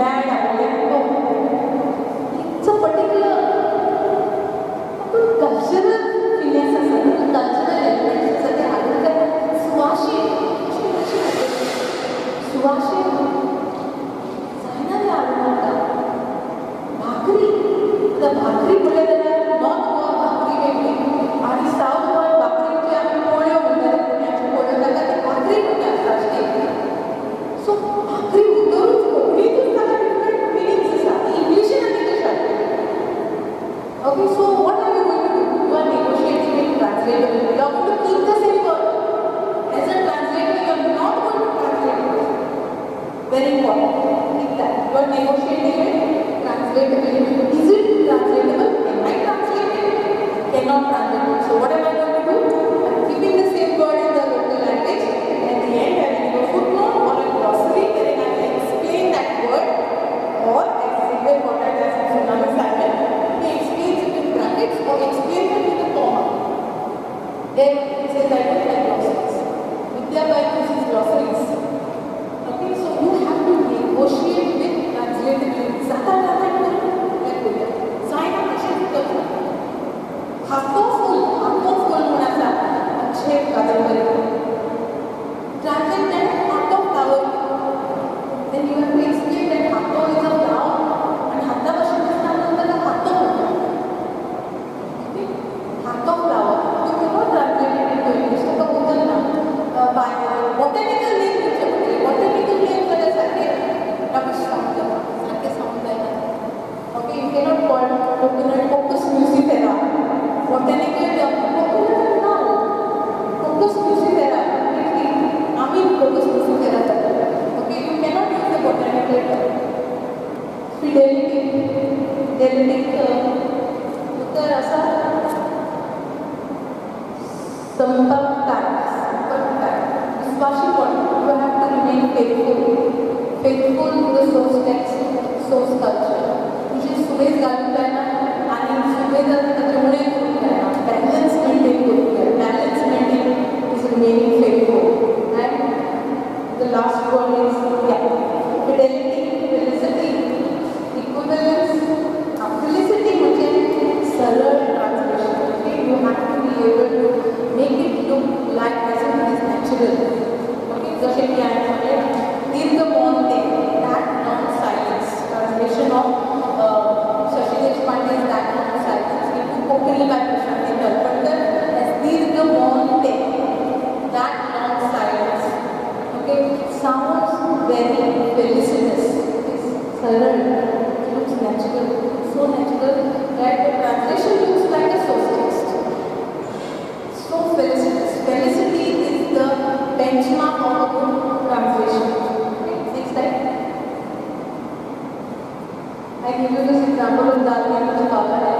मॅड आबोले. No, it's a particular cultural feelings आसा, कल्चरल एलिमेंट्स आसा ते हाडून जाता. सुवाशीन अशें कशें हाडटलें? सुवाशीन जायना तें हाडून आमकां. भाकरी, आतां भाकरी म्हणलें जाल्यार नॉर्थ गोवा भाकरी वेगळी आनी सावथ गोवा भाकरी जी आमी पोळयो म्हणटाले, पुण्याच्यो पोळयो, ताका ती भाकरी म्हणटात साश्टी. सो भाकरी उतरूच कोंकणींतूच ताका डिफरंट मिनींग्स आसा. इंग्लिशीन आमी कशें हाडटले? Okay, so what are you going to do? You are negotiating with translatability. You are going to keep the same word. As a translator, you are not going to translate it. Very important. Keep that. You are negotiating with translatability. Is it translatable फिडेलिटीक उत्तर आसा संपर्कताय, संपर्कताय, विस्वाशीपण. You have to remain faithful, faithful to the source text, source culture. तुजे सुबेज घालूंक जायना आनी सुबेज आसा ताचें उणें करूंक जायना. बॅलन्स मेंटेन करूंक जाय. Balance maintain is remaining faithful. And the last one is fidelity, felicity, equivalence. Felicity म्हणजे सरळ translation. Okay, you have to be able to make it look like as if it is natural. Okay, जशें की हांवें सांगलें दीर्घ मौन ते, that long silence, translation of Shashi Deshpande's That Long Silence into Konkani by Prashanti Talpankar as दीर्घ मौन ते, that long silence. Okay, it sounds very felicitous. It's saral, it looks natural, so natural that the translation looks like a source text. So felicitous. Felicity is the benchmark of a good translation. Okay, next slide. I give you this example of दाल में कुछ काला है,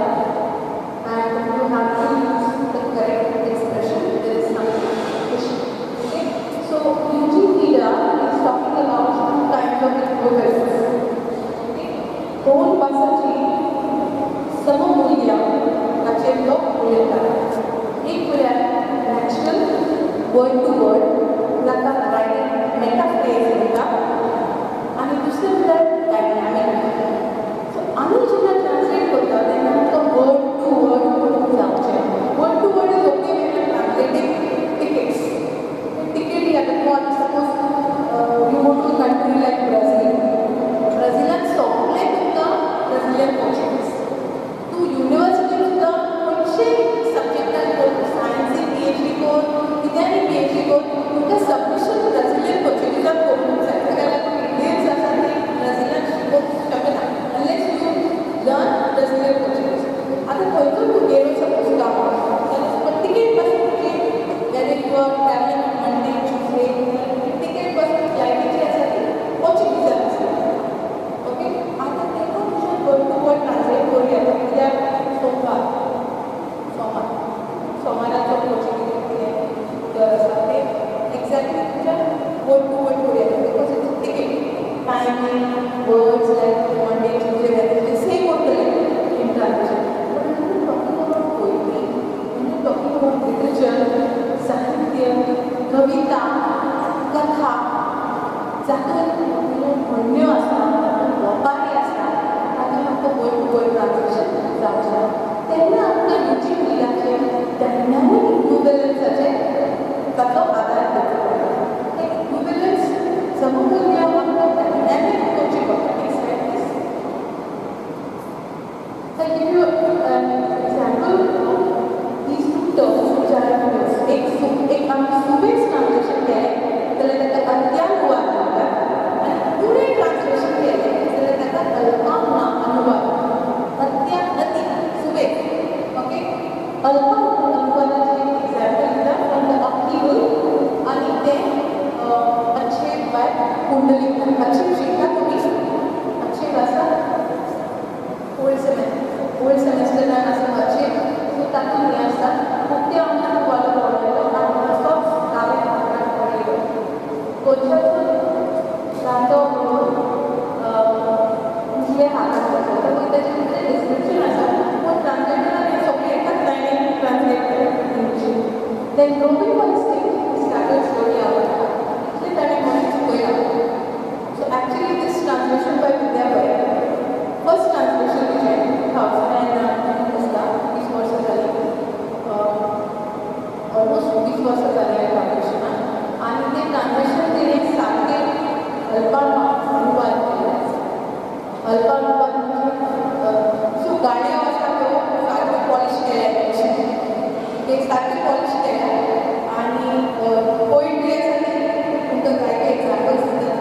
and you have to use the correct expression. There is something fishy. Okay, so Eugene Nida is talking about two kinds of equivalence. Okay, दोन भासांची सममूल्यां हाचेर तो उलयता. एक म्हळ्यार natural word two word, जाका रायटींग मेटाफ्रेज म्हणटा, आनी दुसरें म्हळ्यार डायनॅमीक. सो आमी जेन्ना ट्रान्सलेट करता तेन्ना आमकां वर्ड टू वर्ड जावचें. Word to word is okay when you translating tickets. Ticket ही आतां तूं आतां suppose you go to country like Brazil, ब्राझिलान सगळें तुमकां ब्राझिलियन पोर्चुगीज. तूं युनिवर्सिटीन सुद्दां खंयचे सब्जेक्टान कर, सायन्सीन PhD कर, कित्यानय PhD कर, तुमकां सबमिशन ब्राझिलियन पोर्चुगीजान करूंक जाय. ताका लागून इंडियन्स आसा ती ब्राझिलान शिकोवंक शकना unless you learn Brazilian Portuguese. आतां खंयचो तूं गेलो सपोज गांवांत जाल्यार तुका टिकेट पासून तुजी, whether you are travelling Monday, Tuesday, ticket पासून फ्लायटीची आसा ती पोर्चुगीजान आसा. ओके, आतां ताका तुज्यान वर्ड टू वर्ड ट्रान्सलेट करूं येता. कित्याक सोमवार, सोमार, सोमाराचो पोर्चुगीज कितें उतर आसा तें एक्झॅक्टली तुज्यान वर्ड टू वर्ड करूं येता, because it's ticket timing, words like Monday, Tuesday, Wednesday same उरतलें in translation. But when you talking about poetry, when you talking about literature, साहित्य, कविता, कथा, जातूंत म्हणण्यो आसा, तातूंत वपारी आसा, तातूंत आमकां वर्ड टू वर्ड ट्रान्सलेशन जावचें. तेन्ना आमकां युजीन निडाचें डायनॅमीक इक्विवेलन्साचें ताचो आदार घेवचो पडटा. तें इक्विवेलन्स सममूल्यां आमकां डायनॅमीक करची पडटा. Next slide please. I give you an example of these two terms which I have used. एक आमी सुबेज ट्रान्सलेशन केलें जाल्यार ताका अत्यानुवाद म्हणटात, आनी उणें ट्रान्सलेशन केलें जाल्यार ताका अल्पानुवाद. अत्या अति सुबेज. ओके, अल्प अनुवादाचें एक एग्जाम्पल दिता फ्रॉम the अपहिवल, आनी तें अच्छेव बाय पुंडलीक. अच्छेव शिकता तुमी? अच्छेव आसा ओल्ड सेमेस्टर, ओल्ड सेमेस्टरान आसा अच्छेव. सो तातूंत हें आसा उक्त्या आंगणात तुवालो भोंवडायलो आनी तसोच दाव्या हातान पडयलो. कोनशाचो दांडो म्हणून उजव्या हातान बसलो. तर पळय ताचें कितें डिस्क्रिप्शन आसा, पूण ट्रान्सलेटरान हें सगळें एकाच लायनीन ट्रान्सलेट केलें इंग्लिशीन. Then groping for his stick, he started slowly out. इतलें ताणें मनीस चुकयला. So actually this translation by Vidya Pai, first translation तिचें 2009 आसता, 20 वर्सां जालीं, ऑलमोस्ट 20 वर्सां जालीं ह्या ट्रान्सलेशनाक. आनी तें ट्रान्सलेशन तिणें सारकें अल्पानुवाद केलें. अल्पानुवाद म्हणजे सो गाडयो आसा त्यो सारक्यो पॉलिश केल्या, ते सारके पॉलिश केल्या, आनी पोयट्री आसा ती तुमकां जायते एग्जाम्पल्स दितात,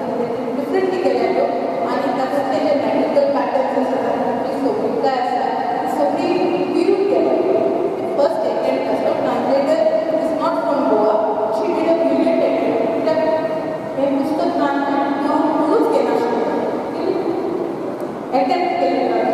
डिफरंटली केल्या त्यो, आनी तातूंतले जे मॅट्रिकल पॅटर्न्स आसा, तातूंतली सोबीतकाय आसा ती सगळी विरून केल्या. फर्स्ट अटेम्प्ट आसलो. Translator is not from Goa, she did a brilliant attempt. कित्याक हें पुस्तक ट्रान्सलेट करूंक कोणूच घेनाशिल्लें, अटेम्प्ट केलें.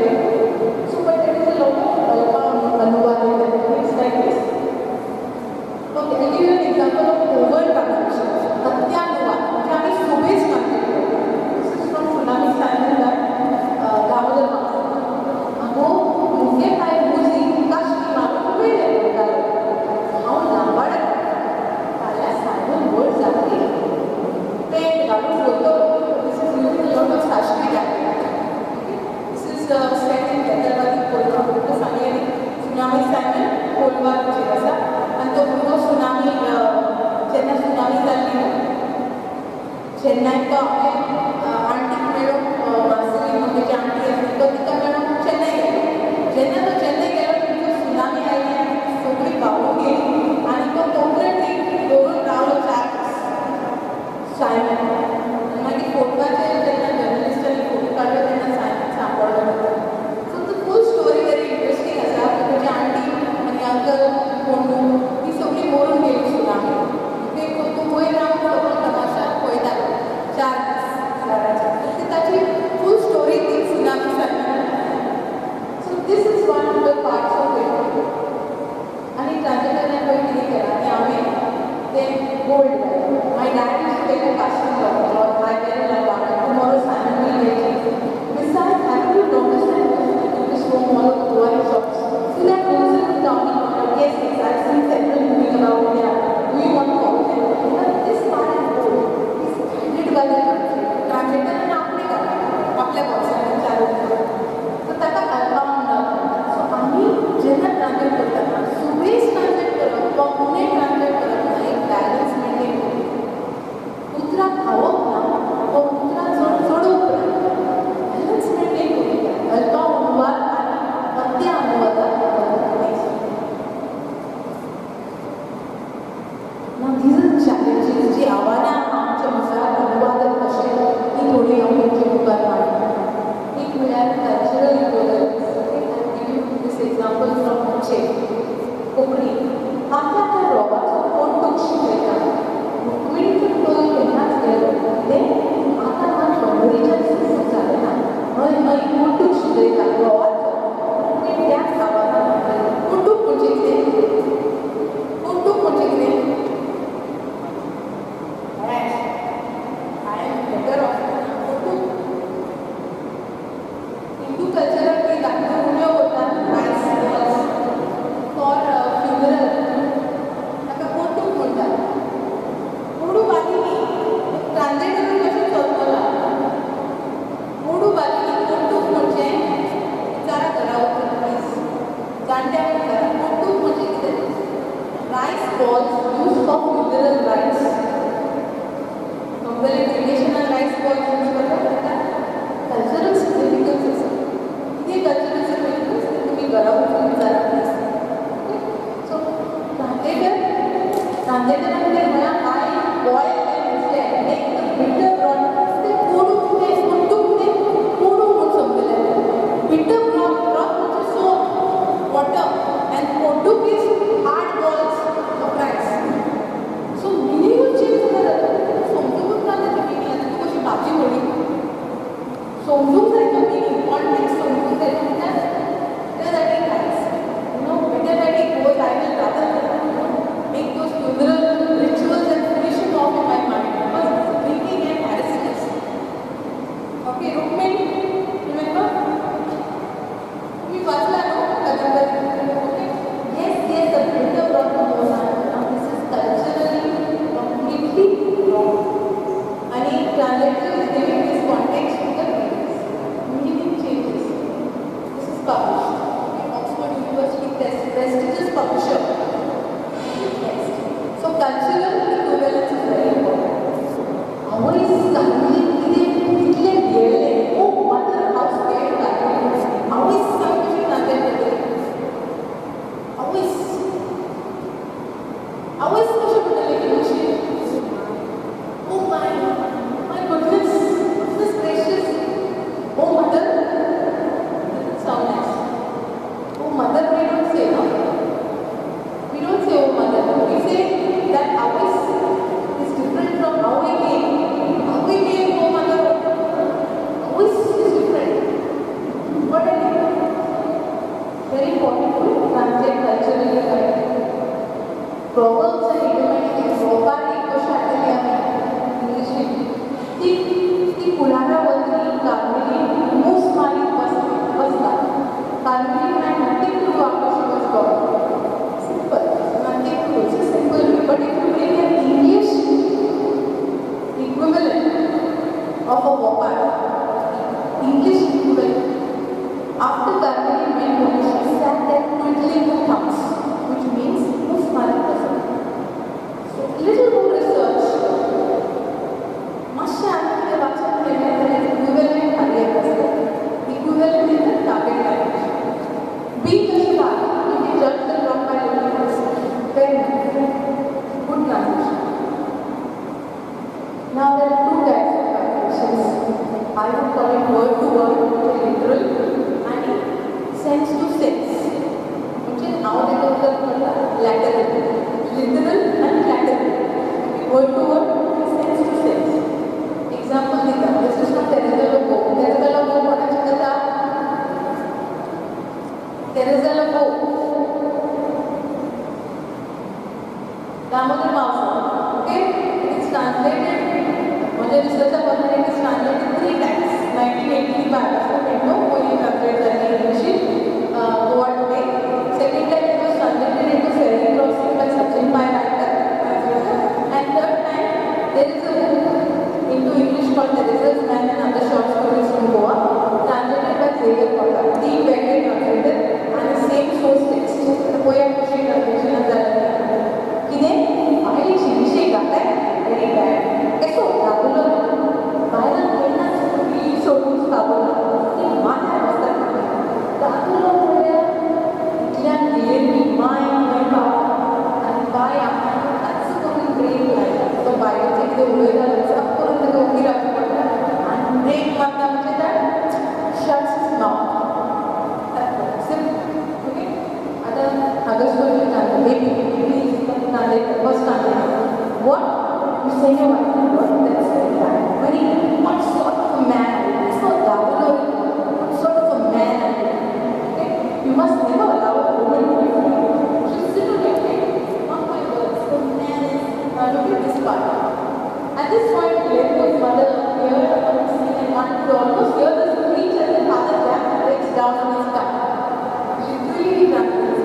set in Betalbatim Colva. तुमकां सांगलें न्ही सुनामी सायमन कोलवाचेर आसा आनी तो भुरगो सुनामी जेन्ना सुनामी जाल्ली न्हू चेन्नय तो आपले आंटीक मेळूंक मार्सेलीन म्हणून तेजी आंटी आसली तो तिका मेळूंक चेन्नय गेलो. जेन्ना तो चेन्नय गेलो तेन्ना सुनामी आयली आनी ती सगळी व्हांवून गेली आनी तो कोंकणीक दवरून रावलो 4 दीस सायमन. मागीर फोटवाचेर जेन्ना जर्नलिस्टांनी फोटो काडलो तेन्ना सायमन सांपडलो ताका. सो ती फूल स्टोरी व्हेरी इंट्रस्टींग आसा. तेजी आंटी आनी अंकल कोंडू ती सगळी मरून गेली सुनामी. ते तो वयर रावन सगळो तमाशा पळयतालो 4 दीस झाडाचेर. ती ताची फूल स्टोरी ती tsunami Simon. So this is one of the parts of it. आनी ट्रान्सलेटरान पळय कितें केलां तें हांवें तें बोल्ड घातलां. My dad used to take a costume or I wear a lambada. Tomorrow Simon will wear jeans. Besides, haven't you noticed that this room all of Goa shops? So that goes in the town. Yes, yes, I've seen several moving about there. Do you want to follow them? But this part is bold. It's guided by the translator. Translator ने आपणे घातला आपल्या बॉक्सांत चारू. So ताका अल्पाउंड म्हणटा. So आमी जेन्ना translate करतना सुबेज ट्रान्सलेट करप वा उणें ट्रान्सलेट करप ना, एक बॅलन्स मेंटेन करप. उतरां खावप ना वा उतरां चड चडोवप ना, बॅलन्स मेंटेन करूंक जाय. अल्पाउंड अनुवाद आनी अत्य अनुवादाक. Now these are the challenges, जी आव्हानां आमच्या मुखार अनुवादक कशें ती थोडी हांव तुमच्या मुखार मांडटा. एक म्हळ्यार cultural equivalence. I give you this example from आमचे कोंकणी. आमच्या आतां रोगाचो कोण शिकयता, रुक्मिणीचो टोल केन्नाच गेलो कितें आतां मात पंढरीच्या सुरू जालें ना, हय हय कोंटूक शिकयता रोगाचो. रुक्मीण त्याच आवाजान म्हणटली कोंटूक म्हणजे कितें, कोंटूक म्हणजे कितें. I am better off. Hindu कल्चराक ती धाकट्यो उणयो करतात रायस बॉल्स फॉर फ्युनरल, ताका कोटूक म्हणटात. कोडू बादी न्ही, ट्रान्सलेटर कशें चलतला कोडू बादी न्ही. कोटूक म्हणजे विचारा घरा वचून प्लीज जाणट्यांक विचारा कोटूक म्हणजे कितें. Rice balls use for funeral rites. समजलें? क्रिमेशनाक रायस बॉल्स यूज करतात ताका कल्चरल सिग्निफिकन्स आसा. कितें कल्चरल सिग्निफिकन्स तें तुमी घरा वचून विचारा प्लीज. ओके. सो ट्रान्सलेटर ट्रान्सलेटरान कितें म्हळां, I boil them instead make the bitter broth. तें कोडू कितें, कोड्डू कितें, कोडू म्हूण समजलें. बिटर ब्रॉथ, ब्रॉथ म्हणजे सोप, वॉटर, एंड कोड्डूक is hard balls of rice. So मिनिंगूच change जाता. समजूंकच ना तेजें मिनींग. आतां तूं कशी भाजी म्हणली समजूंक जाय तो मिनींग, कॉन्टेक्स्ट समजूंक जाय. कित्याक better that it rice, you know, better that it goes. I will rather make those funeral rituals and finish it off in my mind because it's drinking and harassness. Okay, Rukmini, remember? तुम्ही वाचला न्हू कादंबरी? Okay. Yes, yes, the bitter broth goes on. Now this is culturally completely wrong. आणि translator is giving this context to the readers. Meaning changes. This is published. Okay, Oxford University prestigious publisher. Next. So cultural equivalence is very important. आवयस कार्मेलीन कितें कितलें भियेल्लें. Oh mother, how scared Carmelin. आवयस आमी कशें translate करतलीं? आवयस आवयस कशें म्हणटलें इंग्लिशीन? Oh my, my goodness, goodness gracious. Oh mother, doesn't sound nice. Oh mother, we don't say, no? We don't say oh mother. We say that avais is different from avai. Avai oh mother. Avais is different. What are you? Very important to translate culturally correctly. Proverbs and idiomatic रोपांनी कशें हाडटली आमी इंग्लिशीन ती ती कुळारा वतली कार्मेलीन मूस मारीत बसता. Carmelin had nothing to do after she was gone. Simple, nothing to do. It's a simple way. But if you bring an English equivalent of a whopper, English equivalent, Sense to sense. म्हणजे हांव तेका उतर म्हणटा lateral, literal आनी lateral. Word to word, sense to sense. Example दिता. This is from Teresa Lobo. Teresa Lobo कोणाची कथा? Teresa Lobo. Damodar Mauzo. Okay? It is translated, म्हज्या रिसर्चा प्रमाणे it is translated 3 times. 1985 असो मेंटो पयली ट्रान्सलेट जाल्ली इंग्लिशीन Goa Today. Second time it was translated into Ferry Crossing by Sachin Pai writer, translator. And third time there is a book into English called Teresa's Man and Other Short Stories from Goa, translated by Xavier Cotta. 3 वेगळे translated आनी same source text. पळया कशी translation जालें. कितें बायले शिरीशे घाताय very bad. केसो दाबलो बायलांक केन्नाच फ्री सोडून दाबलो ती माथ्यार बसतात. दाबलो म्हणल्यार इतल्यान गेल्ली माय खंय पावता आनी बाय आपणाक करून ब्रेक लायता. तो बायलेचें कितें उलयता चप करून ताका उबी रावची पडटा आनी ब्रेक मारता म्हणजे that shuts his mouth. Simple. Okay. आतां हांगा story baby baby is translated, first translated. What? You say your wife to work, that's very bad. Very, what sort of a man are you? It's not double. What sort of a man are you? Okay? You must never allow a woman to be free. She'll sit on your head. Mark my words, the man is. Now look at this part. At this point, Guillermo's mother appeared upon the scene and one could almost hear the screech as the father jammed the brakes down on his car. Literally, he translates.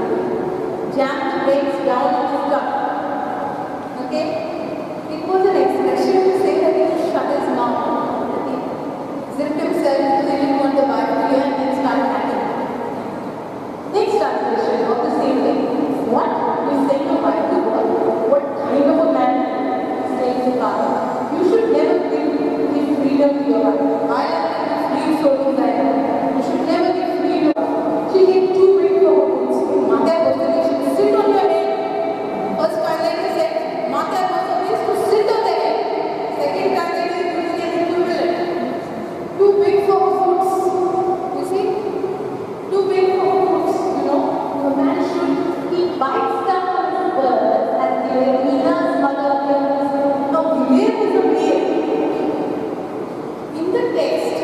Jammed the brakes down on his car. Okay? It was an expression to say that he shut his mouth. That he zipped himself because he didn't want the wife to hear and then start hacking. Next translation of the same thing. What? You send your wife to work? What kind of a man says the father? You should never give freedom to your wife. I am free soul that you should never give freedom. She gave too big for her boots. Mata Bosale should sit on your head. First translator said, Mata Bosale means to sit on the head. Second translator is using an equivalent. Too big for her boots. You see? Too big for her boots, you know. A man should, he bites down on his words as Guillermina's mother appears. Now Guillermo is a male. In the text,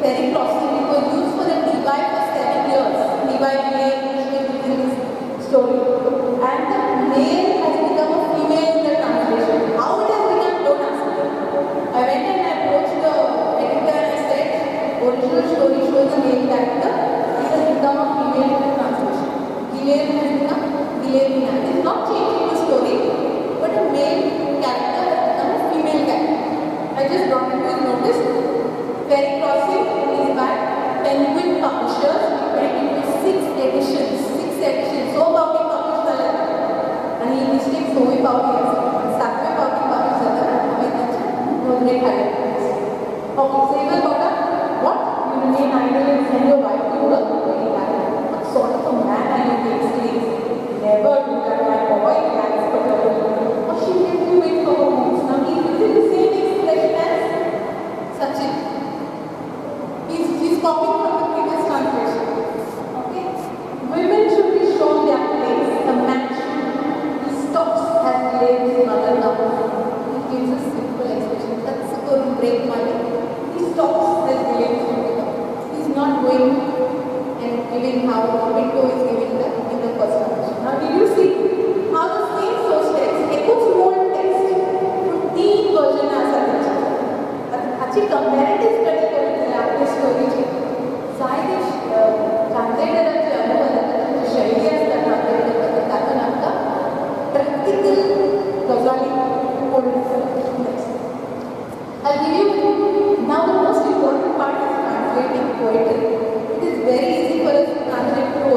Ferry Crossing, it was used for the DY for 7 years. DY which was used in this story. And the male has become a female in the translation. How it has become, don't ask me. I went and I approached the editor and I said, original story shows a male character. It has become a female in the translation. Guillermo has become Guillermina. It is not changing the story, but a male character has become a female character. I just brought it to his notice. Ferry Crossing is by Penguin Publishers. It went into 6 editions. 6 editions. So पावटी publish जाले आनी ही mistake 6वी पावटी आसा. 7वे पावटी publish जाता हांवें तांचे नोंदणी हाडले. Okay, Xavier Cotta, what? You remain idle and send your wife to work? Very bad. What sort of a man are you, he exclaims. Never do that, my boy, that's paternal. Or she can do it for her boots. Now he is using the same expression as Sachin. He's copying from the previous translation. Okay? Women should be shown their place. The man should. He stops as Guillermo's mother comes. He gives a simple expression. That's a good break money. He stops as Guillermo's mother comes. He's not going and giving how Pinto is giving the in the first translation. Now did you see how the same source text, एकूच मूळ text, पूण 3 version आसा तेचे. आतां हाची comparative study करून जाल्यार आपल्या स्टोरीची जायते ट्रान्सलेटराचे अनुवादकाची जी शैली आसता ट्रान्सलेट करपाची तातूंत आमकां प्रॅक्टिकल गजाली पडून आसा. Next. I'll give you now the most important part is translating poetry. It is very easy for us to translate prose.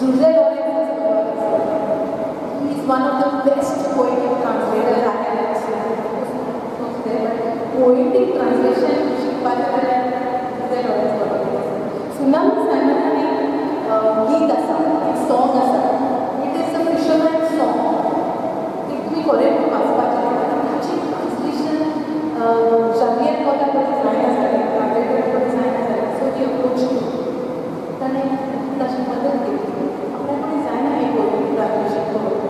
Jose Lawrence he is one of the best poetic translators I have ever seen. Poetic translation शिकपाचें जाल्यार Jose Lawrence बरो. Tsunami Simon हाणें गीत आसा, एक song आसा, it is a fisherman song. एक तुमी खरें वाचपाचें ताचें ट्रान्सलेशन जावियर कोता कडेन जायना जालें, ट्रान्सलेटर कडेन जायना जालें. सो ही अप्रोच ताणें ताची मदत केली. आपल्या कडेन जायना हें पोएटीक ट्रान्सलेशन करूंक.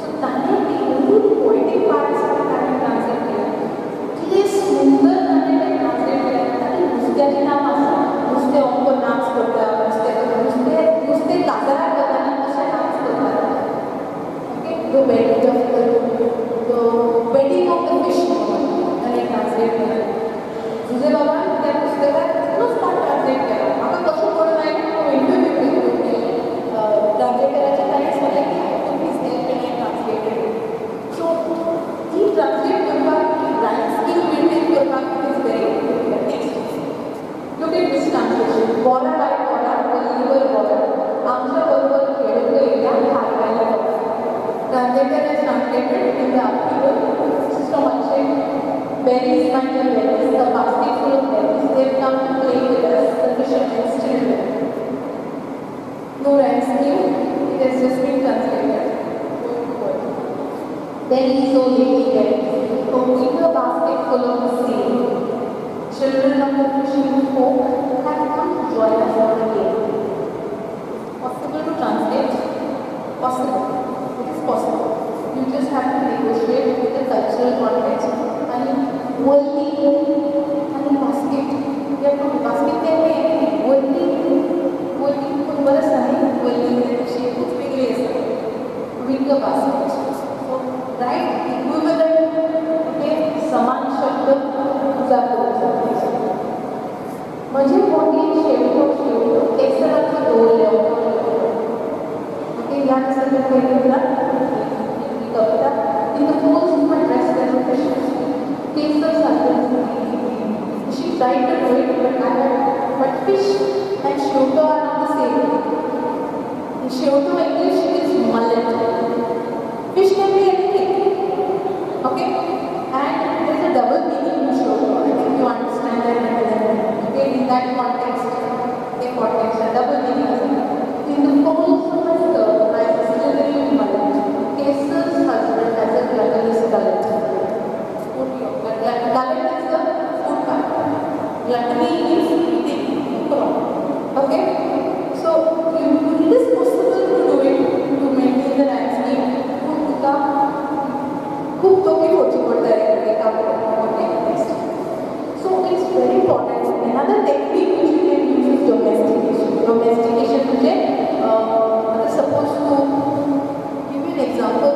सो ताणें ती ओनली पोएटीक पार्ट आसा ताणें ट्रान्सलेट केलें. कितें सुंदर ताणें तें ट्रान्सलेट केलें. तातूंत नुस्त्याचें नांव आसा, नुस्तें अमको नाच करता, नुस्तें नुस्तें नुस्तें काजाराक वताना कशें नाच करता. Okay, the wedding of the fish ताणें ट्रान्सलेट केलें. जुझे बाबान त्या पुस्तकांत तितलोच पार्ट ट्रान्सलेट केलो. म्हाका कशें कळून आयलें, हांव इंटरव्यू केली ट्रान्सलेटराचें, ताणें सांगलें की I took his help and I translated. So ती ट्रान्सलेट करपाक, रायम स्कीम मेंटेन करपाक it is very difficult. Next, look at this translation. Bora by Bora, Oliver Bora, आमच्या बरोबर खेळूंक येयल्या खारव्याल्या Bora. Translator has translated in the article. This is from Akshay. Berries, my dear berries, the basket full of berries. They have come to play with us, the fishermen's children. No rhyme scheme, it has just been translated. Word to word. Berries, oh lady berries, a wicker basket full of the sea. Children of the fishing folk have come to join us on the game. Possible to translate? Possible. It is possible. You just have to negotiate with the cultural context. And worldly and basket. You have to basket can be anything. Worldly, worldly खबर आसा न्ही, worldly कितें शेपूच वेगळी आसा. Wicker basket. So right equivalent, okay, समान शब्द उजार करूंक जाय. म्हजे बोटी शेवटो शेवटो केसराचो दवरले. ओके, याद आसा तुमकां ही कविता. In the folds of my dress there were fishes. Kesar's husband. She tried to do it, but I had, but fish and shevto are not the same. In shevto English it is mullet. Fish can be anything. Okay? And there is a double meaning in shevto. I think you understand that better than me. Okay, in that context, okay, context, a double meaning is in the folds of my skirt lies a slithering mullet. Kesar's husband has a gluttonous gullet. Gullet is the food part. Gluttony is eating. Okay? So, it is possible to do it, to maintain the rhyme scheme. तुका खूब तोपी फोडची पडटा. Okay, next. So, it's very important. Another technique which you can use is domestication. Domestication म्हणजे suppose to give you an example.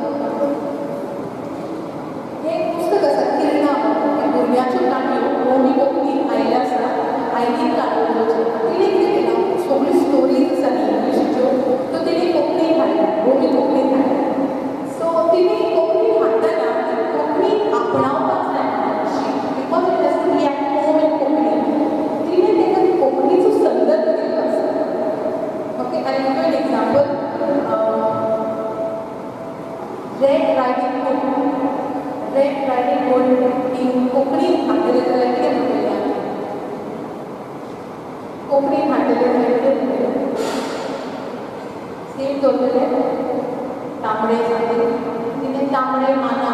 हे एक पुस्तक आसा किरणां, भुरग्यांच्यो काणयो रोमी कोंकणीन आयिल्ल्यो आसा, आयलीन कार्दोजोच्यो. तिणें कितें केलां, सगळ्यो स्टोरीज आसा न्ही इंग्लिशीच्यो, त्यो तिणें कोंकणीन हाडल्या, रोमी कोंकणीन हाडल्या. सो तिणें कोंकणीन हाडटना कोंकणी आपणावपाक जाय, because it has to be at home in Konkani. तिणें ताका कोंकणीचो संदर्भ दिल्लो आसा. Okay, I give you an example. Red Riding Hood. Red Riding Hood in Konkani हाडटले जाल्यार कितें म्हणटलें आमी? कोंकणीन हाडटले जाल्यार कितें म्हणटलें? सेम दवरतले तांबडे जाते तिणें तांबडे माना,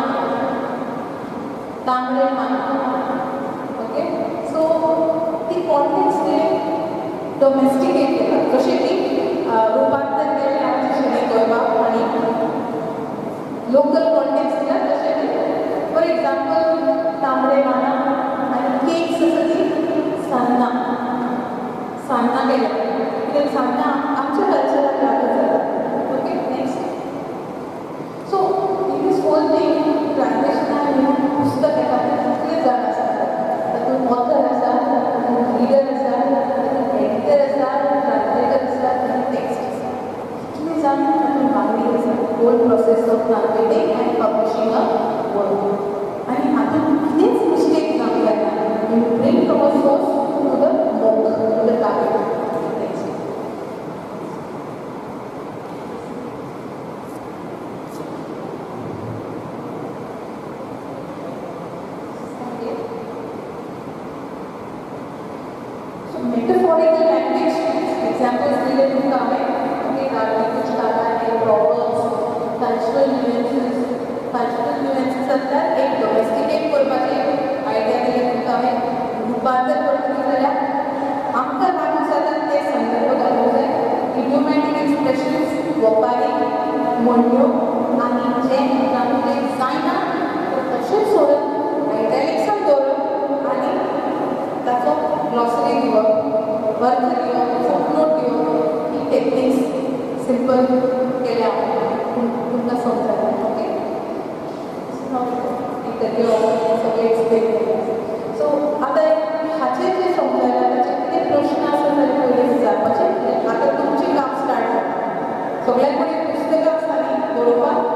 तांबडे माना. ओके, सो ती कॉन्टेक्स्ट तिणें डोमेस्टिकेट केला, जशें की रुपांतर केलें आमच्या शणै गोंयबाब आनी लोकल कॉन्टेक्स्ट दिला तशें ती. फॉर एक्झाम्पल तांबडे माना आनी केक्स आसा ती सान्नां, सान्नां केल्या कित्याक सान्नां आमच्या कल्चराक लागू जाता. Okay, next. So in this whole thing ट्रान्सलेशनान न्हू पुस्तक येता कितले जाण आसा, तातूंत ऑथर आसा, तातूंत रिडर आसा, तातूंत एडिटर आसा, ट्रान्सलेटर आसा, तातूंत टेक्स्ट आसा, कितले जाण तातूंत वांगडी आसा. Whole process of translating and publishing a work. आनी हातूंत कितेंच मिस्टेक जावंक जायना. You bring from a source to the mock, to the target. Next. रुपांतर करतली जाल्यार आमकां लागू जाता ते संदर्भ घालूंक जाय. इडियोमॅटीक एक्सप्रेशन्स, वपारी, म्हणण्यो आनी जें ट्रान्सलेट जायना तशेंच सोडप, आयटॅलिक्सान दवरप आनी ताचो ग्लॉसरी दिवप, अर्थ दिवप, फुटनोट दिवप, ही टेक्निक्स सिंपल केल्या तुमकां समजता. ओके, सगळें एक्सप्लेन केलें. सो आतां हाचेर जें समजायलां ताचेर कितें प्रश्न आसा जाल्यार पयलीं विचारपाचें. आतां तुमचें काम स्टार्ट जाता. सगळ्यां कडेन पुस्तकां आसा न्ही बरोवपाक.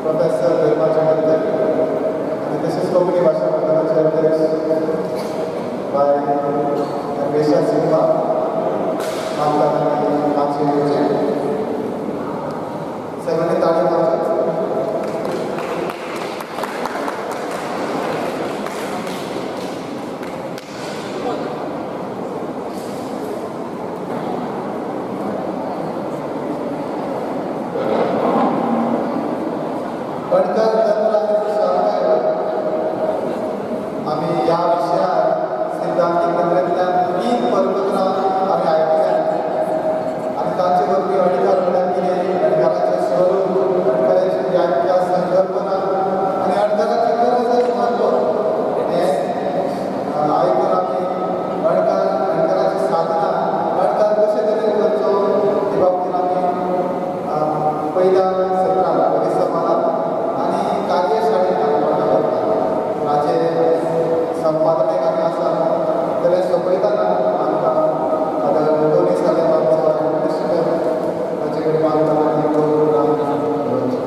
प्रोफेसर धर्माचे मंत्री आनी तशेंच कोंकणी भाशा मंडळाचे अध्यक्ष ग्रेशा सिल्वा मागताना मातशें येवचें. सगळ्यांनी ताळयो मारच्यो. अणकार तंत्र आनी कुशळटाय आमी ह्या विशयार सिद्धांतीक नदरेंतल्यान 3 परपत्रां आमी आयकल्यात आनी तांचे वरवीं अणकार म्हळ्यार कितें, अणकाराचें स्वरूप, अणकाराची व्याख्या, संकल्पना आनी अणकाराची गरज आनी म्हत्व हें आयकून आमी अणकार, अणकाराची साधना, अणकार कशे तरेन करचो हे बाबतींत आमी पयल्या सत्रांत परिसंवादात आनी कार्यशाळेंत आमी वांटो घेतला. हाचें संपादन आमी आसा जाल्यार सोंपयतना आमकां आतां दोनी सालेम आमचो एडमिनिस्ट्रेटर ताचे कडेन मागता आनी प्रोग्राम दवरचो.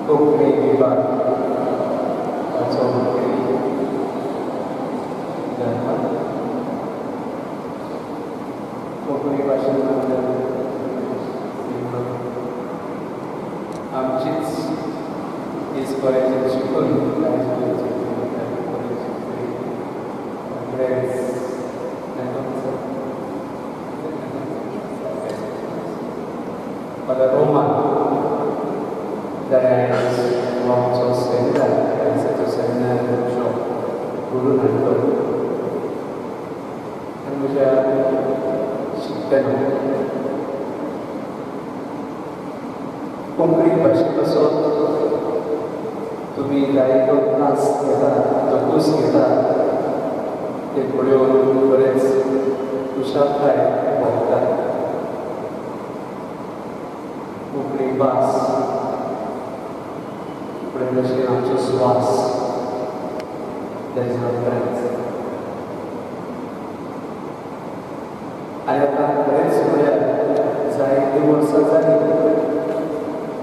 कोंकणी विभाग ताचो मुखेली धर्म कोंकणी भाशेन आमचीच हीच कॉलेजीन शिकून फादर रोमान जाल्यार आमचो सेमिनार, आयजचो सेमिनार आमचो घडून हाडलो आनी म्हज्या शिकतना कोंकणी भाशे पासून तुमी जायतो त्रास घेता, तो कूस घेता, ते पळोवन बरेच खुशालकाय भोगता. कोंकणी भास फुडें भशेन आमचो स्वास, that is our breath. आनी आतां खरेंच म्हळ्यार जायतीं वर्सां जालीं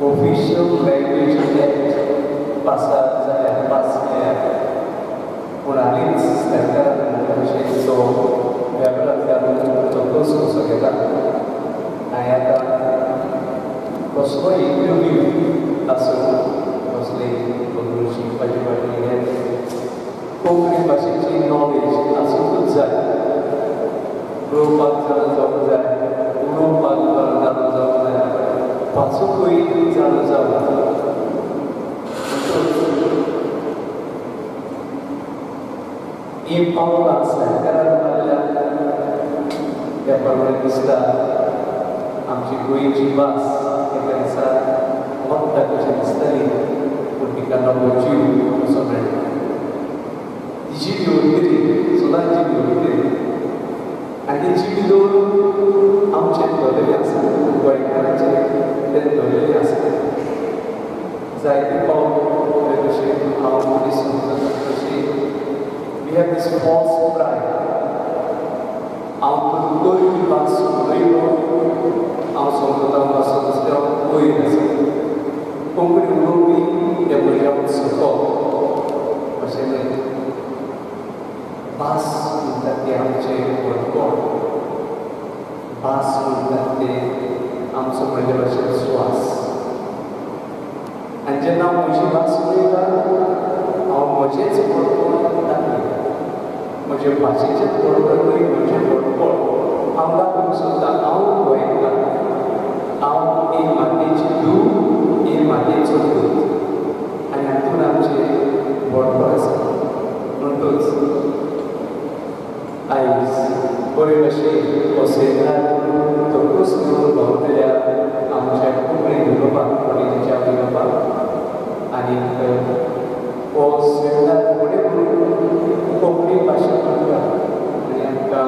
ऑफिशियल लँग्वेज एक्ट पासार जाल्या, पास केल्या, पूण हालींच सरकारान भाशेचो वेव्हारांत घालून तो कस कसो घेता आनी आतां कसलोय इंटरव्यू आसूं, कसली कोंकणी शिकपाची फाटली हें कोंकणी भाशेची नॉलेज आसुंकूच जाय. बरोवपाक जाणा जावंक जाय, उलोवपाक जाणा जावंक जाय, वाचूंकूय जाणा जावंक जाय. ही पावलां सरकारान मारल्या त्या प्रमाणे दिसता आमची गोंयची भास एका दिसा वखदां कशी दिसतली, पूण तिका नवो जीव असो मेळटा. ती जिवी उरतली, सदांच जिवी उरतली आनी ती जिवी दवरून आमचें दवरलेलें आसा, गोंयकारांचें तें दवरलेलें आसा. जायते पावट भशेन हांव मनीस समजता तशी we have this false pride. हांव गोंयची भास उलयलो, हांव समजता भास दुसऱ्या वयर आसा. कोंकणी उलोवपी ते म्हज्या सकयल अशें न्हय. भास म्हणटात तें आमचें व्हडपण, भास म्हणटात तें आमचो म्हणले भाशेन स्वास. आनी जेन्ना हांव म्हजी भास उलयता हांव म्हजेंच व्हडपण दाखयता, म्हजे भाशेचें व्हडपण न्हय, म्हजें व्हडपण हांव दाखोवंक सोदता. हांव गोंयकार, हांव एक मातयेची धूव, एक मातयेचो पूत आनी हातूंत आमचें व्हडपण आसा. म्हणटूच आयज बरे भशेन हो सेमिनार तो कूस घेवन भोंवतल्या आमच्या कोंकणी उलोवपाक, कोंकणीच्या उलोवपाक आनी हो सेमिनार फुडें करून कोंकणी भाशा म्हणटा आनी आमकां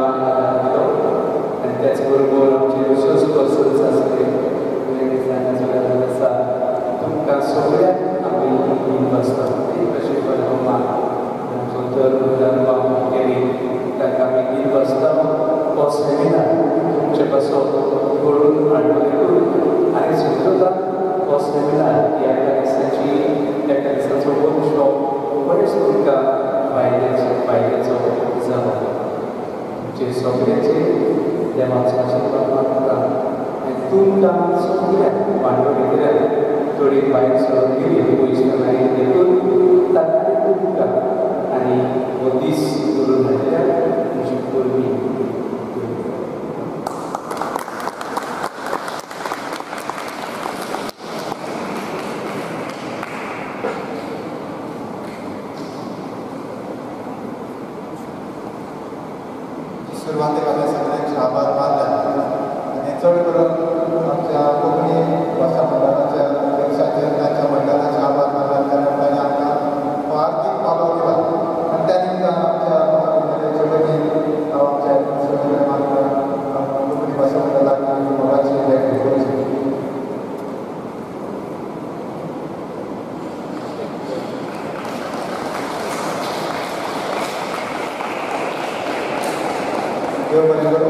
सगळ्याचे देवाचो आशिर्वाद मागता आनी तुमकां सगळ्याक बांडवलींतल्यान थोडी भायर सरून गेली पयस आयली देखून तांकां तुमकां आनी हो दीस करून हाडल्यार तुमची परबीं. सुरवातेक आपल्या सगळ्यांचे आभार मानले आनी चड करून आमच्या कोंकणी भाशा मंडळाच्या अध्यक्षाचे तांच्या मंडळाचे आभार मानले कारण तांणी आमकां हो आर्थीक पालव दिला आनी त्या निमतान आमच्या महाविद्यालयाचे वतीन हांव आमच्या एडमिनिस्ट्रेटरा मागता कोंकणी भाशा मंडळाक मोलाची भेट दिवची. देव बरें करूं.